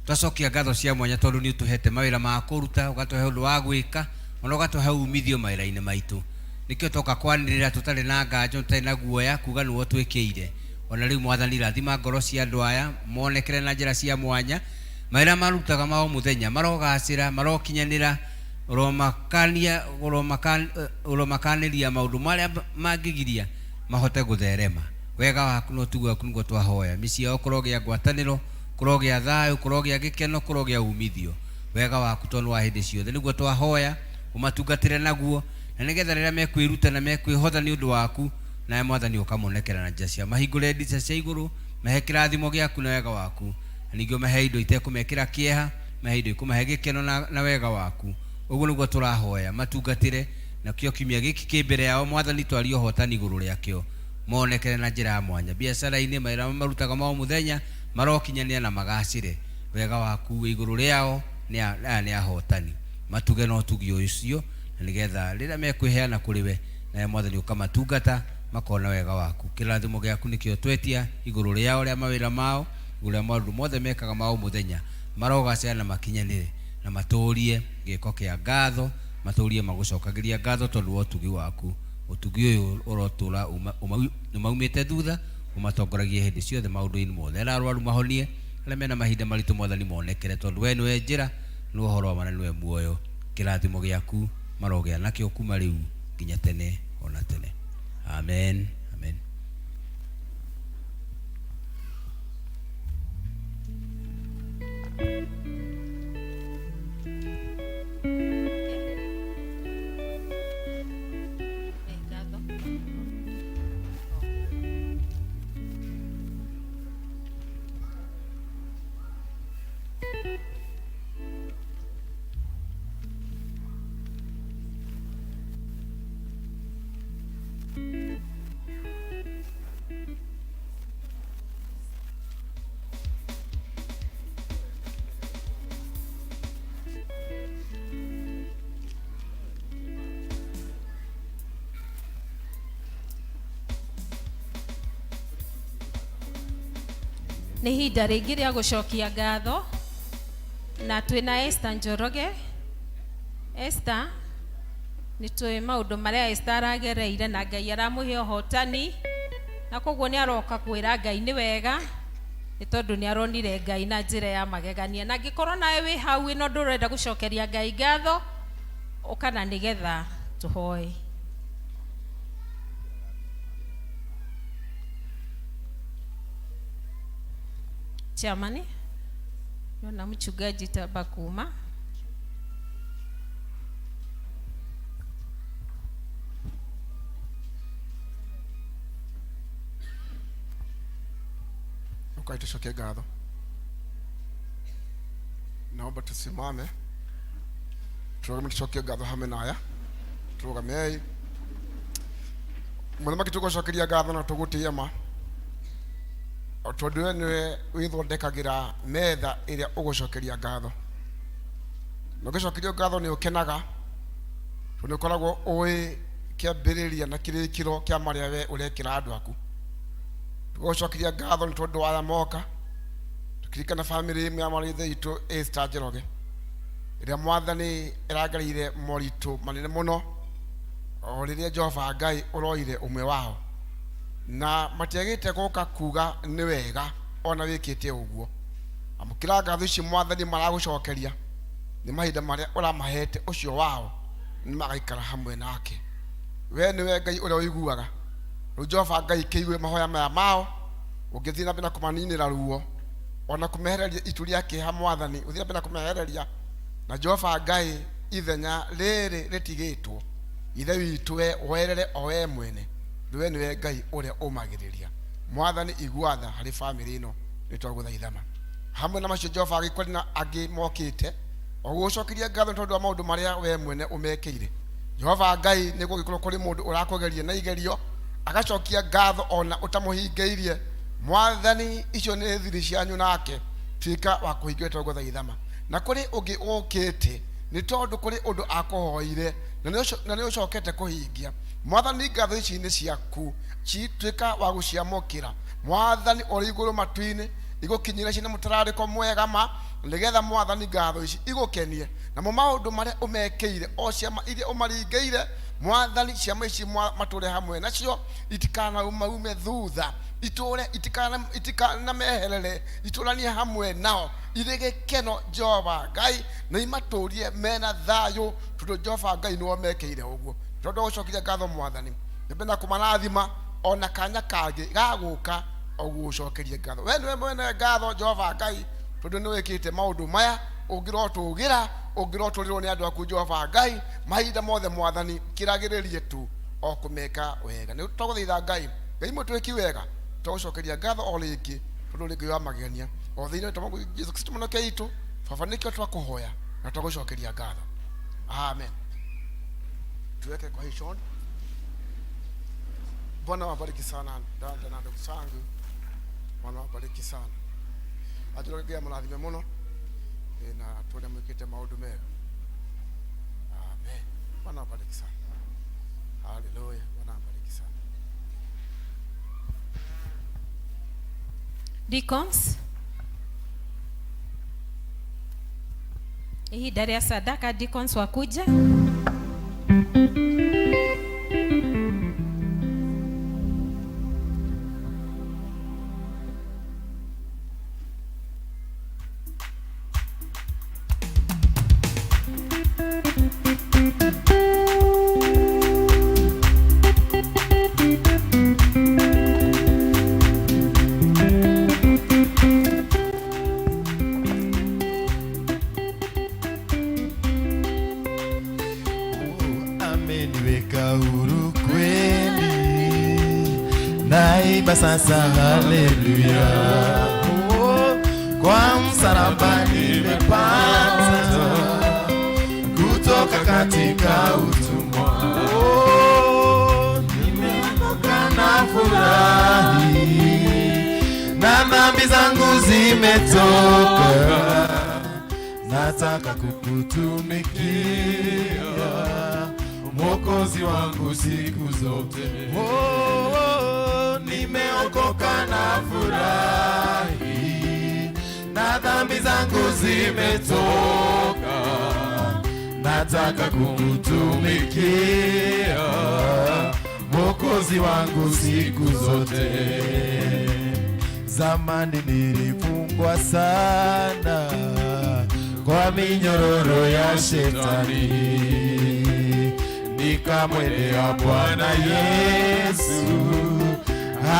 twacokia ngatho cia mwanya tondu ni utuhete mawira ma kuruta ugatuhe undu wa gwika ona ugatuhe umithio mawira-ini maitu nikio toka kwanirira tutari na nganjo tutari na guoya kuga niwe twikire ona riu Mwathani rathima ngoro cia andu aya monekere na njira cia mwanya mawira marutaga ma o muthenya marogacira marokinyanira uromakaniria maundu maria mangigiria mahote gutherema wega waku no tugu waku niguo twahoya mĩciĩ yao kũrogĩa ngwatanĩro kũrogĩa thayũ kũrogĩa gĩkeno kũrogĩa umithio wega waku tondũ wa hĩndĩ ciothe nĩguo twahoya ũmatungatĩre naguo na nĩgetha rĩrĩa mekwĩruta na mekwĩhotha nĩ ũndũ waku nawe Mwathani ũkamonekera na njĩra cia mahingũre ndica cia igũrũ mahe kĩrathimo gĩaku na wega waku na ningĩ ũmahe indo itekũmekĩra kĩeha mahe indo ikũmahe gĩkeno na wega waku ũguo nĩguo tũrahoya matungatĩre nakĩo kiumia gĩkĩ kĩ mbere yao Mwathani twarie ũhotani igũrũ rĩakĩo monekere na njĩra ya mwanya biacara-inĩ mawĩra marutaga ma o mũthenya marokinyanĩra na magacĩre wega waku wĩ igũrũ rĩao aya nĩ ahotani matuge na ũtugi ũcio na nĩgetha rĩrĩa mekwĩheana kũrĩ we nawe Mwathani ũkamatungata makona wega waku kĩrathimo gĩaku nĩkĩo twetia igũrũ rĩao rĩa mawĩra mao igũrũ rĩa maũndũ mothe mekaga ma o mũthenya marogacĩra na makinyanĩre Na matũrie gĩko kĩa ngatho, matũrie magũcokagĩria ngatho tondũ wa ũtugi waku. Ũtugi ũyũ ũrotũra ũmaumĩte thutha, ũmatongoragie hĩndĩ ciothe maũndũ-inĩ mothe. Arĩa arwaru mahonie, arĩa mena mahinda maritũ Mwathani monekere, tondũ we nĩwe njĩra, nĩwe ũhoro wa ma na nĩwe muoyo. Kĩrathimo gĩaku marogĩa nakĩo kuma rĩu nginya tene ona tene. Amen. Amen. Nĩ ihinda rĩngĩ rĩa gũcokia ngatho na twĩna Esther Njoroge. Esther, nĩ tũĩ maũndũ marĩa Esther aragereire na Ngai aramũhe ũhotani, na koguo nĩ aroka kwĩra Ngai nĩ wega, nĩ tondũ nĩ aronire Ngai na njĩra ya magegania. Na angĩkorwo nawe wĩ hau wĩna ũndũ ũrenda gũcokeria Ngai ngatho, ũka na nĩgetha tũhoe. Chairman, na mchungaji Tabakuma. Ukai tucoke ngatho. Naomba tusimame, turugame tucoke ngatho hamwe na aya. Turugamei. Mũthamaki, tũgũcokeria ngatho na tũgũtĩĩa ma, tondũ we nĩwe wĩthondekagĩra metha ĩrĩa ũgũcokeria ngatho. Na ũgĩcokerio ngatho nĩ ũkenaga, tondũ nĩ ũkoragwo ũĩ kĩambĩrĩria na kĩrĩkĩro kĩa marĩa we ũrekĩra andũ aku. Tũgũcokeria ngatho nĩ tondũ wa aya moka, tũkĩririkana bamĩrĩ ĩmwe ya mwarĩ ithe witũ Esther Njoroge, ĩrĩa Mwathani ĩragereire moritũ manene mũno o rĩrĩa Jehova Ngai ũroire ũmwe wao, na matiagĩte gũka kuga nĩ wega ona wĩkĩte ũguo. Amũkĩra ngatho ici Mwathani maragũcokeria, nĩ mahinda marĩa ũramahete ũcio wao nĩ magaikara hamwe nake. We nĩwe Ngai ũrĩa ũiguaga. Rĩu Jehova Ngai kĩigue mahoya maya mao, ũngĩthiĩ na mbere na kũmaninĩra ruo ona kũmehereria itu rĩa kĩeha Mwathani, ũthiĩ na mbere na kũmehereria. Na Jehova Ngai, ithenya rĩrĩ rĩtigĩtwo, Ithe witũ we werere o we mwene, we nĩwe Ngai ũrĩa ũmagĩrĩria. Mwathani igua tha harĩ bamĩrĩ ĩno, nĩ twagũthaithana. Hamwe na macio Jehova agĩkorwo na angĩ mokĩte o gũgũcokeria ngatho nĩ tondũ wa maũndũ marĩa we mwene ũmekĩire. Jehova Ngai, nĩ gũgĩkorwo kũrĩ mũndũ ũrakũgeria na igerio agacokia ngatho ona ũtamũhingĩirie. Mwathani, icio nĩ thiri cianyu nake, tuĩka wa kũhingia twagũthaithana. Na kũrĩ ũngĩ ũkĩte nĩ tondũ kũrĩ ũndũ akũhoire na nĩ ũcokete kũhingia. Mwathani, ngatho ici nĩ ciaku, tuĩka wa gũciamũkĩra. Mwathani ũrĩ igũrũ matu-inĩ, igũkinyĩre ciĩna mũtararĩko mwega ma, nĩgetha Mwathani ngatho ici igũkenie. Namo maũndũ marĩa ũmekĩire, o ciama iria ũmaringĩire, Mwathani, ciama ici matũre hamwe nacio, itikanaume thutha, itũre itikanameherere, itũranie hamwe nao irĩ gĩkeno Jehova Ngai, na imatũrie mena thayũ, tondũ Jehova Ngai nĩwe ũmekĩire ũguo. Tondũ gũcokeria ngatho Mwathani, nĩmbenda kũmarathima ona kanya kangĩ gagũka o gũgũcokeria ngatho. We nĩwe mwene ngatho Jehova Ngai, tondũ nĩ wĩkĩte maũndũ maya, ũngĩrotũgĩra, ũngĩrotũrĩrwo nĩ andũ aku Jehova Ngai mahinda mothe. Mwathani, kĩragĩrĩrie tu o kũmeka wega. Nĩ twagũthaitha Ngai, Ngai mũtwĩki wega, twagũcokeria ngatho o rĩngĩ, tondũ ũrĩ Ngai wa magegania. O thĩinĩ wa Jesu Kristo mũnoke witũ, Baba, nĩkĩo twakũhoya na twagũcokeria ngatho. Amen. Tuweke kwa hii Sean. Bwana wabariki sana dada na ndugu zangu. Bwana wabariki sana. Atũrogea mũrathime mũno na tũrĩa mwĩkĩte maũndũ mega. Amen. Bwana wabariki sana. Haleluya. Bwana wabariki sana. Deacons. Ihinda rĩa sadaka, deacons wakuje. Ameniweka huru kweli, naimba sasa haleluya. Oh, kwa msalaba nimepata kutoka katika utumwa. Oh, nimeokoka na furahi na dhambi zangu zimetoka, nataka kukutumikia Mwokozi wangu siku zote. Oh, nimeokoka na furahi na dhambi zangu zimetoka, nataka kukutumikia Mwokozi wangu siku zote. Zamani nilifungwa sana kwa minyororo ya shetani, nikamwendea Bwana Yesu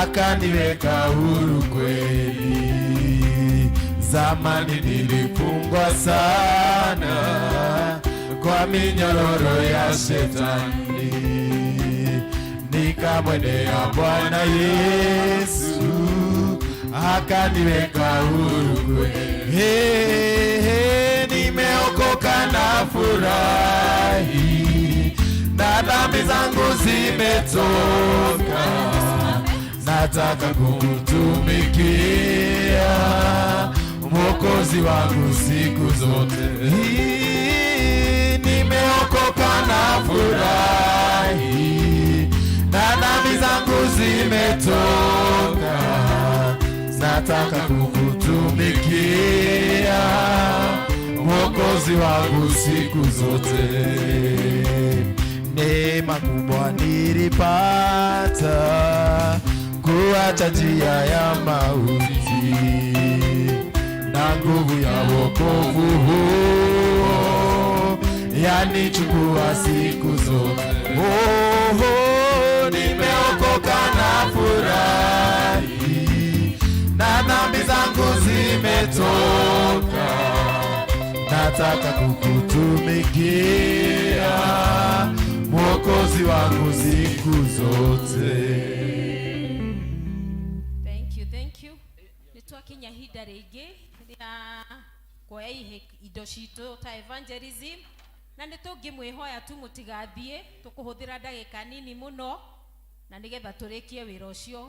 akaniweka huru kweli. Zamani nilifungwa sana kwa minyororo ya shetani, nikamwendea Bwana Yesu akaniweka huru kweli. Hey, hey, nimeokoka na furahi na dhambi zangu zimetoka, nataka kukutumikia Mwokozi wangu siku zote. Hii, nimeokoka na furahi na dhambi zangu zimetoka, nataka kukutumikia Mwokozi wangu siku zote. Neema kubwa nilipata kuacha njia ya mauti na nguvu ya wokovu huo yanichukua siku zote. Oh, oh, nimeokoka na furahi na dhambi zangu zimetoka, nataka kukutumikia Mwokozi wangu siku zote. Thank you, thank you. Nĩ twakinya ihinda rĩngĩ rĩa kuoya indo citũ ta evangelism, na nĩ tũngĩmwĩhoya tu mũtigathiĩ, tũkũhũthĩra ndagĩka nini mũno na nĩgetha tũrĩkie wĩra ũcio.